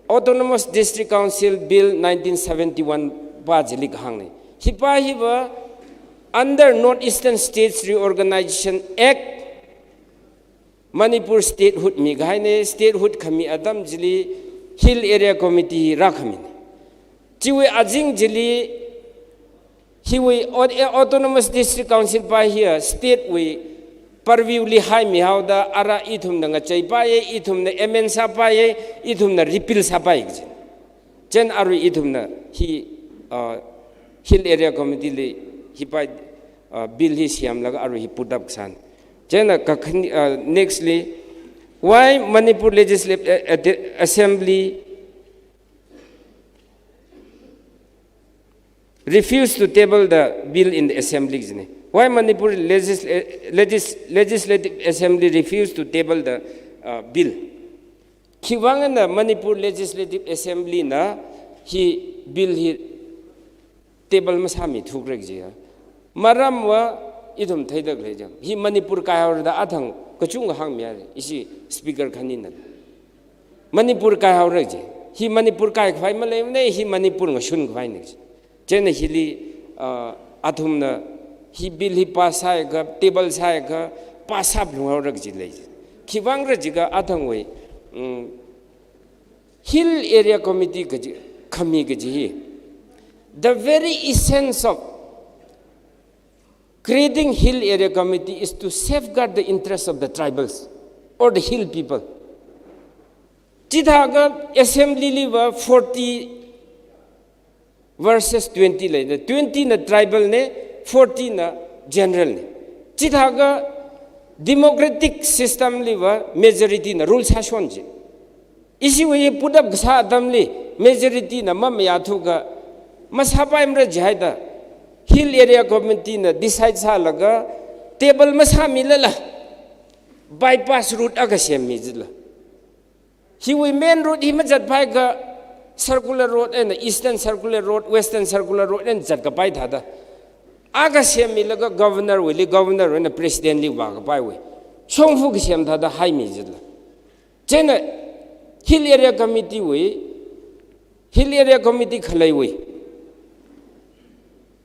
Autonomous District Council Bill nineteen seventy-one pa chili kahāngna. Hipa hiva under North Eastern States Reorganization Act, Manipur statehood mikahaina, statehood khami atam chili Hill Area Committee rākhamina. Chiwui azing chili hiwui aut-, eh, Autonomous District Council pa hiya state wui purview li haimihaoda ara ithumna ngacheipai, ithumna amend sāpai, ithumna repeal sāpai kaji. Chieina arui ithumna hi, uh, Hill Area Committee li hipa, uh, bill hi semlaga arui hi put up kasāna. Chieina kakhani, uh, next li, why Manipur Legislative, uh, Assembly refused to table the bill in the assembly jina. Why Manipur Legis-, eh, Legis-, Legislative Assembly refused to table the, uh, bill? Khiwuivang eina Manipur Legislative Assembly na hi bill hi table masāmithukra kajiya? Maramva ithum theida khalei jam. Hi Manipur kaihaora da athang kachungkha hāngmihaira, ishi speaker khanina. Manipur kaihaora kaji. Hi Manipur kaikhavai maleimana, hi Manipur ngashunkhavai na kaji. Chieina hili, ah, athumna hi bill hi pass sāakha, table sāakha, pass sāphalunghaora kaji lei. Khiwuivang ra jiakha athangwui, mm, Hill Area Committee kaji, khami kaji hi. The very essence of creating Hill Area Committee is to safeguard the interests of the tribals or the hill people. Chithākha assembly liva forty versus twenty leina, twenty na tribal na, forty na general na. Chithākha democratic system liva majority na rule sāshon ji. Ishiwui put up kasā atamli majority na mamayāthukha masāpaimara jihaida Hill Area Committee na decide sālaga table masāmilala bypass route akha semmi jila. Hiwui main road hi mazatpaikha circular road eina Eastern Circular Road, Western Circular Road eina zatkapai thāda akha semmilaga governor wuili, governor wuina president li vākapaiwui shongfa kasem thāda haimi jila. Chieina Hill Area Committee wui, Hill Area Committee khaleiwui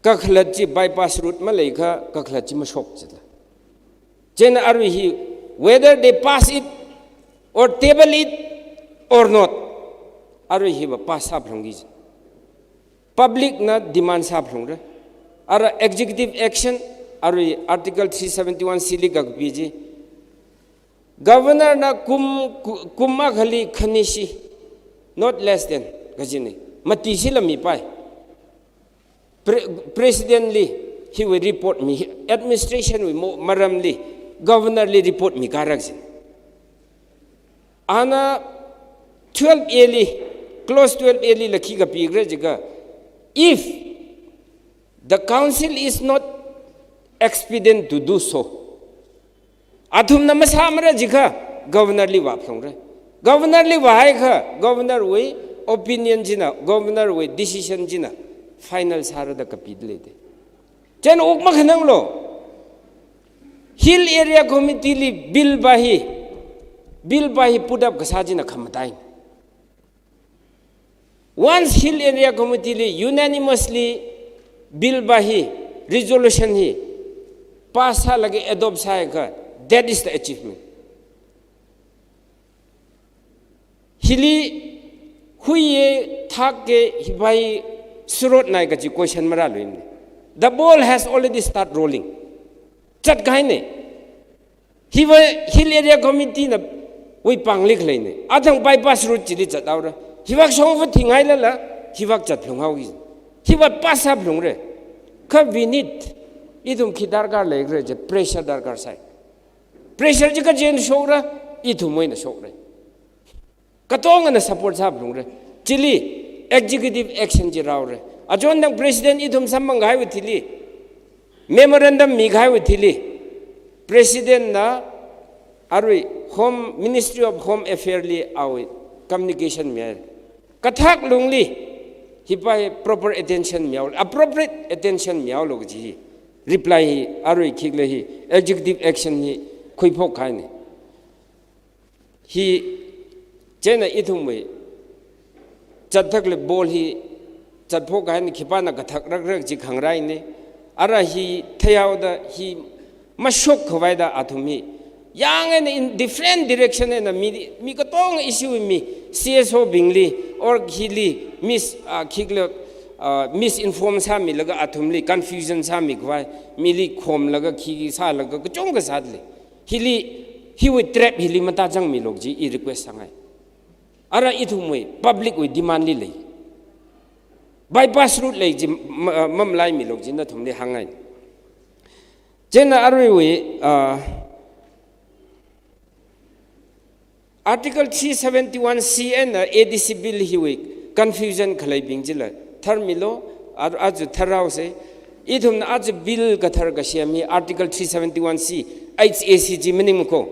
kakhalat chi bypass route maleikha kakhalat chi mashok jila. Chieina arui hi, whether they pass it or table it or not, arui hiva pass sāphalungki ji. Public na demand sāphalungra. Ara executive action, arui Article three seventy-one C li kakapi ji. Governor na kum, ku-, kum akhali khanishi, not less than, kajina. Mati shila mipai. Pre-, President li hiwui report mi, administration wui mo-, maramli, governor li report mikarak jina. Ana twelve A li, clause twelve A lila khi kapikhala jiakha, if the council is not expedient to do so, athumna masāmara jiakha, governor li vāphalungra. Governor li vāhaiakha, governor wui opinion china, governor wui decision china final sāra da kapida leida. Chieina wuk makhananglu, Hill Area Committee li bill pa hi, bill pa hi put up kasā china khamataina. Once Hill Area Committee li unanimously bill pa hi, resolution hi pass sālaga adopt sāakha, that is the achievement. Hili huiya, thakka, hipa hi sārotnai kaji question marāluimana. The ball has already start rolling. Zatkahaina. Hiva Hill Area Committee na wui pāngli khaleina. Athang bypass route chili zathaora. Hivak shongfa thinghailala, hivak zatphalunghaoki. Hiva pass sāphalungra. Kha we need, ithum khi darkar leikhala jiakha pressure darkar sai. Pressure chi kachi eina shokra, ithumwui eina shokra. Katongana support sāphalungra. Chili executive action chi rāhaora. Achon thang president ithum samphang kahaiwui thili, memorandum mikahaiwui thili, President na arui Home, Ministry of Home Affair li awui communication miya. Kathak lungli hipa hi proper attention miya, appropriate attention miya lo kaji hi reply hi arui khikla hi executive action hi khuiphok kahaina. Hi chieina ithumwui chatthak le bol hi chatphok kahaina, khipāna kathak rakrak chi khangarai ne. Ara hi theihaoda hi mashok khavaida athum hi yang eina in different direction eina mi, mi katonga issue mi C S O bingli or hili mis, ah, khikla, ah, misinform sāmilaga athumli confusion sāmi khavai, mili khomlaga khi sālaga kachungkha sāda lei. Hili, hiwui trap hili matāchangmi lo kaji i request sāngai. Ara ithumwui public wui demand li lei. Bypass route lei kaji ma-, mamalaimi lo kaji nathumli hāngngai. Chieina aruiwui, ah, Article three seventy-one C eina A D C bill hiwui confusion khaleibing chila tharmilo, ar-, aja tharhaosa. Ithumna aja bill kathar kasem hi Article three seventy-one C, H A C chi maningmako.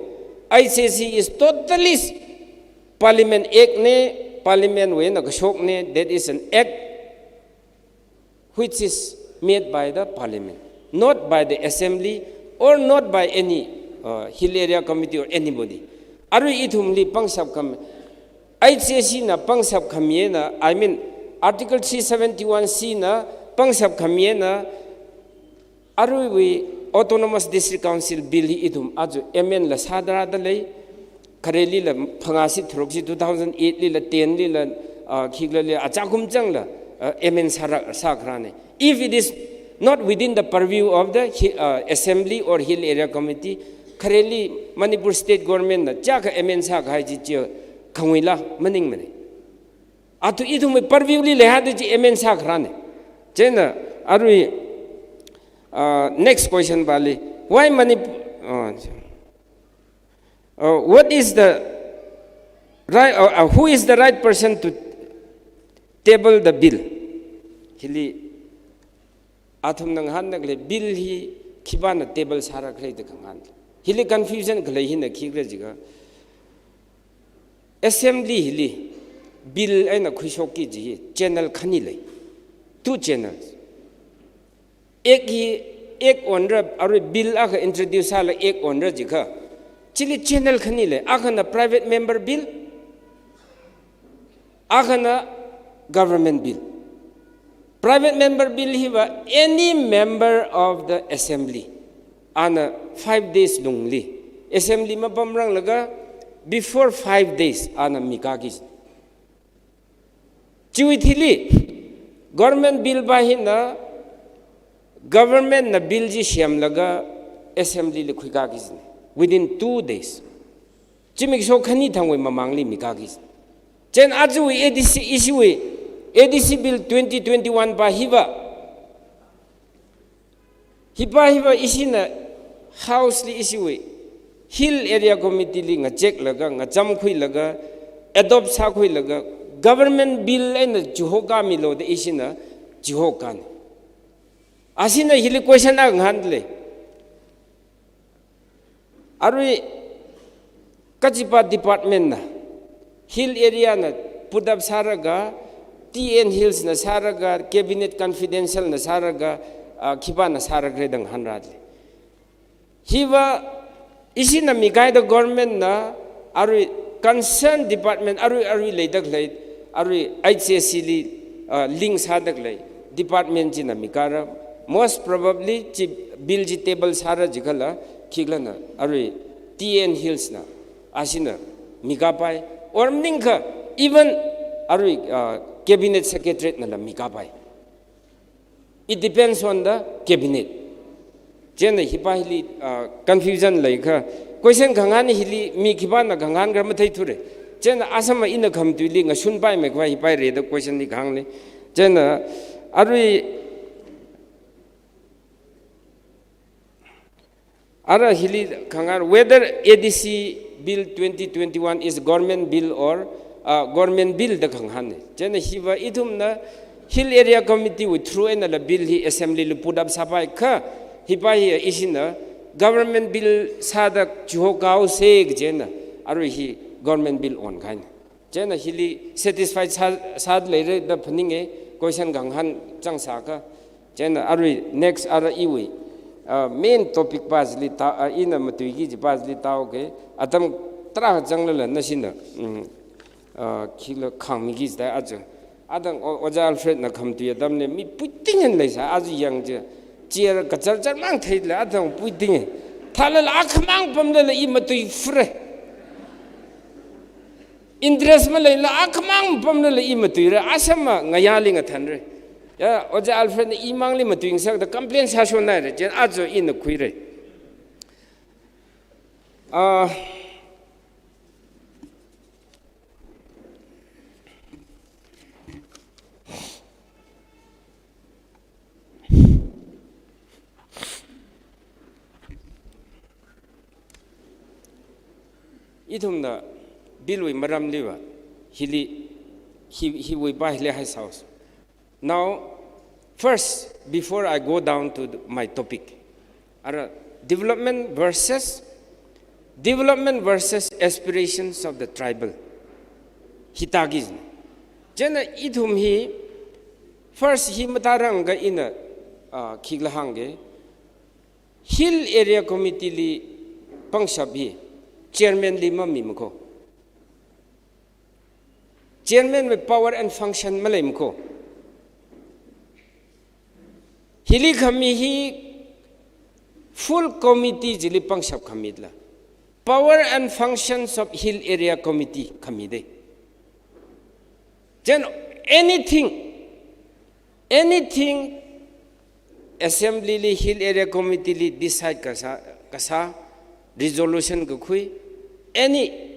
H A C is totally Parliament Act ne, Parliament wui eina kashok ne, that is an act which is made by the Parliament, not by the Assembly or not by any, uh, Hill Area Committee or anybody. Arui ithumli pangshap khami, H A C na pangshap khami eina, I mean, Article three seventy-one C na pangshap khami eina, aruiwui Autonomous District Council Bill hi ithum aja amend la sāda rāda lei, khareli la phangā shi tharuk shi two thousand eight li la ten li la, ah, khikla li achakum changla, ah, amend sāra, sākharāne. If it is not within the purview of the hi-, ah, Assembly or Hill Area Committee, khareli Manipur State Government na chaka amend sākahai chi chi khanguila maningmane. Aja ithumwui purview li leihaida chi amend sākharāne. Chieina arui, uh, next question pāli. Why Manip-, uh, uh, what is the right, uh, uh, who is the right person to table the bill? Hili athumna ngahānda khalei bill hi khipāna table sāra khalei da khangahān. Hili confusion khalei hina khikhala jiakha, Assembly hili bill eina khuishokki kaji hi channel khani lei. Two channels. Act hi, act onra, arui bill akha introduce sāla act onra jiakha, chili channel khani lei. Akhana private member bill, akhana government bill. Private member bill hiva any member of the Assembly, ana five days lungli, Assembly mapamranglaga before five days ana mikāki. Chiwui thili, government bill pa hina, government na bill chi semlaga Assembly li khuikāki within two days. Zimiksho khani thangwui mamangli mikāki. Chieina ajawui A D C issue wui, A D C Bill twenty twenty-one pa hiva, hipa hiva ishina House li issue wui, Hill Area Committee li ngacheklaga, ngachamkhuilaga, adopt sākhuilaga, government bill eina chihokāmilo da ishina chihokāne. Ashina hili question akha ngahānda lei. Arui kachipa department na Hill Area na put up sālaga, T N Hills na sālaga, Cabinet Confidential na sālaga, ah, khipāna sālaga da ngahānra lei. Hiva ishina mikaida government na arui concerned department arui arui leida khalei, arui H A C li, ah, link sāda khalei department china mikāra, most probably chi bill chi table sāra jiakhala, khikhala na, arui T N Hills na, ashina mikāpai, or maningakha even arui, ah, Cabinet Secretariat nala mikāpai. It depends on the cabinet. Chieina hipa hili, ah, confusion leikha. Question khangahān hili mi khipāna khangahānkhala matheithura. Chieina asama ina khamatuili ngashunpaimei khavai hipa rida question li kahāngli. Chieina arui ara hili khangahān whether A D C Bill twenty twenty-one is government bill or, uh, government bill da khangahānne. Chieina hiva ithumna Hill Area Committee wui through einala bill hi Assembly li put up sāpaikha, hipa hi ishina Government bill sāda chihokaose kajina, arui hi government bill onkahaina. Chieina hili satisfied sā, sāda leira da phaninga, question kahāng chang sāka. Chieina arui next ara iwui, ah, main topic pa chili ta, ah, ina matuiki kaji pa chili taoke, atam tarākha changlala nashina, mm, ah, khila khāngmiki jida aja. Adang o-, Ojā Alfred na khamatui atamli mi puiting eina leisā, aja yangja, chair kachar char mang theila adang puiting e. Thālala akhamang pamlala i matuiphura. Interest maleila akhamang pamlala i matuira, asama ngayāli ngathanra. Ya, Ojā Alfred na imangli matuingasakda complain sāshonhaira, chieina aja ina khuira. Ah, ithumna bill wui maramliva, hili, hi, hiwui pa hili haisāhaosa. Now, first, before I go down to the, my topic, ara development versus, development versus aspirations of the tribal. Hi taki jina. Chieina ithum hi, first hi matarang ka ina, ah, khikhala hāngke, Hill Area Committee li pangshap hi chairman li mamima ko. Chairman wui power and function maleima ko. Hili khami hi full committee chili pangshap khamila. Power and functions of Hill Area Committee khamida. Then anything, anything assembly li, Hill Area Committee li decide kasā, kasā, resolution kakhui, any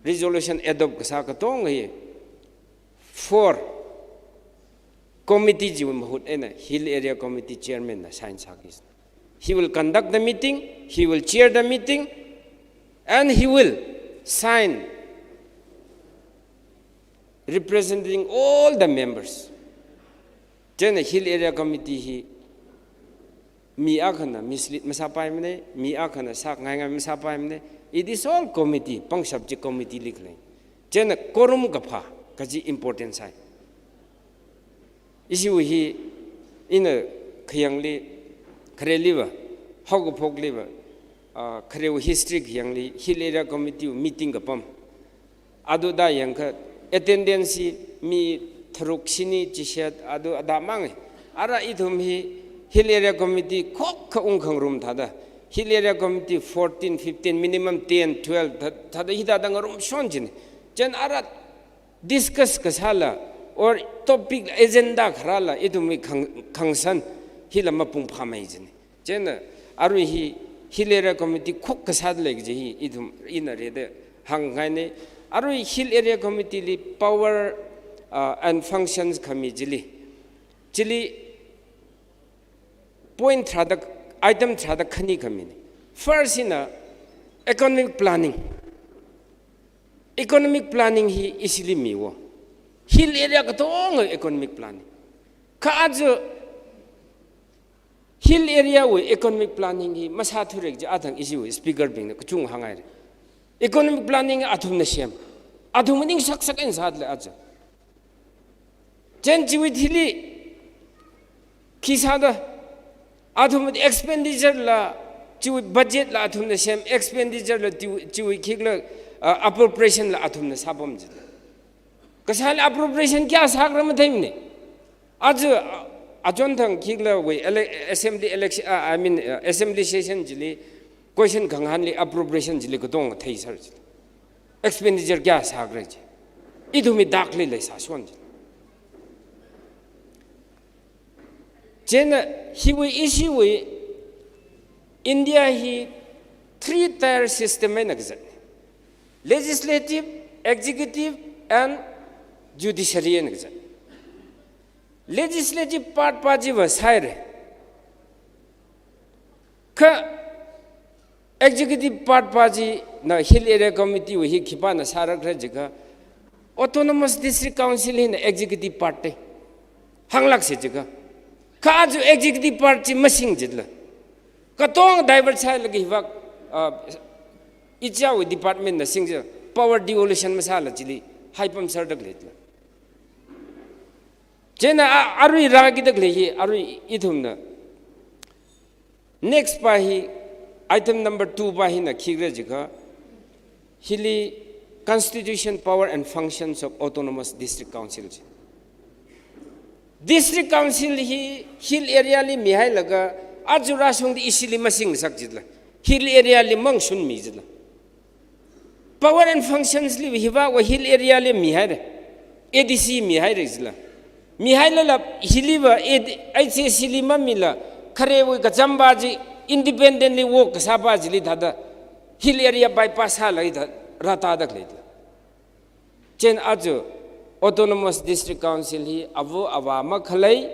resolution adopt kasā katonga hi, four committee chiwui mahut eina Hill Area Committee chairman na sign sāki. He will conduct the meeting, he will chair the meeting, and he will sign representing all the members. Chieina Hill Area Committee hi mi akhana mislead masāpaimana, mi akhana sākhangai ngai masāpaimana. It is all committee, pangshap chi committee li khalei. Chieina quorum kaphā kaji important sai. Ishiwui hi ina khayangli, khareliva, haokaphokliva, ah, kharewui history khayangli, Hill Area Committee wui meeting kapam. Adu da yangkha attendance hi mi tharuk shini chishat adu ada mang e. Ara ithum hi Hill Area Committee khokkha ungkhangarum thāda. Hill Area Committee fourteen, fifteen, minimum ten, twelve, thā-, thāda hithāda ngarumshon jina. Chieina ara discuss kasāla, or topic agenda kharāla, ithumwui khang-, khangsan hila mapung phāmei jina. Chieina arui hi Hill Area Committee khokkha sāda lei kaji hi ithum ina rida hāngngaina. Arui Hill Area Committee li power, uh, and functions khami chili, chili point tharāda, item tharāda khani khamina. First hina economic planning. Economic planning hi ishili miwo. Hill area katonga economic planning. Kha aja Hill area wui economic planning hi masāthura kaji athang ishiwui speaker bingna kachung hānghaira. Economic planning athumna sem. Athum ning saksak eina sāda lei aja. Chieina chiwui thili khi sāda, athum expenditure la, chiwui budget la athumna sem, expenditure la chiwui, chiwui khikla, uh, appropriation la athumna sāpam jida. Kasāli appropriation kayā sākhala matheimana. Aja, uh, achonthang khiklawui ele-, assembly election, uh, I mean, uh, assembly session chili, question khangahānli appropriation chili katonga theiser jida. Expenditure kayā sākhala chi. Ithumwui dakli leisāshon chi. Chieina hiwui ishiwui India hi three tier system eina kazat. Legislative, executive and judiciary eina kazat. Legislative part pa chiva sāhaira. Kha executive part pa china Hill Area Committee wui hi khipāna sārakhala jiakha, Autonomous District Council hina executive part te. Hānglāksa jiakha. Kha aja executive part chi masing jila. Katonga divert sālaga hivak, ah, ichiwui department na singja power devolution masāla chili haipam sārdalei. Chieina a-, arui rākidalei hi, arui ithumna. Next pa hi, item number two pa hina khikhala jiakha, hili constitution, power and functions of autonomous district council ji. District council hi hill area li mihailaga, aja rāshungda ishili masingsak jila. Hill area li mangshun mi jila. Power and functions li hiva wa hill area li mihaira. A D C mihaira jila. Mihailala hiliva A D, H A C li mamila, kharewui kachamba ji independently work kasāpa jili thāda hill area bypass sālei da rātādalei. Chieina aja Autonomous District Council hi ava avā makhalei,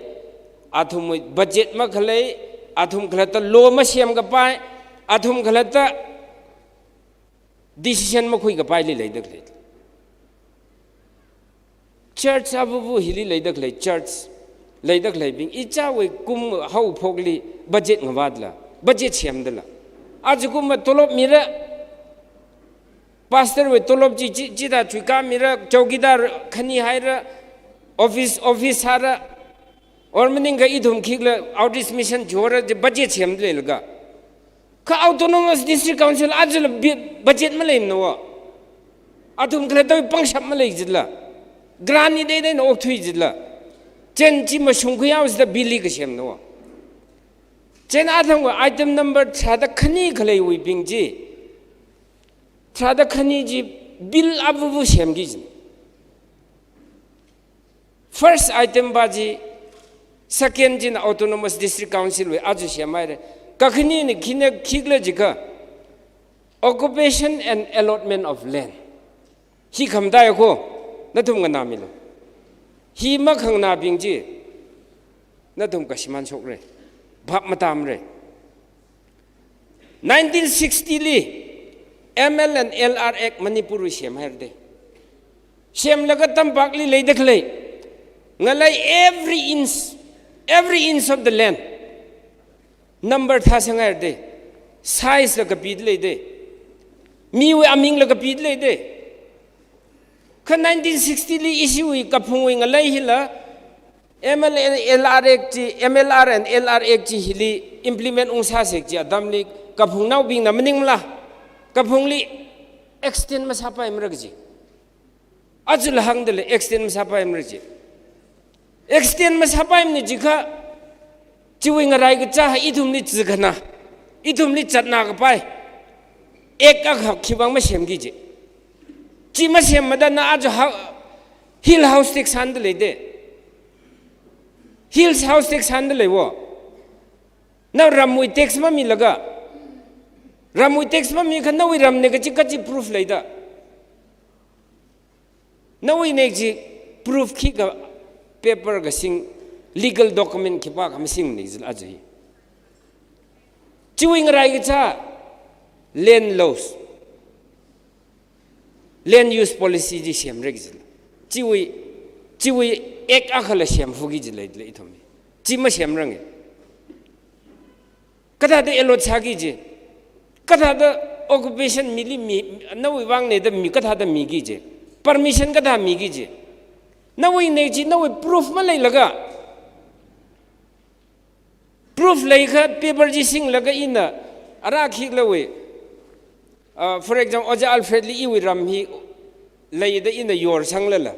athumwui budget makhalei, athum khalatta law masemkapai, athum khalatta decision makhuikapaili leidalei. Church avuvu hili leidalei, church leidaleibing ichiwui kum haophokli budget ngavātla, budget semdala. Aja kumva tolop mira, pastor wui tolop chi, chi, chithā chuikā mira, chowkidar khani haira, office, office sāra, or maningakha ithum khikhala outreach mission chora, chi budget semdaleilaga. Kha Autonomous District Council ajala bi-, budget maleimana wa. Athum khalattawui pangshap malei jila. Grant ni dai dai na okthui jila. Chieina chi mashungkhui haosāda bill hi kasemna wa. Chieina athang wa item number tharāda khani khaleiwuibing chi. Tharāda khani chi bill avuvu semki jina. First item pa chi, second china Autonomous District Council wui aja semhaira. Kakhanina khina khikhala jiakha, occupation and allotment of land. Hi khamataiya ko, nathum nganāmilu. Hi makhanganābing chi, nathum kashimān shokra. Bhap matamra. Nineteen sixty li M L and L R Act Manipur wui semhaira de. Semlaga tampakli leidalei. Ngalei every inch, every inch of the land number thāsanghaira de. Size la kapidalei de. Miwui aming la kapidalei de. Kha nineteen sixty li ishiwui kaphungwui ngalei hila, M L A, L R Act chi, M L R and L R Act chi hili implement ungsāsek chi atamli kaphungnaobingna maningmala, kaphungli extend masāpaimara kaji. Ajala hāngdalei extend masāpaimara kaji. Extend masāpaimana jiakha, chiwui ngarai kacha ithumli zikana, ithumli zatna kapai act akha khivang masemki ji. Chi masemmada na aja ha-, hill house tax sandalei de. Hill house tax sandalei wo. Na ramwui tax mamilaga. Ramwui tax mamikha nawui ramna kaji kaji proof leida. Nawuina kaji proof khikha paper kasing, legal document khipākha masingmana jila aja hi. Chiwui ngarai kacha land laws, land use policy chi semra kajila. Chiwui, chiwui act akhala semfuki jilei, lei ithum. Chi masemranga. Kathāda allot sāki ji. Kathāda occupation mili mi, nawui vangna da mi, kathāda miki ji. Permission kathā miki ji. Nawuina ji, nawui proof maleilaga. Proof leikha paper chi singlaga ina, ara khikhalawui. Ah, for example, Ojā Alfred li iwui ram hi leida ina yorsanglala.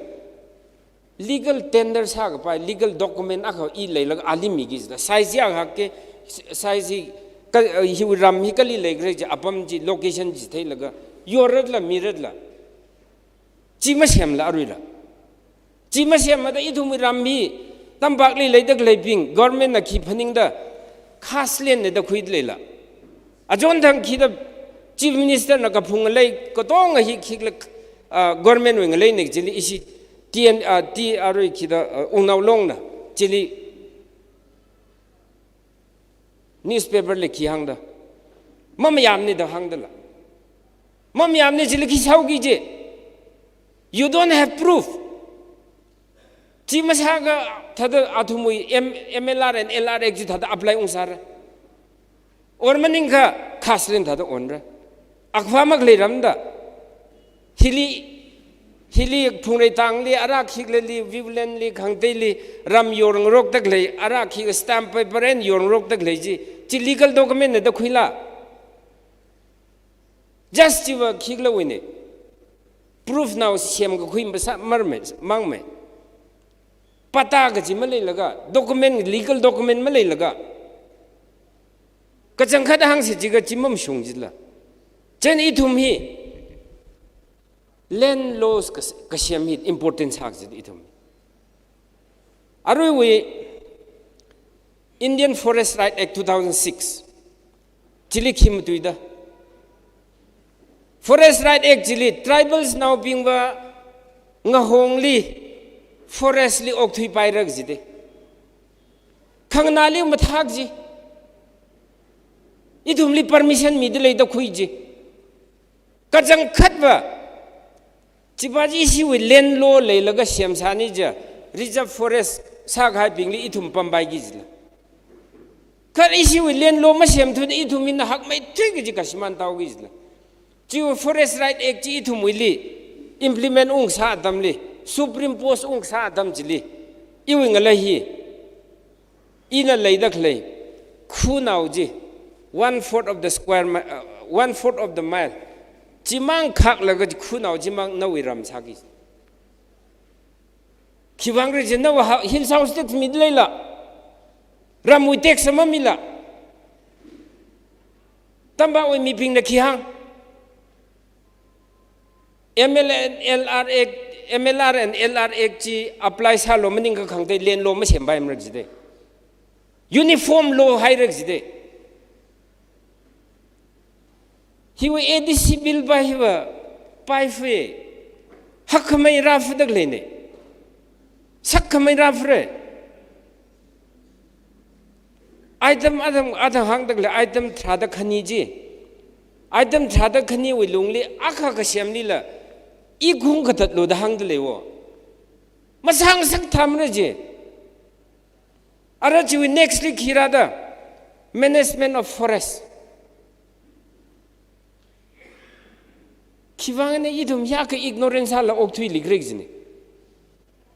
Legal tender sākapai, legal document akha i leilaga ali miki jila. Size ya hak ke, size hi, ka, hiwui ram hi kali leikhala ji, apam chi, location chi theilaga, yorratla, mirratla. Chi masemla aruila. Chi masemmada ithumwui ram hi, tampakli leidaleibing, government na khi phaningda, khas land na da khuidaleila. Achonthang khida Chief Minister na kaphung ngalei, katonga hi khikhala, ah, government wui ngaleina chili ishi T N, ah, T R wui khida, ah, Wungnao Longna chili newspaper li khi hāngda. Mamayāmana da hāngdala. Mamayāmana chili khi shaoki ji. You don't have proof. Chi masākha thāda athumwui M-, M L R and L R Act chi thāda apply ungsāra. Or maningakha khaslen thāda onra. Akhava makhalei ramda. Hili, hili Phungreitangli, ara khiklali, Viewlandli, Khangateili, ram yorngarokda khalei, ara khik stamp paper eina yorngarokda khalei chi, chi legal document na da khuila. Just chiva khiklawui ne. Proof nao semkakhui masā marme, mangme. Patta kaji maleilaga, document, legal document maleilaga. Kachangkhat hāngsi jiakha chi mamashung jila. Chieina ithum hi, land laws kas-, kasem hi important sāki jila ithum. Aruiwui Indian Forest Right Act two thousand six. Chili khi matuida. Forest Right Act chili tribals naobingva ngahongli, forest li okthuipaira kaji de. Khanganāli mathak ji. Ithumli permission mida leida khui ji. Kachangkhatva, chiva chi ishiwui land law leilaga semsāni ja, reserve forest sākahaibingli ithum pampaiki jila. Kha ishiwui land law masemthuda ithum hina hakmeithui kaji kashimān tāuki jila. Chiwui Forest Right Act chi ithumwuili implement ungsā atamli, Supreme Court ungsā atam chili, iwui ngalei hi, ina leida khalei, khunao chi, one fourth of the square mi-, uh, one fourth of the mile. Chimang khaklaga chi khunao chimang nawui ram sāki. Khiwuivang khala chi nawui ha-, hill house tax mida leila. Ramwui tax mamila. Tampakwui mibingna khi hāng. M L A and L R Act, M L R and L R Act chi apply sālu maningakha Khangatei land law masempaimara kaji de. Uniform law haira kaji de. Hiwui A D C bill va hiva paifui. Hakkhamei rāfada khaleine. Sakkhamei rāfare. Item, item, item hāngda khalei item tharāda khani chi. Item tharāda khaniwui lungli akha kasemlila, ikhung katatlu da hāngda leiwo. Masāngasak thamra chi. Ara chiwui next li khi rāda, management of forest. Khiwuivang eina ithum hiyākha ignorance sāla okthuilikra kajine.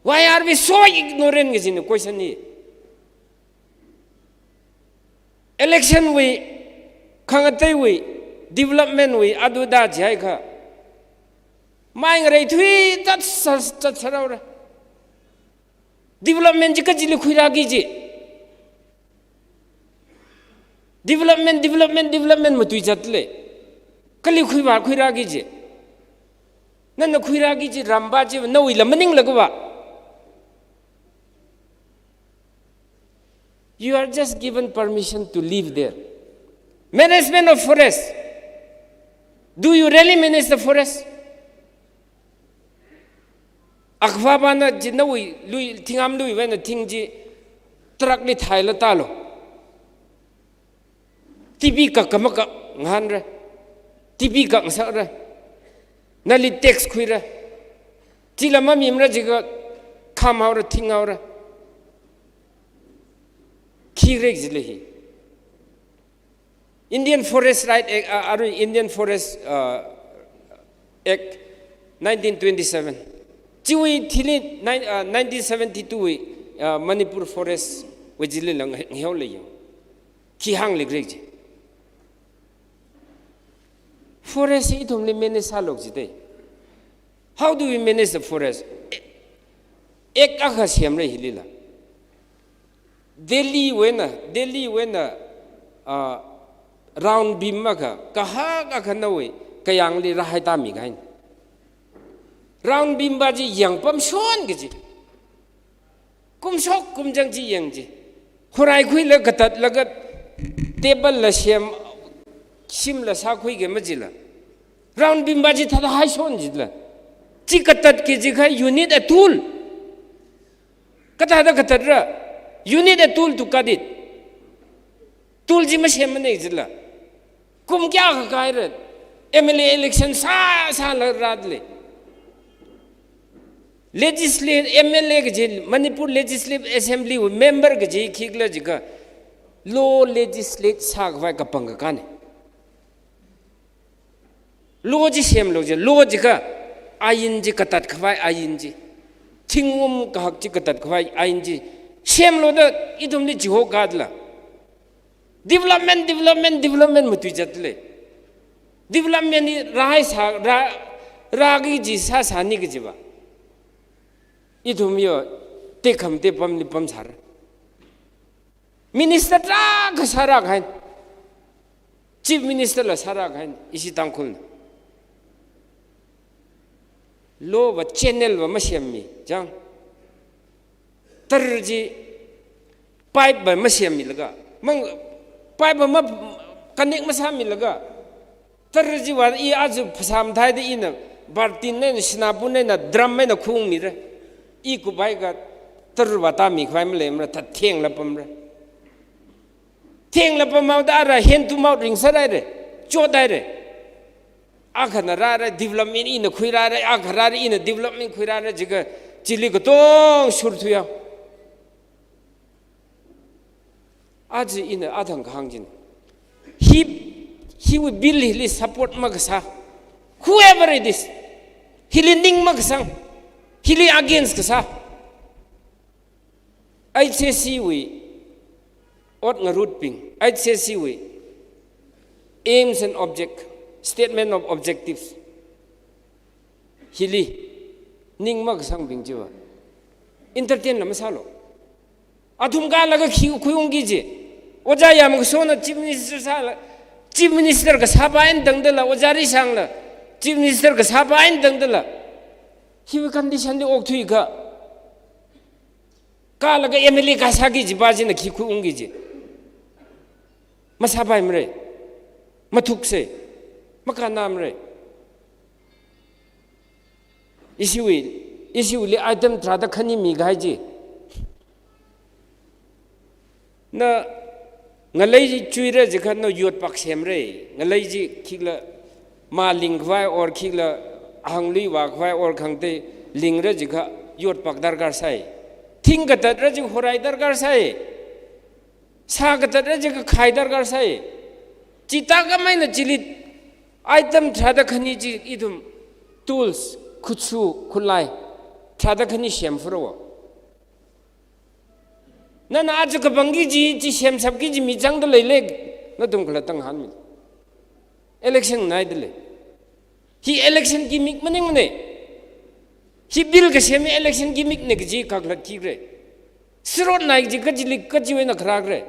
Why are we so ignorant kajine question hi. Election wui, Khangateiwui, development wui, adu da jihaiakha. Mai ngareithui tat sā, tat sāraora. Development chi kachili khuirāki ji. Development, development, development matui zatle. Kali khuiva khuirāki ji. Nana khuirāki ji ramba ji nawuila maninglaga va. You are just given permission to live there. Management of forest. Do you really manage the forest? Akhavana ji nawui lui, thingham luiwui eina thing ji truck li thaila tālu. T P kak kama kak ngahānra. T P kak ngasakra. Nali tax khuira. Chila mamimara jiakha khamhaora, thinghaora. Khi rek jile hi. Indian Forest Right Act, uh, arui Indian Forest, uh, Act nineteen twenty-seven. Chiwui thili nine, uh, nineteen seventy-two wui, uh, Manipur Forest wui chili lang ngaheo leiyo. Khi hānglikra ji. Forest hi ithumli manage sālu jite. How do we manage the forest? Act akha semra hilila. Delhiwui eina, Delhiwui eina, ah, round beam akha, kahak akha nawui, kayāngli rāhaitāmi kahaina. Round beam va ji yangpamshon kaji. Kumshok kumjang chi yang chi. Khorai khuilaga katatlaga table la sem, shimla sākhuiki majila. Round beam va chi thāda haishon jila. Chi katatki jiakha you need a tool. Kathāda katatra. You need a tool to cut it. Tool chi masemmanei jila. Kum kayākha kahaira. M L A election sā, sāla rātle. Legislative, M L A kaji, Manipur Legislative Assembly wui member kaji khikhala jiakha, Law legislate sākhavai kapang kakāne. Law chi semlu je, law jiakha ain chi, katatkhavai ain chi. Thingum kahak chi katatkhavai ain chi semlu da ithumli chihokkhala. Development, development, development matui zatle. Development hi rāhaisā, rā, rāki kaji sāsāni kajiva. Ithum yo, tekhamatei pamli pamsāra. Minister tarākha sāra kahaina. Chief Minister la sāra kahaina, ishi Tangkhulna. Law va channel va masemmi, chang. Tar chi pipe va masemmilaga, mang, pipe va ma connect masāmilaga, tar chiva i aja phasā mathāda ina bartin eina, sinapun eina, drum eina khuungmira. I kuphaikha tar va tāmikhavai maleimara, thāda thengla pamra. Thengla pamhaoda ara hand to mouth ringsāhaira, chothaira. Akhana rāra development ina khuirāra, akha rāra ina development khuirāra jiakha chili katonga shurthuiya. Aja ina athang kahāng china. Hi, hiwui bill hili support makasā, whoever it is, hili ning makasang, hili against kasā, H A C wui ot ngarutbing, H A C wui aims and object, statement of objectives, hili ning makasangbing chiva entertain la masālu. Athum kālaga khi khuiungki ji. Ojā Yamkashona Chief Minister sāla, Chief Minister kasāpa eina tangdala, Ojā Reishangla Chief Minister kasāpa eina tangdala, hiwui condition li okthuikha, kālaga M L A kasāki jipa china khi khuiungki ji. Masāpaimara. Mathuksa. Makānnamara. Ishiwui, ishiwuili item tharāda khani mikahai ji. Na ngalei chi chuira jiakha na yotpak semra. Ngalei chi khikhala mā lingkhavai or khikhala hanglui vākhavai or khangatei lingra jiakha yotpak darkar sai. Thing katatra jiakha horai darkar sai. Sā katatra jiakha khai darkar sai. Chithākhamei eina chili item tharāda khani chi ithum tools, khutshu, khulai tharāda khani semphura. Nana aja kapangki ji, chi semshapki ji mi zangda leila, nathum khalatta ngahānmi. Election naida lei. Hi election gimmick maningmana. Hi bill kasem hi election gimmick na kaji kakhalat khikhala. Sirot nai kaji kachili kachiwui eina kharākhala.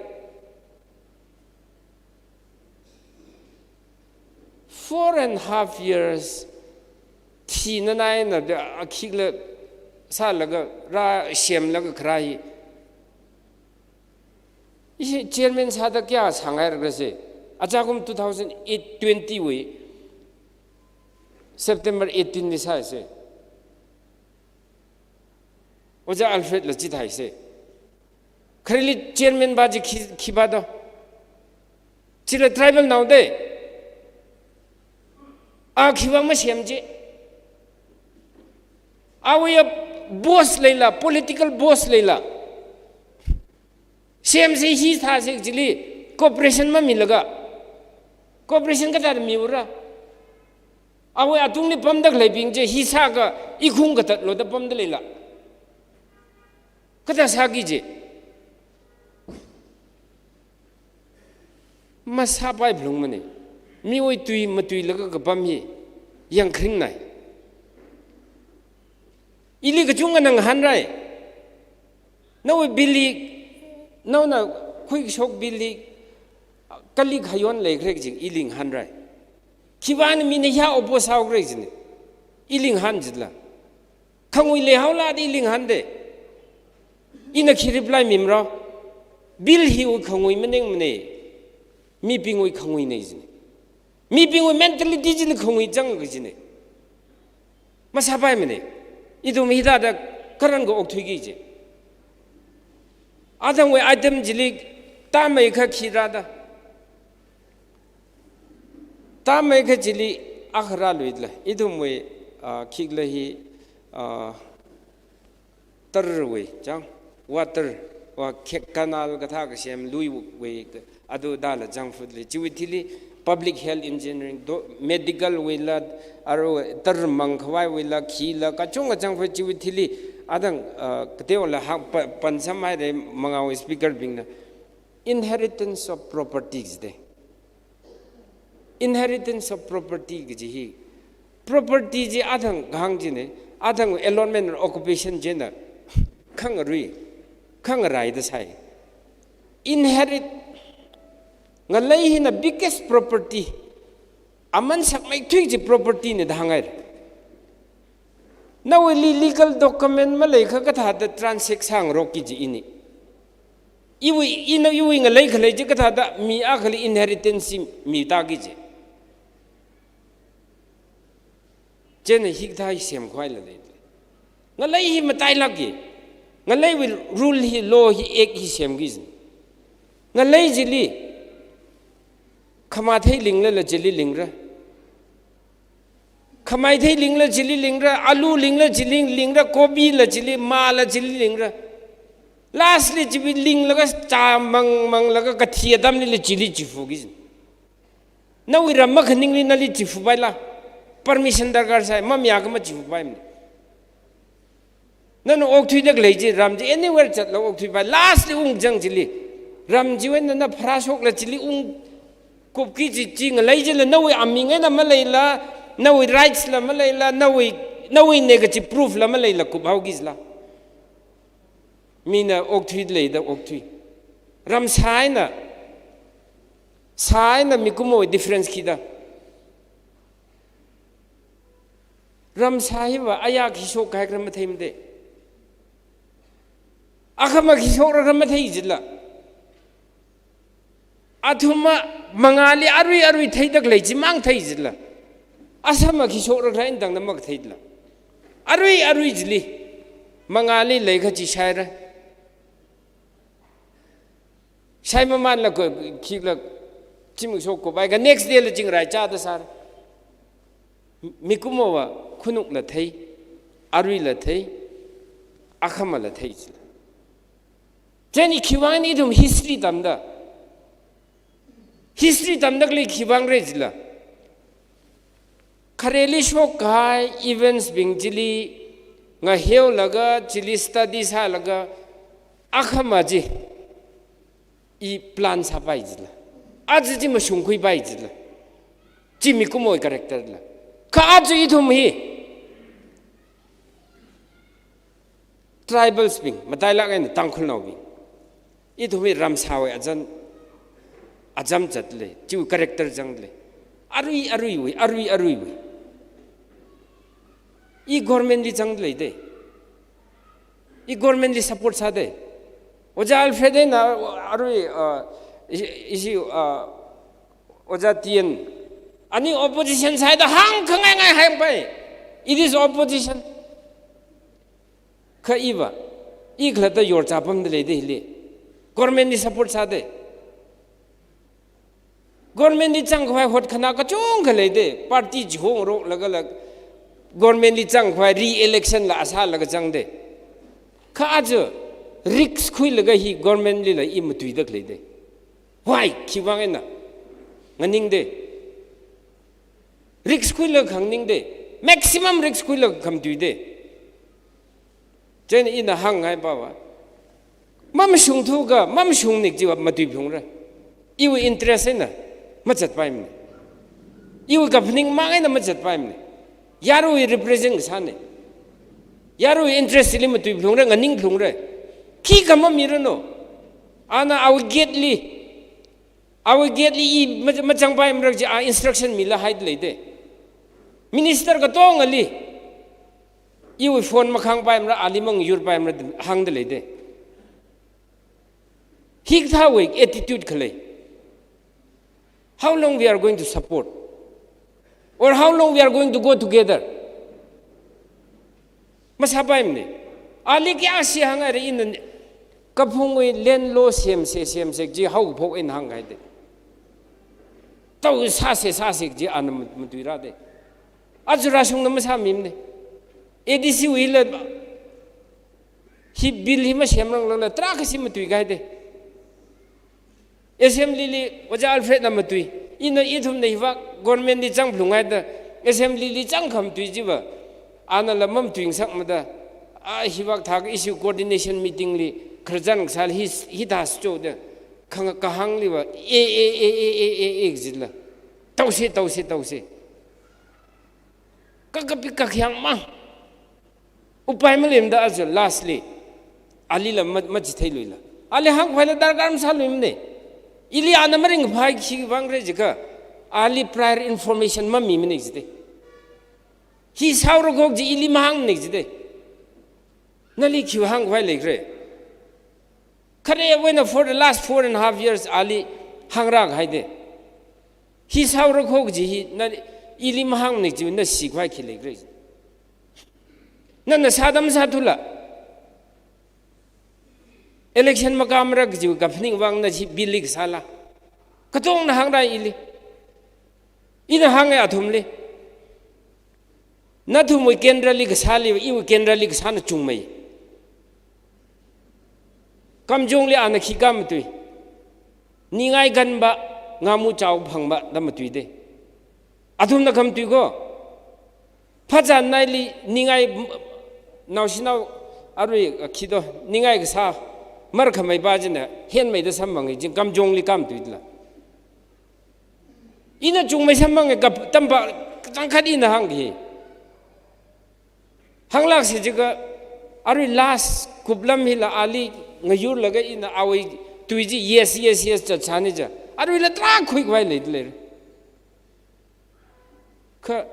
Four and a half years, thina naina da akhikhala sālaga rāsemlaga kharā hi. Ishi chairman sāda kayā sāngaira khala se. Achakum two thousand eight twenty wui September eighteen li sāsa. Ojā Alfred la chithāsa. Khareli chairman pa chi khi, khipa do. Chila tribal naoda. A khiwui vang masem ji. Awui ya boss leila, political boss leila. Semsa hi sāsa chili cooperation mamilaga. Cooperation kathāda miura. Awui atungli pamda khaleibing chi hi sākha ikhung katatlu da pamda leila. Kathā sāki ji. Masāpai phalungmana. Miwui tui matuilaga kapam hi yangkharing nai. Ili kachungkha ngahānrai. Nawui bill li, naona khuikashok bill li, kali khayon leikhala kaji ili ngahānrai. Khipāna mina ya oppose sāhaokhala kajina. Ili ngahān jitla. Khangui leihaola da ili ngahānda. Ina khi reply mimara. Bill hiwui khangui maningmana. Mibingwui khanguina jina. Mibingwui mentality china khangui zanga kajina. Masāpaimana. Ithum hithāda kharan kha okthuiki ji. Athangwui item chili tāmeikha khi rāda. Tāmeikha chili akha rāluila. Ithumwui, ah, khikhala hi, ah, tarwui, chang, water. wa khek canal kathā kasem luiwui, adu dala jangfut lei. Chiwui thili public health engineering, do, medical wuila, aru tarmang khawai wuila, khila, kachungkha jangfut chiwui thili, adang, uh, kateola hak pa, pansam haire mangāwui speaker bingna. Inheritance of properties de. Inheritance of property kaji hi. Property chi athang kahāng chine, athang allotment or occupation china khangarui, khangarai da sai. Inherit, ngalei hina biggest property, aman sakmeithui chi property ne da hāngai. Nawuili legal document maleikha kathāda transact sāngarokki ji ini. Iwui, ina iwui ngalei khalei chi kathāda mi akhali inheritance mitāki ji. Chieina hikathā hi semkhavai la lei. Ngalei hi matailākki. Ngaleiwui rule hi, law hi, act hi semki ji. Ngalei chili, khamathei linglala chili lingra. Khamaithei lingla chili lingra, alu lingla chili lingra, kobi la chili, mala chili lingra. Lastly, chiwui linglaga chāmang manglaga kathi atamlila chili chifuki ji. Nawui ram makhaningli nali chifupaila. Permission darkar sai, mamayākha machifupaimana. Nana okthuida khalei chi, ram chi anywhere chatlaga okthuipai. Lastly ungchang chili. Ram chiwui eina nana pharāshokla chili ungkupki ji, chi ngalei chila nawui aming eina maleila, nawui rights la maleila, nawui, nawuine kachi proof la maleila kuphaoki jila. Mina okthuida leida okthui. Ram sā eina, sā eina mikumowui difference khi da. Ram sā hiva aya khi shokkahai khala matheimade. Akhama khi shokra khala mathei jila. Athumma mangāli arui arui theida khalei chimang thei jila. Asama khi shokra khala eina tangda makathei jila. Arui arui chili mangāli leikha chi shaira. Shai mamanla ko khikla chimang shokkupai kha next day la chingrai chāda sāra. Mikumowa khanukla thei, aruila thei, akhamala thei jila. Chieina khiwui vang ithum history tamda. History tamda khalei khiwui vang re jila. Khareli shokkahai events bing chili ngaheolaga, chili study sālaga, akhama chi i plan sāpai jila. Aja chi mashungkhuipai jila. Chi mikumowui character la. Kha aja ithum hi tribals bing, matailāk eina Tangkhulnaobing. Ithum hi ram sāwui acham, acham zatle, chiwui character zangle. Arui aruiwui, arui aruiwui. I government li zangda leide. I government li support sāde. Ojā Alfred eina arui, uh, ishi, ishi, uh, Ojā T N. Ani opposition sāhaida hāngkhangai ngai hāngpai. It is opposition. Kha iva, i khalatta yorchā pamda leide hili. Government li support sāde. Government li zangkhavai hotkhanā kachungkha leide. Party chihongaroklaga la government li zangkhavai re-election la asālaga zangde. Kha aja risk khuilaga hi government lila i matuida khaleide. Why? Khiwui vang eina nganingde. Risk khuilaga khanganingde. Maximum risk khuilaga khamatuide. Chieina ina hāngngai pawa. Mamashungthu kha, mamashungnik chiva matuiphalungra. Iwui interest eina mazatpaimane. Iwui kaphaning mang eina mazatpaimane. Yaruiwui represent kasāne. Yaruiwui interest li matuiphalungra, nganingphalungra. Khikha mamiranu. Ana awui gate li, awui gate li i ma-, mazangpaimara kaji a instruction mila haida leide. Minister katongali iwui phone makhāngpaimara, ali mangyurpaimara hāngda leide. Hikathāwui attitude khalei. How long we are going to support? Or how long we are going to go together? Masāpaimane. Ali kayākha hāngngaire, ina kaphungwui land law semse, semse kaji haokaphok eina hānghaide. Tao sāse, sāse kaji ana ma-, matuirade. Aja rāshungna masāmimane. A D C wuila Hi bill hi masemranglala tarākha si matuikahai de. Assembly li Ojā Alfred na matui. Ina ithumna hivak government li zangphalunghaida assembly li zangkhamatui chiva, anala mamatuingasakmada, a hivak thākha issue coordination meeting li khararchan kasāli hi, hithā sācho da, khang-, kahāngliva, e, e, e, kajila. Tause, tause, tause. Kakapi kakhayang mang. Upai maleimada aja lastly, alila ma-, machitheiluila. Ali hāngkhavai la darkar masāluimane. Ili ana maringphai khivang re jiakha, ali prior information mamimane jide. Hi sāura kho kaji ili mahāngmane jide. Nali khi hāngkhavai leikhala? Kharewui eina for the last four and a half years ali hāngrākahai de. Hi sāura kho kaji hi, na ili mahāngmane kaji, na sikhavai khi leikhala? Nana sāda masāthula. Election makāmara kaji kaphaning vang na hi bill li kasāla. Katongna hāngra ili. Ina hānge athumli. Nathumwui kendra li kasāli, iwui kendra li kasāna chungmei. Kamjongli ana khikha matui. Ningai kanva, ngamu chao phangva da matui de. Athumna khamatui kho. Phazan naili ningai m-, naoshinao arui, a, khi do, ningai kasā markhamei pa china henmeida samphang jin Kamjongli khamatuila. Ina chungmei samphang kap tampa kachangkhat ina hāngki. Hānglāksi jiakha arui last kuplam hila ali ngayurlaga ina awui tui chi yes, yes, yes chatsani ja. Aruila tarākha khuikhavai leida lei. Kha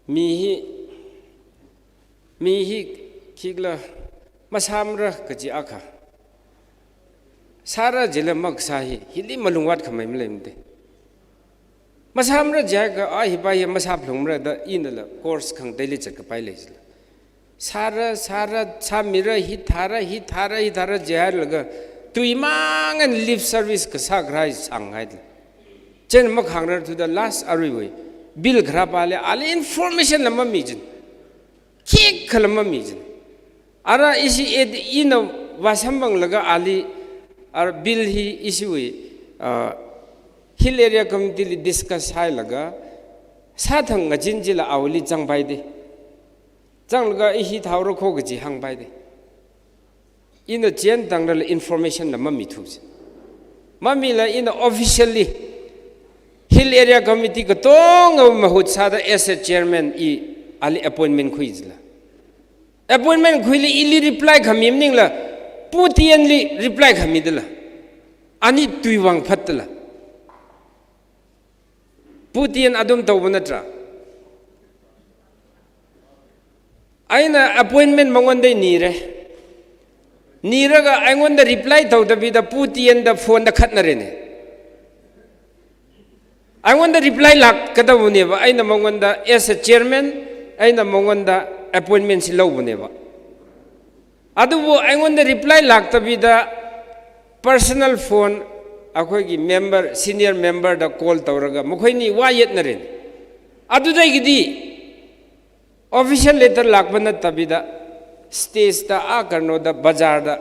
Mi hi, mi hi khikhala masāmara kaji akha. Sāra jila makasā hi, hili malung vātkhamei maleimade. Masāmara jiakha, a hi pa hi masāphalungmara da inala course khangateili zatkapai lei jila. Sāra, sāra, sāmira, hithāra, hithāra, hithāra jihailaga, tui mang eina lip service kasā kharai sānghaida. Chieina makhāngrarthuda last aruiwui bill kharā pali, ali information la mamijin. Khikhala mamijin. Ara ishi ed ina vāsamphanglaga ali, ara bill hi ishiwui, ah, Hill Area Committee li discuss hailaga, sāthang ngachin jila awuili zangpaide. Zanglaga i hithāra kho kaji hāngpaide. Ina chieina tangrala information la mamithu. Mamila ina officially Hill Area Committee katonga mahut sāda as a chairman i ali appointment khuijila. Appointment khuili ili reply khami maningla, Pu T N li reply khamidala. Ani tui vāng phatdala. Pu T N athum tauva natra. Aina appointment mangondei nire. Niraga aingonda reply taudabida Pu T N da phone da khatnarene. Aingonda reply lākkadavuneva, aina mangonda as a chairman, aina mangonda appointment si lauvuneva. Adubu aingonda reply lāktabida personal phone akhoigi member, senior member da call tauraga makhoini vāyetnarene. Adudaigidi official letter lākva nattabida stage da, a Karno da, bazar da,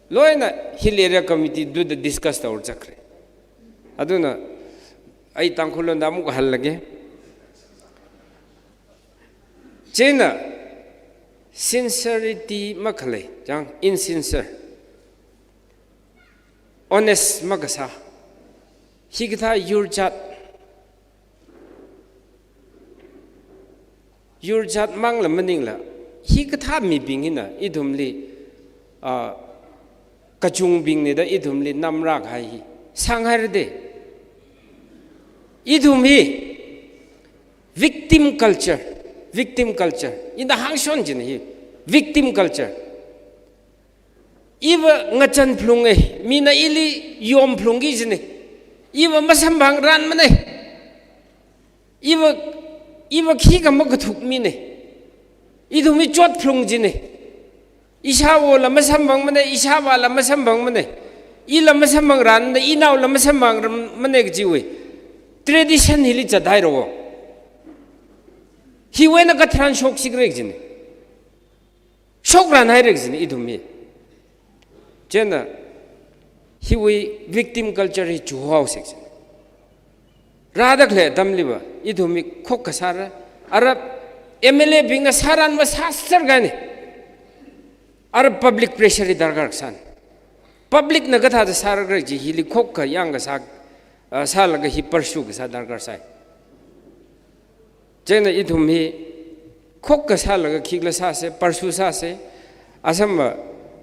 loina Hill Area Committee duda discuss taur chakre. Aduna ai Tangkhul londa amuk hallage. Chieina sincerity makhalei, chang, insincere, honest makasā, hikathā yurchat, yurchat mangla maningla, hikathā mibing hina ithumli, ah, kachungbingna da ithumli namrākahai hi sāngairade. Ithum hi victim culture, victim culture. Ina hāngshon jina hi, victim culture. Iva ngachan phlunge, mina ili yom phlungki jina. Iva masamphang ranmana. Iva, iva khikha makathuk mina. Ithum hi chot phlung jina. Ishāwola masamphangmana, ishāvāla masamphangmana. Ila masamphang ranmana, inaola masamphang ranmana kajiwui tradition hili chathaira wo. Hiwui eina katharan shoksikra kajina. Shokranhaira kajina ithum hi. Chieina hiwui victim culture hi chuhaosa kajina. Rāda khalei atamliva ithum hi khokkha sāra. Ara M L A bingna sāranva sāserkahaina. Ara public pressure hi darkar sāna. Public na kathāda sārakra kaji hili khokkha yangkasā, ah, sālaga hi pursue kasā darkar sai. Chieina ithum hi khokkha sālaga khikhala sāsa, pursue sāsa. Asamba,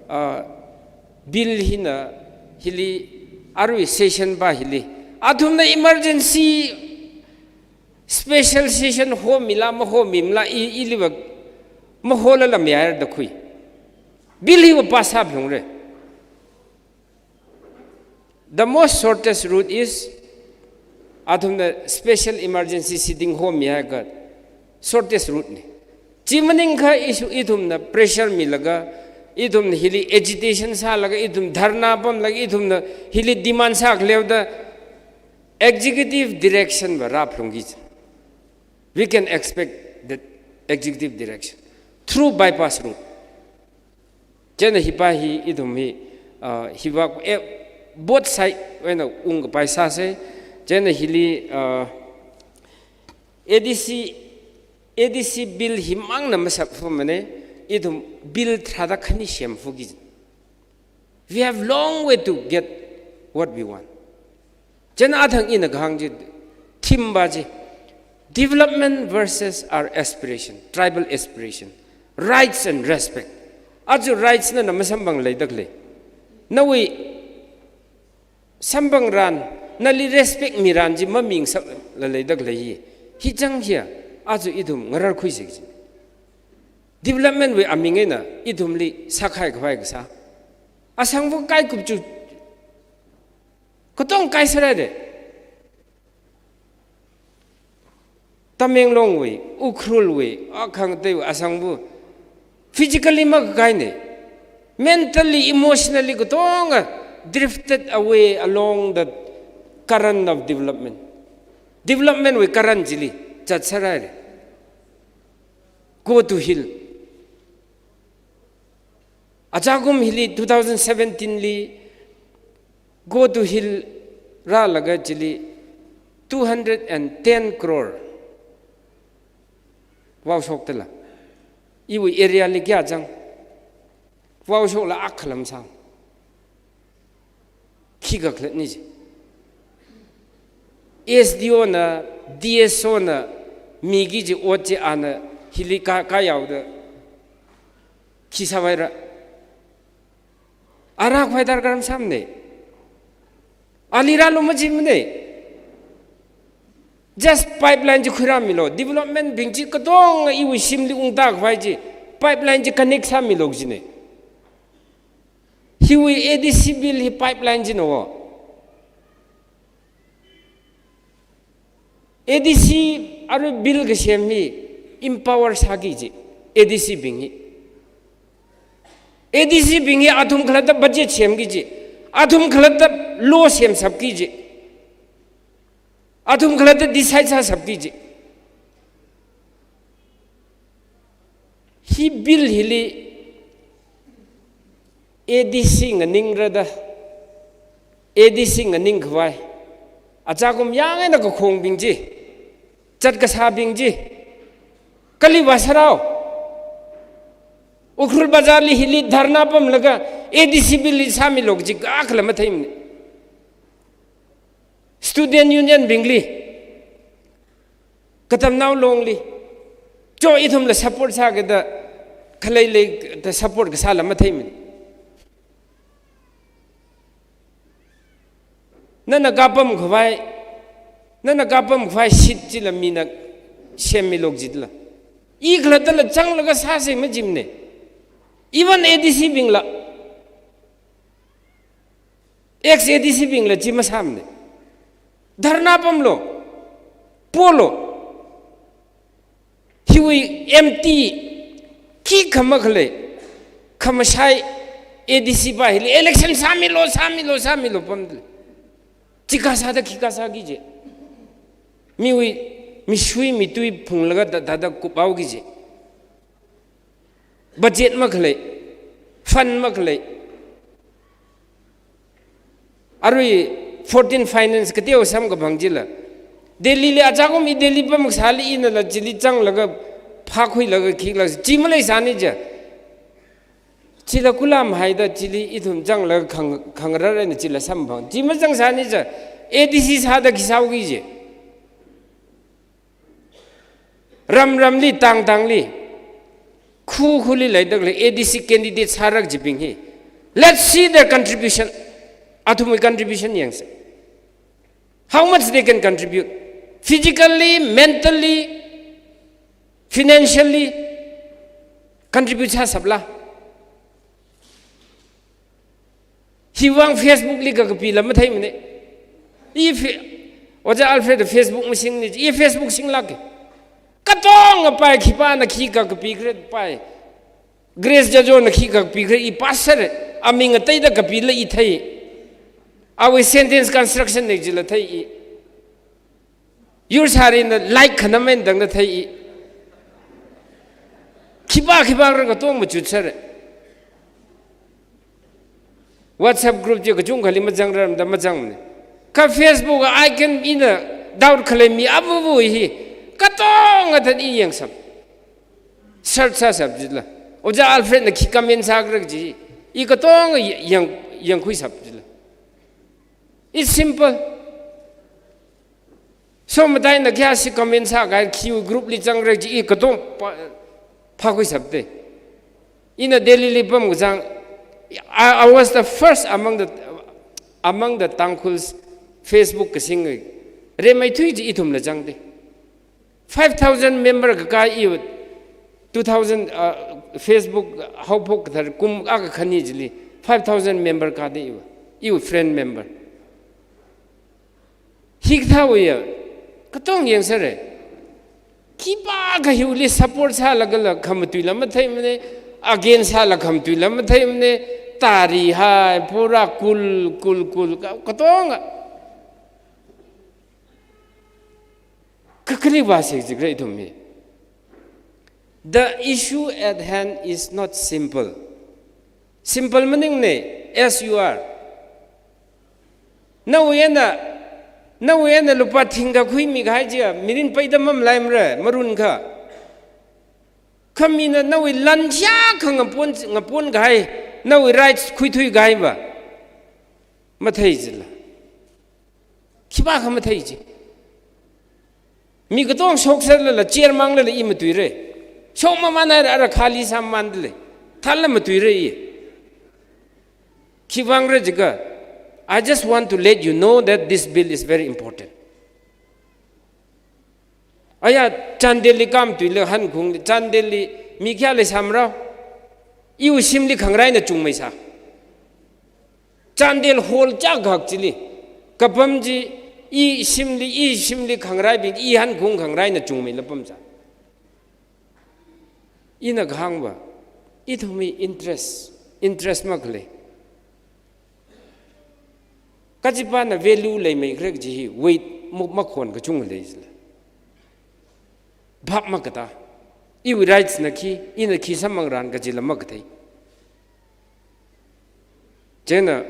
ah, bill hina hili, arui session pa hili, athumna emergency special session homila, mahomimala, i, iliva maholala mayarda khui. Bill hiva pass sāphalungra. The most shortest route is, athumna special emergency sitting homihaiakha shortest route na. Chi maningakha issue ithumna pressure milaga, ithumna hili agitation sālaga, ithum dharna pamlaga, ithumna hili demand sākhaleoda executive direction va rāphalungki. We can expect that executive direction through bypass route. Chieina hipa hi ithum hi, ah, hiva, eh, both side eina ungkapai sāsa. Chieina hili, ah, A D C, A D C bill himangna masāphumana, ithum bill tharāda khani semphaki. We have long way to get what we want. Chieina athang ina kahāng chi, theme pa chi, development versus our aspiration, tribal aspiration, rights and respect. Aja rights na na masamphang leida khalei, nawui samphang ran, nali respect miran chi mamingasakla leida khalei hi, hi chang hiya, aja ithum ngararkhuisa kaji. Development wui aming eina ithumli sākahai khavai kasā. Asangva kaikupchu katong kaiserhaira. Tamenglongwui, Ukhrulwui, akhangateiwui asangva physically makakaina. Mentally, emotionally katonga drifted away along the current of development. Development wui current chili zatserhaira. Go to hill. Achakum hili two thousand seventeen li Go to hill rālaga chili two hundred and ten crore vaoshokdala. Iwui area li kayā zang? Vaoshokla akha lamsang. Khikha khalatni ji. S D O na, D S O na miki ji ot chi ana hili ka, kayaoda khi sāvaira. Ara khuidar karam samne. Ali rālu majimne. Just pipeline chi khuirāmilu. Development bing chi katonga iwui shimli ungda khavai chi pipeline chi connect sāmilu jine. Hiwui A D C bill hi pipeline jino. A D C arui bill kasem hi empower sāki ji, A D C bing hi. A D C bing hi athum khalatta budget semki ji, athum khalatta law semsapki ji, athum khalatta decide sāsapki ji. Hi bill hili A D C nganingra da, A D C nganing khavai, achakum yāng eina kakhongbing ji, zat kasābing ji, Kali vāsārao. Ukhrul Bazar li hili dharna pamlaga A D C Bill li sāmilo kaji kakhalam matheimane. Student Union bingli, katamnao longli, cho ithumla support sākida, khalei leida support kasāla matheimane. Nana kapam khavai, nana kapam khavai seat chila mina semmilo kajila, i khalattala zanglaga sāsa majimane. Even A D C bingla, ex A D C bingla chi masāmane. Dharna pamlo, polo. Hiwui empty, khikha makhalei, khamashai A D C pa hili election sāmilo, sāmilo, sāmilo pamdalei. Chi kasāda khi kasāki je. Miwui, misui mitui phunglaga da, da, da kuphaoki je. Budget makhalei, fund makhalei. Arui fourteen finance kateokha samkaphang chila, Delhi li achakum i Delhi pamkasāli inala chili zanglaga phākhuilaga khikhala chi maleisāni ja. Chila kulam haida chili ithum zanglaga khang-, khangarar eina chila samphang. Chi mazangsāni ja. A D C sāda khi sāoki je. Ram ramli, tang tangli, khu khuli leidalei A D C candidate sāra kajibing hi, let's see their contribution. Athumwui contribution yangsa. How much they can contribute? Physically, mentally, financially, contribute sāshapla? Hiwui vang Facebook li kakapila matheimane. I fe-, Ojā Alfred Facebook masingni, i Facebook singlāka. Katonga pai khipāna khi kakapikhala pai. Grace Jajona khi kakapikhala i pastor, aming ateida kapila i thei. Awui sentence construction na jila thei i. Yursārina like khanam eina tangda thei i. Khipā khipāra katonga machut sāra. WhatsApp group chi kachungkhali mazangrarmada mazangmane. Kha Facebook icon ina doubt khalei mi avuvu hi katonga than i yangsap. Search sāshap jila, Ojā Alfredna khi comment sākhala kaji i katonga yang, yangkhuishap jila. It's simple. Somataina kayāshi comment sākahai, khi group li zangra kaji i katonga phā-, phākhuishapte. Ina Delhi li pamkachang, I, I was the first among the, among the Tangkhuls Facebook kasing. Rimeithui chi ithumla zangte. Five thousand member kakā iwui, two thousand, uh, Facebook haophok kathar kum akha khani chili, five thousand member kāda iwui, iwui friend member. Hikathāwui ya, katonga yangsāra. Khipākha hiwuili support sālagala khamatuila matheimane, against sāla khamatuila matheimane, tari hai, pura kul, kul, kul, ka-, katonga. Ka-, kali vāsi jikra ithum hi. The issue at hand is not simple. Simple maningne, as you are. Nawui eina, nawui eina lupā thingkha khuimi kahai chiya, mirin peida mamalaimara, marunkha. Kha mina nawui lan shakha ngapon, ngapon kahai, nawui rights khuithui kahai va. Mathei jila. Khipākha mathei ji. Mi katonga shokserlala, chair manglala i matuira. Shok mamānhaira, ara khali sāmamāndalei. Thānla matuira i. Khiwuivang ra jiakha, I just want to let you know that this bill is very important. Aya, Chandel li khamatuila hankhungli, Chandel li mi kayā leisāmara? Iwui shimli khangarai eina chungmeisā. Chandel hall chākhak chili, kapam chi, i shimli, i shimli khangaraibing, i hankhung khangarai eina chungmeila pamsā. Ina kahāng va, ithumwui interest, interest makhalei. Kachipāna value leimeikhala kaji hi weight ma-, makhon kachungkha lei jila. Bhap makatā. Iwui rights na khi, ina khi samphangran kajila makathei. Chieina,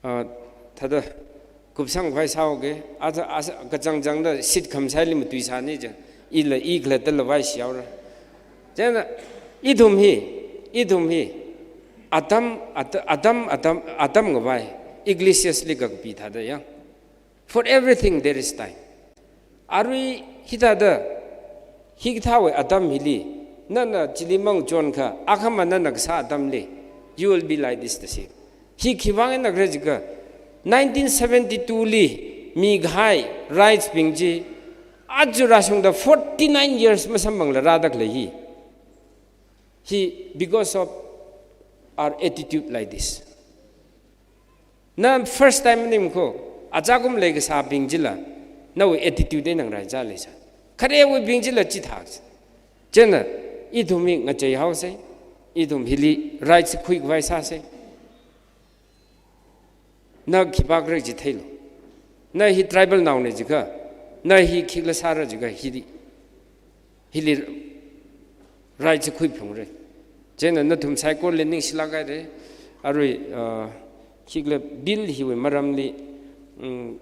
ah, thāda kupsang khavai sāoke, aja, aja, kachangchangda seat khamshaili matuisāni ja. Ila i khalattala vaisi yaora. Chieina ithum hi, ithum hi, atam, at-, atam, atam, atam ngavai, Ecclesiasli kakapi thāda yang. For everything there is time. Arui hithāda, hikathāwui atam hili, nana chili mangachon kha, akhama nana kasā atamli, you will be like this the same. Hi khiwuivang eina khala jiakha, nineteen seventy-two li mikahai rights bing chi, aja rāshungda forty-nine years masamphangla rāda khalei hi. Hi, because of our attitude like this. Na first time maningkho, achakum leikasābing chila, nawui attitude eina ngaraichā leisā. Kharewui bing chila chithā. Chieina, ithum hi ngachei haosei, ithum hili rights khuikhavai sāsei. Na khipākhala chi theilu. Na hi tribal naona jiakha, na hi khikhala sāra jiakha, hili, hili rights chi khuiphungra. Chieina nathum saikorali ningshilāk haira. Arui, uh, khikhala bill hiwui maramli, mm,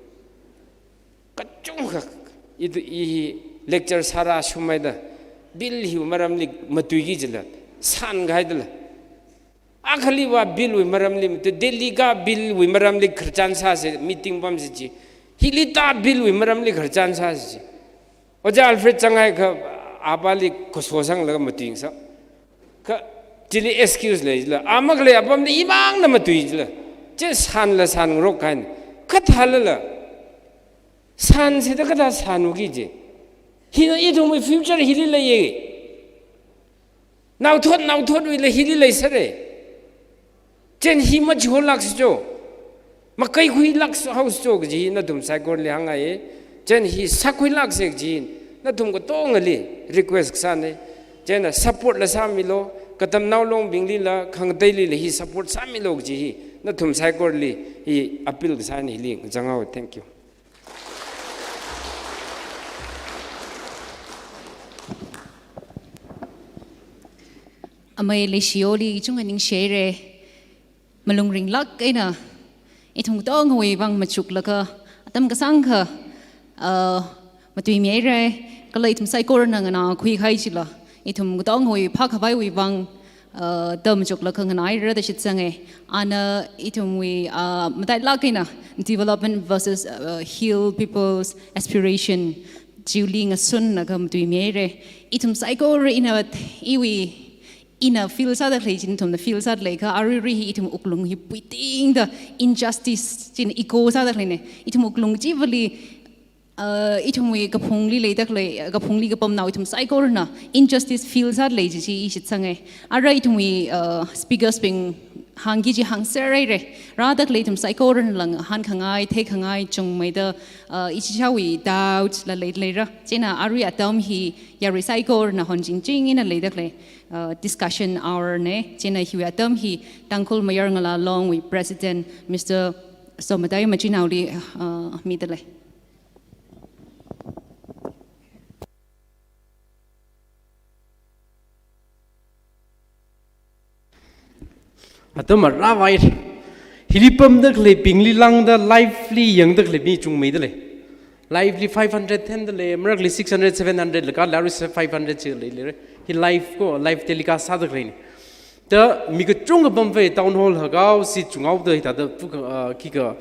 kachungkha, i, i hi lecture sārāshungmeida, bill hiwui maramli matuiki jila, sānkahaidala. Akhali va bill wui maramli, matu Delhi ka bill wui maramli khararchan sāsei, meeting pamsei chi. Hili ta bill wui maramli khararchan sāsei chi. Ojā Alfred zanghai kha apāli khuso sanglaga matuingsā. Kha chili excuse lei jila. A makhalei apamli imangna matui jila. Chi sānla sānngarok kahaina. Kathālala. Sānsida kathā sānwuiki ji. Hina ithumwui future hili leiya. Naothot, naothotwuila hili leisāra. Chieina hi machiholāksicho. Makaikhuilākhaosicho kaji hi nathum saikorali hāngngaiya. Chieina hi sākhuilāksei kaji hi nathum katongali request kasāna. Chieina support la sāmilu, katamnao longbinglila, khangateilila hi support sāmilu kaji hi nathum saikorali hi appeal kasāna, hili ngachang haowa. Thank you. Amei Leishioli kachungkha ningshihaira. Malung ringlāk eina ithum katongawui vang machuklaga, atam kasāngkha, uh, matuimihaira. Kala ithum saikorana nganākhui kahai chila, ithum katongawui phākhavaiwui vang, uh, da machuklaga nganāhaira da shitsanga. Ana ithumwui, uh, matailāk eina development versus, uh, hill people's aspiration chiwuili ngasunlaga matuimihaira. Ithum saikora ina, iwui, ina feel sāda khalei chi nathumna feel sāda leiakha, aruirui hi ithum wuklung hi puitingda injustice china echo sāda khaleina. Ithum wuklung chivali, uh, ithumwui kaphungli leida khalei, kaphungli kapamnao ithum saikorana injustice feel sāda lei chi chi i shitsanga. Ara ithumwui, uh, speakers bing hāngki chi hāngserhaira. Rāda khalei ithum saikorana ngahānkhangai, theikhangai chungmeida, uh, ichichāwui doubt la lei leira. Chieina arui atam hi yarui saikorana honchingching eina leida khalei, uh, discussion hour na. Chieina hiwui atam hi Tangkhul Mayar Ngala Longwui President Mister Somatai Machinaoli, uh, mida lei. Atam aravai. Hili pamda khaleibingli lāngda live li yangda khalei mi chungmeida lei. Live li five hundred thenda lei, marakli six hundred, seven hundred la kala, arui five hundred chi lei lei. Hi live ko, live telecast sāda khaleina. Da mi kachungkha pamvai, town hall hagao, seat chunghaoda hithāda pukha, ah, khikha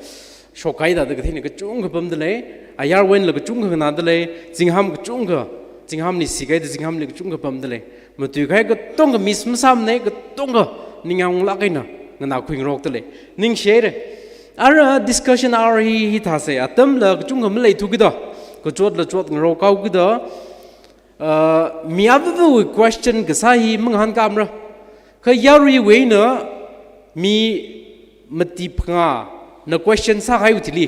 shokhaida da katheina kachungkha pamda lei, ayarwui einala kachungkha nganāda lei, zingham kachungkha, zinghamli sikaida zinghamli kachungkha pamda lei. Matuikahai katonga miss masāmana, katonga ningyānglāk eina nganākhuingarokda lei. Ningshihaira. Ara discussion hour hi, hithāsei, atamla kachungkha maleithukida, kachotla chotngarok haokida, uh, mi avāvawui question kasā hi mangahānkāmara. Kha yaruiwui eina mi mati phangāna question sākahaiwui thili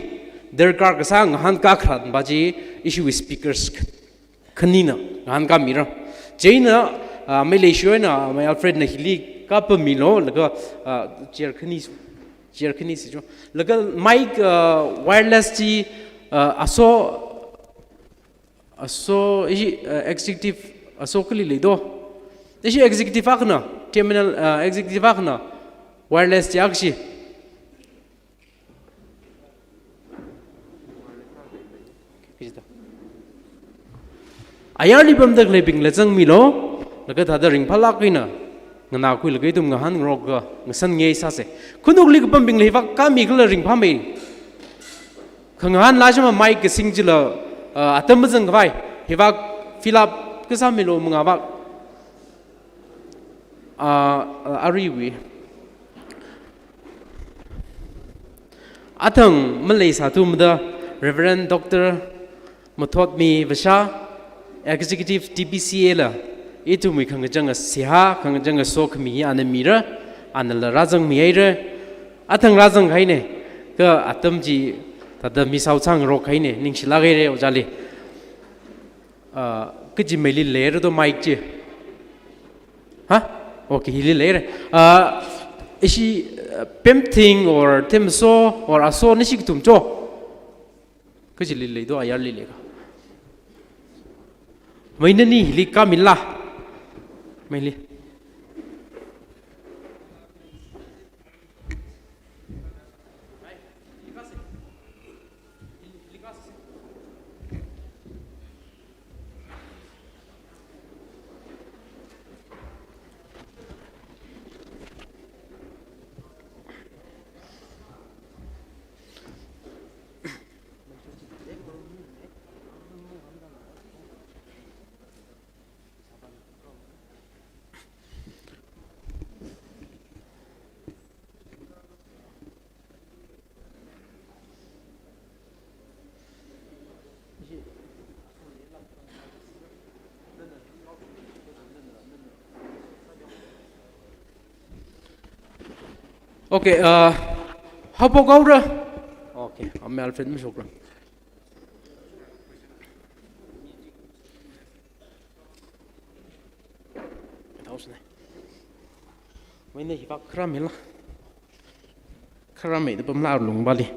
darkar kasā ngahānkā kharā pa chi ishiwui speakers khanina ngahānkāmira. Chieina, ah, Amei Leishiwui eina, Amei Alfredna hili kapammilu, laga, ah, chair khani, chair khani sicho. Laga mic, ah, wireless chi, ah, aso, aso, ishi, ah, executive, aso kali leido. Ishi executive akhana, terminal, ah, executive akhana, wireless chi akshi. Kajita. Ayarli pamda khaleibingla zangmilu, laga thāda ringphālāk eina nganākhuilaga ithum ngahānngarokka ngasānngei sāsa. Khanukli kapambingla hivāk khami kala ringphāmei. Khangahān lashima mic kasing chila, ah, atam mazangkhavai, hivāk fill up kasāmilu mangāvāk. Ah, ah, aruiwui. Athang maleisāthumada Reverend Doctor Mathotmi Vasha, Executive T B C A la, ithumwui khangachang seihā, khangachang sokhami hi ana mira, anala rāzangmihaira, athang rāzangkahaina, kha atam chi thāda miss out sāngarokkahaina, ningshilāk haira ojāli. Ah, kachimeili leira do mic chi? Ha? Okay, hili leira. Ah, ishi, ah, Pemting or Themso or Aso nashi kathum cho? Kachili lei do, ayarli leikha. Mai nani hili khami la. Maili. Okay, uh, haophok haora? Okay, amei Alfred mashokra. Thausne. Mai nani hivāk kharamila. Kharammeida pamla lungvāli.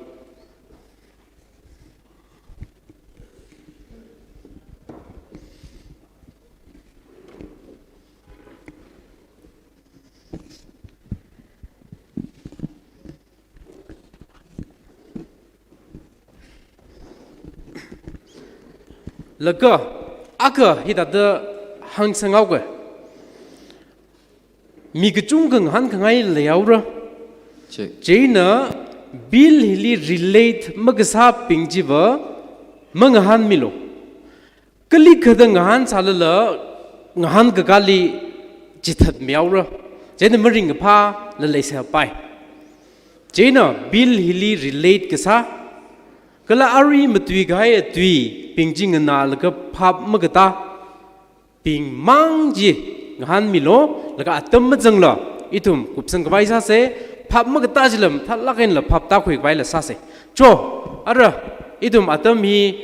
Laga, akha hithāda hāngsanghaoga. Mi kachungkha ngahānkhangai leihaora. Check. Chieina bill hili relate makasābing chiva mangahānmilu. Kalikhada ngahānsālala ngahānkakāli chithatmihaora. Chieina maringkaphāla leisāpai. Chieina bill hili relate kasā, kala arui matuikahai tuibing chi nganālaga phap makatābing mang chi ngahānmilu, laga atam mazangla ithum kupsangkhavai sāsa, phap makatā chila mathālāk einala phap tākhuikhavaila sāsa. Cho, ara, ithum atam hi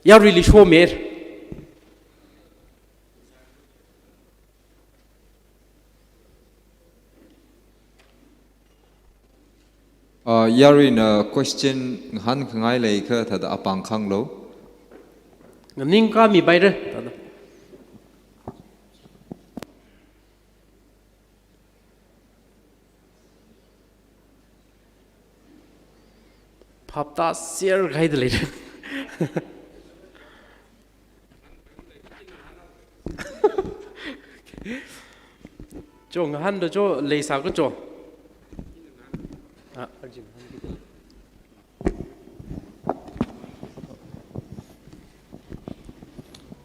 yaruili shomira. Ah, yaruina question ngahānkhangai leikha thāda apāng khanglo. Nganingkhami paira, thāda. Phap tāserhaida leira. Cho, ngahānda cho, leisāka cho. Ah, arjin.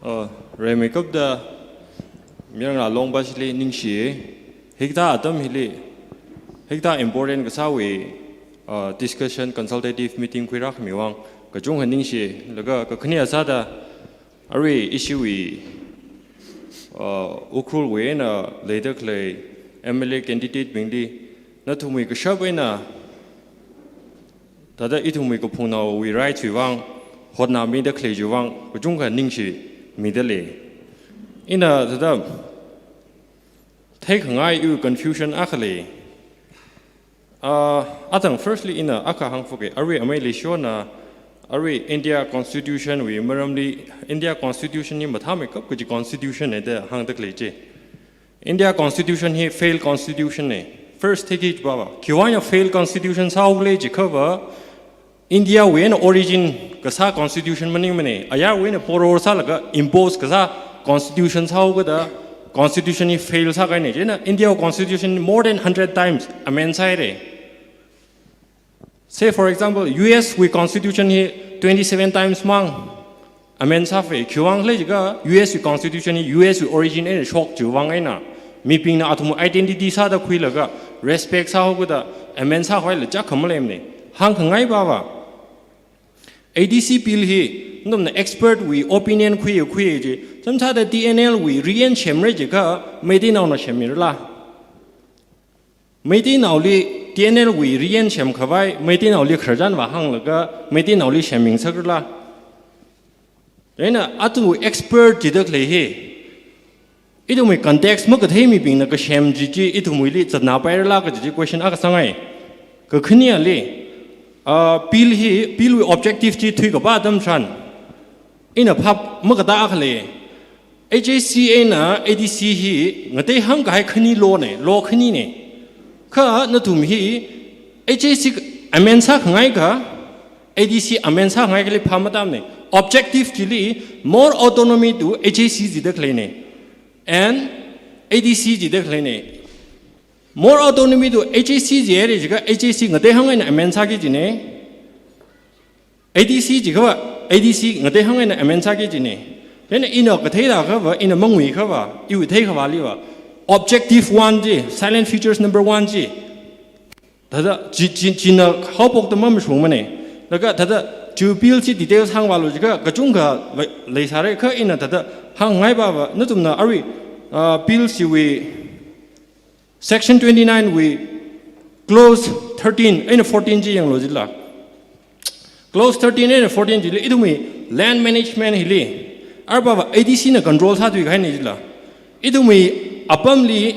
Uh, rimeikapta Miranga Long Bashli ningshi, hikathā atam hili, hikathā important kasāwui, uh, discussion consultative meeting khuirākhami vang, kachungkha ningshi, laga kakhane sāda, arui ishiwui, uh, Ukhrulwui eina leida khalei M L A candidate bingli, nathumwui kashap eina, thāda ithumwui kaphungnaowui right wui vang, hotnāmida khalei chiwui vang, kachungkha ningshimida lei. Ina thāda, theikhangai iwui confusion akha lei. Ah, athang firstly ina akha hāngphokge, arui amei Leishona, arui India Constitution wui maramli, India Constitution hi mathāmeikap kaji constitution ne da hāngda khalei chi. India Constitution hi fail constitution ne. First theikichibava. Khiwui vang fail constitution sāhaokhala jiakhava, India wui eina origin kasā constitution maningmana, ayarwui eina poror sālaga impose kasā constitution sāhaokada constitution hi fail sākahaina. Chieina India constitution more than hundred times amend sāhaira. Say for example, U S wui constitution hi twenty-seven times mang amend sāfai. Khiwuivang khala jiakha U S wui constitution hi U S wui origin eina shok chiwuivang eina, mibingna athum identity sāda khuilaga respect sāhaokada amend sākhavai lachak khamaleimana. Hāngkhangai bava, A D C bill hi nathumna expert wui opinion khuiya khuiya ji, chānjam sāda T N L wui riyan semra jiakha Meiteinaona semmirala? Meiteinaoli T N L wui riyan semkhavai Meiteinaoli khararchan vāhānglaga Meiteinaoli semmingasakrala? Chieina atu expert jida khalei hi ithumwui context makathei mibingna kasem chi chi ithumwuili zatnapairala kaji chi question akha sāngai. Kakhaneli, ah, bill hi, bill wui objective chi thuikapā atam tharan ina phap makatā akha lei. H A C eina A D C hi ngatei hāngkahai khani law na, law khanina. Kha nathum hi H A C amend sākhangaikha, A D C amend sākhangaikha li phap matāmana. Objective chili more autonomy to H A C jida khaleina and A D C jida khaleina. More autonomy to H A C jihaira jiakha H A C ngatei hāng eina amend sāki kajina. A D C jiakhava A D C ngatei hāng eina amend sāki kajina. Chieina ina kathei lakhava, ina manguikhava, iwui theikhavāliva, objective one chi, salient features number one chi, thāda chi, chi, china haophokda mamashungmana. Laga thāda chi bill chi details hāngvālu jiakha kachungkha lei, leisāra, kha ina thāda hāngngai bava, nathumna arui, ah, bill chiwui section twenty-nine wui clause thirteen eina fourteen chi yanglu jila. Clause thirteen eina fourteen chili ithumwui land management hili, arui bava A D C na control sāthuikahaina jila. Ithumwui apamli,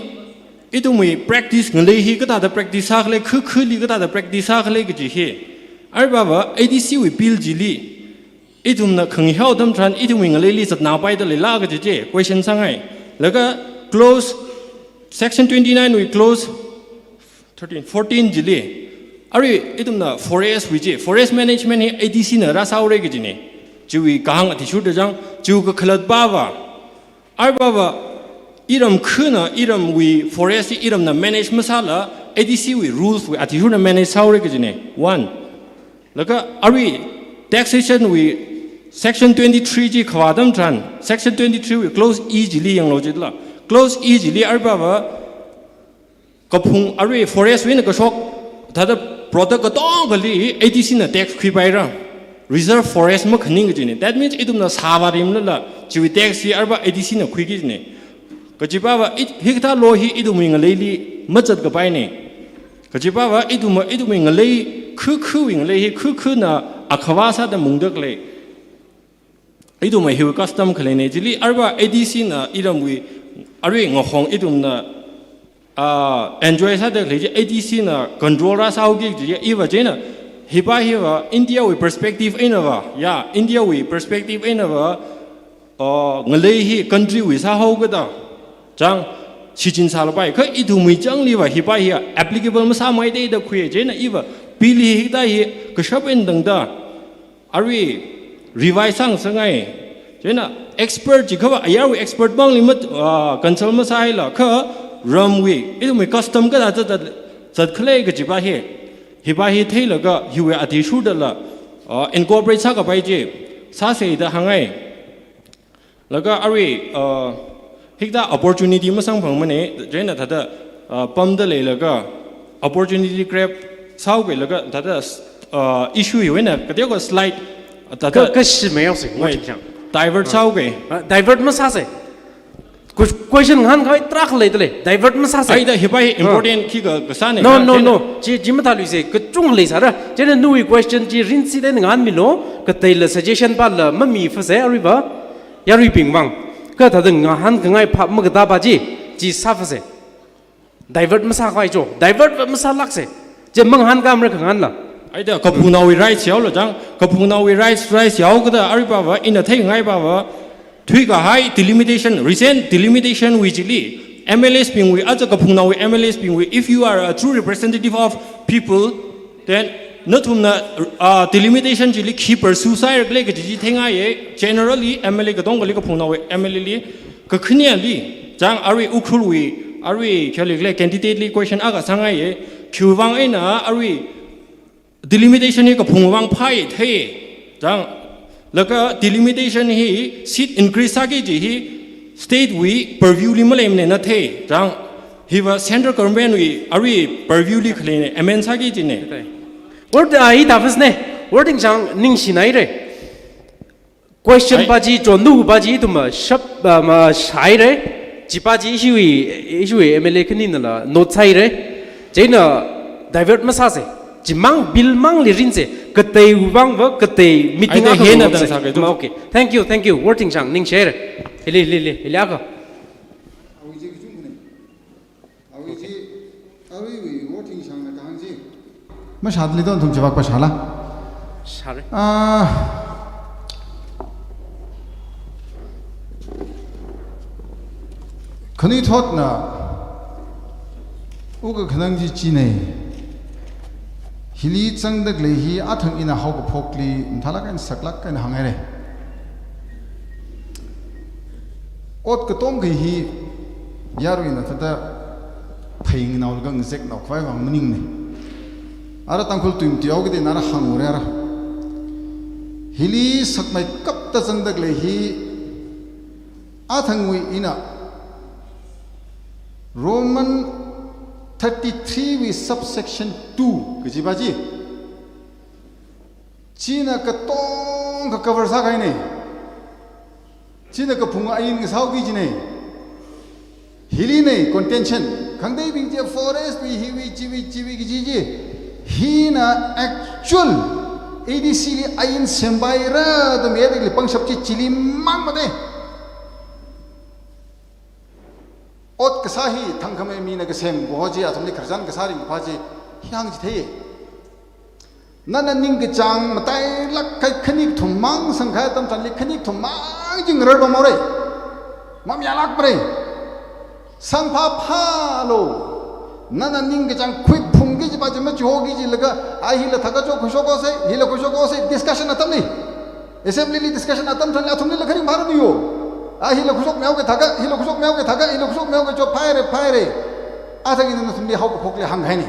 ithumwui practice ngalei hi kathāda practice sākhala, khu khuli kathāda practice sākhala kaji hi, arui bava A D C wui bill chili ithumna khangahao atam tharan ithumwui ngaleili zatnapaida leila kaji chi question sāngai. Laga clause, section twenty-nine wui clause thirteen, fourteen chili, arui ithumna forest wui chi, forest management hi A D C na rāsāhaora kajina. Chiwui kahāng athishurda chang, chiwui kakhalat bava, arui bava, iram khana, iramwui forest hi iramna manage masāla, A D C wui rules wui athishurda manage sāhaora kajina. One. Laga arui taxation wui section twenty-three chi khavā atam tharan, section twenty-three wui clause E chili yanglu jila. Clause E chili arui bava, kaphung arui forest wui eina kashok thāda product katongali A D C na tax khuipaira. Reserve forest makhaning kajina. That means ithumna sāvārimlala chiwui tax hi arui bava A D C na khuiki kajina. Kaji bava, it, hikathā law hi ithumwui ngaleili mazatkapaina. Kaji bava, ithum, ithumwui ngalei, khu khuwui ngalei hi khu khana akhavā sāda mungda khalei. Ithumwui hiwui custom khaleina. Chili arui bava A D C na iramwui, arui ngahong ithumna, ah, enjoy sāda khalei chi A D C na control rāsāhaoki kaji iva chieina, hiva hiva India wui perspective einava, ya, India wui perspective einava, ah, ngalei hi country wui sāhaokada chang, shichin sālapai. Kha ithumwui chāngliva hiva hi applicable masāmei da khuiya. Chieina iva bill hi hikathā hi kashap eina tangda arui revise sāngasakngai. Chieina expert jiakhava ayarwui expert bangli mat, ah, consult masāhaila, kha ramwui, ithumwui custom kathāda zat, zatkhala kajiva hi, hiva hi theilaga hiwui athishurdala, ah, incorporate sākapai chi sāsa da hāngngai. Laga arui, ah, hikathā opportunity masangphangmana, chieina thāda, ah, pamda leilaga opportunity grab sāhaokei laga thāda, ah, issue hiwui eina kateokha slide, ah, thāda ka, kashi mayao se, wai, ngoi chang. Divert sāhaokei. Ah, divert masāsa. Ques-, question ngahānkahai tarākha leidalei. Divert masāsa. Ai da hiva hi, ah, important khi ka, kasāna. No, ka, no, chieina, no. Chi, chi mathāluisa, kachungkha leisāra. Chieina nawui question chi rinsi da ngahānmilu, kateila suggestion pala mamifasa, aruiva yaruibing vang. Kathāda ngahānkhangai phap makatāva chi, chi sāfasa. Divert masākhavai cho, divert va masālāksa. Chi mangahānkāmara khangahānla. Ai da kaphungnaowui rights yaola chang, kaphungnaowui rights, rights yaokada aruivava ina theingaivava, thuikahai delimitation, recent delimitation wui chili, M L As bingwui, aja kaphungnaowui M L As bingwui, if you are a true representative of people, then Nathumna, ah, delimitation chili khi pursue sāhaira khala kaji chi theingaiya, generally M L A katongali kaphungnaowui M L A li, kakhaneli, chang arui Ukhrulwui, arui khali khala candidate li question akha sāngaiya, khiwuivang eina arui delimitation hi kaphungwui vang phāi thei, chang, laga delimitation hi seat increase sāki kaji hi state wui purview li maleimana thei, chang, hiva central government wui arui purview li khaleina, amend sāki kajina. Word, ah, i tafas ne, wording chang ningshinaira. Question Ai. pa chi, chondu pa chi, ithum mashap, ah, mashāhaira. Chi pa chi ishiwui, ishiwui M L A khaninala note sāhaira. Chieina divert masāsa. Chimang bill mangli rinsa. Kateiwui vangva, katei meeting Ai, akha hena ngamsa. dan sāka ithum. Ma, okay. Thank you, thank you. Wording chang ningshira. Hili, hili, hili, hili akha. Awui chi, aruiwui wording changna kahāng chi. Mashāda leidon, ithum chivākpa shāla. Shāra. Ah, khanuithotna wukkhanang chi china. Hili zangda khalei hi athang ina haokaphokli mathālāk eina saklāk eina hānghaira. Ot katonga hi yaruina thāda pheinganao laga ngazeknao khavai vang maningmana. Ara Tangkhul tui matuihaokida ina ara hāngra ara. Hili sakmeikapta zangda khalei hi athangwui ina Roman thirty-three wui subsection two kaji pa chi. China katonga cover sākahaina. China kaphung ain ngasāhaoki kajina. Hilina contention. Khangateibing chi forest wui hiwui chiwui chiwui kaji chi. Hina actual A D C li ain sempaira da mayarli pangshap chi chili mang mate. Ot kasā hi thangkhamei mina kasem kaho chi athumli khararchan kasā ringkaphā chi hi hāngchithei. Nana ningkachāng matailāk kahai khani kathum mang sangkahai atam tharanli khani kathum mang chi ngarar pamhaora. Mamayālākmara. Sangphā phālu. Nana ningkachāng khuiphungki kaji pa chi machihoki kajilaga, a hila thākha cho khuishokhaosa, hila khuishokhaosa, discussion atamli. Assembly li discussion atam tharanli athumlila kharing phāranu yo. A hila khuishokmihaoki thākha, hila khuishokmihaoki thākha, hila khuishokmihaoki cho phāhaira, phāhaira. Athang ina nathumli haokaphokli hāngkahaina.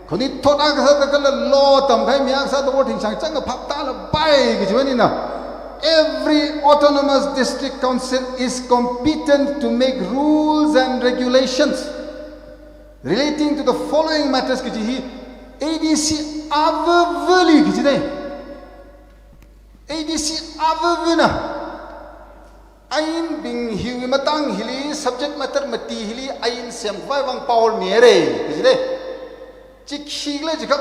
Khanuithot akha sāda kala law tamkahai mi akha sāda wording chang chang phaptālapai kajiwui eina. Every autonomous district council is competent to make rules and regulations relating to the following matters kaji hi A D C avāvali kajina. A D C avāvana ainbing hiwui matang hili, subject matter mati hili ain semkhavai vang power mihaira kajina. Chi khikhala jiakha,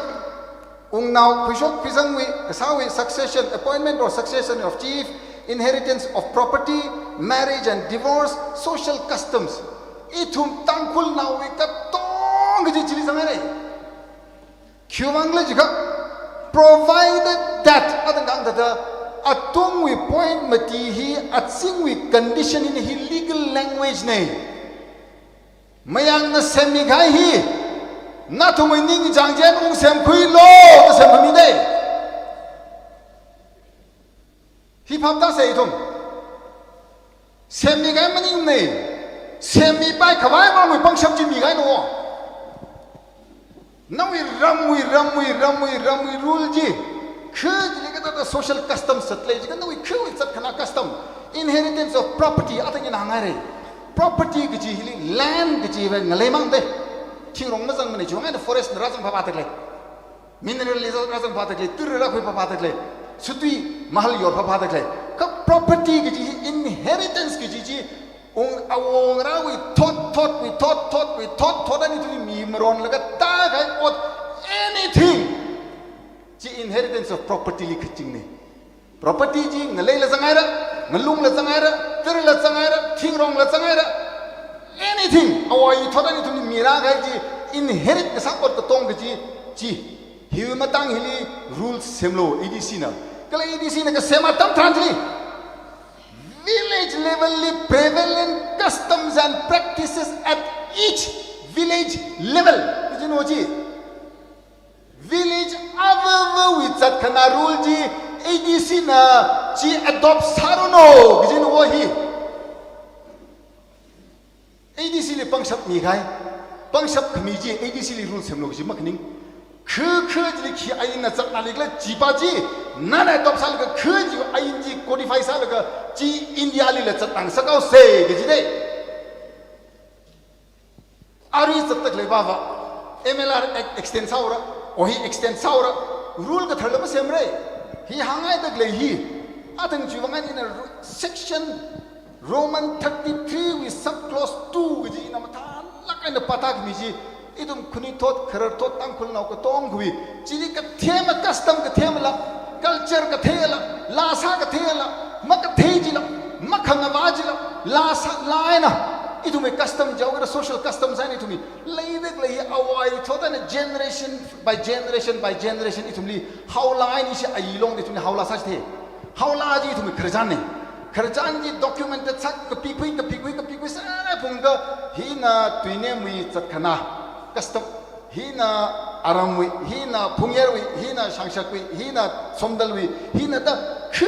wungnao khuishok khuisangwui, kasāwui succession, appointment or succession of chief, inheritance of property, marriage and divorce, social customs. Ithum Tangkhulnaowui katonga chi chili zanghaira. Khiwuivang khala jiakha, provided that, athang kahāng thāda, atungwui point mati hi, azingwui condition eina hi legal language na. Mayarna semmikahai hi, nathumwui ningchāng chi eina ungsemkhuilu, da semkhamida. Hi phaptāsa ithum. Semmi kahai maningmana. Semmipai khavai vangwui pangshap chi mikahaina. Nawui ramwui, ramwui, ramwui, ramwui rule chi. Kha chili kathāda social custom sāda lei, jiakha nawui khawui zatkhana custom. Inheritance of property, athang ina hānghaira. Property kaji hili land kajiva ngalei mangda. Thingrong mazangmana, chiwui vang eina forest na rāzang phaphatak lei. Mineral li rāzang phaphatak lei, tara rākhui phaphatak lei, sutui mahal yor phaphatak lei. Kha property kaji hi inheritance kaji chi, ung awongarāwui thot thotwui, thot thotwui, thot thot eina ithumli mimaronlaga tākahai ot anything chi inheritance of property li kachingna. Property chi ngaleila zanghaira, ngalungla zanghaira, tarala zanghaira, thingrongla zanghaira. Anything, awoi thot eina ithumli mirākahai chi, inherit kasā ot katonga chi, chi. Hiwui matang hili rules semlu A D C na. Kala A D C na kasem atam tharan chili, village level li prevalent customs and practices at each village level. Kajina chi. Village avāvāwui zatkhana rule chi A D C na chi adopt sāranu kajina wo hi. A D C li pangshap mikahai, pangshap khami chi A D C li rule semlu kaji makhaning. Kha kha chili khi ainna zatnali khala chipa chi, nana adopt sālaga kha chi ain chi codify sālaga chi India lila zatnang sākhaosa kaji dei. Arui zatda khalei pava, M L R Act extend sāhaora, o hi extend sāhaora, rule kathar lama semra. Hi hāngngaida khalei hi, athang chiwui vang eina ru-, section Roman thirty-three wui sub clause two kaji ina mathālāk eina pātākhami chi, ithum khanuithot, khararthot, Tangkhulnao katongawui, chili kathema custom kathemala, culture katheila, laa sā katheila, makathei chila, makhangavā chila, laa sā, laa eina, ithumwui custom jihaokida social custom sāna ithumwui, leida khalei hi avāvāwui thot eina generation by generation by generation ithumli haolaa eina ishi ailongda ithumli haolaa sāchithei. Haolaa chi ithumwui khararchanna. Khararchan chi documented sā kapikhui, kapikhui, kapikhui sā phungka hina Tuinemwui zatkhana custom, hina Aramwui, hina Phungyarwui, hina Shangshakwui, hina Somdalwui, hina da kha,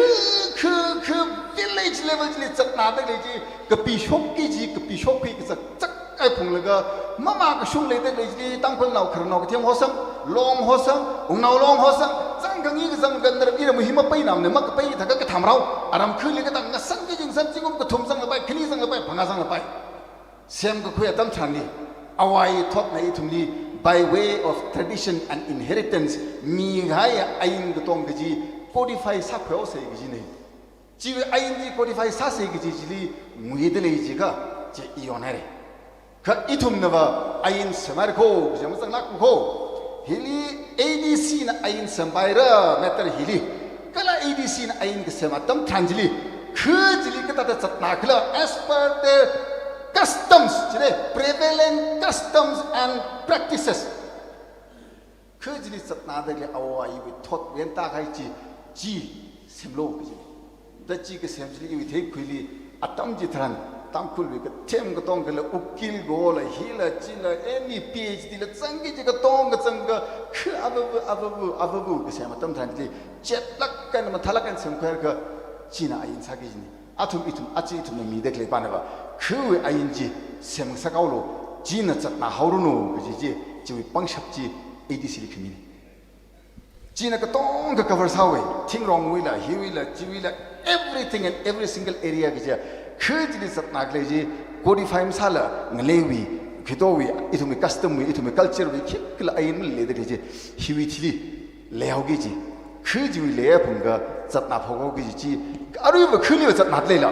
kha, kha village level chili zatnada khalei chi, kapishokki chi, kapishok khui kazak zak ai phunglaga, mama kashung leida khalei chili Tangkhulnao khararnao kathem hosang, long hosang, wungnao long hosang, zangkhangi kazang gandar iram hi mapainamna, makapai thākha katham rao, aram khali katang ngasang kajing san zingkum kathum zanglapai, khani zanglapai, phangā zanglapai. Semkakhui atam tharanli, avāvāwui thotna ithumli, by way of tradition and inheritance, mikahai ain katong kaji codify sākhuihaosa kajina. Chiwui ain chi codify sāsa kaji chili nguida lei jiakha, chi iyon haira. Kha ithumnava ain semhaira kho, kaji mazanglāka kho. Hili A D C na ain sempaira, matter hili. Kala A D C na ain kasem atam tharan chili, kha chili kathāda zatna khala, as per their customs, chili prevalent customs and practices. Kha chili zatnada khalei avāvāwui thot venta kahai chi, chi semlu kaji. Da chi kasem chili iwui theikhuili atam chitharan, Tangkhulwui kathem katong kala ukil gola, hila, chila, any P H D la zangki kaji katong kazang ka, kha avāvā, avāvā, avāvā kasem atam tharan chili, chetlāk eina mathālāk eina semkhuiakha, china ain sāki kajina. Athum ithum, aja ithumna mida khalei panava, khawui ain chi semngasakhaolu, china zatna haoranu kaji chi, chiwui pangshap chi A D C li khamina. China katonga cover sāhaowa, thingrongwuila, hiwuila, chiwuila, everything and every single area kaji, kha chili zatna khalei chi, codify masāla, ngaleiwui, khitowui, ithumwui custom wui, ithumwui culture wui, khikhala ain maleida khalei chi, hiwui thili leihaoki kaji, kha chiwui leiya phungka zatna phokhaoki kaji chi, aruiva khaliva zatna leila.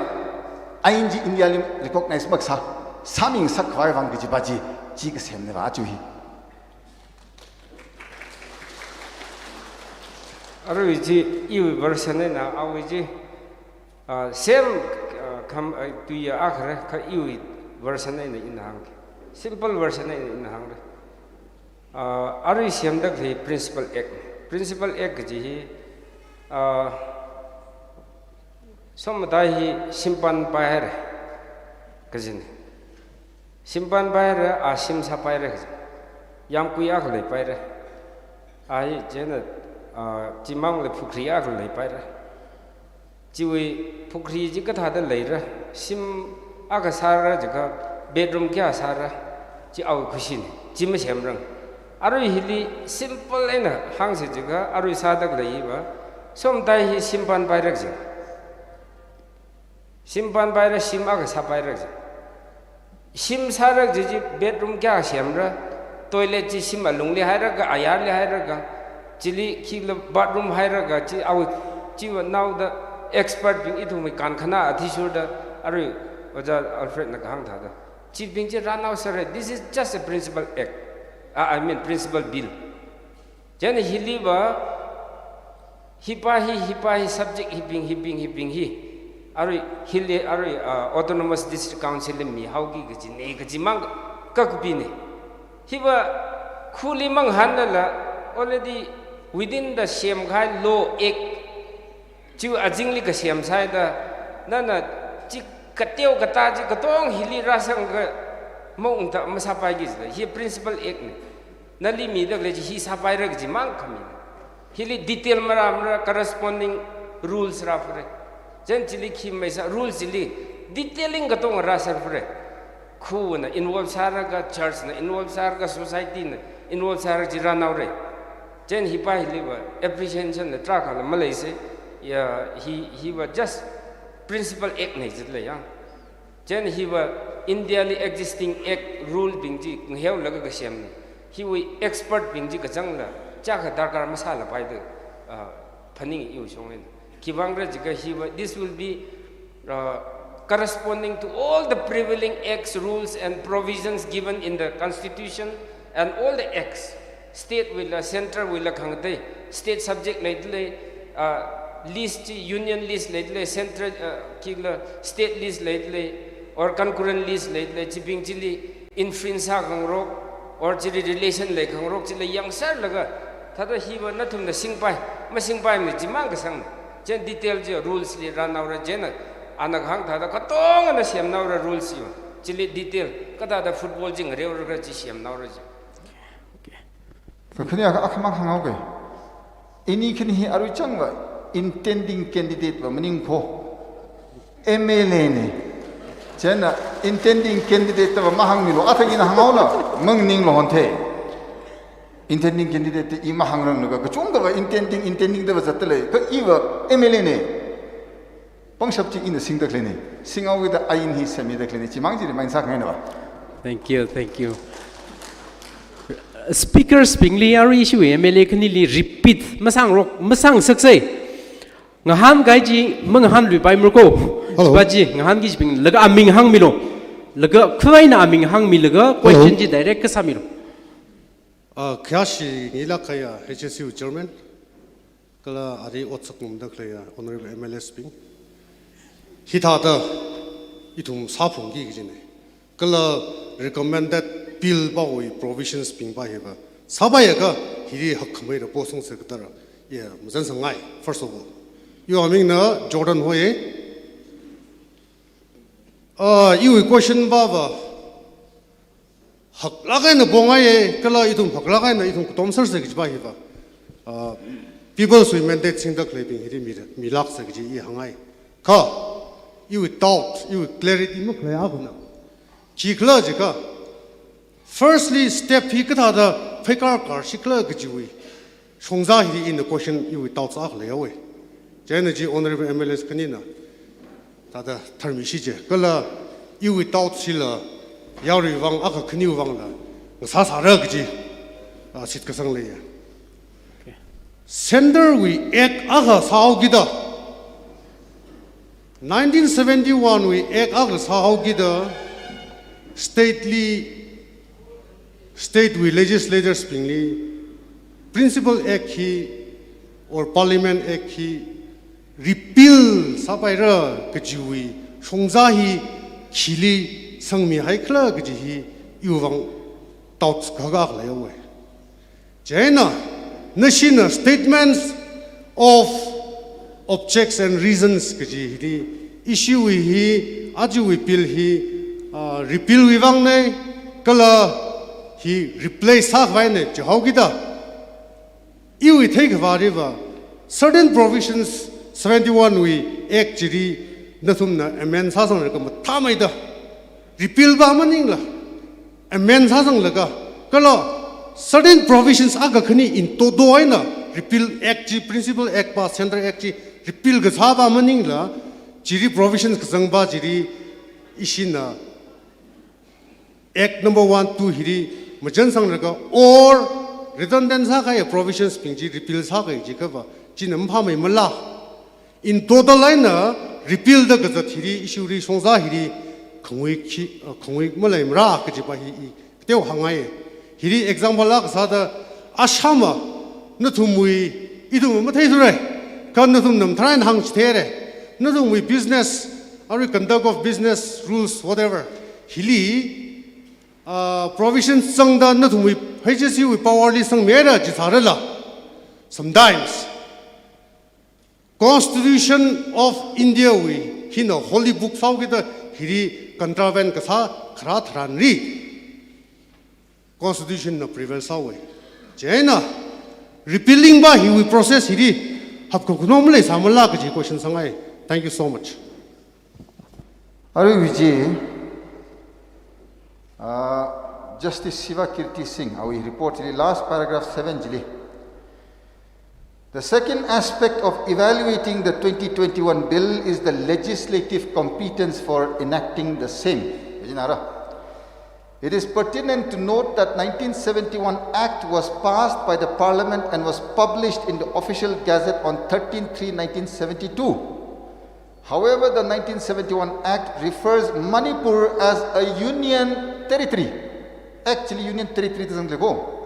Ain chi India li recognize makasā, sāmingasak khavai vang kajipa chi, chi kasemnava aja hi. Arui chi iwui version eina awui chi, ah, same, ah, kham, ah, tuiya akhara, kha iwui version eina ina hāngki. Simple version eina ina hāngra. Ah, arui semda khalei Principal Act. Principal Act kaji hi, ah, somataihai shimpan paihaira kajina. Shimpan paihaira, a shim sāpaira kajina. Yāmgui akha leipaira. A hi chieina, ah, chimangli pukhri akha leipaira. Chiwui pukhri chi kathāda leira, shim akha sāra jiakha bedroom kayā sāra, chi awui khuishina, chi masemranga. Arui hili simple eina hāngsa jiakha, arui sāda khalei hiva, somataihai shimpan paira kajina. Shimpan paira, shim akha sāpaira kajina. Shim sāra kaji chi bedroom kayā semra, toilet chi shim alungli hairaga, ayarli hairaga, chili khikhala bathroom hairaga, chi awui, chiva naoda expert bing ithumwui kankhana athishurda, arui Ojā Alfred na kahāng thāda. Chibing chi rānao sāra, this is just a principal act. Ah, I mean, principal bill. Chieina hiliva, hipa hi, hipa hi, subject hibing, hibing, hibing hi. Arui, hili, arui, ah, Autonomous District Council li mihaoki kajina, kajimang kakupina. Hiva, khuli mangahānlala, already within the semkahai law act, chiwui azingli kasem sāhaida, nana chi kateo katā chi katong hili rāsangakha maungta masāpaiki jida. Hi principal act na. Nali mida khalei chi hi sāpaira kaji mang khami. Hili detail mara mara corresponding rules rāphura. Chieina chili khi maisa rules chili detailing katonga rāserphura. Khuna involve sālaga, church na involve sālaga, society na involve sālaga chi rānaora. Chieina hipa hiliva appreciation la tarākhala maleisa, ya, hi, hiva just principle act na jitla ya. Chieina hiva India li existing act rule bing chi ngaheolaga kasemna. Hiwui expert bing chi kazangla, chiyākha darkar masālapaida, ah, phaninga iwui shong eina. Khiwuivang khala jiakha hiva, this will be, uh, corresponding to all the prevailing acts, rules and provisions given in the constitution and all the acts. State wuila, central wuila khangatei, state subject leidalei, uh, list chi, union list leidalei, central, uh, kila state list leidalei, or concurrent list leidalei, chibing chili infringe sākhangarok, or chili relation leikhangarok, chili yangserlaga, thāda hiva nathumna singpai, masingpaimana chimang kasangna. Chieina detail chi rules li rānaora, chieina ana kahāng thāda katongana semnaora rules chiva. Chili detail, kathāda football chi ngareora khala chi semnaora chi. Okay. Kakhane akha, akhamang hānghaoga. Ini khani hi arui changva intending candidate va maningkho. M L A na. Chieina intending candidate va mahāngmilu. Athang ina hānghaola, maninglu honte. Intending candidate i mahāngranglaga, kachungkhava intending, intending da va zatdalei. Kha iva M L A na. Pangshap chi ina singda khaleina. Singhaoda ain hi semida khaleina. Chimang chi remind sākhangaina va. Thank you, thank you. Speakers bingli arui issue M L A khanili repeat masāngarok, masāngasaksa. Ngahānkahai chi mangahānluipaimarako. Hello. Chiva chi ngahānki chibing laga aming hāngmilu. Laga khuina aming hāngmilaga question Hello. chi direct kasāmilu. Ah, khayāshi ngilāk kahai H S U chairman, kala ari otsak ngarumda khaleiya honorable M L As bing. Hithāda ithum sāphungki kajina. Kala recommended bill pawui provisions bing pa hiva sāpaiakha hili hakkhamei ra posung se katara. Ya, mazansangngai, first of all. Iwui amingna Jordan hoi. Ah, iwui question pava haklāk eina pongaiya, kala ithum haklāk eina ithum katom sersa kajipa hiva. Ah, people's wui mandate singda khaleibing hili mi, milāksa kaji i hāngngai. Kha, iwui doubt, iwui clarity makhalei akhana. Khikhala jiakha, firstly, step hi kathāda pheikār kārshikhala kajiwui shongza hili ina question iwui doubt sākhalei haowa. Chieina chi honorable M L As khanina thāda tharmishi je. Kala iwui doubt chila yaruiwui vang akha khaniwui vangla ngasāsāra kaji, ah, shitkasang leiya. Okay. Centre wui act akha sāhaokida, nineteen seventy-one wui act akha sāhaokida, state li, state wui legislators bingli, principal act hi, or parliament act hi, repeal sāpaira kajiwui shongza hi khili sangmihaikhala kaji hi iwui vang doubt kaka leihaowa. Chieina, nashina statements of objects and reasons kaji hili, ishiwui hi, ajawui bill hi, ah, repeal wui vangna, kala hi replace sākhavaina jihaokida, iwui theikhavāliva, certain provisions seventy-one wui act chili nathumna amend sāsanglaga mathāmeida, repeal pa maningla, amend sāsanglaga, kala certain provisions akha khani in toto eina repeal act chi, principal act pa, centre act chi repeal kasā pa maningla, chili provisions kazang pa chili ishina act number one, two hili machansanglaga or redundant sākahai provisions bing chi repeal sākahai jiakhava, china maphāmeimala. In total eina repeal da kazat hili, ishili shongza hili khangui khi, uh, khangui maleimara kajipa hi i kateo hāngngai. Hili example akha sāda, Assam a nathumwui, ithum matheithura. Kha nathumna mathālāk eina hāngchitheira. Nathumwui business, arui conduct of business rules, whatever. Hili, uh, provision sangda nathumwui H S U wui power li sangmihaira jisārala. Sometimes Constitution of India wui hina holy book sāhaokida hili contravene kasā kharā tharanli Constitution na prevent sāhaowa. Chieina repealing va hiwui process hili hapkhokhunom leisāmala kaji question sāngai. Thank you so much. Aruiwui chi, uh, Justice Siva Kirti Singh, awui report chili last paragraph seven chili. The second aspect of evaluating the twenty twenty-one bill is the legislative competence for enacting the same. Kajina ra. It is pertinent to note that nineteen seventy-one Act was passed by the Parliament and was published in the Official Gazette on thirteen three nineteen seventy-two. However, the nineteen seventy-one Act refers Manipur as a union territory. Actually, union territory doesn't go.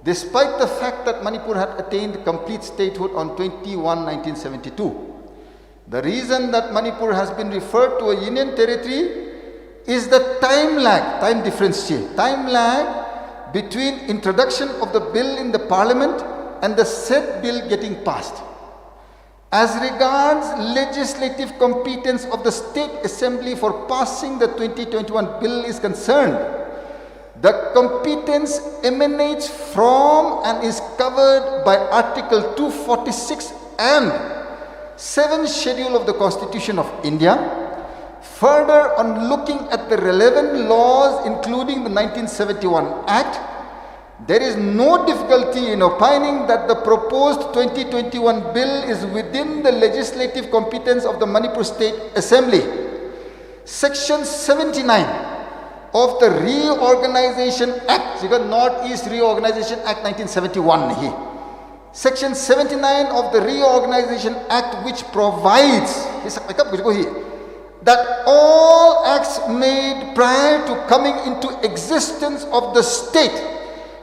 Despite the fact that Manipur had attained complete statehood on twenty-one nineteen seventy-two. The reason that Manipur has been referred to a union territory is the time lag, time difference chi, time lag between introduction of the bill in the parliament and the said bill getting passed. As regards legislative competence of the State Assembly for passing the twenty twenty-one bill is concerned, the competence emanates from and is covered by Article two forty-six and seventh Schedule of the Constitution of India. Further, on looking at the relevant laws, including the nineteen seventy-one Act, there is no difficulty in opining that the proposed twenty twenty-one bill is within the legislative competence of the Manipur State Assembly. Section seventy-nine of the Reorganization Act, jiakha Northeast Reorganization Act nineteen seventy-one hi. Section seventy-nine of the Reorganization Act, which provides, hi sakmeikap kaji ko hi, that all acts made prior to coming into existence of the state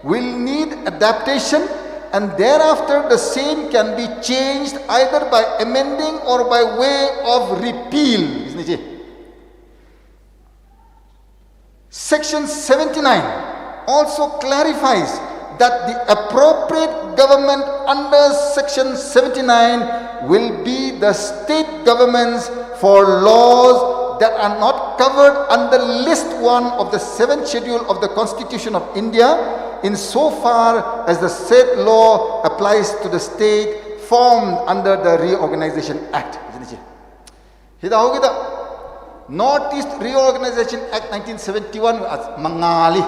will need adaptation, and thereafter the same can be changed either by amending or by way of repeal. Kajina chi. Section seventy-nine also clarifies that the appropriate government under Section seventy-nine will be the state governments for laws that are not covered under List one of the seventh Schedule of the Constitution of India, insofar as the said law applies to the state formed under the Reorganization Act. Hithāhaokida, Northeast Reorganization Act nineteen seventy-one as mangāli,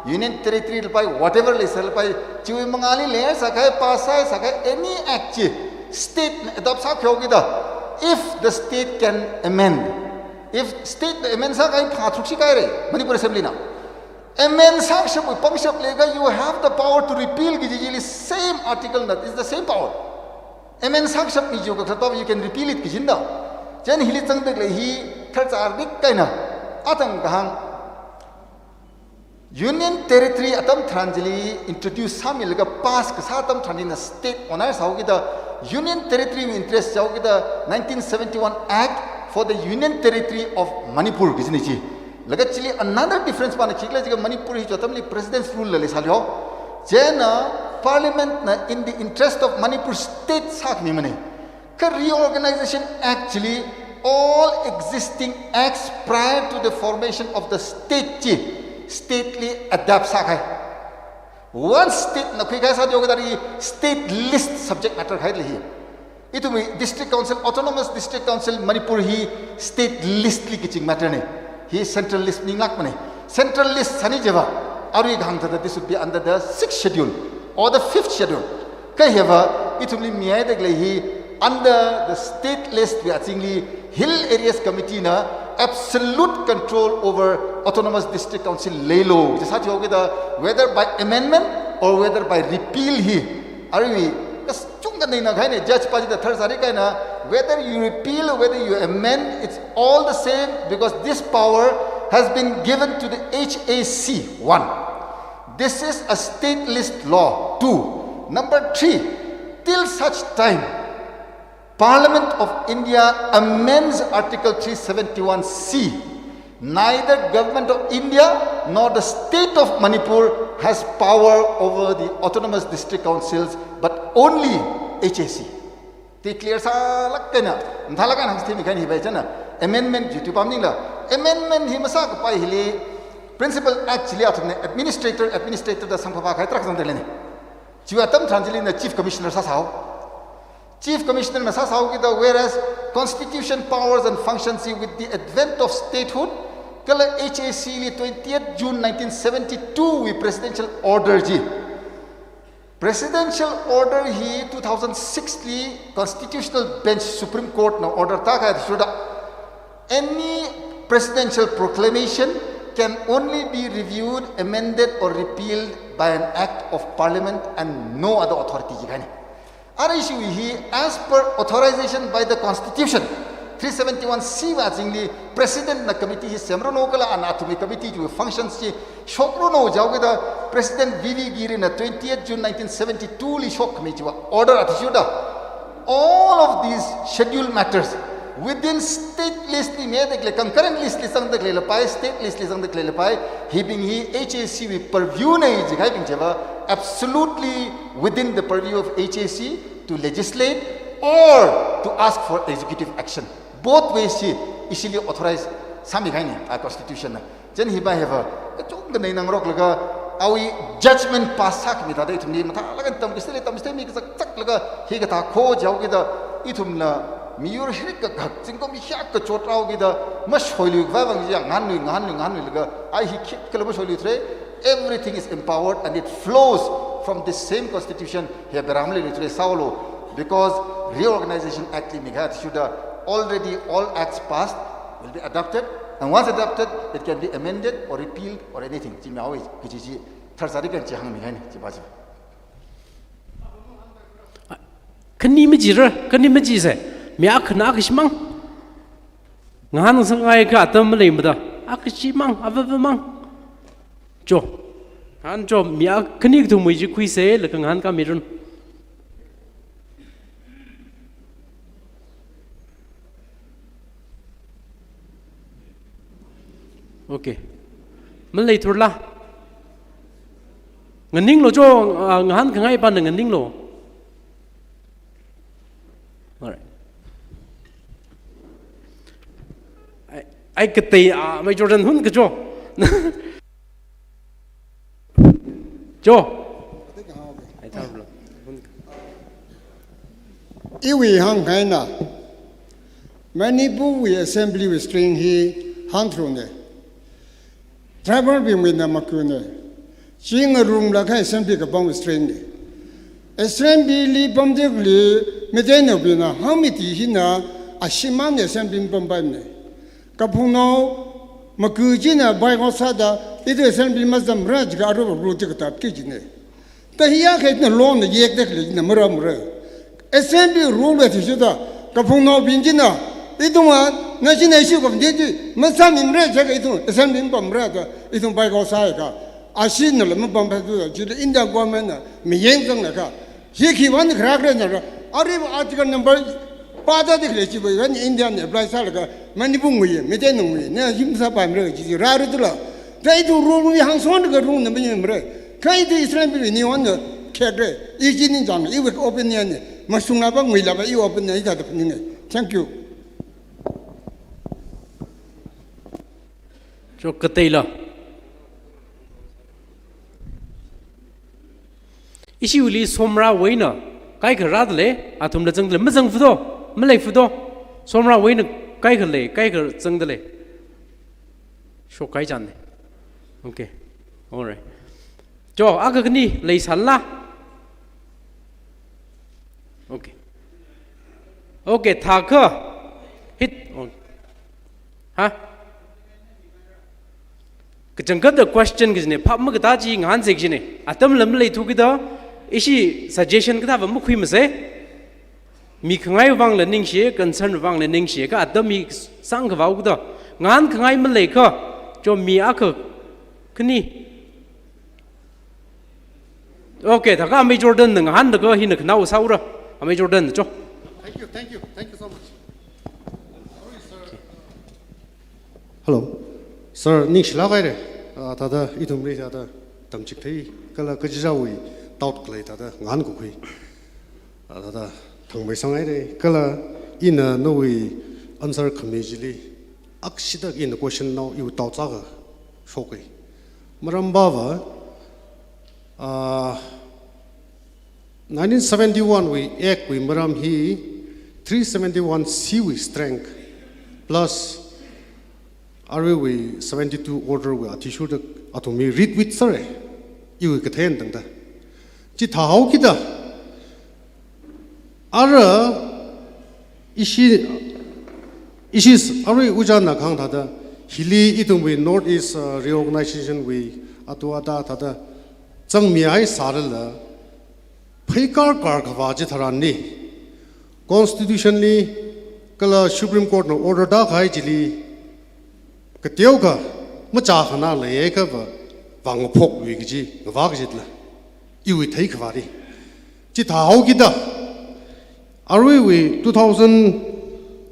Union Territory lapai, whatever leisālapai, chiwui mangāli leisākahai, pass sākahai any act chi, state na adopt sākhaokida, if the state can amend, if state na amend sākahai phātharuk shikahaira, Manipur Assembly na amend sākashapwui pangshap leiakha, you have the power to repeal kaji chili same article na, it's the same power. Amend sākashap mi jiakha khalatva, you can repeal it kajina da. Chieina hili zangda khalei hi tharchār dik kahaina. Athang kahāng, Union Territory atam tharan chili introduce sāmilaga pass kasā atam tharan hina state onarsāhaokida, Union Territory wui interest jihaokida, nineteen seventy-one Act for the Union Territory of Manipur kajina chi. Laga chili another difference pana khikhala jiakha Manipur hi chi atamli President's Rule la leisālei. Chieina Parliament na in the interest of Manipur state sākhami mana. Kha Reorganization Act chili all existing acts prior to the formation of the state chi state li adapt sākahai. Once state na khuikahai sāda khalei state list subject matter kahai lei hi. Ithumwui District Council, Autonomous District Council Manipur hi state list li kaching matter na. Hi central list ninglāk mana. Central list sāni jiakha, arui kahāng thāda, this would be under the sixth schedule or the fifth schedule. Kha hiva, ithumli mihaida khalei hi under the state list wui azingli Hill Areas Committee na absolute control over Autonomous District Council leilo. Chi sāthuihaokida, whether by amendment or whether by repeal hi. Arui, kas chungkha eina kahaina, judge pa chida tharsāri kahaina, whether you repeal or whether you amend, it's all the same because this power has been given to the H A C one. This is a state list law. Two. Number three, till such time Parliament of India amends Article three seventy-one C, neither Government of India nor the State of Manipur has power over the Autonomous District Councils, but only H A C. Chi clear sālāk kahaina, mathālāk kahaina hāngchithei mi kahaina hi bai china, amendment chi tui pamningla, amendment hi masākapai hili, Principal Act chili athumna administrator, administrator da samkaphā kahai tarākha zangda leina. Chiwui atam tharan chili na Chief Commissioner sāsāhao. Chief Commissioner na sāsāhaokida, whereas constitution powers and functions hi with the advent of statehood, kala H A C li twentieth June nineteen seventy-two wui presidential order chi. Presidential order hi two thousand six li constitutional bench Supreme Court na order tākahai athishurda, any presidential proclamation can only be reviewed, amended or repealed by an act of parliament and no other authority jikahaina. Ara issue hi, as per authorization by the constitution, three seventy-one C wui azingli, president na committee hi semranu kala ana athumwui committee chiwui functions chi shokranu jihaokida, President V V Giri na twentieth June nineteen seventy-two li shokkhami chiwui order athishurda, all of these schedule matters within state list li miyadalei, concurrent list li zangdalei lapai, state list li zangdalei lapai, hibing hi H A C wui purview na jikahaibing chiva, absolutely within the purview of H A C to legislate or to ask for executive action. Both ways hi ishili authorize sāmikahaina, a constitution na. Chieina hiva hiva kachungkha eina ngaroklaga, awui judgment pass sākhami thāda ithumli mathālāk eina tamkasāli tamsāmi kazakzaklaga, hikathā kho jihaokida, ithumla miyur hi rikakak, zingkum hi hiyākha kachot haokida, mashoiluikhavai vang chi ngahānlui, ngahānlui, ngahānluilaga, ai hi khikhala mashoiluithura. Everything is empowered and it flows from this same constitution. Hi bhāram leiluithura sālu, because Reorganization Act li mikahai athishurda, already all acts passed will be adopted, and once adopted, it can be amended or repealed or anything. Chi mihaowa kaji chi tharzari kan chi hāngmihaina, chiva chi. Khani majira, khani majisa. Mi akhana akhashimang. Ngahānsangaiakha atam maleimada. Akhashimang, avāvamang. Cho. Ngahān cho, mi akhani kathumwui chi khuisa, laga ngahānkamiranu. Okay. Maleithurala? Nganinglu cho, ah, ngahānkhangai pana nganinglu. Alright. Ai, ai katei, ah, Major Jordan hun kacho. Cho. Ai, thablo. Iwui hānghaina, Manipur wui assembly wui strength hi hāngthuina. Tribal bingwuina makhuina. Chi ngarumlaga assembly kapam strength na. Assembly li pamdalei Meiteinaobingna hāngmi ti hina ashimang assembly pampaimana. Kaphungnao makhu china boycott sāda, ithum assembly mazamra jiakha aruiva rule chi katapki jina. Ta hiyākha ithumna longna yekdalei china maramra. Assembly rule va athishurda, kaphungnaobing china, ithumva, na china issue kapam chi, masāmimara jiakha ithum assembly mapamra da, ithum boycott sāakha, ashinala mapamphāda, chili India government na miyangzanglaga, hi khiwui vang kharā kharā nara, aruiva article number pāda dalei chiwui vang India na apply sālaga, Manipur ngui, Meiteinaowui, na yim sāpaimara chi rāra dula. Kha ithum rule wui hāngshonlaga rule na mayimara. Kha ithum Israel bingwui niwui vang na khekra. I chi ningchāng, iwui opinion na. Mashungla pa, nguila pa, iwui opinion hithāda phaninga. Thank you. Cho kateila. Ishiwuili Somrawuina kaikha rādalei, athumla zangdalei, mazangfudo, maleiphudo. Somrawuina kaikha lei, kaikha zangdalei. Shokkahai chānna. Okay. All right. Cho, akha khani leisālala? Okay. Okay, thākha. Hit. Oh. Ha? Kachangkhatta question kajina, phap makatā chi ngahānsa kajina. Atamla maleithu kida, ishi suggestion kathāva makhuimasa. Mi khangaiwui vangla ningshi, concern wui vangla ningshi, kha atam hi sangkhavao kida. Ngahānkhangai maleikha, cho mi akha khani. Okay, thākha Amei Jordan na ngahānlaga hina khanao sāura. Amei Jordan cho. Thank you, thank you, thank you so much. Hello. Sir, ningshilāk haira. Ah, thāda ithumli thāda tamchithei kala kachichāwui doubt khalei thāda ngahānkakhui. Ah, thāda thangmeisanghai haira. Kala ina nawui answer khami chili akshida ina question nao iwui doubt sākha shokhai. Maram bava, ah, Nineteen seventy-one wui Act wui maram hi three seventy-one C wui strength plus aruiwui seventy-two order wui athishurda athumwui read with sāra, iwui kathei tangda. Chithāhaokida, ara ishi, ishi arui ujana kahāng thāda, hili ithumwui North East, uh, Reorganization wui atu ada thāda zangmihai sārala, pheikar kar khavā chitharanli, Constitution li kala Supreme Court na order tākahai chili, kateokha machākhanā leiakhava, vāngaphokluiki kaji, ngavā kajila, iwui theikhavāli. Chithāhaokida, aruiwui two thousand,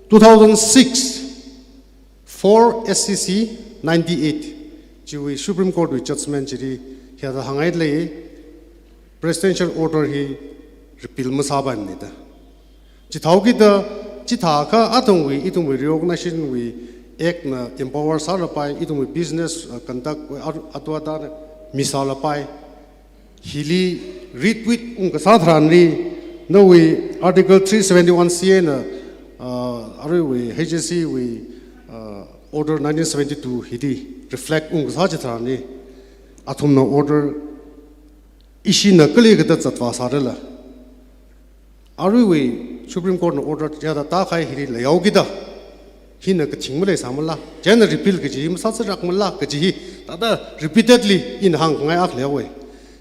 two thousand six, four S C C ninety-eight, chiwui Supreme Court wui judgment chili, hithāda hāngngaida lei, presidential order hi repeal masāpaimana da. Chithāhaokida, chithākha athumwui, ithumwui Reorganization wui Act na empower sālapai, ithumwui business, uh, conduct, uh, atu adana misālapai. Hili read with ungkasā tharanli, nawui Article three seventy-one C na, uh, aruiwui H S C wui, uh, order nineteen seventy-two hili reflect ungkasā chitharanli, athumna order ishina kali kathāda zatvā sārala, aruiwui Supreme Court na order hithāda tākahai hili leihaokida, hina kathing maleisāmala, chieina repeal kaji hi masāsārakmala kaji hi, thāda repeatedly ina hāngkhangai akha leihaowa.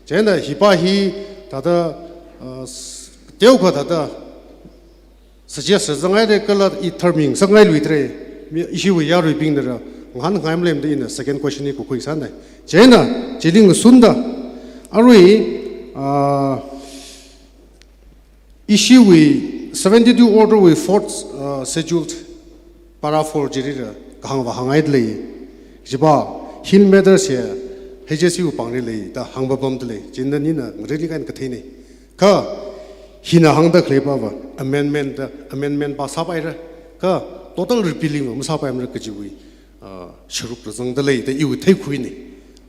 Chieina hipa hi thāda, uh, s-, teokha thāda suggest sāzanghaira kala i tharming sāngailuidalei, mi ishiwui yaruibingnala ngahānkhangai maleimada ina second question hi kakhui sānai. Chieina, chili ngasunda, arui, uh, ishiwui seventy-two order wui fourth, uh, scheduled para four chilila kahāngva hāngngaida lei. Chiva, hill matters hi H S C wui pāngli lei da hāngpapamda lei. Chieina nina ngareili kaina katheinei. Kha hina hāngda khaleiva amendment da, amendment pa sāpaira. Kha total repealing va masāpaimara kajiwui, ah, sharukla zangda lei da iwui theikhuinei,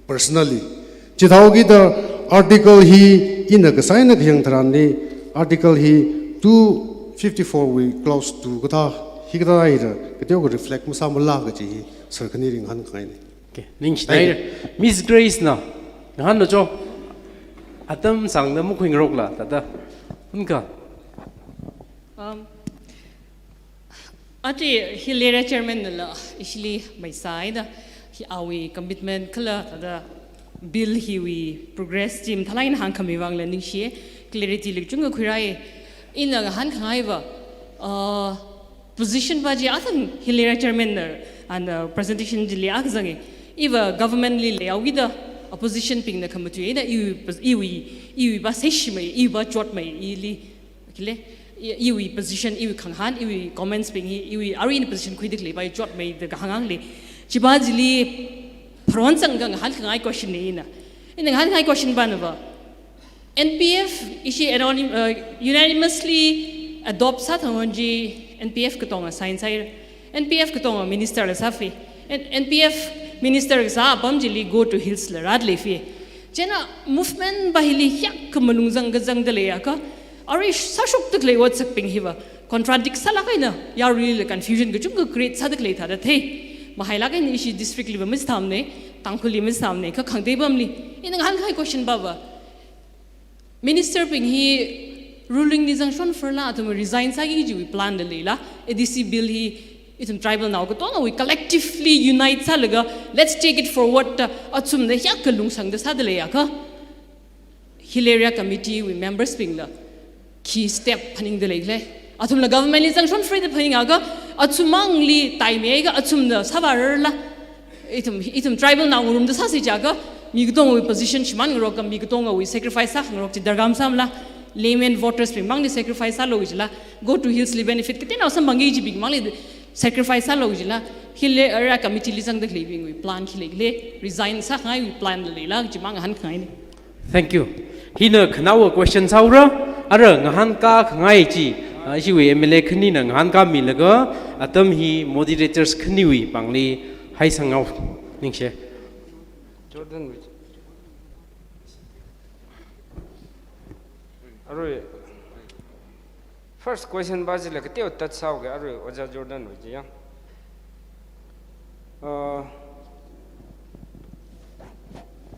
personally. Chithāhaokida article hi ina kasā eina khayang tharanli, article hi two fifty-four wui clause two kathā, hikathā haira, kateokha reflect masāmala kaji hi sir khaniwui ngahānkhangainei. Okay, ningshi. Thank you. Naira, Miss Grace na, ngahānlu cho, atam sāngda makhuingarokla, thāda, hunka. Um, ati Hill Area Chairman nala, ishili maisāhaida, hi awui commitment kala, thāda, bill hiwui progress chi mathālāk eina hāngkhami vangla ningshi, clarity li kachungkha khuirai, ina ngahānkhangaiva, uh, position pa chi athang Hill Area Chairman na, and, uh, presentation chili akha zanga. Iva government li leihaokida opposition bingna khamatui eina iwui, iwui, iwui pa seishimei, iwui pa chotmei, ili, kile, i-, iwui position, iwui khangahān, iwui comments bing hi, iwui arui eina position khuida khalei pa chotmei da kahāng hānglei. Chipa chili pharon zangda ngahānkhangai question nei ina. Ina ngahānkhangai question pa nava, N P F ishi anonym, uh, unanimously adopt sāthang hon chi N P F katonga sign sāhaira. N P F katonga minister la sāfei. N-, N P F minister kasā apam chili Go to Hills la rāda leifei. Chieina movement pa hili hiyākha malung zangkazangda leiakha, arui sāshokda khalei otsakbing hiva contradict sālāk eina yaruila confusion kachungkha create sāda khalei thāda thei. Mahailāk eina ishi district liva machithāmanei, Tangkhulli machithāmanei, kha khangatei apamli. Ina ngahānkhangai question pava, minister bing hi ruling li zangshon firla athum resign sāki kajiwui plan la leila, A D C bill hi ithum tribal nao katongawui collectively unite sālaga, let's take it forward da athumna hiyākha lungsangda sāda leiakha, Hill Area Committee wui members bingla khi step phaningda leikhala. Athumla government li zangshon firda phaningakha, athum mangli taimeiakha athumna sāvārarla. Ithum, ithum tribal nao ngarumda sāsi jiakha, mi katongawui position shimānngarok kha, mi katongawui sacrifice sākhangarok chi darkar masāmala, layman voters bing mangli sacrifice sālu jila, Go to Hills li benefit kateonao samphangki kajibing mangli sacrifice sālu jila, Hill Area Committee li zangda khaleibingwui plan khi leikhala, resign sākhangaiwui plan la leila, kaji mang ngahānkhangainei. Thank you. Hina khanaowa question sāhaora, ara ngahānkakhangai chi, ah, ishiwui M L A khanina ngahānkamilaga, atam hi moderators khaniwui pāngli haisanghaowa. Ningshi. Jordan wui. Arui, first question pa chila kateokha tat sāuke, arui Ojā Jordan wui chi ya. Uh,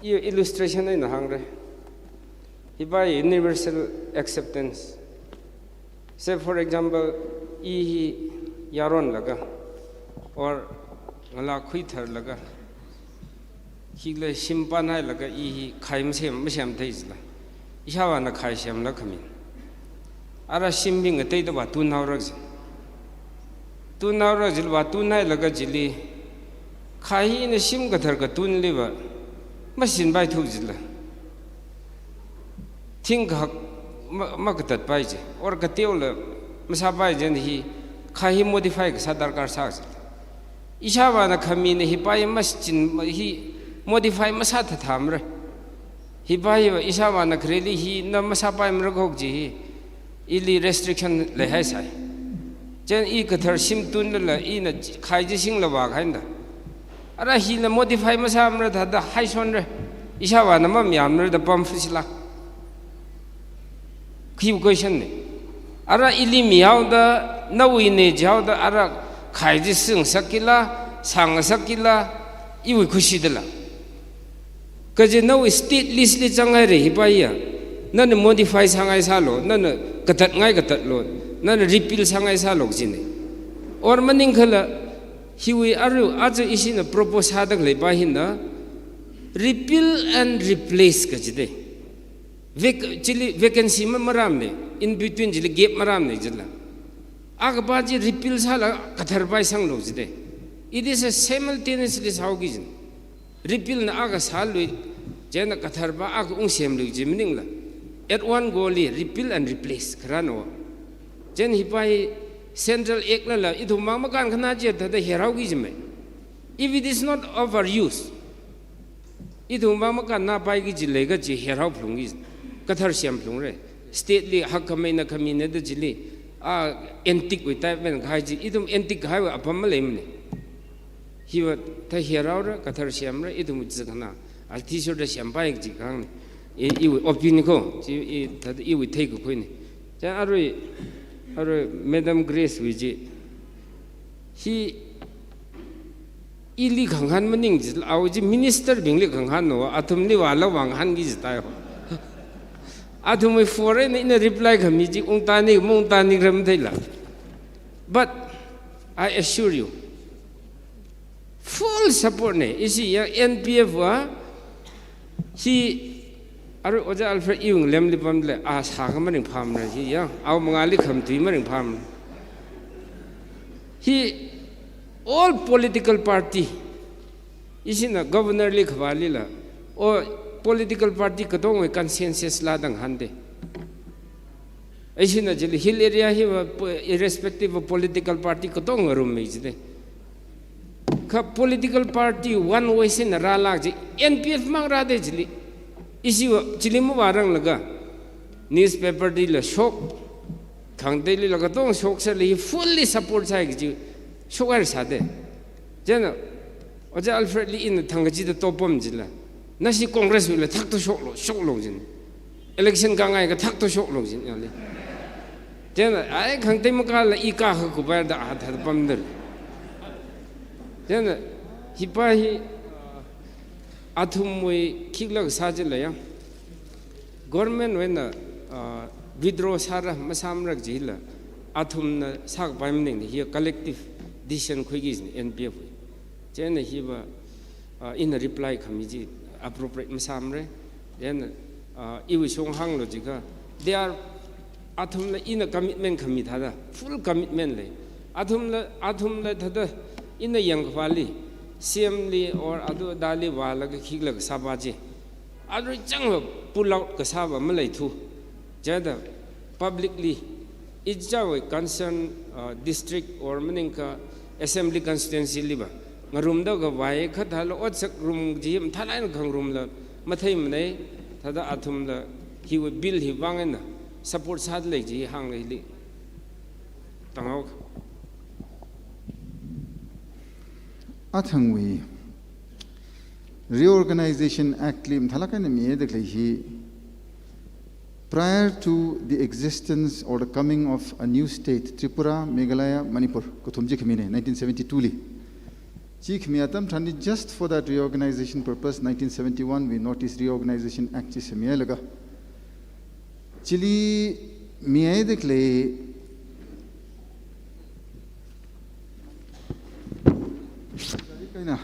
i illustration eina hāngra. Hipa universal acceptance. Say for example, i hi yaronlaga, or ngalā khuitharlaga, hila shim panhailaga i hi khai masem, masemthei jila, ishāvāna khai semla khamin. Ara shimbing ateida vātunhaora ji. Tunhaora jila vātunhailaga chili, khai hi ina shim kathar katunliva masinpaithu jila, thingkahak ma, makatatpai ji, or kateola masāpai jin hi, khai hi modify kasā darkar sā ji. Ishāvāna khamina hipa hi masin, hi modify masāthathamara. Hipa hiva ishāvāna khareli hina masāpaimara kaji hi, ili restriction leihaisai. Chieina i kathar shim tunlala ina khai chi singla vākahaina. Ara hina modify masāmara thāda haishonra. Ishāvāna mamayāmara da pamfu jila. Khi question na. Ara ili mihaoda, nawuina jihaoda, ara khai chi singngasakkila, sāngasakkila, iwui khuishidala. Kaje nawui state list li zanghaira hipa hiya, nana modify sāngaisālu, nana katatngai katatlu, nana repeal sāngaisālu jina. Or maningakhala, hiwui arui aja ishina propose sādakhaleipa hina, repeal and replace kajida. Vac-, chili vacancy ma, marāmana, in between chili gap marāmana jila. Akhapa chi repeal sāla katharpa sanglu jida. It is a simultaneously sāhaoki jin. Repeal na akha sālui, chieina katharpa akha ungsemlui ji maningla, at one go li repeal and replace kharāna. Chieina hipa hi Central Act lala ithum mang makānkhana chi thāda herhaoki jimai. If it is not of our use, ithum mang makānnāpaiki ji leikaji herhao phalungki, kathar sem phalungra. State li hakkhameina khamina da chili, a, antique wui type eina kahai chi, ithum antique kahaiwui apam maleimana. Hiva thāda herhaora, kathar semra, ithum zikna, athishurda sempaiki ji kahāngna. I, iwui opinion ko, chi, i, thāda iwui theikakhuina. Chieina arui, arui Madam Grace wui chi, hi ili khangahān maning jila, awui chi minister bingli khangahānna, athumli vāla vāngahānki jitaiho. Athumwui foreign ina reply khami chi ungtāni, maungtāni ram theila. But I assure you, full support na, ishi ya N P F va, hi, arui Ojā Alfred iwui ngalemli pamda lei, a sākha maringphāmara hi ya, awui mangāli khamatui maringphāmara. Hi all political party, ishina governor li khavālila, o political party katongwui consensus lāda ngahānda. Ishina chili hill area hiva po-, irrespective of political party katong ngarummei jida. Kha political party one voice eina rālāk ji, N P F mang rāda chili. Ishiva chili mavāranglaga, newspaper lila shok, khangateilila katong shok sāli fully support sāi kaji shokhaira sāda. Chieina, Ojā Alfred li ina thangkachida topam jila, nashi Congress wuila thakta shoklu, shoklu jin. Election kāngai kathakta shoklu jin, yali. Chieina, ai khangatei makāla i kākha kupaida a thāda pamda lei. Chieina, hipa hi, athumwui khikhala kasā chila ya, government wuina, ah, withdraw sāra masāmara jila, athumna sākapai maningna, hi collective decision khuiki jina N P F wui. Chieina hiva, ah, ina reply khami chi appropriate masāmara. Then, ah, iwui shong hānglu jiakha, they are, athumla ina commitment khami thāda, full commitment lei. Athumla, athumla thāda ina yangkhavāli, C M li or adu adali vālaga khikhala kasāpa chi, arui changva pull out kasāva maleithu. Chithāda publicly, ichichāwui concern, uh, district or maningakha assembly constituency liva ngarumda khavai khathāla otsak rum chi mathālāk eina khangarumla matheimanei, thāda athumla hiwui bill hi vang eina support sāda lei chi hāngli. Tangau. Athangwui Reorganization Act li mathālāk eina mida khalei hi Prior to the existence or the coming of a new state, Tripura, Meghalaya, Manipur, kathum chi khamine, nineteen seventy-two li. Chi khami atam tharanli, just for that reorganization purpose, nineteen seventy-one wui North East Reorganization Act chi semmilaga, chili mihaida khalei, kaina,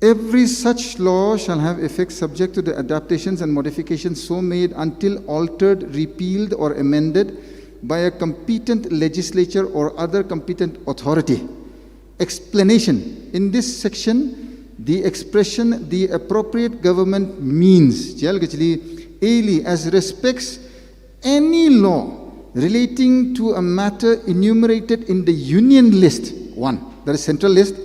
every such law shall have effect subject to the adaptations and modifications so made until altered, repealed, or amended by a competent legislature or other competent authority. Explanation. In this section, the expression "the appropriate government" means, chili kachili, eli, as respects any law relating to a matter enumerated in the Union List, one, that is central list,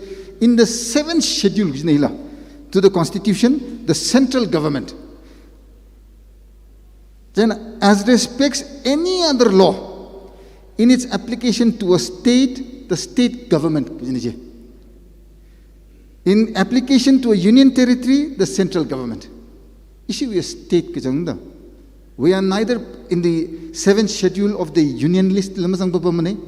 in the seventh schedule, kajina hila, to the Constitution, the central government. Then, as respects any other law in its application to a state, the state government, kajina chi. In application to a union territory, the central government. Ishiwui state kachangda, we are neither in the seventh schedule of the Union List la mazangpapamane.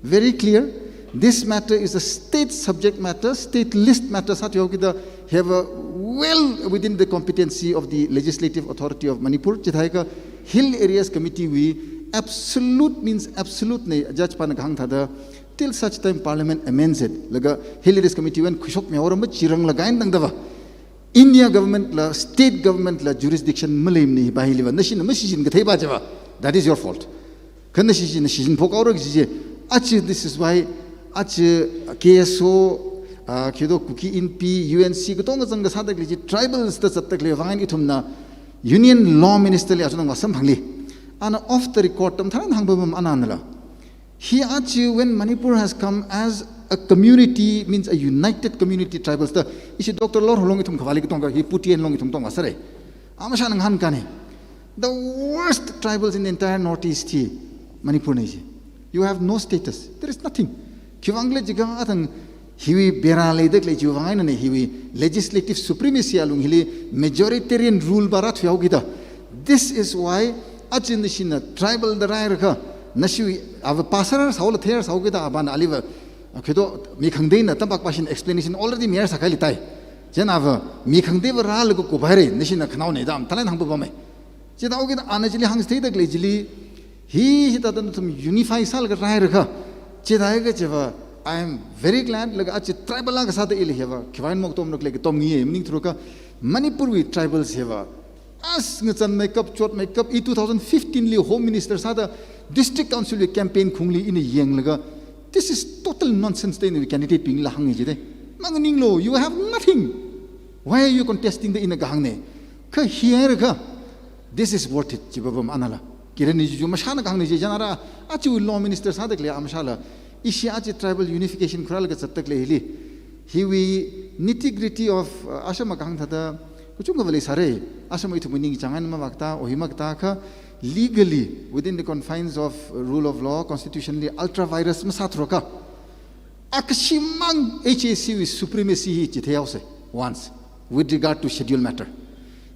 Very clear. This matter is a state subject matter, state list matter sāthuihaokida, have a well within the competency of the Legislative Authority of Manipur. Chithākha Hill Areas Committee wui absolute means absolute ne, judge pana kahāng thāda, till such time Parliament amends it, laga Hill Areas Committee wui eina khuishokmihaora, machiranglaga eina tangdava India government la, state government la jurisdiction maleimane, hi pa hiliva nashina mashichin kathei pa chiva, that is your fault. Kha nashi, nashichin phokhaora kaji chi. Achi, this is why achi K S O, ah, khedo Kuki Inpi, U N C, katonga zangda sāda khalei chi, tribals da zatda khalei vang eina ithumna Union Law Minister li aja nang vāsamphangli. Ana off the record tam tharan hāngpapam, ananala. Hi achi, when Manipur has come as a community, means a united community, tribals da, ishi Doctor Lorhulong ithum khavāli katonga, hi Putian Long ithum tongva sāre. Amashana ngahānkane. The worst tribals in the entire Northeast hi Manipur ne chi. You have no status. There is nothing. Khiwuivang khala jiakha athang hiwui bera leida khalei chiwui vang einane, hiwui legislative supremacy alung hili majoritarian rule pa rāthuihaokida. This is why achi nashina tribal da rāhaiakha, nashiwui ava pasar sāhaola, theihaola sāhaokida, apana aliva, khedo mi khangateina tampak pashin explanation already mihaira sākhaili tai. Chieina ava mi khangateiva rālaga kuphaire, nashina khanaone da mathālāk eina hāngpapamai. Chithāhaokida ana chili hāngchitheida khalei chili, hi, hithāda nathum unify sālaga rāhaiakha, chithākha chiva, I am very glad, laga achi tribal akha sāda ili hiva khiwui eina makatomra khalei katom ngi ye, maningthuakha Manipur wui tribals hiva as ngazanmeikap, chotmeikap, i two thousand fifteen li Home Minister sāda District Council wui campaign khungli ina yanglaga, this is total nonsense da ina candidate bingla hāngi jide. Manganinglu, you have nothing. Why are you contesting da ina kahāngne. Kha hihaiakha, this is worth it, chipapam anala. Kiran Rijiju mashana kahāngne chi, chieina ara, achi Law Minister sāda khalei amashāla, ishi achi tribal unification khuirālaga zatda khalei hili, hiwui nitty-gritty of, uh, ashama kahāng thāda, kachungkhava leisāre, ashama ithumwui ningchāng eina mavākta, ohi makatākha, legally, within the confines of rule of law, constitutionally ultra vires masāthuakha, akhashimang H A C wui supremacy hi chitheihaose, once, with regard to schedule matter.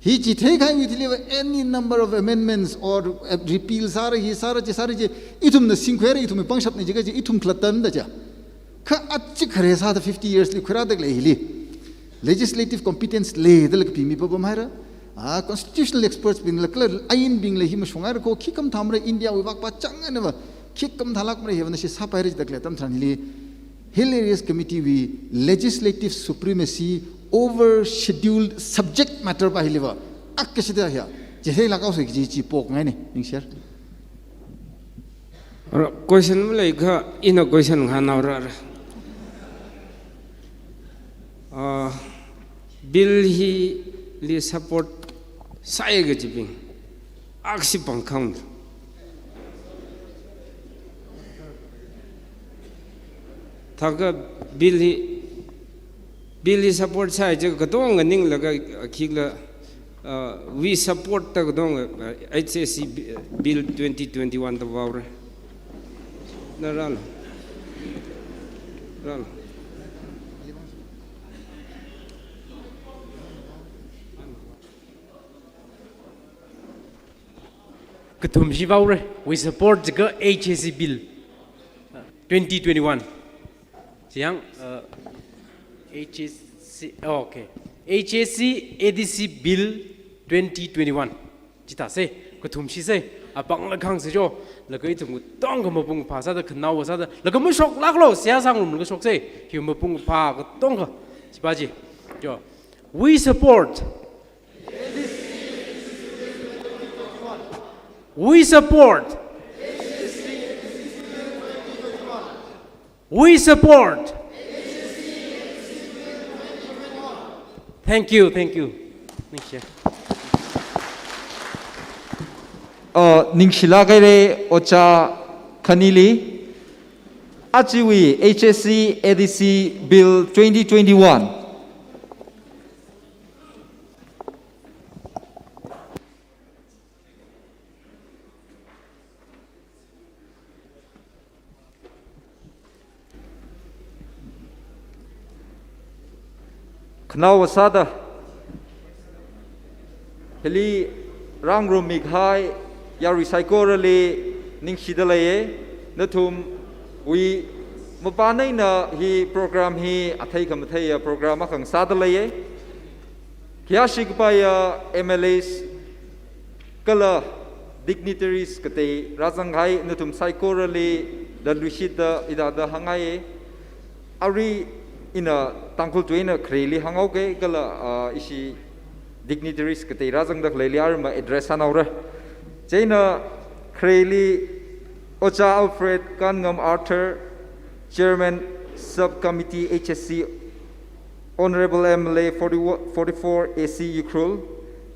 Hi chitheikahaiwui thili va any number of amendments or, uh, repeal sāra, hi sāra, chi sāra chi, ithumna singkhuira, ithumwui pangshapne jiakha chi, ithum khalatta da chi. Kha achi khare sāda fifty years li khuirāda khalei hili legislative competence leidala kapimi papamhaira. Ah, constitutional experts bingla kala ainbingla hi mashungaira ko, khikha mathāmara, India wui vak pachang einava khikha mathālākmara, hiva nashi sāpaira jida khalei atam tharan hili Hill Areas Committee wui legislative supremacy over scheduled subject matter pa hiliva akhashida hiya chitheilāk haose kaji chi pokngaine, ningshir. Ara, question maleikha, ina question ngahānhaora. Ah, bill hili support sāya kajibing akhashipang count. Thākha bill hi, bill hi support sāya chi katonga nganinglaga, ah, khikhala, ah, we support da katonga, ah, H A C bi-, bill twenty twenty-one da vāhaora. Na rālu. Rālu. Kathum shi vaore, we support the H A C bill twenty twenty-one. Chiyang, uh, H A C, oh, okay. H A C A D C bill twenty twenty-one. Chithāsei, kathum shisei, apāngla khangsi jo, laga ithum katonga mapung phasāda, khanaowa sāda, laga mashoklāklo, seihā sāngarumlaga shoksei, hi mapung phā katonga, chipa chi, jo. We support. We support. We support. Thank you, thank you. Thank you. Uh, ningshilāk haire ojā khanili. Ajawui H A C A D C Bill twenty twenty-one. Khanaowa sāda, hili rāngarummikahai yarui saikorali ningshida leiye, nathumwui mapān eina hi program hi athei khamatheiya program akha ngasāda leiye. Khayāshi kapaiya M L As kala dignitaries katei rāzanghai nathum saikorali laluishitda hithāda hāngngaiye. Arui ina Tangkhul tui eina khareli hānghaoke kala, ah, ishi dignitaries katei rāzangda khaleili arui ma address sānaora. Chieina khareli Ojā Alfred Kanngam Arthur, Chairman Subcommittee H S C, Honorable M L A forty, forty-four A C Ukhrul,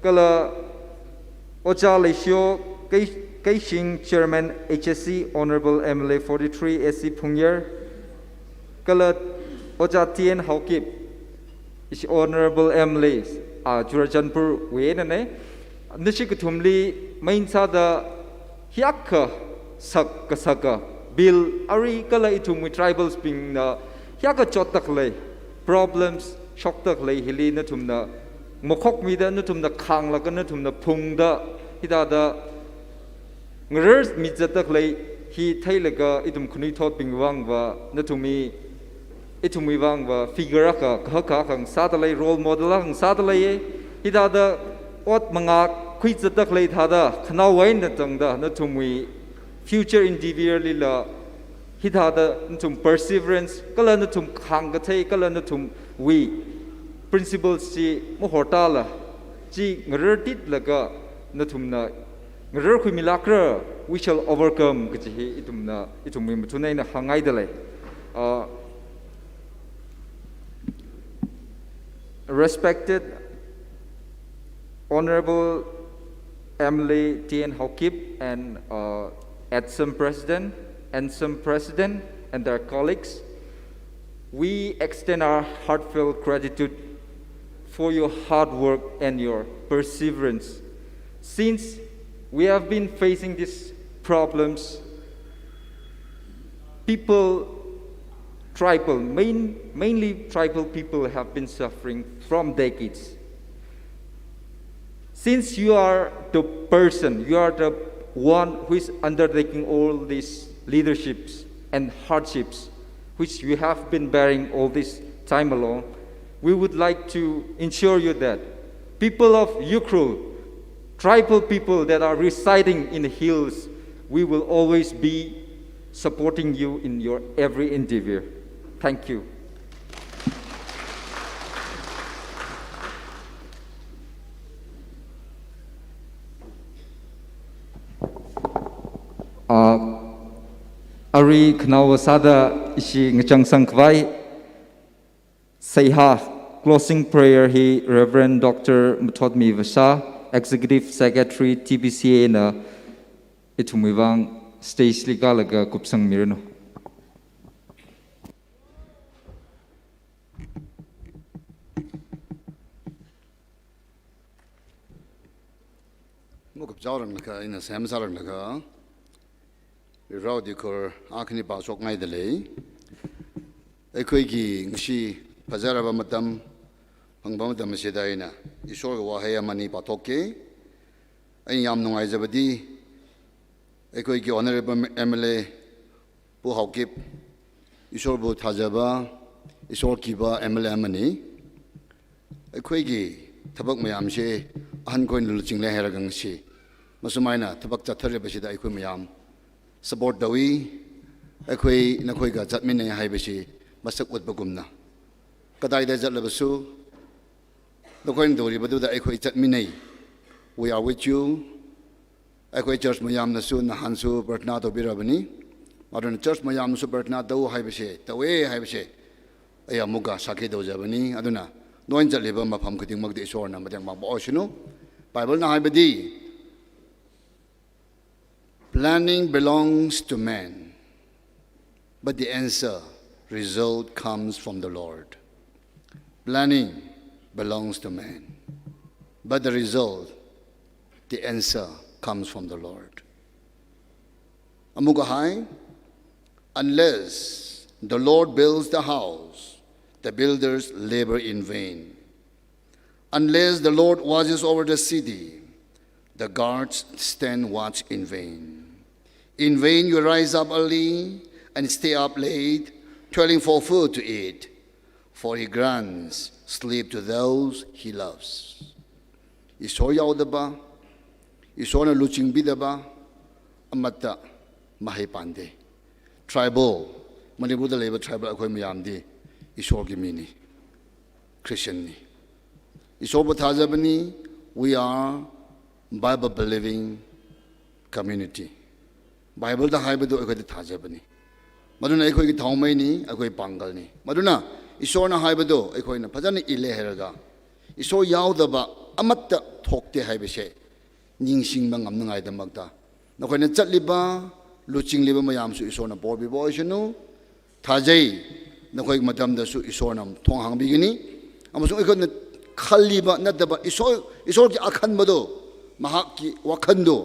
kala Ojā Leishio Kei-, Keishing, Chairman H S C, Honorable M L A forty-three A C Phungyar, kala Ojā T N Haokip, ishi Honorable M L A, ah, Churachandpur wui einane. Nashi kathumli main sāda hiyākha sak kasaka bill arui kala ithumwui tribals bingna hiyākha chotda khalei, problems shokda khalei hili nathumna makhokmida, nathumna khānglaga, nathumna phungda, hithāda ngararmi zatda khalei hi theilaga ithum khanuithotbing vangva, nathumwui, ithumwui vangva figure akha, kahaka akha ngasāda lei, role model akha ngasāda leiye. Hithāda ot mangā khuizatda khalei thāda, khanaowa eina tangda, nathumwui future endeavor lila, hithāda nathum perseverance, kala nathum khāngkathei, kala nathumwui principles chi mahortāla, chi ngarartitlaga nathumna ngararkhuimilākra, we shall overcome kaji hi ithumna, ithumwui mathun eina hāngngaida lei. Uh, respected Honorable M L A T N Haokip and, uh, ATSUM President, ANSUM President, and their colleagues, we extend our heartfelt gratitude for your hard work and your perseverance. Since we have been facing these problems, people, tribal, main-, mainly tribal people have been suffering from decades. Since you are the person, you are the one who is undertaking all these leaderships and hardships which you have been bearing all this time along, we would like to ensure you that people of Ukhrul, tribal people that are residing in the hills, we will always be supporting you in your every endeavor. Thank you. Ah, arui khanaowa sāda ishi ngachangsang khavai seihā closing prayer hi Reverend Doctor Mathotmi Vasha, Executive Secretary T B C A na ithumwui vang stage li kālaga kupsangmiranu. Mukap jaorang laga, ina sem sarang laga, rao dikhor akhani pāshokngaida lei. ꯑꯩꯈꯣꯏꯒꯤ ꯉꯁꯤ ꯐꯖꯔꯕ ꯃꯇꯝ ꯐꯪꯕ ꯃꯇꯝ ꯑꯁꯤꯗ ꯑꯩꯅ ꯏꯁꯣꯔꯒꯤ ꯋꯥꯍꯩ ꯑꯃꯅꯤ ꯄꯥꯊꯣꯛꯀꯦ꯫ ꯑꯩꯅ ꯌꯥꯝ ꯅꯨꯡꯉꯥꯏꯖꯕꯗꯤ, ꯑꯩꯈꯣꯏꯒꯤ Honourable M L A Pu Haokip, ꯏꯁꯣꯔꯕꯨ ꯊꯥꯖꯕ, ꯏꯁꯣꯔ ꯀꯤꯕ M L A ꯑꯃꯅꯤ꯫ ꯑꯩꯈꯣꯏꯒꯤ ꯊꯕꯛ ꯃꯌꯥꯝꯁꯦ ꯑꯍꯟꯈꯣꯏꯅ ꯂꯨꯆꯤꯡꯂꯦ ꯍꯥꯏꯔꯒ ꯉꯁꯤ ꯃꯁꯨꯃꯥꯏꯅ ꯊꯕꯛ ꯆꯠꯊꯔꯤꯕꯁꯤꯗ ꯑꯩꯈꯣꯏ ꯃꯌꯥꯝ support ꯇꯧꯏ꯫ ꯑꯩꯈꯣꯏ ꯅꯈꯣꯏꯒ ꯆꯠꯃꯤꯟꯅꯩ ꯍꯥꯏꯕꯁꯤ ꯃꯁꯛ ꯎꯠꯄꯒꯨꯝꯅ, ꯀꯗꯥꯏꯗ ꯆꯠꯂꯕꯁꯨ ꯅꯈꯣꯏꯅ ꯇꯧꯔꯤꯕꯗꯨꯗ ꯑꯩꯈꯣꯏ ꯆꯠꯃꯤꯟꯅꯩ꯫ We are with you. ꯑꯩꯈꯣꯏ church ꯃꯌꯥꯝꯅꯁꯨ ꯅꯍꯥꯟꯁꯨ ꯄ꯭ꯔꯊꯅꯥ ꯇꯧꯕꯤꯔꯕꯅꯤ꯫ ꯑꯗꯨꯅ church ꯃꯌꯥꯝꯅꯁꯨ ꯄ꯭ꯔꯊꯅꯥ ꯇꯧ ꯍꯥꯏꯕꯁꯦ, ꯇꯧꯋꯦ ꯍꯥꯏꯕꯁꯦ ꯑꯩ ꯑꯃꯨꯛꯀ ꯁꯥꯈꯤ ꯇꯧꯖꯕꯅꯤ꯫ ꯑꯗꯨꯅ ꯅꯣꯏꯅ ꯆꯠꯂꯤꯕ ꯃꯐꯝ ꯈꯨꯗꯤꯡꯃꯛꯇ ꯏꯁꯣꯔꯅ ꯃꯇꯦꯡ ꯄꯥꯡꯕ ꯑꯣꯏꯁꯅꯨ꯫ Bible ꯅ ꯍꯥꯏꯕꯗꯤ, "Planning belongs to man, but the answer, result comes from the Lord." Planning belongs to man, but the result, the answer comes from the Lord. ꯑꯃꯨꯛꯀ ꯍꯥꯏ, "Unless the Lord builds the house, the builders labor in vain. Unless the Lord watches over the city, the guards stand watch in vain. In vain you rise up early and stay up late, toiling for food to eat, for he grants sleep to those he loves." ꯏꯁꯣꯔ ꯌꯥꯎꯗꯕ, ꯏꯁꯣꯔꯅ ꯂꯨꯆꯤꯡꯕꯤꯗꯕ ꯑꯃꯠꯇ ꯃꯍꯩ ꯄꯥꯟꯗꯦ꯫ Tribal, ꯃꯅꯤꯄꯨꯔꯗ ꯂꯩꯕ tribal ꯑꯩꯈꯣꯏ ꯃꯌꯥꯝꯗꯤ ꯏꯁꯣꯔꯒꯤ ꯃꯤꯅꯤ, Christian ꯅꯤ꯫ ꯏꯁꯣꯔꯕꯨ ꯊꯥꯖꯕꯅꯤ, we are Bible believing community. Bible ꯗ ꯍꯥꯏꯕꯗꯨ ꯑꯩꯈꯣꯏꯗ ꯊꯥꯖꯕꯅꯤ꯫ ꯃꯗꯨꯅ ꯑꯩꯈꯣꯏꯒꯤ ꯊꯥꯎꯃꯩꯅꯤ, ꯑꯩꯈꯣꯏ ꯄꯥꯡꯒꯜꯅꯤ꯫ ꯃꯗꯨꯅ ꯏꯁꯣꯔꯅ ꯍꯥꯏꯕꯗꯨ ꯑꯩꯈꯣꯏꯅ ꯐꯖꯅ ꯏꯜꯂꯦ ꯍꯥꯏꯔꯒ, ꯏꯁꯣꯔ ꯌꯥꯎꯗꯕ ꯑꯃꯠꯇ ꯊꯣꯛꯇꯦ ꯍꯥꯏꯕꯁꯦ ꯅꯤꯡꯁꯤꯡꯕ ꯉꯝꯅꯉꯥꯏꯗꯃꯛꯇ, ꯅꯈꯣꯏꯅ ꯆꯠꯂꯤꯕ, ꯂꯨꯆꯤꯡꯂꯤꯕ ꯃꯌꯥꯝꯁꯨ ꯏꯁꯣꯔꯅ ꯄꯣꯕꯤꯕ ꯑꯣꯏꯁꯅꯨ꯫ ꯊꯥꯖꯩ, ꯅꯈꯣꯏꯒꯤ ꯃꯇꯝꯗꯁꯨ ꯏꯁꯣꯔꯅ ꯊꯣꯡ ꯍꯥꯡꯕꯤꯒꯅꯤ꯫ ꯑꯃꯁꯨꯡ ꯑꯩꯈꯣꯏꯅ ꯈꯜꯂꯤꯕ ꯅꯠꯇꯕ, ꯏꯁꯣꯔ, ꯏꯁꯣꯔꯒꯤ ꯑꯈꯟꯕꯗꯣ, ꯃꯍꯥꯛꯀꯤ ꯋꯥꯈꯟꯗꯣ,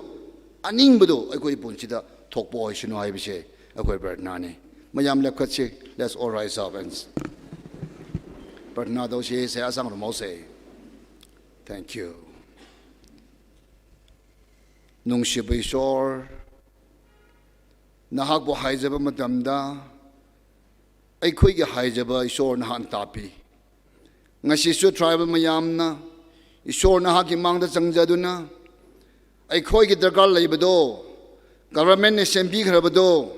ꯑꯅꯤꯡꯕꯗꯣ ꯑꯩꯈꯣꯏ ꯄꯨꯟꯁꯤꯗ ꯊꯣꯛꯄ ꯑꯣꯏꯁꯅꯨ ꯍꯥꯏꯕꯁꯦ ꯑꯩꯈꯣꯏ ꯄ꯭ꯔꯊꯅꯥꯅꯤ꯫ ꯃꯌꯥꯝ ꯂꯦꯞꯈꯠꯁꯤ, let's all rise up and ꯄ꯭ꯔꯊꯅꯥ ꯇꯧꯁꯤ꯫ ꯁꯦ ꯑꯁꯥꯡ ꯔꯨꯃꯧꯁꯦ꯫ Thank you. ꯅꯨꯡꯁꯤꯕ ꯏꯁꯣꯔ, ꯅꯍꯥꯛꯄꯨ ꯍꯥꯏꯖꯕ ꯃꯇꯝꯗ, ꯑꯩꯈꯣꯏꯒꯤ ꯍꯥꯏꯖꯕ ꯏꯁꯣꯔ ꯅꯍꯥꯛꯅ ꯇꯥꯕꯤ꯫ ꯉꯁꯤꯁꯨ tribal ꯃꯌꯥꯝꯅ ꯏꯁꯣꯔ ꯅꯍꯥꯛꯀꯤ ꯃꯥꯡꯗ ꯆꯪꯖꯗꯨꯅ, ꯑꯩꯈꯣꯏꯒꯤ ꯗꯔꯀꯥꯔ ꯂꯩꯕꯗꯣ, government ꯅ ꯁꯦꯝꯕꯤꯈ꯭ꯔꯕꯗꯣ,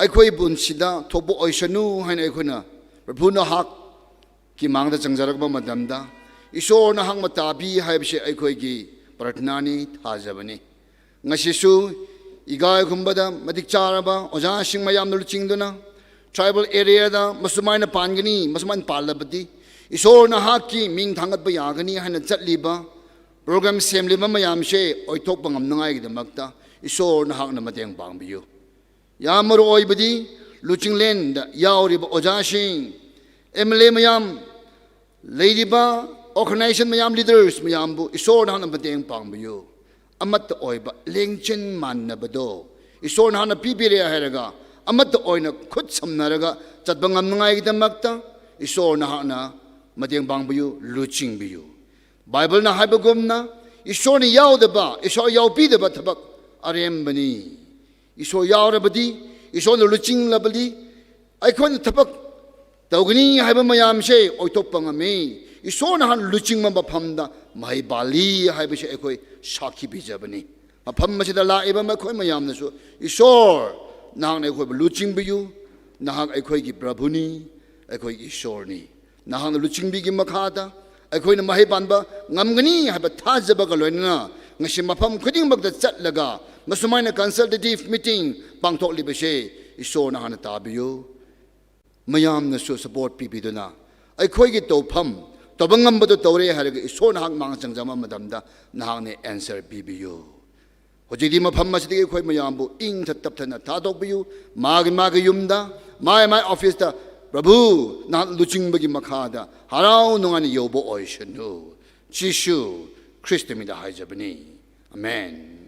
ꯑꯩꯈꯣꯏ ꯄꯨꯟꯁꯤꯗ ꯊꯣꯛꯄ ꯑꯣꯏꯁꯅꯨ ꯍꯥꯏꯅ ꯑꯩꯈꯣꯏꯅ ꯄ꯭ꯔꯚꯨ ꯅꯍꯥꯛ ꯀꯤ ꯃꯥꯡꯗ ꯆꯪꯖꯔꯛꯄ ꯃꯇꯝꯗ, ꯏꯁꯣꯔꯅ ꯅꯍꯥꯛ ꯃꯇꯥꯕꯤ ꯍꯥꯏꯕꯁꯤ ꯑꯩꯈꯣꯏꯒꯤ ꯄ꯭ꯔꯊꯅꯥꯅꯤ, ꯊꯥꯖꯕꯅꯤ꯫ ꯉꯁꯤꯁꯨ ꯏꯀꯥꯏ ꯈꯨꯝꯕꯗ ꯃꯇꯤꯛ ꯆꯥꯔꯕ ꯑꯣꯖꯥꯁꯤꯡ ꯃꯌꯥꯝꯅ ꯂꯨꯆꯤꯡꯗꯨꯅ, tribal area ꯗ ꯃꯁꯨꯃꯥꯏꯅ ꯄꯥꯟꯒꯅꯤ, ꯃꯁꯨꯃꯥꯏꯅ ꯄꯥꯜꯂꯕꯗꯤ ꯏꯁꯣꯔ ꯅꯍꯥꯛꯀꯤ ꯃꯤꯡ ꯊꯥꯡꯒꯠꯄ ꯌꯥꯒꯅꯤ ꯍꯥꯏꯅ ꯆꯠꯂꯤꯕ, program ꯁꯦꯝꯂꯤꯕ ꯃꯌꯥꯝꯁꯦ ꯑꯣꯏꯊꯣꯛꯄ ꯉꯝꯅꯉꯥꯏꯒꯤꯗꯃꯛꯇ ꯏꯁꯣꯔ ꯅꯍꯥꯛꯅ ꯃꯇꯦꯡ ꯄꯥꯡꯕꯤꯌꯨ꯫ ꯌꯥꯝ ꯃꯔꯨꯑꯣꯏꯕꯗꯤ, ꯂꯨꯆꯤꯡꯂꯦꯟꯗ ꯌꯥꯎꯔꯤꯕ ꯑꯣꯖꯥꯁꯤꯡ, M L A ꯃꯌꯥꯝ, ꯂꯩꯔꯤꯕ organization ꯃꯌꯥꯝ, leaders ꯃꯌꯥꯝꯕꯨ ꯏꯁꯣꯔ ꯅꯍꯥꯛꯅ ꯃꯇꯦꯡ ꯄꯥꯡꯕꯤꯌꯨ꯫ ꯑꯃꯠꯇ ꯑꯣꯏꯕ ꯂꯦꯡꯖꯦꯜ ꯃꯥꯟꯅꯕꯗꯣ ꯏꯁꯣꯔ ꯅꯍꯥꯛꯅ ꯄꯤꯕꯤꯔꯦ ꯍꯥꯏꯔꯒ, ꯑꯃꯠꯇ ꯑꯣꯏꯅ ꯈꯨꯠ ꯁꯝꯅꯔꯒ ꯆꯠꯄ ꯉꯝꯅꯉꯥꯏꯒꯤꯗꯃꯛꯇ ꯏꯁꯣꯔ ꯅꯍꯥꯛꯅ ꯃꯇꯦꯡ ꯄꯥꯡꯕꯤꯌꯨ, ꯂꯨꯆꯤꯡꯕꯤꯌꯨ꯫ ꯕꯥꯏꯕꯜꯅ ꯍꯥꯏꯕꯒꯨꯝꯅ, ꯏꯁꯣꯔꯅ ꯌꯥꯎꯗꯕ, ꯏꯁꯣꯔ ꯌꯥꯎꯕꯤꯗꯕ ꯊꯕꯛ ꯑꯔꯦꯝꯕꯅꯤ꯫ ꯏꯁꯣꯔ ꯌꯥꯎꯔꯕꯗꯤ, ꯏꯁꯣꯔꯅ ꯂꯨꯆꯤꯡꯂꯕꯗꯤ, ꯑꯩꯈꯣꯏꯅ ꯊꯕꯛ ꯇꯧꯒꯅꯤ ꯍꯥꯏꯕ ꯃꯌꯥꯝꯁꯦ ꯑꯣꯏꯊꯣꯛꯄ ꯉꯝꯃꯤ꯫ ꯏꯁꯣꯔꯅ ꯍꯥꯟꯅ ꯂꯨꯆꯤꯡꯕ ꯃꯐꯝꯗ ꯃꯍꯩ ꯄꯥꯜꯂꯤ ꯍꯥꯏꯕꯁꯦ ꯑꯩꯈꯣꯏ ꯁꯥꯈꯤ ꯄꯤꯖꯕꯅꯤ꯫ ꯃꯐꯝ ꯑꯁꯤꯗ ꯂꯥꯛꯏꯕ ꯃꯈꯣꯏ ꯃꯌꯥꯝꯅꯁꯨ, "ꯏꯁꯣꯔ, ꯅꯍꯥꯛꯅ ꯑꯩꯈꯣꯏꯕꯨ ꯂꯨꯆꯤꯡꯕꯤꯌꯨ, ꯅꯍꯥꯛ ꯑꯩꯈꯣꯏꯒꯤ ꯄ꯭ꯔꯚꯨꯅꯤ, ꯑꯩꯈꯣꯏꯒꯤ ꯏꯁꯣꯔꯅꯤ꯫ ꯅꯍꯥꯛꯅ ꯂꯨꯆꯤꯡꯕꯤꯒꯤ ꯃꯈꯥꯗ ꯑꯩꯈꯣꯏꯅ ꯃꯍꯩ ꯄꯥꯟꯕ ꯉꯝꯒꯅꯤ" ꯍꯥꯏꯕ ꯊꯥꯖꯕꯒ ꯂꯣꯏꯅꯅ ꯉꯁꯤ ꯃꯐꯝ ꯈꯨꯗꯤꯡꯃꯛꯇ ꯆꯠꯂꯒ ꯃꯁꯨꯃꯥꯏꯅ consultative meeting ꯄꯥꯡꯊꯣꯛꯂꯤꯕꯁꯦ ꯏꯁꯣꯔꯅ ꯍꯥꯟꯅ ꯇꯥꯕꯤꯌꯨ꯫ ꯃꯌꯥꯝꯅꯁꯨ support ꯄꯤꯕꯤꯗꯨꯅ ꯑꯩꯈꯣꯏꯒꯤ ꯇꯧꯐꯝ, ꯇꯧꯕ ꯉꯝꯕꯗꯣ ꯇꯧꯔꯦ ꯍꯥꯏꯔꯒ ꯏꯁꯣꯔ ꯅꯍꯥꯛ ꯃꯥꯡ ꯆꯪꯖꯕ ꯃꯇꯝꯗ ꯅꯍꯥꯛꯅ answer ꯄꯤꯕꯤꯌꯨ꯫ ꯍꯧꯖꯤꯛꯇꯤ ꯃꯐꯝ ꯑꯁꯤꯗꯒꯤ ꯑꯩꯈꯣꯏ ꯃꯌꯥꯝꯕꯨ ꯏꯪꯊ ꯇꯞꯊꯅ ꯊꯥꯗꯣꯛꯄꯤꯌꯨ꯫ ꯃꯥꯒꯤ ꯃꯥꯒꯤ ꯌꯨꯝꯗ, ꯃꯥꯒꯤ ꯃꯥꯒꯤ office ꯇ, ꯄ꯭ꯔꯚꯨ, ꯅꯍꯥꯛ ꯂꯨꯆꯤꯡꯕꯒꯤ ꯃꯈꯥꯗ ꯍꯔꯥꯎ ꯅꯨꯡꯉꯥꯏꯅ ꯌꯧꯕ ꯑꯣꯏꯁꯅꯨ꯫ ꯖꯤꯁꯨ ꯈ꯭ꯔꯤꯁꯇ ꯃꯤꯡꯗ ꯍꯥꯏꯖꯕꯅꯤ꯫ ꯑꯃꯦꯟ꯫